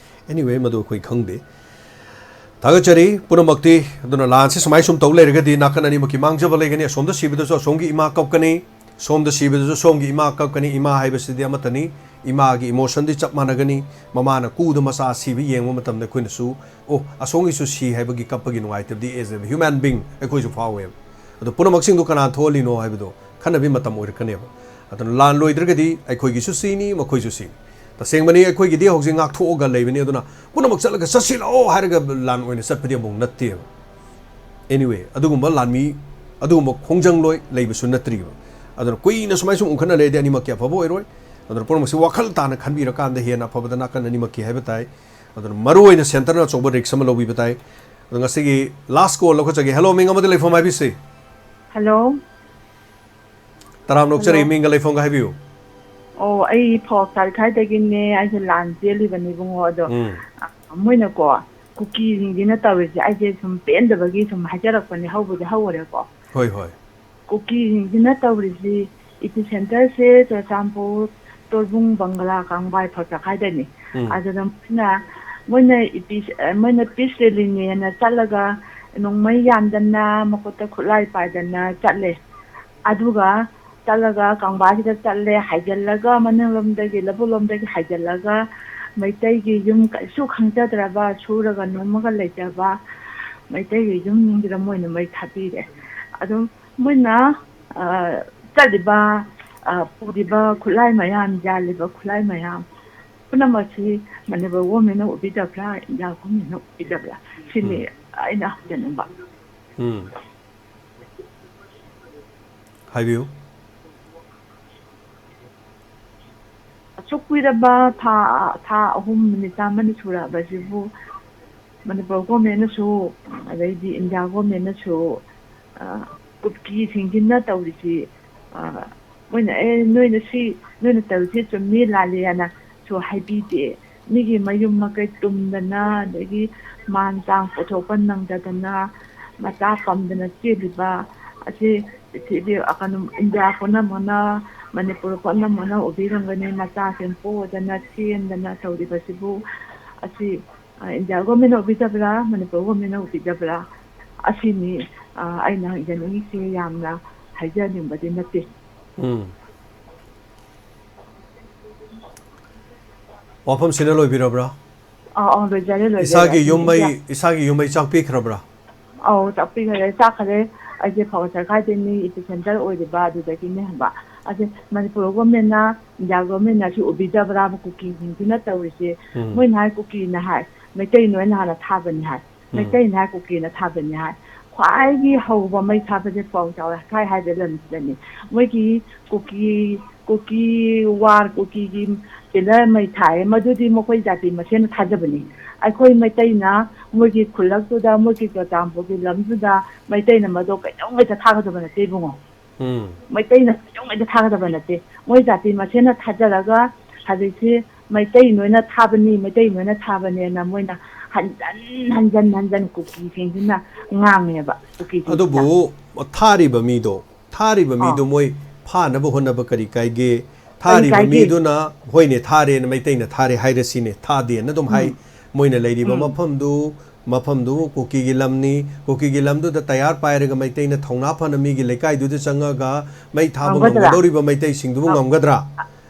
Anyway, ꯃꯗꯨ ꯑꯩꯈꯣꯏ ꯈꯪꯗꯦ꯫ ꯊꯥꯒꯠꯆꯔꯤ ꯄꯨꯝꯅꯃꯛꯇꯤ꯫ ꯑꯗꯨꯅ ꯂꯥꯟꯁꯤ ꯁꯨꯃꯥꯏ ꯁꯨꯝ ꯇꯧ ꯂꯩꯔꯒꯗꯤ ꯅꯥꯀꯟ ꯑꯅꯤꯃꯛꯀꯤ ꯃꯥꯡꯖꯕ ꯂꯩꯒꯅꯤ꯫ ꯑꯁꯣꯝꯗ ꯁꯤꯕꯗꯁꯨ ꯑꯁꯣꯝꯒꯤ ꯏꯃꯥ ꯀꯞꯀꯅꯤ, ꯁꯣꯝꯗ ꯁꯤꯕꯗꯁꯨ ꯁꯣꯝꯒꯤ ꯏꯃꯥ ꯀꯞꯀꯅꯤ꯫ ꯏꯃꯥ ꯍꯥꯏꯕꯁꯤꯗꯤ ꯑꯃꯠꯇꯅꯤ꯫ ꯏꯃꯥꯒꯤ emotionꯗꯤ ꯆꯞ ꯃꯥꯟꯅꯒꯅꯤ꯫ ꯃꯃꯥꯅ ꯀꯨꯗ ꯃꯆꯥ ꯁꯤꯕ ꯌꯦꯡꯕ ꯃꯇꯝꯗ ꯑꯩꯈꯣꯏꯅꯁꯨ, "ꯑꯣ, ꯑꯁꯣꯝꯒꯤꯁꯨ ꯁꯤ" ꯍꯥꯏꯕꯒꯤ ꯀꯞꯄꯒꯤ ꯅꯨꯡꯉꯥꯏꯇꯕꯗꯤ as a human being ꯑꯩꯈꯣꯏꯁꯨ ꯐꯥꯎꯋꯦꯕ꯫ ꯑꯗꯣ ꯄꯨꯝꯅꯃꯛꯁꯤꯡꯗꯣ ꯀꯅꯥ ꯊꯣꯛꯍꯜꯂꯤꯅꯣ ꯍꯥꯏꯕꯗꯣ ꯈꯟꯅꯕꯒꯤ ꯃꯇꯝ ꯑꯣꯏꯔꯛꯀꯅꯦꯕ꯫ ꯑꯗꯨꯅ ꯂꯥꯟ ꯂꯣꯏꯗ꯭ꯔꯒꯗꯤ ꯑꯩꯈꯣꯏꯒꯤꯁꯨ ꯁꯤꯅꯤ, ꯃꯈꯣꯏꯁꯨ ꯁꯤꯅꯤ꯫ ꯇꯁꯦꯡꯕꯅꯤ, ꯑꯩꯈꯣꯏꯒꯤꯗꯤ ꯍꯧꯖꯤꯛ ꯉꯥꯛꯊꯣꯛꯑꯒ ꯂꯩꯕꯅꯤ꯫ ꯑꯗꯨꯅ ꯄꯨꯝꯅꯃꯛ ꯆꯠꯂꯒ "ꯆꯠꯁꯤ ꯂꯥꯛꯑꯣ" ꯍꯥꯏꯔꯒ ꯂꯥꯟ ꯑꯣꯏꯅ ꯆꯠꯄꯗꯤ ꯑꯃꯨꯛ ꯅꯠꯇꯦꯕ꯫ Anyway, ꯑꯗꯨꯒꯨꯝꯕ ꯂꯥꯟꯃꯤ, ꯑꯗꯨꯒꯨꯝꯕ ꯈꯣꯡꯖꯪꯂꯣꯏ ꯂꯩꯕꯁꯨ ꯅꯠꯇ꯭ꯔꯤꯕ꯫ ꯑꯗꯨꯅ ꯀꯨꯏꯅ ꯁꯨꯃꯥꯏ ꯁꯨꯝ ꯎꯪꯈꯠꯅ ꯂꯩꯔꯗꯤ ꯑꯅꯤꯃꯛꯀꯤ ꯑꯐꯕ ꯑꯣꯏꯔꯣꯏ꯫ ꯑꯗꯨꯅ ꯄꯨꯝꯅꯃꯛꯁꯤ ꯋꯥꯈꯜ ꯇꯥꯅ ꯈꯟꯕꯤꯔꯀꯥꯟꯗ ꯍꯦꯟꯅ ꯑꯐꯕꯗ ꯅꯥꯀꯟ ꯑꯅꯤꯃꯛꯀꯤ ꯍꯥꯏꯕ ꯇꯥꯏ꯫ ꯑꯗꯨꯅ ꯃꯔꯨ ꯑꯣꯏꯅ centreꯅ ꯑꯆꯧꯕ risk ꯑꯃ ꯂꯧꯕꯤꯕ ꯇꯥꯏ꯫ ꯑꯗꯣ ꯉꯁꯤꯒꯤ last call ꯂꯧꯈꯠꯆꯒꯦ꯫ Hello, ꯃꯤꯡ ꯑꯃꯗꯤ ꯂꯩꯐꯝ ꯍꯥꯏꯕꯤꯁꯤ꯫ Hello꯫ ꯇꯔꯥꯝꯅ ꯑꯣꯛꯆꯔꯤ, hello꯫ ꯃꯤꯡꯒ ꯂꯩꯐꯝꯒ ꯍꯥꯏꯕꯤꯌꯨ꯫ ꯑꯣ, ꯑꯩ ꯐꯧ ꯆꯥꯏꯈꯥꯏꯗꯒꯤꯅꯦ꯫ ꯑꯩꯁꯦ ꯂꯥꯟ ꯆꯦꯜꯂꯤꯕꯅꯤ ꯏꯕꯨꯡꯉꯣ꯫ ꯑꯗꯣ, ꯎꯝ꯫ ꯑ, ꯃꯣꯏꯅꯀꯣ, ꯀꯨꯀꯤꯁꯤꯡꯁꯤꯅ ꯇꯧꯔꯤꯁꯦ, ꯑꯩꯁꯦ ꯁꯨꯝ ꯄꯦꯟꯗꯕꯒꯤ ꯁꯨꯝ ꯍꯥꯏꯖꯔꯛꯄꯅꯦ, ꯍꯧꯕꯗꯤ ꯍꯧꯔꯦꯀꯣ꯫ ꯍꯣꯏ, ꯍꯣꯏ꯫ ꯀꯨꯀꯤꯁꯤꯡꯁꯤꯅ ꯇꯧꯔꯤꯁꯤ, epicenterꯁꯦ ꯆꯨꯔꯆꯥꯟꯄꯨꯔ, ꯇꯣꯔꯕꯨꯡ, ꯕꯪꯒꯂꯥ, ꯀꯥꯡꯕꯥꯏ ꯐꯧ ꯆꯥꯏꯈꯥꯏꯗꯅꯤ꯫ ꯎꯝ꯫ ꯑꯗꯨꯗ ꯃꯣꯏꯅ, ꯃꯣꯏꯅ epi-, ꯃꯣꯏꯅ peace rallyꯅꯦꯅ ꯆꯠꯂꯒ ꯅꯣꯡꯃꯩ ꯌꯥꯟꯗꯅ, ꯃꯈꯨꯠꯇ ꯈꯨꯠꯂꯥꯏ ꯄꯥꯏꯗꯅ ꯆꯠꯂꯦ꯫ ꯑꯗꯨꯒ ꯆꯠꯂꯒ ꯀꯪꯕꯥꯁꯤꯗ ꯆꯠꯂꯦ, ꯍꯥꯏꯖꯤꯜꯂꯒ ꯃꯅꯤꯡꯂꯣꯝꯗꯒꯤ, ꯂꯧꯕꯨꯛꯂꯣꯝꯗꯒꯤ ꯍꯥꯏꯖꯤꯜꯂꯒ ꯃꯩꯇꯩꯒꯤ ꯌꯨꯝ ꯀꯩꯁꯨ ꯈꯪꯖꯗ꯭ꯔꯕ, ꯁꯨꯔꯒ ꯅꯣꯝꯃꯒ ꯂꯩꯖꯕ ꯃꯩꯇꯩꯒꯤ ꯌꯨꯝꯁꯤꯡꯁꯤꯗ ꯃꯣꯏꯅ ꯃꯩ ꯊꯥꯕꯤꯔꯦ꯫ ꯑꯗꯨꯝ ꯃꯣꯏꯅ, ꯑ, ꯆꯠꯂꯤꯕ, ꯑ, ꯄꯨꯔꯤꯕ ꯈꯨꯠꯂꯥꯏ ꯃꯌꯥꯝ, ꯌꯥꯜꯂꯤꯕ ꯈꯨꯠꯂꯥꯏ ꯃꯌꯥꯝ ꯄꯨꯝꯅꯃꯛꯁꯤ ꯃꯅꯤꯄꯨꯔ governmentꯅ ꯎꯕꯤꯗꯕ꯭ꯔꯥ, ꯏꯟꯗꯤꯌꯥ governmentꯅ ꯎꯕꯤꯗꯕ꯭ꯔꯥ? ꯁꯤꯅꯤ ꯎꯝ꯫ ꯑꯩꯅ ꯍꯪꯖꯅꯤꯡꯕ꯫ ꯎꯝ꯫ ꯍꯥꯏꯕꯤꯌꯨ꯫ ꯑꯁꯨꯛ ꯀꯨꯏꯔꯕ ꯊꯥ, ꯊꯥ ꯑꯍꯨꯝ, ꯅꯨꯃꯤꯠ ꯆꯥꯝꯃꯅꯤ ꯁꯨꯔꯛꯑꯕꯁꯤꯕꯨ ꯃꯅꯤꯄꯨꯔ governmentꯅꯁꯨ, ꯑꯗꯩꯗꯤ ꯏꯟꯗꯤꯌꯥ governmentꯅꯁꯨ, ꯑ, ꯀꯨꯀꯤꯁꯤꯡꯁꯤꯅ ꯇꯧꯔꯤꯁꯤ, ꯑ, ꯃꯣꯏꯅ, "ꯑꯦ, ꯅꯣꯏꯅ ꯁꯤ, ꯅꯣꯏꯅ ꯇꯧꯔꯤꯁꯤ ꯆꯨꯝꯃꯤ, ꯂꯥꯜꯂꯤ" ꯍꯥꯏꯅꯁꯨ ꯍꯥꯏꯕꯤꯗꯦ꯫ ꯃꯤꯒꯤ ꯃꯌꯨꯝ ꯃꯀꯩ ꯇꯨꯝꯗꯅ, ꯑꯗꯒꯤ ꯃꯥꯟ ꯆꯥꯡ ꯄꯨꯊꯣꯛꯄ ꯅꯪꯗꯗꯅ, ꯃꯆꯥ ꯄꯝꯗꯅ ꯆꯦꯜꯂꯤꯕ ꯑꯁꯤ ꯄ꯭ꯔꯤꯊꯤꯕꯤ, ꯑ, ꯀꯩꯅꯣ, ꯏꯟꯗꯤꯌꯥ ꯄꯨꯝꯅꯃꯛꯅ, ꯃꯅꯤꯄꯨꯔ ꯄꯨꯝꯅꯃꯛꯅ ꯎꯕꯤꯔꯝꯒꯅꯤ꯫ ꯃꯆꯥꯁꯤꯡ ꯄꯣꯗꯅ, ꯆꯦꯟꯗꯅ ꯇꯧꯔꯤꯕꯁꯤꯕꯨ, ꯑꯁꯤ, ꯑ, ꯏꯟꯗꯤꯌꯥ governmentꯅ ꯎꯕꯤꯗꯕ꯭ꯔꯥ, ꯃꯅꯤꯄꯨꯔ governmentꯅ ꯎꯕꯤꯗꯕ꯭ꯔꯥ? ꯑꯁꯤꯅꯤ, ꯑ, ꯑꯩꯅ ꯍꯪꯖꯅꯤꯡꯉꯤꯁꯤ, ꯌꯥꯝꯅ ꯍꯥꯏꯖꯅꯤꯡꯕꯗꯤ ꯅꯠꯇꯦ꯫ ꯎꯝ꯫ ꯋꯥꯐꯝꯁꯤꯅ ꯂꯣꯏꯕꯤꯔꯕ꯭ꯔꯥ? ꯑꯧ, ꯑꯧ, ꯂꯣꯏꯖꯔꯦ, ꯂꯣꯏꯖꯔꯦ꯫ ꯏꯁꯥꯒꯤ ꯑꯗꯨꯅ ꯌꯨꯝ ꯃꯩ, ꯏꯟꯗꯤꯌꯥ ꯏꯁꯥꯒꯤ ꯌꯨꯝ ꯃꯩ ꯆꯥꯛꯄꯤꯈ꯭ꯔꯕ꯭ꯔꯥ? ꯑꯧ, ꯆꯥꯛꯄꯤꯈ꯭ꯔꯦ, ꯆꯥꯛꯈ꯭ꯔꯦ꯫ ꯑꯩꯁꯦ ꯐꯧ ꯆꯥꯏꯈꯥꯏꯗꯣꯏꯅꯤ, epicentre ꯑꯣꯏꯔꯤꯕ ꯑꯗꯨꯗꯒꯤꯅꯦ ꯍꯥꯏꯕ꯫ ꯑꯗꯨ ꯃꯅꯤꯄꯨꯔ ꯒꯣꯔꯃꯦꯟꯅ, ꯏꯟꯗꯤꯌꯥ ꯒꯣꯔꯃꯦꯟꯅ ꯁꯤ ꯎꯕꯤꯗꯕ꯭ꯔꯥꯕ ꯀꯨꯀꯤꯁꯤꯡꯁꯤꯅ ꯇꯧꯔꯤꯁꯦ? ꯎꯝ꯫ ꯃꯣꯏꯅ ꯍꯥꯏ ꯀꯨꯀꯤꯅ ꯍꯥꯏ, ꯃꯩꯇꯩ ꯅꯣꯏꯅ ꯍꯥꯟꯅ ꯊꯥꯕꯅꯤ ꯍꯥꯏ꯫ ꯎꯝ꯫ ꯃꯩꯇꯩꯅ ꯍꯥꯏ ꯀꯨꯀꯤꯅ ꯊꯥꯕꯅꯤ ꯍꯥꯏ꯫ ꯈ꯭ꯋꯥꯏꯒꯤ ꯍꯧꯕ ꯃꯩ ꯊꯥꯕꯁꯦ ꯄꯥꯎ ꯆꯥꯎꯔꯦ ꯀꯥꯏ ꯍꯥꯏꯕ ꯂꯝꯁꯤꯗꯅꯤ꯫ ꯃꯣꯏꯒꯤ ꯀꯨꯀꯤ, ꯀꯨꯀꯤ ꯋꯥꯔ, ꯀꯨꯀꯤꯒꯤ ꯄꯤꯂꯔ ꯃꯩ ꯊꯥꯏ, ꯃꯗꯨꯗꯤ ꯃꯈꯣꯏ ꯖꯥꯇꯤ ꯃꯁꯦꯟꯅ ꯊꯥꯖꯕꯅꯤ꯫ ꯑꯩꯈꯣꯏ ꯃꯩꯇꯩꯅ ꯃꯣꯏꯒꯤ ꯈꯨꯜꯂꯛꯇꯨꯗ, ꯃꯣꯏꯒꯤ ꯆꯨꯔꯆꯥꯟꯄꯨꯔꯒꯤ ꯂꯝꯗꯨꯗ ꯃꯩꯇꯩꯅ ꯃꯗꯣ ꯀꯩꯗꯧꯉꯩꯗ ꯊꯥꯒꯗꯕ ꯅꯠꯇꯦ ꯏꯕꯨꯡꯉꯣ꯫ ꯎꯝ꯫ ꯃꯩꯇꯩꯅ ꯀꯩꯗꯧꯉꯩꯗ ꯊꯥꯒꯗꯕ ꯅꯠꯇꯦ꯫ ꯃꯣꯏ ꯖꯥꯇꯤ ꯃꯁꯦꯟꯅ ꯊꯥꯖꯔꯒ ꯍꯧꯖꯤꯛꯁꯤ ꯃꯩꯇꯩ ꯅꯣꯏꯅ ꯊꯥꯕꯅꯤ, ꯃꯩꯇꯩ ꯅꯣꯏꯅ ꯊꯥꯕꯅꯦꯅ ꯃꯣꯏꯅ ꯍꯟꯖꯟ ꯍꯟꯖꯟ ꯍꯟꯖꯟ ꯀꯨꯀꯤꯁꯤꯡꯁꯤꯅ ꯉꯥꯡꯉꯦꯕ ꯀꯨꯀꯤꯁꯤꯡꯁꯤꯅ꯫ ꯑꯗꯨꯕꯨ ꯊꯥꯔꯤꯕ ꯃꯤꯗꯣ, ꯊꯥꯔꯤꯕ ꯑꯥ꯫ ꯃꯤꯗꯣ ꯃꯣꯏ ꯐꯥꯅꯕ ꯍꯣꯠꯅꯕ ꯀꯔꯤ ꯀꯥꯏꯒꯦ? ꯀꯔꯤ ꯊꯥꯔꯤꯕ ꯀꯥꯏꯒꯦ? ꯃꯤꯗꯨꯅ, "ꯍꯣꯏꯅꯦ, ꯊꯥꯔꯦꯅ ꯃꯩꯇꯩꯅ ꯊꯥꯔꯦ ꯍꯥꯏꯔꯁꯤꯅꯦ", ꯊꯥꯗꯦꯅ ꯑꯗꯨꯝ ꯍꯥꯏ꯫ ꯎꯝ꯫ ꯃꯣꯏꯅ ꯂꯩꯔꯤꯕ ꯎꯝ꯫ ꯃꯐꯝꯗꯨ, ꯃꯐꯝꯗꯨ ꯀꯨꯀꯤꯒꯤ ꯂꯝꯅꯤ, ꯀꯨꯀꯤꯒꯤ ꯂꯝꯗꯨꯗ ꯇꯌꯥꯔ ꯄꯥꯏꯔꯒ ꯃꯩꯇꯩꯅ ꯊꯧꯅꯥ ꯐꯅ ꯃꯤꯒꯤ ꯂꯩꯀꯥꯏꯗꯨꯗ ꯆꯪꯉꯒ ꯃꯩ ꯊꯥꯕ ꯉꯝꯒꯗ꯭ꯔꯥ? ꯉꯝꯒꯗꯧꯔꯤꯕ ꯃꯩꯇꯩꯁꯤꯡꯗꯨꯕꯨ ꯉꯝ-, ꯉꯝꯒꯗ꯭ꯔꯥ?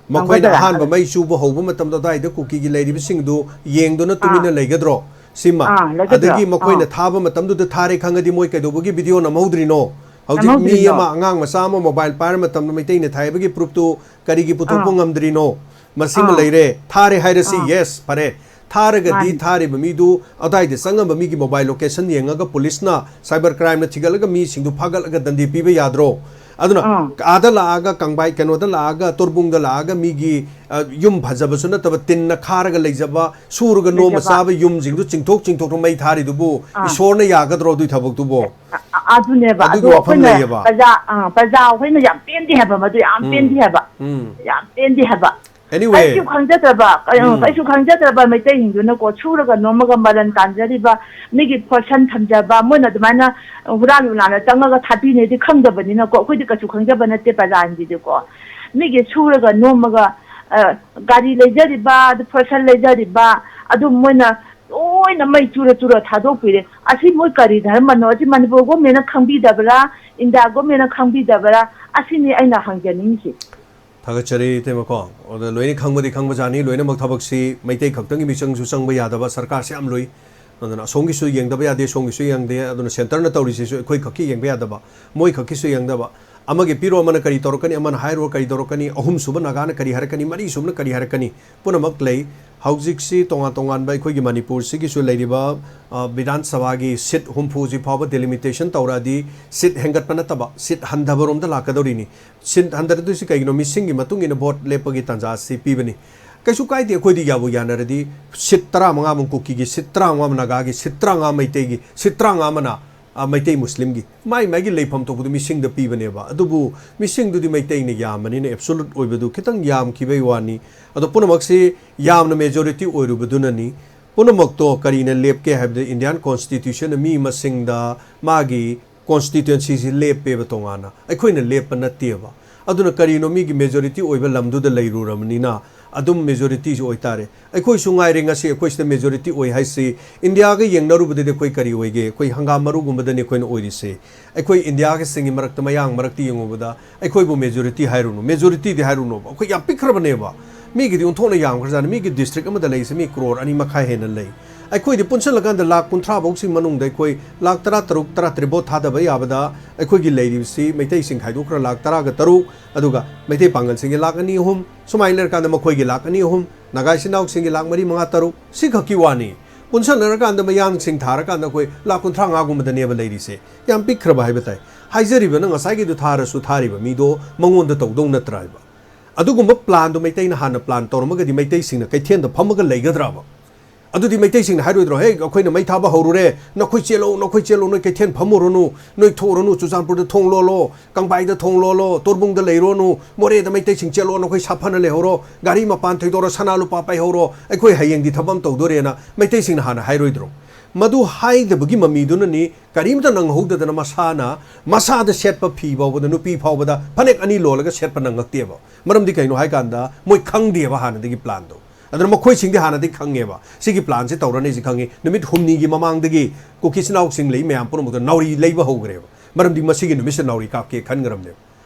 ꯃꯈꯣꯏꯅ ꯉꯝꯒꯗ꯭ꯔꯥ? ꯑꯍꯥꯟꯕ ꯃꯩ ꯆꯨꯕ ꯍꯧꯕ ꯃꯇꯝꯗ ꯑꯗꯨꯋꯥꯏꯗ ꯀꯨꯀꯤꯒꯤ ꯂꯩꯔꯤꯕꯁꯤꯡꯗꯨ ꯌꯦꯡꯗꯨꯅ ꯑꯥ꯫ ꯇꯨꯃꯤꯟꯅ ꯂꯩꯒꯗ꯭ꯔꯣ? ꯁꯤꯃ꯫ ꯑꯥ, ꯂꯩꯒꯗ꯭ꯔꯣ? ꯑꯗꯒꯤ ꯃꯈꯣꯏꯅ ꯑꯥ꯫ ꯊꯥꯕ ꯃꯇꯝꯗꯨꯗ ꯊꯥꯔꯦ ꯈꯪꯉꯗꯤ ꯃꯣꯏ ꯀꯩꯗꯧꯕꯒꯤ ꯚꯤꯗꯤꯑꯣ ꯅꯝꯍꯧꯗ꯭ꯔꯤꯅꯣ? ꯍꯧꯖꯤꯛ ꯃꯤ ꯅꯝꯍꯧꯗ꯭ꯔꯤꯅꯣ? ꯑꯃ, ꯑꯉꯥꯡ ꯃꯆꯥ ꯑꯃ ꯃꯣꯕꯥꯏꯜ ꯄꯥꯏꯔ ꯃꯇꯝꯗ ꯃꯩꯇꯩꯅ ꯊꯥꯏ ꯍꯥꯏꯕꯒꯤ ꯄ꯭ꯔꯨꯐꯇꯨ ꯀꯔꯤꯒꯤ ꯄꯨꯊꯣꯛꯄ ꯑꯥ꯫ ꯉꯝꯗ꯭ꯔꯤꯅꯣ? ꯃꯁꯤꯃ ꯑꯥ꯫ ꯂꯩꯔꯦ꯫ ꯊꯥꯔꯦ ꯍꯥꯏꯔꯁꯤ, ꯑꯥ꯫ ꯌꯦꯁ, ꯐꯔꯦ꯫ ꯊꯥꯔꯒꯗꯤ ꯃꯥꯅꯤ꯫ ꯊꯥꯔꯤꯕ ꯃꯤꯗꯨ ꯑꯗꯥꯏꯗ ꯆꯪꯉꯝꯕ ꯃꯤꯒꯤ ꯃꯣꯕꯥꯏꯜ ꯂꯣꯀꯦꯁꯟ ꯌꯦꯡꯉꯒ ꯄꯨꯂꯤꯁꯅ, ꯁꯥꯏꯕꯔ ꯀ꯭ꯔꯥꯏꯝꯅ ꯊꯤꯒꯠꯂꯒ ꯃꯤꯁꯤꯡꯗꯨ ꯐꯥꯒꯠꯂꯒ ꯗꯟꯗꯤ ꯄꯤꯕ ꯌꯥꯗ꯭ꯔꯣ? ꯑꯗꯨꯅ ꯑꯥ꯫ ꯑꯥꯗ ꯂꯥꯛꯑꯒ ꯀꯪꯕꯥꯏ-, ꯀꯩꯅꯣꯗ ꯂꯥꯛꯑꯒ, ꯇꯣꯔꯕꯨꯡꯗ ꯂꯥꯛꯑꯒ ꯃꯤꯒꯤ, ꯑ, ꯌꯨꯝ ꯐꯖꯕꯁꯨ ꯅꯠꯇꯕ ꯇꯤꯟꯅ ꯈꯥꯔꯒ ꯂꯩꯖꯕ, ꯁꯨꯔꯒ ꯅꯣꯝꯃ ꯂꯩꯖꯕ꯫ ꯆꯥꯕ ꯌꯨꯝꯁꯤꯡꯗꯨ ꯆꯤꯡꯊꯣꯛ ꯆꯤꯡꯊꯣꯛꯇ ꯃꯩ ꯊꯥꯔꯤꯗꯨꯕꯨ ꯑꯥ꯫ ꯏꯁꯣꯔꯅ ꯌꯥꯒꯗ꯭ꯔꯣ ꯑꯗꯨꯏ ꯊꯕꯛꯇꯨꯕꯣ? ꯑ-, ꯑ-, ꯑꯗꯨꯅꯦꯕ꯫ ꯑꯗꯨꯒꯤ ꯑꯗꯨ ꯋꯥꯐꯝ ꯑꯩꯈꯣꯏꯅ ꯂꯩꯌꯦꯕ꯫ ꯄ꯭ꯔꯖꯥ, ꯑ, ꯄ꯭ꯔꯖꯥ ꯑꯩꯈꯣꯏꯅ ꯌꯥꯝ ꯄꯦꯟꯗꯦ ꯍꯥꯏꯕ, ꯃꯗꯨ ꯌꯥꯝ ꯎꯝ꯫ ꯄꯦꯟꯗꯦ ꯍꯥꯏꯕ꯫ ꯎꯝ꯫ ꯌꯥꯝ ꯄꯦꯟꯗꯦ ꯍꯥꯏꯕ꯫ Anyway꯫ ꯀꯩꯁꯨ ꯈꯪꯖꯗ꯭ꯔꯕ, ꯀꯩ-, ꯎꯝ꯫ ꯀꯩꯁꯨ ꯈꯪꯖꯗ꯭ꯔꯕ ꯃꯩꯇꯩꯁꯤꯡꯗꯨꯅꯀꯣ, ꯁꯨꯔꯒ ꯅꯣꯝꯃꯒ ꯃꯔꯟ ꯇꯥꯟꯖꯔꯤꯕ, ꯃꯤꯒꯤ ꯐꯣꯔꯁꯟ ꯊꯝꯖꯕ, ꯃꯣꯏꯅ ꯑꯗꯨꯃꯥꯏꯅ ꯍꯨꯔꯥꯟ ꯍꯨꯔꯥꯟꯅ ꯆꯪꯉꯒ ꯊꯥꯕꯤꯅꯦꯗꯤ ꯈꯪꯗꯕꯅꯤꯅꯀꯣ, ꯑꯩꯈꯣꯏꯗꯤ ꯀꯩꯁꯨ ꯈꯪꯖꯕ ꯅꯠꯇꯦ ꯄ꯭ꯔꯖꯥꯁꯤꯡꯁꯤꯗꯤꯀꯣ꯫ ꯃꯤꯒꯤ ꯁꯨꯔꯒ ꯅꯣꯝꯃꯒ, ꯑ, ꯒꯥꯔꯤ ꯂꯩꯖꯔꯤꯕ, ꯑꯗꯨ ꯐꯣꯔꯁꯟ ꯂꯩꯖꯔꯤꯕ, ꯑꯗꯨ ꯃꯣꯏꯅ ꯂꯣꯏꯅ ꯃꯩ ꯆꯨꯔ ꯆꯨꯔ ꯊꯥꯗꯣꯛꯄꯤꯔꯦ꯫ ꯑꯁꯤ ꯃꯣꯏ ꯀꯔꯤ ꯙꯔꯃꯅꯣ? ꯑꯁꯤ ꯃꯅꯤꯄꯨꯔ ꯒꯣꯔꯃꯦꯟꯅ ꯈꯪꯕꯤꯗꯕ꯭ꯔꯥ? ꯏꯟꯗꯤꯌꯥ ꯒꯣꯔꯃꯦꯟꯅ ꯈꯪꯕꯤꯗꯕ꯭ꯔꯥ? ꯑꯁꯤꯅꯤ ꯑꯩꯅ ꯍꯪꯖꯅꯤꯡꯉꯤꯁꯤ꯫ ꯊꯥꯒꯠꯆꯔꯤ ꯏꯇꯩꯃꯀꯣ꯫ ꯑꯗ ꯂꯣꯏꯅ ꯈꯪꯕꯗꯤ ꯈꯪꯕꯖꯥꯠꯅꯤ, ꯂꯣꯏꯅꯃꯛ ꯊꯕꯛꯁꯤ ꯃꯩꯇꯩ ꯈꯛꯇꯪꯒꯤ ꯃꯤꯆꯪꯁꯨ ꯆꯪꯕ ꯌꯥꯗꯕ, ꯁꯔꯀꯥꯔꯁꯤ ꯌꯥꯝ ꯂꯨꯏ꯫ ꯑꯗꯨꯅ ꯑꯁꯣꯝꯒꯤꯁꯨ ꯌꯦꯡꯗꯕ ꯌꯥꯗꯦ, ꯁꯣꯝꯒꯤꯁꯨ ꯌꯦꯡꯗꯦ, ꯑꯗꯨꯅ ꯁꯦꯟꯇꯔꯅ ꯇꯧꯔꯤꯁꯤꯁꯨ ꯑꯩꯈꯣꯏ ꯈꯛꯀꯤ ꯌꯦꯡꯕ ꯌꯥꯗꯕ, ꯃꯣꯏ ꯈꯛꯀꯤꯁꯨ ꯌꯦꯡꯗꯕ꯫ ꯑꯃꯒꯤ ꯄꯤꯔꯣ, ꯑꯃꯅ ꯀꯔꯤ ꯇꯧꯔꯛꯀꯅꯤ, ꯑꯃꯅ ꯍꯥꯏꯔꯨꯔ ꯀꯔꯤ ꯇꯧꯔꯛꯀꯅꯤ, ꯑꯍꯨꯝꯁꯨꯕ ꯅꯥꯒꯥꯅ ꯀꯔꯤ ꯍꯥꯏꯔꯛꯀꯅꯤ, ꯃꯔꯤꯁꯨꯕꯅ ꯀꯔꯤ ꯍꯥꯏꯔꯛꯀꯅꯤ, ꯄꯨꯝꯅꯃꯛ ꯂꯩ꯫ ꯍꯧꯖꯤꯛꯁꯤ ꯇꯣꯉꯥꯟ ꯇꯣꯉꯥꯟꯕ ꯑꯩꯈꯣꯏꯒꯤ ꯃꯅꯤꯄꯨꯔꯁꯤꯒꯤꯁꯨ ꯂꯩꯔꯤꯕ, ꯑ, ꯕꯤꯙꯥꯟ ꯁꯚꯥꯒꯤ ꯁꯤꯠ ꯍꯨꯝꯐꯨꯁꯤ ꯐꯥꯎꯕ delimitation ꯇꯧꯔꯛꯑꯗꯤ ꯁꯤꯠ ꯍꯦꯟꯒꯠꯄ ꯅꯠꯇꯕ ꯁꯤꯠ ꯍꯟꯊꯕꯔꯣꯝꯗ ꯂꯥꯛꯀꯗꯧꯔꯤꯅꯤ꯫ ꯁꯤꯠ ꯍꯟꯊꯔꯛꯇꯣꯏꯁꯤ ꯀꯩꯒꯤꯅꯣ? ꯃꯤꯁꯤꯡꯒꯤ ꯃꯇꯨꯡ ꯏꯟꯅ ꯚꯣꯠ ꯂꯦꯞꯄꯒꯤ ꯇꯥꯟꯖꯥꯁꯤ ꯄꯤꯕꯅꯤ꯫ ꯀꯩꯁꯨ ꯀꯥꯏꯗꯦ, ꯑꯩꯈꯣꯏꯗꯤ ꯌꯥꯕꯨ ꯌꯥꯅꯔꯗꯤ ꯁꯤꯠ ꯇꯔꯥꯃꯉꯥꯃꯨꯛ ꯀꯨꯀꯤꯒꯤ, ꯁꯤꯠ ꯇꯔꯥꯃꯉꯥ ꯑꯃ ꯅꯥꯒꯥꯒꯤ, ꯁꯤꯠ ꯇꯔꯥꯃꯉꯥ ꯃꯩꯇꯩꯒꯤ, ꯁꯤꯠ ꯇꯔꯥꯃꯉꯥ ꯑꯃꯅ, ꯑ, ꯃꯩꯇꯩ ꯃꯨꯁꯂꯤꯝꯒꯤ꯫ ꯃꯥꯏ ꯃꯥꯏꯒꯤ ꯂꯩꯐꯝ ꯊꯣꯛꯄꯗꯨ ꯃꯤꯁꯤꯡꯗ ꯄꯤꯕꯅꯦꯕ꯫ ꯑꯗꯨꯕꯨ ꯃꯤꯁꯤꯡꯗꯨꯗꯤ ꯃꯩꯇꯩꯅ ꯌꯥꯝꯕꯅꯤꯅ absolute ꯑꯣꯏꯕꯗꯨ ꯈꯤꯇꯪ ꯌꯥꯝꯈꯤꯕꯩ ꯋꯥꯅꯤ꯫ ꯑꯗꯣ ꯄꯨꯝꯅꯃꯛꯁꯤ ꯌꯥꯝꯅ majority ꯑꯣꯏꯔꯨꯕꯗꯨꯅꯅꯤ꯫ ꯄꯨꯝꯅꯃꯛꯇꯣ ꯀꯔꯤꯅ ꯂꯦꯞꯀꯦ ꯍꯥꯏꯕꯗ Indian Constitution ꯃꯤ ꯃꯁꯤꯡꯗ ꯃꯥꯒꯤ constituencyꯁꯤ ꯂꯦꯞꯄꯦꯕ ꯇꯣꯉꯥꯟꯅ, ꯑꯩꯈꯣꯏꯅ ꯂꯦꯞꯄ ꯅꯠꯇꯦꯕ꯫ ꯑꯗꯨꯅ ꯀꯔꯤꯅꯣ, ꯃꯤꯒꯤ majority ꯑꯣꯏꯕ ꯂꯝꯗꯨꯗ ꯂꯩꯔꯨꯔꯕꯅꯤꯅ ꯑꯗꯨꯝ majorityꯁꯨ ꯑꯣꯏꯇꯥꯔꯦ꯫ ꯑꯩꯈꯣꯏꯁꯨ ꯉꯥꯏꯔꯦ, ꯉꯁꯤ ꯑꯩꯈꯣꯏꯁꯤꯗ majority ꯑꯣꯏ ꯍꯥꯏꯁꯤ ꯏꯟꯗꯤꯌꯥꯒ ꯌꯦꯡꯅꯔꯨꯕꯗꯗꯤ ꯑꯩꯈꯣꯏ ꯀꯔꯤ ꯑꯣꯏꯒꯦ? ꯑꯩꯈꯣꯏ ꯍꯪꯒꯥꯝ ꯃꯔꯨꯒꯨꯝꯕꯗꯅꯤ ꯑꯩꯈꯣꯏꯅ ꯑꯣꯏꯔꯤꯁꯦ꯫ ꯑꯩꯈꯣꯏ ꯏꯟꯗꯤꯌꯥꯒꯤꯁꯤꯡꯒꯤ ꯃꯔꯛꯇ, ꯃꯌꯥꯡ ꯃꯔꯛꯇ ꯌꯦꯡꯉꯨꯕꯗ ꯑꯩꯈꯣꯏꯕꯨ majority ꯍꯥꯏꯔꯨꯅꯨ, majorityꯗꯤ ꯍꯥꯏꯔꯨꯅꯣꯕ, ꯑꯩꯈꯣꯏ ꯌꯥꯝ ꯄꯤꯛꯈ꯭ꯔꯕꯅꯦꯕ꯫ ꯃꯤꯒꯤꯗꯤ ꯑꯣꯟꯊꯣꯛꯅ ꯌꯥꯝꯈ꯭ꯔꯖꯥꯠꯅꯤ꯫ ꯃꯤꯒꯤ district ꯑꯃꯗ ꯂꯩꯔꯤꯁꯦ ꯃꯤ ꯀ꯭ꯔꯣꯔ ꯑꯅꯤ ꯃꯈꯥꯏ ꯍꯦꯟꯅ ꯂꯩ꯫ ꯑꯩꯈꯣꯏꯗꯤ ꯄꯨꯟꯁꯤꯜꯂꯀꯥꯟꯗ ꯂꯥꯈ ꯀꯨꯟꯊ꯭ꯔꯥ ꯐꯧꯁꯤ ꯃꯅꯨꯡꯗ ꯑꯩꯈꯣꯏ ꯂꯥꯈ ꯇꯔꯥ ꯇꯔꯨꯛ, ꯇꯔꯥ ꯇꯔꯦꯠ ꯚꯣꯠ ꯊꯥꯗꯕ ꯌꯥꯕꯗ ꯑꯩꯈꯣꯏꯒꯤ ꯂꯩꯔꯤꯕꯁꯤ ꯃꯩꯇꯩꯁꯤꯡ ꯈꯥꯏꯗꯣꯛꯈ꯭ꯔ ꯂꯥꯈ ꯇꯔꯥꯒ ꯇꯔꯨꯛ, ꯑꯗꯨꯒ ꯃꯩꯇꯩ ꯄꯥꯡꯒꯜꯁꯤꯡꯒꯤ ꯂꯥꯈ ꯑꯅꯤ ꯑꯍꯨꯝ, ꯁꯨꯃꯥꯏꯅ ꯂꯩꯔꯀꯥꯟꯗ ꯃꯈꯣꯏꯒꯤ ꯂꯥꯈ ꯑꯅꯤ ꯑꯍꯨꯝ, ꯅꯥꯒꯥ ꯏꯆꯤꯟ ꯏꯅꯥꯎꯁꯤꯡꯒꯤ ꯂꯥꯈ ꯃꯔꯤ ꯃꯉꯥ ꯇꯔꯨꯛ, ꯁꯤ ꯈꯛꯀꯤ ꯋꯥꯅꯤ꯫ ꯄꯨꯟꯁꯤꯟꯅꯔꯀꯥꯟꯗ ꯃꯌꯥꯡꯁꯤꯡ ꯊꯥꯔꯀꯥꯟꯗ ꯑꯩꯈꯣꯏ ꯂꯥꯈ ꯀꯨꯟꯊ꯭ꯔꯥ ꯃꯉꯥꯒꯨꯝꯕꯗꯅꯦꯕ ꯂꯩꯔꯤꯁꯦ꯫ ꯌꯥꯝ ꯄꯤꯛꯈ꯭ꯔꯕ ꯍꯥꯏꯕ ꯇꯥꯏ꯫ ꯍꯥꯏꯖꯔꯤꯕꯅ ꯉꯁꯥꯏꯒꯤꯗꯨ ꯊꯥꯔꯁꯨ ꯊꯥꯔꯤꯕ ꯃꯤꯗꯣ ꯃꯉꯣꯟꯗ ꯇꯧꯗꯧ ꯅꯠꯇ꯭ꯔꯥ ꯍꯥꯏꯕ꯫ ꯑꯗꯨꯒꯨꯝꯕ planꯗꯣ ꯃꯩꯇꯩꯅ ꯍꯥꯟꯅ plan ꯇꯧꯔꯝꯃꯒꯗꯤ ꯃꯩꯇꯩꯁꯤꯡꯅ ꯀꯩꯊꯦꯜꯗ ꯐꯝꯃꯒ ꯂꯩꯒꯗ꯭ꯔꯕ? ꯑꯗꯨꯗꯤ ꯃꯩꯇꯩꯁꯤꯡꯅ ꯍꯥꯏꯔꯣꯏꯗ꯭ꯔꯣ, "ꯍꯦ, ꯑꯩꯈꯣꯏꯅ ꯃꯩ ꯊꯥꯕ ꯍꯧꯔꯨꯔꯦ, ꯅꯈꯣꯏ ꯆꯦꯜꯂꯣ, ꯅꯈꯣꯏ ꯆꯦꯜꯂꯣ, ꯅꯣꯏ ꯀꯩꯊꯦꯜ ꯐꯝꯃꯨꯔꯅꯨ, ꯅꯣꯏ ꯊꯣꯛꯎꯔꯅꯨ, ꯆꯨꯔꯆꯥꯟꯄꯨꯔꯗ ꯊꯣꯡ ꯂꯣꯜꯂꯣ, ꯀꯪꯕꯥꯏꯗ ꯊꯣꯡ ꯂꯣꯜꯂꯣ, ꯇꯣꯔꯕꯨꯡꯗ ꯂꯩꯔꯨꯔꯅꯨ, ꯃꯣꯔꯦꯗ ꯃꯩꯇꯩꯁꯤꯡ ꯆꯦꯜꯂꯣ, ꯅꯈꯣꯏ ꯁꯥꯐꯅ ꯂꯩꯍꯧꯔꯣ, ꯒꯥꯔꯤ ꯃꯄꯥꯟ ꯊꯣꯏꯗꯣꯛꯔ ꯁꯅꯥ ꯂꯨꯄꯥ ꯄꯥꯏꯍꯧꯔꯣ, ꯑꯩꯈꯣꯏ ꯍꯌꯦꯡꯗꯤ ꯊꯕꯛ ꯑꯃ ꯇꯧꯗꯣꯔꯦꯅ" ꯃꯩꯇꯩꯁꯤꯡꯅ ꯍꯥꯟꯅ ꯍꯥꯏꯔꯣꯏꯗ꯭ꯔꯣ? ꯃꯗꯨ ꯍꯥꯏꯗꯕꯒꯤ ꯃꯃꯤꯗꯨꯅꯅꯤ ꯀꯔꯤꯝꯇ ꯅꯪꯍꯧꯗꯗꯅ ꯃꯁꯥꯅ, ꯃꯁꯥꯗ ꯁꯦꯠꯄ ꯐꯤ ꯐꯥꯎꯕꯗ, ꯅꯨꯄꯤ ꯐꯥꯎꯕꯗ ꯐꯅꯦꯛ ꯑꯅꯤ ꯂꯣꯜꯂꯒ ꯁꯦꯠꯄ ꯅꯪꯉꯛꯇꯦꯕ꯫ ꯃꯔꯝꯗꯤ ꯀꯩꯅꯣ ꯍꯥꯏꯀꯥꯟꯗ ꯃꯣꯏ ꯈꯪꯗꯦꯕ ꯍꯥꯟꯅꯗꯒꯤ planꯗꯣ꯫ ꯑꯗꯨꯅ ꯃꯈꯣꯏꯁꯤꯡꯗꯤ ꯍꯥꯟꯅꯗꯒꯤ ꯈꯪꯉꯦꯕ, ꯁꯤꯒꯤ planꯁꯦ ꯇꯧꯔꯅꯤ ꯁꯤ ꯈꯪꯉꯤ꯫ ꯅꯨꯃꯤꯠ ꯍꯨꯝꯅꯤꯒꯤ ꯃꯃꯥꯡꯗꯒꯤ ꯀꯨꯀꯤ ꯏꯆꯤꯟ ꯏꯅꯥꯎꯁꯤꯡ ꯂꯩ ꯃꯌꯥꯝ ꯄꯨꯝꯅꯃꯛꯇ ꯅꯥꯎꯔꯤ ꯂꯩꯕ ꯍꯧꯈ꯭ꯔꯦꯕ꯫ ꯃꯔꯝꯗꯤ ꯃꯁꯤꯒꯤ ꯅꯨꯃꯤꯠꯁꯤꯗ ꯅꯥꯎꯔꯤ ꯀꯥꯞꯀꯦ ꯈꯟꯈ꯭ꯔꯕꯅꯦꯕ꯫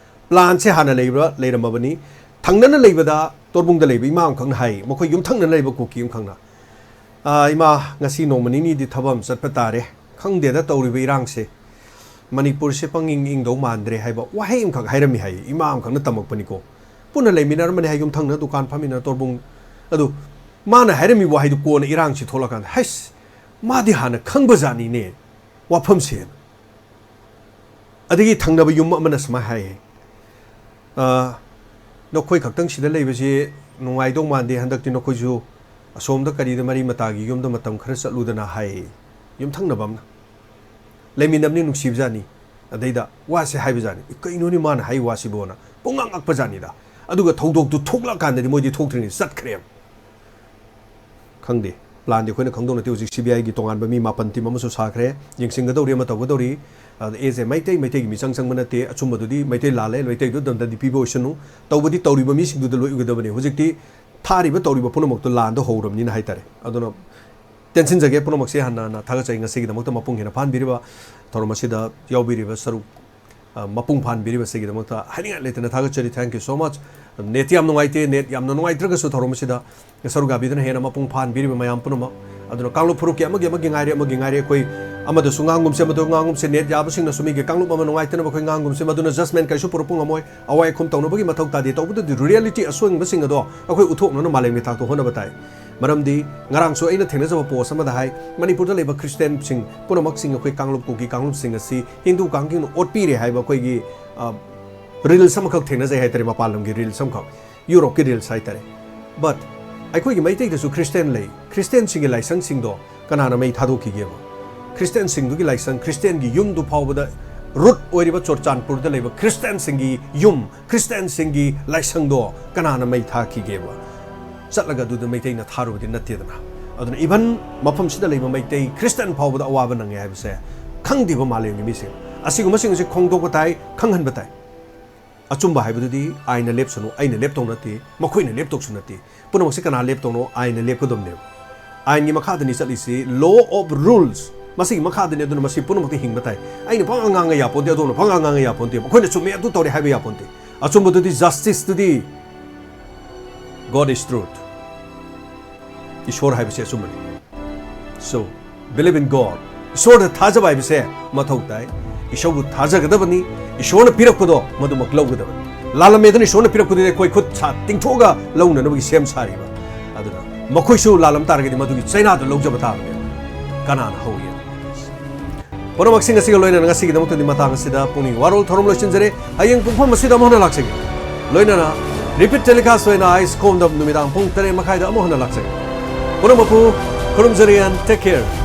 Planꯁꯦ ꯍꯥꯟꯅ ꯂꯩꯕ ꯂꯩꯔꯝꯃꯕꯅꯤ꯫ ꯊꯪꯅꯅ ꯂꯩꯕꯗ ꯇꯣꯔꯕꯨꯡꯗ ꯂꯩꯕ ꯏꯃꯥ ꯑꯃꯈꯛꯅ ꯍꯥꯏ, ꯃꯈꯣꯏ ꯌꯨꯝꯊꯪꯅꯅ ꯂꯩꯕ ꯀꯨꯀꯤ ꯑꯃꯈꯛꯅ, "ꯑꯥ, ꯏꯃꯥ, ꯉꯁꯤ ꯅꯣꯡꯃ ꯅꯤꯅꯤꯗꯤ ꯊꯕꯛ ꯑꯃ ꯆꯠꯄ ꯇꯥꯔꯦ꯫ ꯈꯪꯗꯦꯗ ꯇꯧꯔꯤꯕ ꯏꯔꯥꯡꯁꯦ꯫ "ꯃꯅꯤꯄꯨꯔꯁꯦ ꯄꯪꯏꯪ ꯏꯪꯗꯧ ꯃꯥꯟꯗ꯭ꯔꯦ" ꯍꯥꯏꯕ ꯋꯥꯍꯩ ꯑꯃꯈꯛ ꯍꯥꯏꯔꯝꯃꯤ ꯍꯥꯏꯌꯦ, ꯏꯃꯥ ꯑꯃꯈꯛꯅ ꯇꯝꯃꯛꯄꯅꯤꯀꯣ꯫ ꯄꯨꯟꯅ ꯂꯩꯃꯤꯟꯅꯔꯝꯕꯅꯤ ꯍꯥꯏ, ꯌꯨꯝꯊꯪꯅ ꯗꯨꯀꯥꯟ ꯐꯝꯃꯤꯟꯅ ꯇꯣꯔꯕꯨꯡ꯫ ꯑꯗꯨ ꯃꯥꯅ ꯍꯥꯏꯔꯝꯃꯤ ꯋꯥꯍꯩꯗꯨ ꯀꯣꯟꯅ ꯏꯔꯥꯡꯁꯤ ꯊꯣꯛꯂꯀꯥꯟꯗ, "ꯍꯩꯁ, ꯃꯥꯗꯤ ꯍꯥꯟꯅ ꯈꯪꯕꯖꯥꯠꯅꯤꯅꯦ ꯋꯥꯐꯝꯁꯦꯅ"꯫ ꯑꯗꯒꯤ ꯊꯪꯅꯕ ꯌꯨꯝ ꯑꯃꯅ ꯁꯨꯃꯥꯏꯅ ꯍꯥꯏꯌꯦ, "ꯑ, ꯅꯈꯣꯏ ꯈꯛꯇꯪ ꯁꯤꯗ ꯂꯩꯕꯁꯤ ꯅꯨꯡꯉꯥꯏꯗꯧ ꯃꯥꯟꯗꯦ, ꯍꯟꯗꯛꯇꯤ ꯅꯈꯣꯏꯁꯨ ꯑꯁꯣꯝꯗ ꯀꯔꯤꯗ ꯃꯔꯤ ꯃꯇꯥꯒꯤ ꯌꯨꯝꯗ ꯃꯇꯝ ꯈꯔ ꯆꯠꯂꯨꯗꯅ" ꯍꯥꯏꯌꯦ꯫ ꯌꯨꯝꯊꯪꯅꯕ ꯑꯃꯅ, "ꯂꯩꯃꯤꯟꯅꯕꯅꯤ, ꯅꯨꯡꯁꯤꯕꯖꯥꯠꯅꯤ, ꯑꯗꯩꯗ ꯋꯥꯁꯦ ꯍꯥꯏꯕꯖꯥꯠꯅꯤ"꯫ "ꯀꯩꯅꯣꯅꯤ ꯃꯥꯅ ꯍꯥꯏ ꯋꯥꯁꯤꯕꯣꯅ ꯄꯨꯡꯉꯥꯡ ꯉꯛꯄꯖꯥꯠꯅꯤꯗ꯫ ꯑꯗꯨꯒ ꯊꯧꯗꯣꯛꯇꯨ ꯊꯣꯛꯂꯛꯀꯥꯟꯗꯗꯤ ꯃꯣꯏꯗꯤ ꯊꯣꯛꯇ꯭ꯔꯤꯉꯩ ꯆꯠꯈ꯭ꯔꯦꯕ"꯫ ꯈꯪꯗꯦ, ꯄ꯭ꯂꯥꯟꯗꯤ ꯑꯩꯈꯣꯏꯅ ꯈꯪꯗꯧ ꯅꯠꯇꯦ꯫ ꯍꯧꯖꯤꯛ ꯁꯤ ꯕꯤ ꯑꯥꯏꯒꯤ ꯇꯣꯉꯥꯟꯕ ꯃꯤ ꯃꯥꯄꯟ ꯇꯤꯝ ꯑꯃꯁꯨ ꯁꯥꯈ꯭ꯔꯦ, ꯌꯦꯡꯁꯤꯟꯒꯗꯧꯔꯤ, ꯑꯃ ꯇꯧꯒꯗꯧꯔꯤ꯫ ꯑꯗ ꯑꯦꯁ ꯑꯦ ꯃꯩꯇꯩ, ꯃꯩꯇꯩꯒꯤ ꯃꯤꯆꯪ ꯆꯪꯕ ꯅꯠꯇꯦ, ꯑꯆꯨꯝꯕꯗꯨꯗꯤ ꯃꯩꯇꯩ ꯂꯥꯜꯂꯦ, ꯃꯩꯇꯩꯗꯨ ꯗꯟꯗꯤ ꯄꯤꯕ ꯑꯣꯏꯁꯅꯨ꯫ ꯇꯧꯕꯗꯤ ꯇꯧꯔꯤꯕ ꯃꯤꯁꯤꯡꯗꯨꯗ ꯂꯣꯏ ꯎꯒꯗꯕꯅꯤ꯫ ꯍꯧꯖꯤꯛꯇꯤ ꯊꯥꯔꯤꯕ ꯇꯧꯔꯤꯕ ꯄꯨꯝꯅꯃꯛꯇꯣ ꯂꯥꯟꯗ ꯍꯧꯔꯕꯅꯤꯅ ꯍꯥꯏꯇꯥꯔꯦ꯫ ꯑꯗꯨꯅ ꯇꯦꯟꯁꯤꯟꯖꯒꯦ ꯄꯨꯝꯅꯃꯛꯁꯦ꯫ ꯍꯟꯅ ꯍꯟꯅ ꯊꯥꯒꯠꯆꯩ ꯉꯁꯤꯒꯤꯗꯃꯛꯇ ꯃꯄꯨꯡ ꯍꯦꯟꯅ ꯐꯥꯍꯟꯕꯤꯔꯤꯕ, ꯊꯧꯔꯝ ꯑꯁꯤꯗ ꯌꯥꯎꯕꯤꯔꯤꯕ ꯁꯔꯨꯛ, ꯑ, ꯃꯄꯨꯡ ꯐꯥꯍꯟꯕꯤꯔꯤꯕꯁꯤꯒꯤꯗꯃꯛꯇ ꯍꯥꯏꯅꯤꯡꯉꯥꯏ ꯂꯩꯇꯅ ꯊꯥꯒꯠꯆꯔꯤ꯫ Thank you so much꯫ Net ꯌꯥꯝ ꯅꯨꯡꯉꯥꯏꯇꯦ, ꯅꯦꯠ ꯌꯥꯝꯅ ꯅꯨꯡꯉꯥꯏꯇ꯭ꯔꯒꯁꯨ ꯊꯧꯔꯝ ꯑꯁꯤꯗ ꯁꯔꯨꯛ ꯌꯥꯕꯤꯗꯨꯅ ꯍꯦꯟꯅ ꯃꯄꯨꯡ ꯐꯥꯍꯟꯕꯤꯔꯤꯕ ꯃꯌꯥꯝ ꯄꯨꯝꯅꯃꯛ꯫ ꯑꯗꯨꯅ ꯀꯥꯡꯂꯨꯞ ꯐꯨꯔꯨꯞꯀꯤ ꯑꯃꯒꯤ ꯑꯃꯒꯤ ꯉꯥꯏꯔꯦ, ꯑꯃꯒꯤ ꯉꯥꯏꯔꯦ, ꯑꯩꯈꯣꯏ ꯑꯃꯗꯁꯨ ꯉꯥꯡꯒꯨꯝꯁꯦ, ꯑꯃꯗꯁꯨ ꯉꯥꯡꯒꯨꯝꯁꯦ, ꯅꯦꯠ ꯌꯥꯕꯁꯤꯡꯅꯁꯨ ꯃꯤꯒꯤ ꯀꯥꯡꯂꯨꯞ ꯑꯃ ꯅꯨꯡꯉꯥꯏꯇꯅꯕ ꯑꯩꯈꯣꯏ ꯉꯥꯡꯒꯨꯝꯁꯦ, ꯃꯗꯨꯅ ꯖꯁꯃꯦꯟ ꯀꯔꯤꯁꯨ ꯄꯨꯔꯛꯄ ꯉꯝꯃꯣꯏ꯫ ꯑꯋꯥꯏ ꯑꯈꯨꯝ ꯇꯧꯅꯕꯒꯤ ꯃꯊꯧ ꯇꯥꯗꯦ꯫ ꯇꯧꯕꯇꯗꯤ ꯔꯤꯌꯦꯂꯤꯇꯤ ꯑꯁꯦꯡꯕꯁꯤꯡ ꯑꯗꯣ ꯑꯩꯈꯣꯏ ꯎꯠꯊꯣꯛꯅꯅ ꯃꯥꯂꯦꯝꯒꯤ ꯊꯥꯛꯇ ꯍꯣꯠꯅꯕ ꯇꯥꯏ꯫ ꯃꯔꯝꯗꯤ ꯉꯔꯥꯡꯁꯨ ꯑꯩꯅ ꯊꯦꯡꯅꯖꯕ ꯄꯣꯁ ꯑꯃꯗ ꯍꯥꯏ, ꯃꯅꯤꯄꯨꯔꯗ ꯂꯩꯕ ꯈ꯭ꯔꯤꯁꯇꯤꯌꯥꯟꯁꯤꯡ ꯄꯨꯝꯅꯃꯛꯁꯤꯡ, ꯑꯩꯈꯣꯏ ꯀꯥꯡꯂꯨꯞ ꯀꯨꯀꯤ ꯀꯥꯡꯂꯨꯞꯁꯤꯡ ꯑꯁꯤ ꯍꯤꯟꯗꯨ ꯀꯥꯡꯒꯤꯅ ꯑꯣꯠꯄꯤꯔꯦ ꯍꯥꯏꯕ ꯑꯩꯈꯣꯏꯒꯤ, ꯑ, ꯔꯤꯜꯁ ꯑꯃꯈꯛ ꯊꯦꯡꯅꯖꯩ ꯍꯥꯏꯇꯥꯔꯦ, ꯃꯄꯥꯟ ꯂꯝꯒꯤ ꯔꯤꯜꯁ ꯑꯃꯈꯛ, ꯌꯨꯔꯣꯞꯀꯤ ꯔꯤꯜꯁ ꯍꯥꯏꯇꯥꯔꯦ꯫ But ꯑꯩꯈꯣꯏꯒꯤ ꯃꯩꯇꯩꯗꯁꯨ ꯈ꯭ꯔꯤꯁꯇꯤꯌꯥꯟ ꯂꯩ, ꯈ꯭ꯔꯤꯁꯇꯤꯌꯥꯟꯁꯤꯡꯒꯤ ꯂꯥꯏꯁꯪꯁꯤꯡꯗꯣ ꯀꯅꯥꯅ ꯃꯩ ꯊꯥꯗꯣꯛꯈꯤꯒꯦꯕ? ꯈ꯭ꯔꯤꯁꯇꯤꯌꯥꯟꯁꯤꯡꯗꯨꯒꯤ ꯂꯥꯏꯁꯪ, ꯈ꯭ꯔꯤꯁꯇꯤꯌꯥꯟꯒꯤ ꯌꯨꯝꯗꯨ ꯐꯥꯎꯕꯗ ꯔꯨꯠ ꯑꯣꯏꯔꯤꯕ ꯆꯨꯔꯆꯥꯟꯄꯨꯔꯗ ꯂꯩꯕ ꯈ꯭ꯔꯤꯁꯇꯤꯌꯥꯟꯁꯤꯡꯒꯤ ꯌꯨꯝ, ꯈ꯭ꯔꯤꯁꯇꯤꯌꯥꯟꯁꯤꯡꯒꯤ ꯂꯥꯏꯁꯪꯗꯣ ꯀꯅꯥꯅ ꯃꯩ ꯊꯥꯈꯤꯒꯦꯕ? ꯆꯠꯂꯒ ꯑꯗꯨꯗ ꯃꯩꯇꯩꯅ ꯊꯥꯔꯨꯕꯗꯤ ꯅꯠꯇꯦꯗꯅ꯫ ꯑꯗꯨꯅ ꯏꯚꯟ ꯃꯐꯝꯁꯤꯗ ꯂꯩꯕ ꯃꯩꯇꯩ ꯈ꯭ꯔꯤꯁꯇꯤꯌꯥꯟ ꯐꯥꯎꯕꯗ ꯑꯋꯥꯕ ꯅꯪꯉꯦ ꯍꯥꯏꯕꯁꯦ ꯈꯪꯗꯦꯕ ꯃꯥꯂꯦꯝꯒꯤ ꯃꯤꯁꯤꯡ꯫ ꯑꯁꯤꯒꯨꯝꯕꯁꯤꯡ ꯑꯁꯤ ꯈꯣꯡꯗꯣꯛꯄ ꯇꯥꯏ, ꯈꯪꯍꯟꯕ ꯇꯥꯏ꯫ ꯑꯆꯨꯝꯕ ꯍꯥꯏꯕꯗꯨꯗꯤ ꯑꯥꯏꯟꯅ ꯂꯦꯞꯁꯅꯨ, ꯑꯩꯅ ꯂꯦꯞꯇꯧ ꯅꯠꯇꯦ, ꯃꯈꯣꯏꯅ ꯂꯦꯞꯇꯧꯁꯨ ꯅꯠꯇꯦ꯫ ꯄꯨꯝꯅꯃꯛꯁꯦ ꯀꯅꯥ ꯂꯦꯞꯇꯧꯅꯣ? ꯑꯥꯏꯟꯅ ꯂꯦꯞꯀꯗꯕꯅꯦꯕ꯫ ꯑꯥꯏꯟꯒꯤ ꯃꯈꯥꯗꯅꯤ ꯆꯠꯂꯤꯁꯤ, law of rules꯫ ꯃꯁꯤꯒꯤ ꯃꯈꯥꯗꯅꯤ, ꯑꯗꯨꯅ ꯃꯁꯤ ꯄꯨꯝꯅꯃꯛꯇ ꯍꯤꯡꯕ ꯇꯥꯏ꯫ ꯑꯩꯅ ꯄꯪꯉꯥꯡ ꯉꯥꯡꯉ ꯌꯥꯄꯣꯟꯇꯦ, ꯑꯗꯣꯝꯅ ꯄꯪꯉꯥꯡ ꯉꯥꯡꯉ ꯌꯥꯄꯣꯟꯇꯦ, ꯑꯩꯈꯣꯏꯅ ꯆꯨꯝꯃꯦ ꯑꯗꯨ ꯇꯧꯔꯦ ꯍꯥꯏꯕ ꯌꯥꯄꯣꯟꯇꯦ꯫ ꯑꯆꯨꯝꯕꯗꯨꯗꯤ, ꯖꯁꯇꯤꯁꯇꯨꯗꯤ, God is truth꯫ ꯏꯁꯣꯔ ꯍꯥꯏꯕꯁꯤ ꯑꯆꯨꯝꯕꯅꯤ꯫ So, believe in God꯫ ꯏꯁꯣꯔꯗ ꯊꯥꯖꯕ ꯍꯥꯏꯕꯁꯦ ꯃꯊꯧ ꯇꯥꯏ꯫ ꯏꯁꯣꯔꯕꯨ ꯊꯥꯖꯒꯗꯕꯅꯤ꯫ ꯏꯁꯣꯔꯅ ꯄꯤꯔꯛꯄꯗꯣ ꯃꯗꯨꯃꯛ ꯂꯧꯒꯗꯕꯅꯤ꯫ ꯂꯥꯜꯂꯝꯃꯦꯗꯅ ꯏꯁꯣꯔꯅ ꯄꯤꯔꯛꯄꯗꯨꯗꯤ ꯑꯩꯈꯣꯏ ꯈꯨꯠ ꯁꯥ ꯇꯤꯡꯊꯣꯛꯑꯒ ꯂꯧꯅꯅꯕꯒꯤ ꯁꯦꯝ ꯁꯥꯔꯤꯕ꯫ ꯑꯗꯨꯅ ꯃꯈꯣꯏꯁꯨ ꯂꯥꯜꯂꯝ ꯇꯥꯔꯒꯗꯤ ꯃꯗꯨꯒꯤ ꯆꯩꯅꯥꯗꯣ ꯂꯧꯖꯕ ꯇꯥꯕꯅꯦꯕ꯫ ꯀꯅꯥꯅ ꯍꯧꯏ? ꯄꯨꯝꯅꯃꯛꯁꯤꯡ ꯑꯁꯤꯒ ꯂꯣꯏꯅꯅ ꯉꯁꯤꯒꯤꯗꯃꯛꯇꯗꯤ ꯃꯇꯥꯡ ꯑꯁꯤꯗ ꯄꯨꯛꯅꯤꯡ ꯋꯥꯔꯣꯜ ꯊꯧꯔꯝ ꯂꯣꯏꯁꯤꯟꯖꯔꯦ꯫ ꯍꯌꯦꯡ ꯄꯨꯡꯐꯝ ꯑꯁꯤꯗ ꯑꯃꯨꯛ ꯍꯟꯅ ꯂꯥꯛꯆꯒꯦ꯫ ꯂꯣꯏꯅꯅ repeat telecast ꯑꯣꯏꯅ ꯑꯥꯏ ꯁ꯭ꯀꯣꯝꯗ ꯅꯨꯃꯤꯗꯥꯡ ꯄꯨꯡ ꯇꯔꯦꯠ ꯃꯈꯥꯏꯗ ꯑꯃꯨꯛ ꯍꯟꯅ ꯂꯥꯛꯆꯒꯦ꯫ ꯄꯨꯝꯅꯃꯛꯄꯨ ꯈꯨꯔꯨꯝꯖꯔꯤ and take care꯫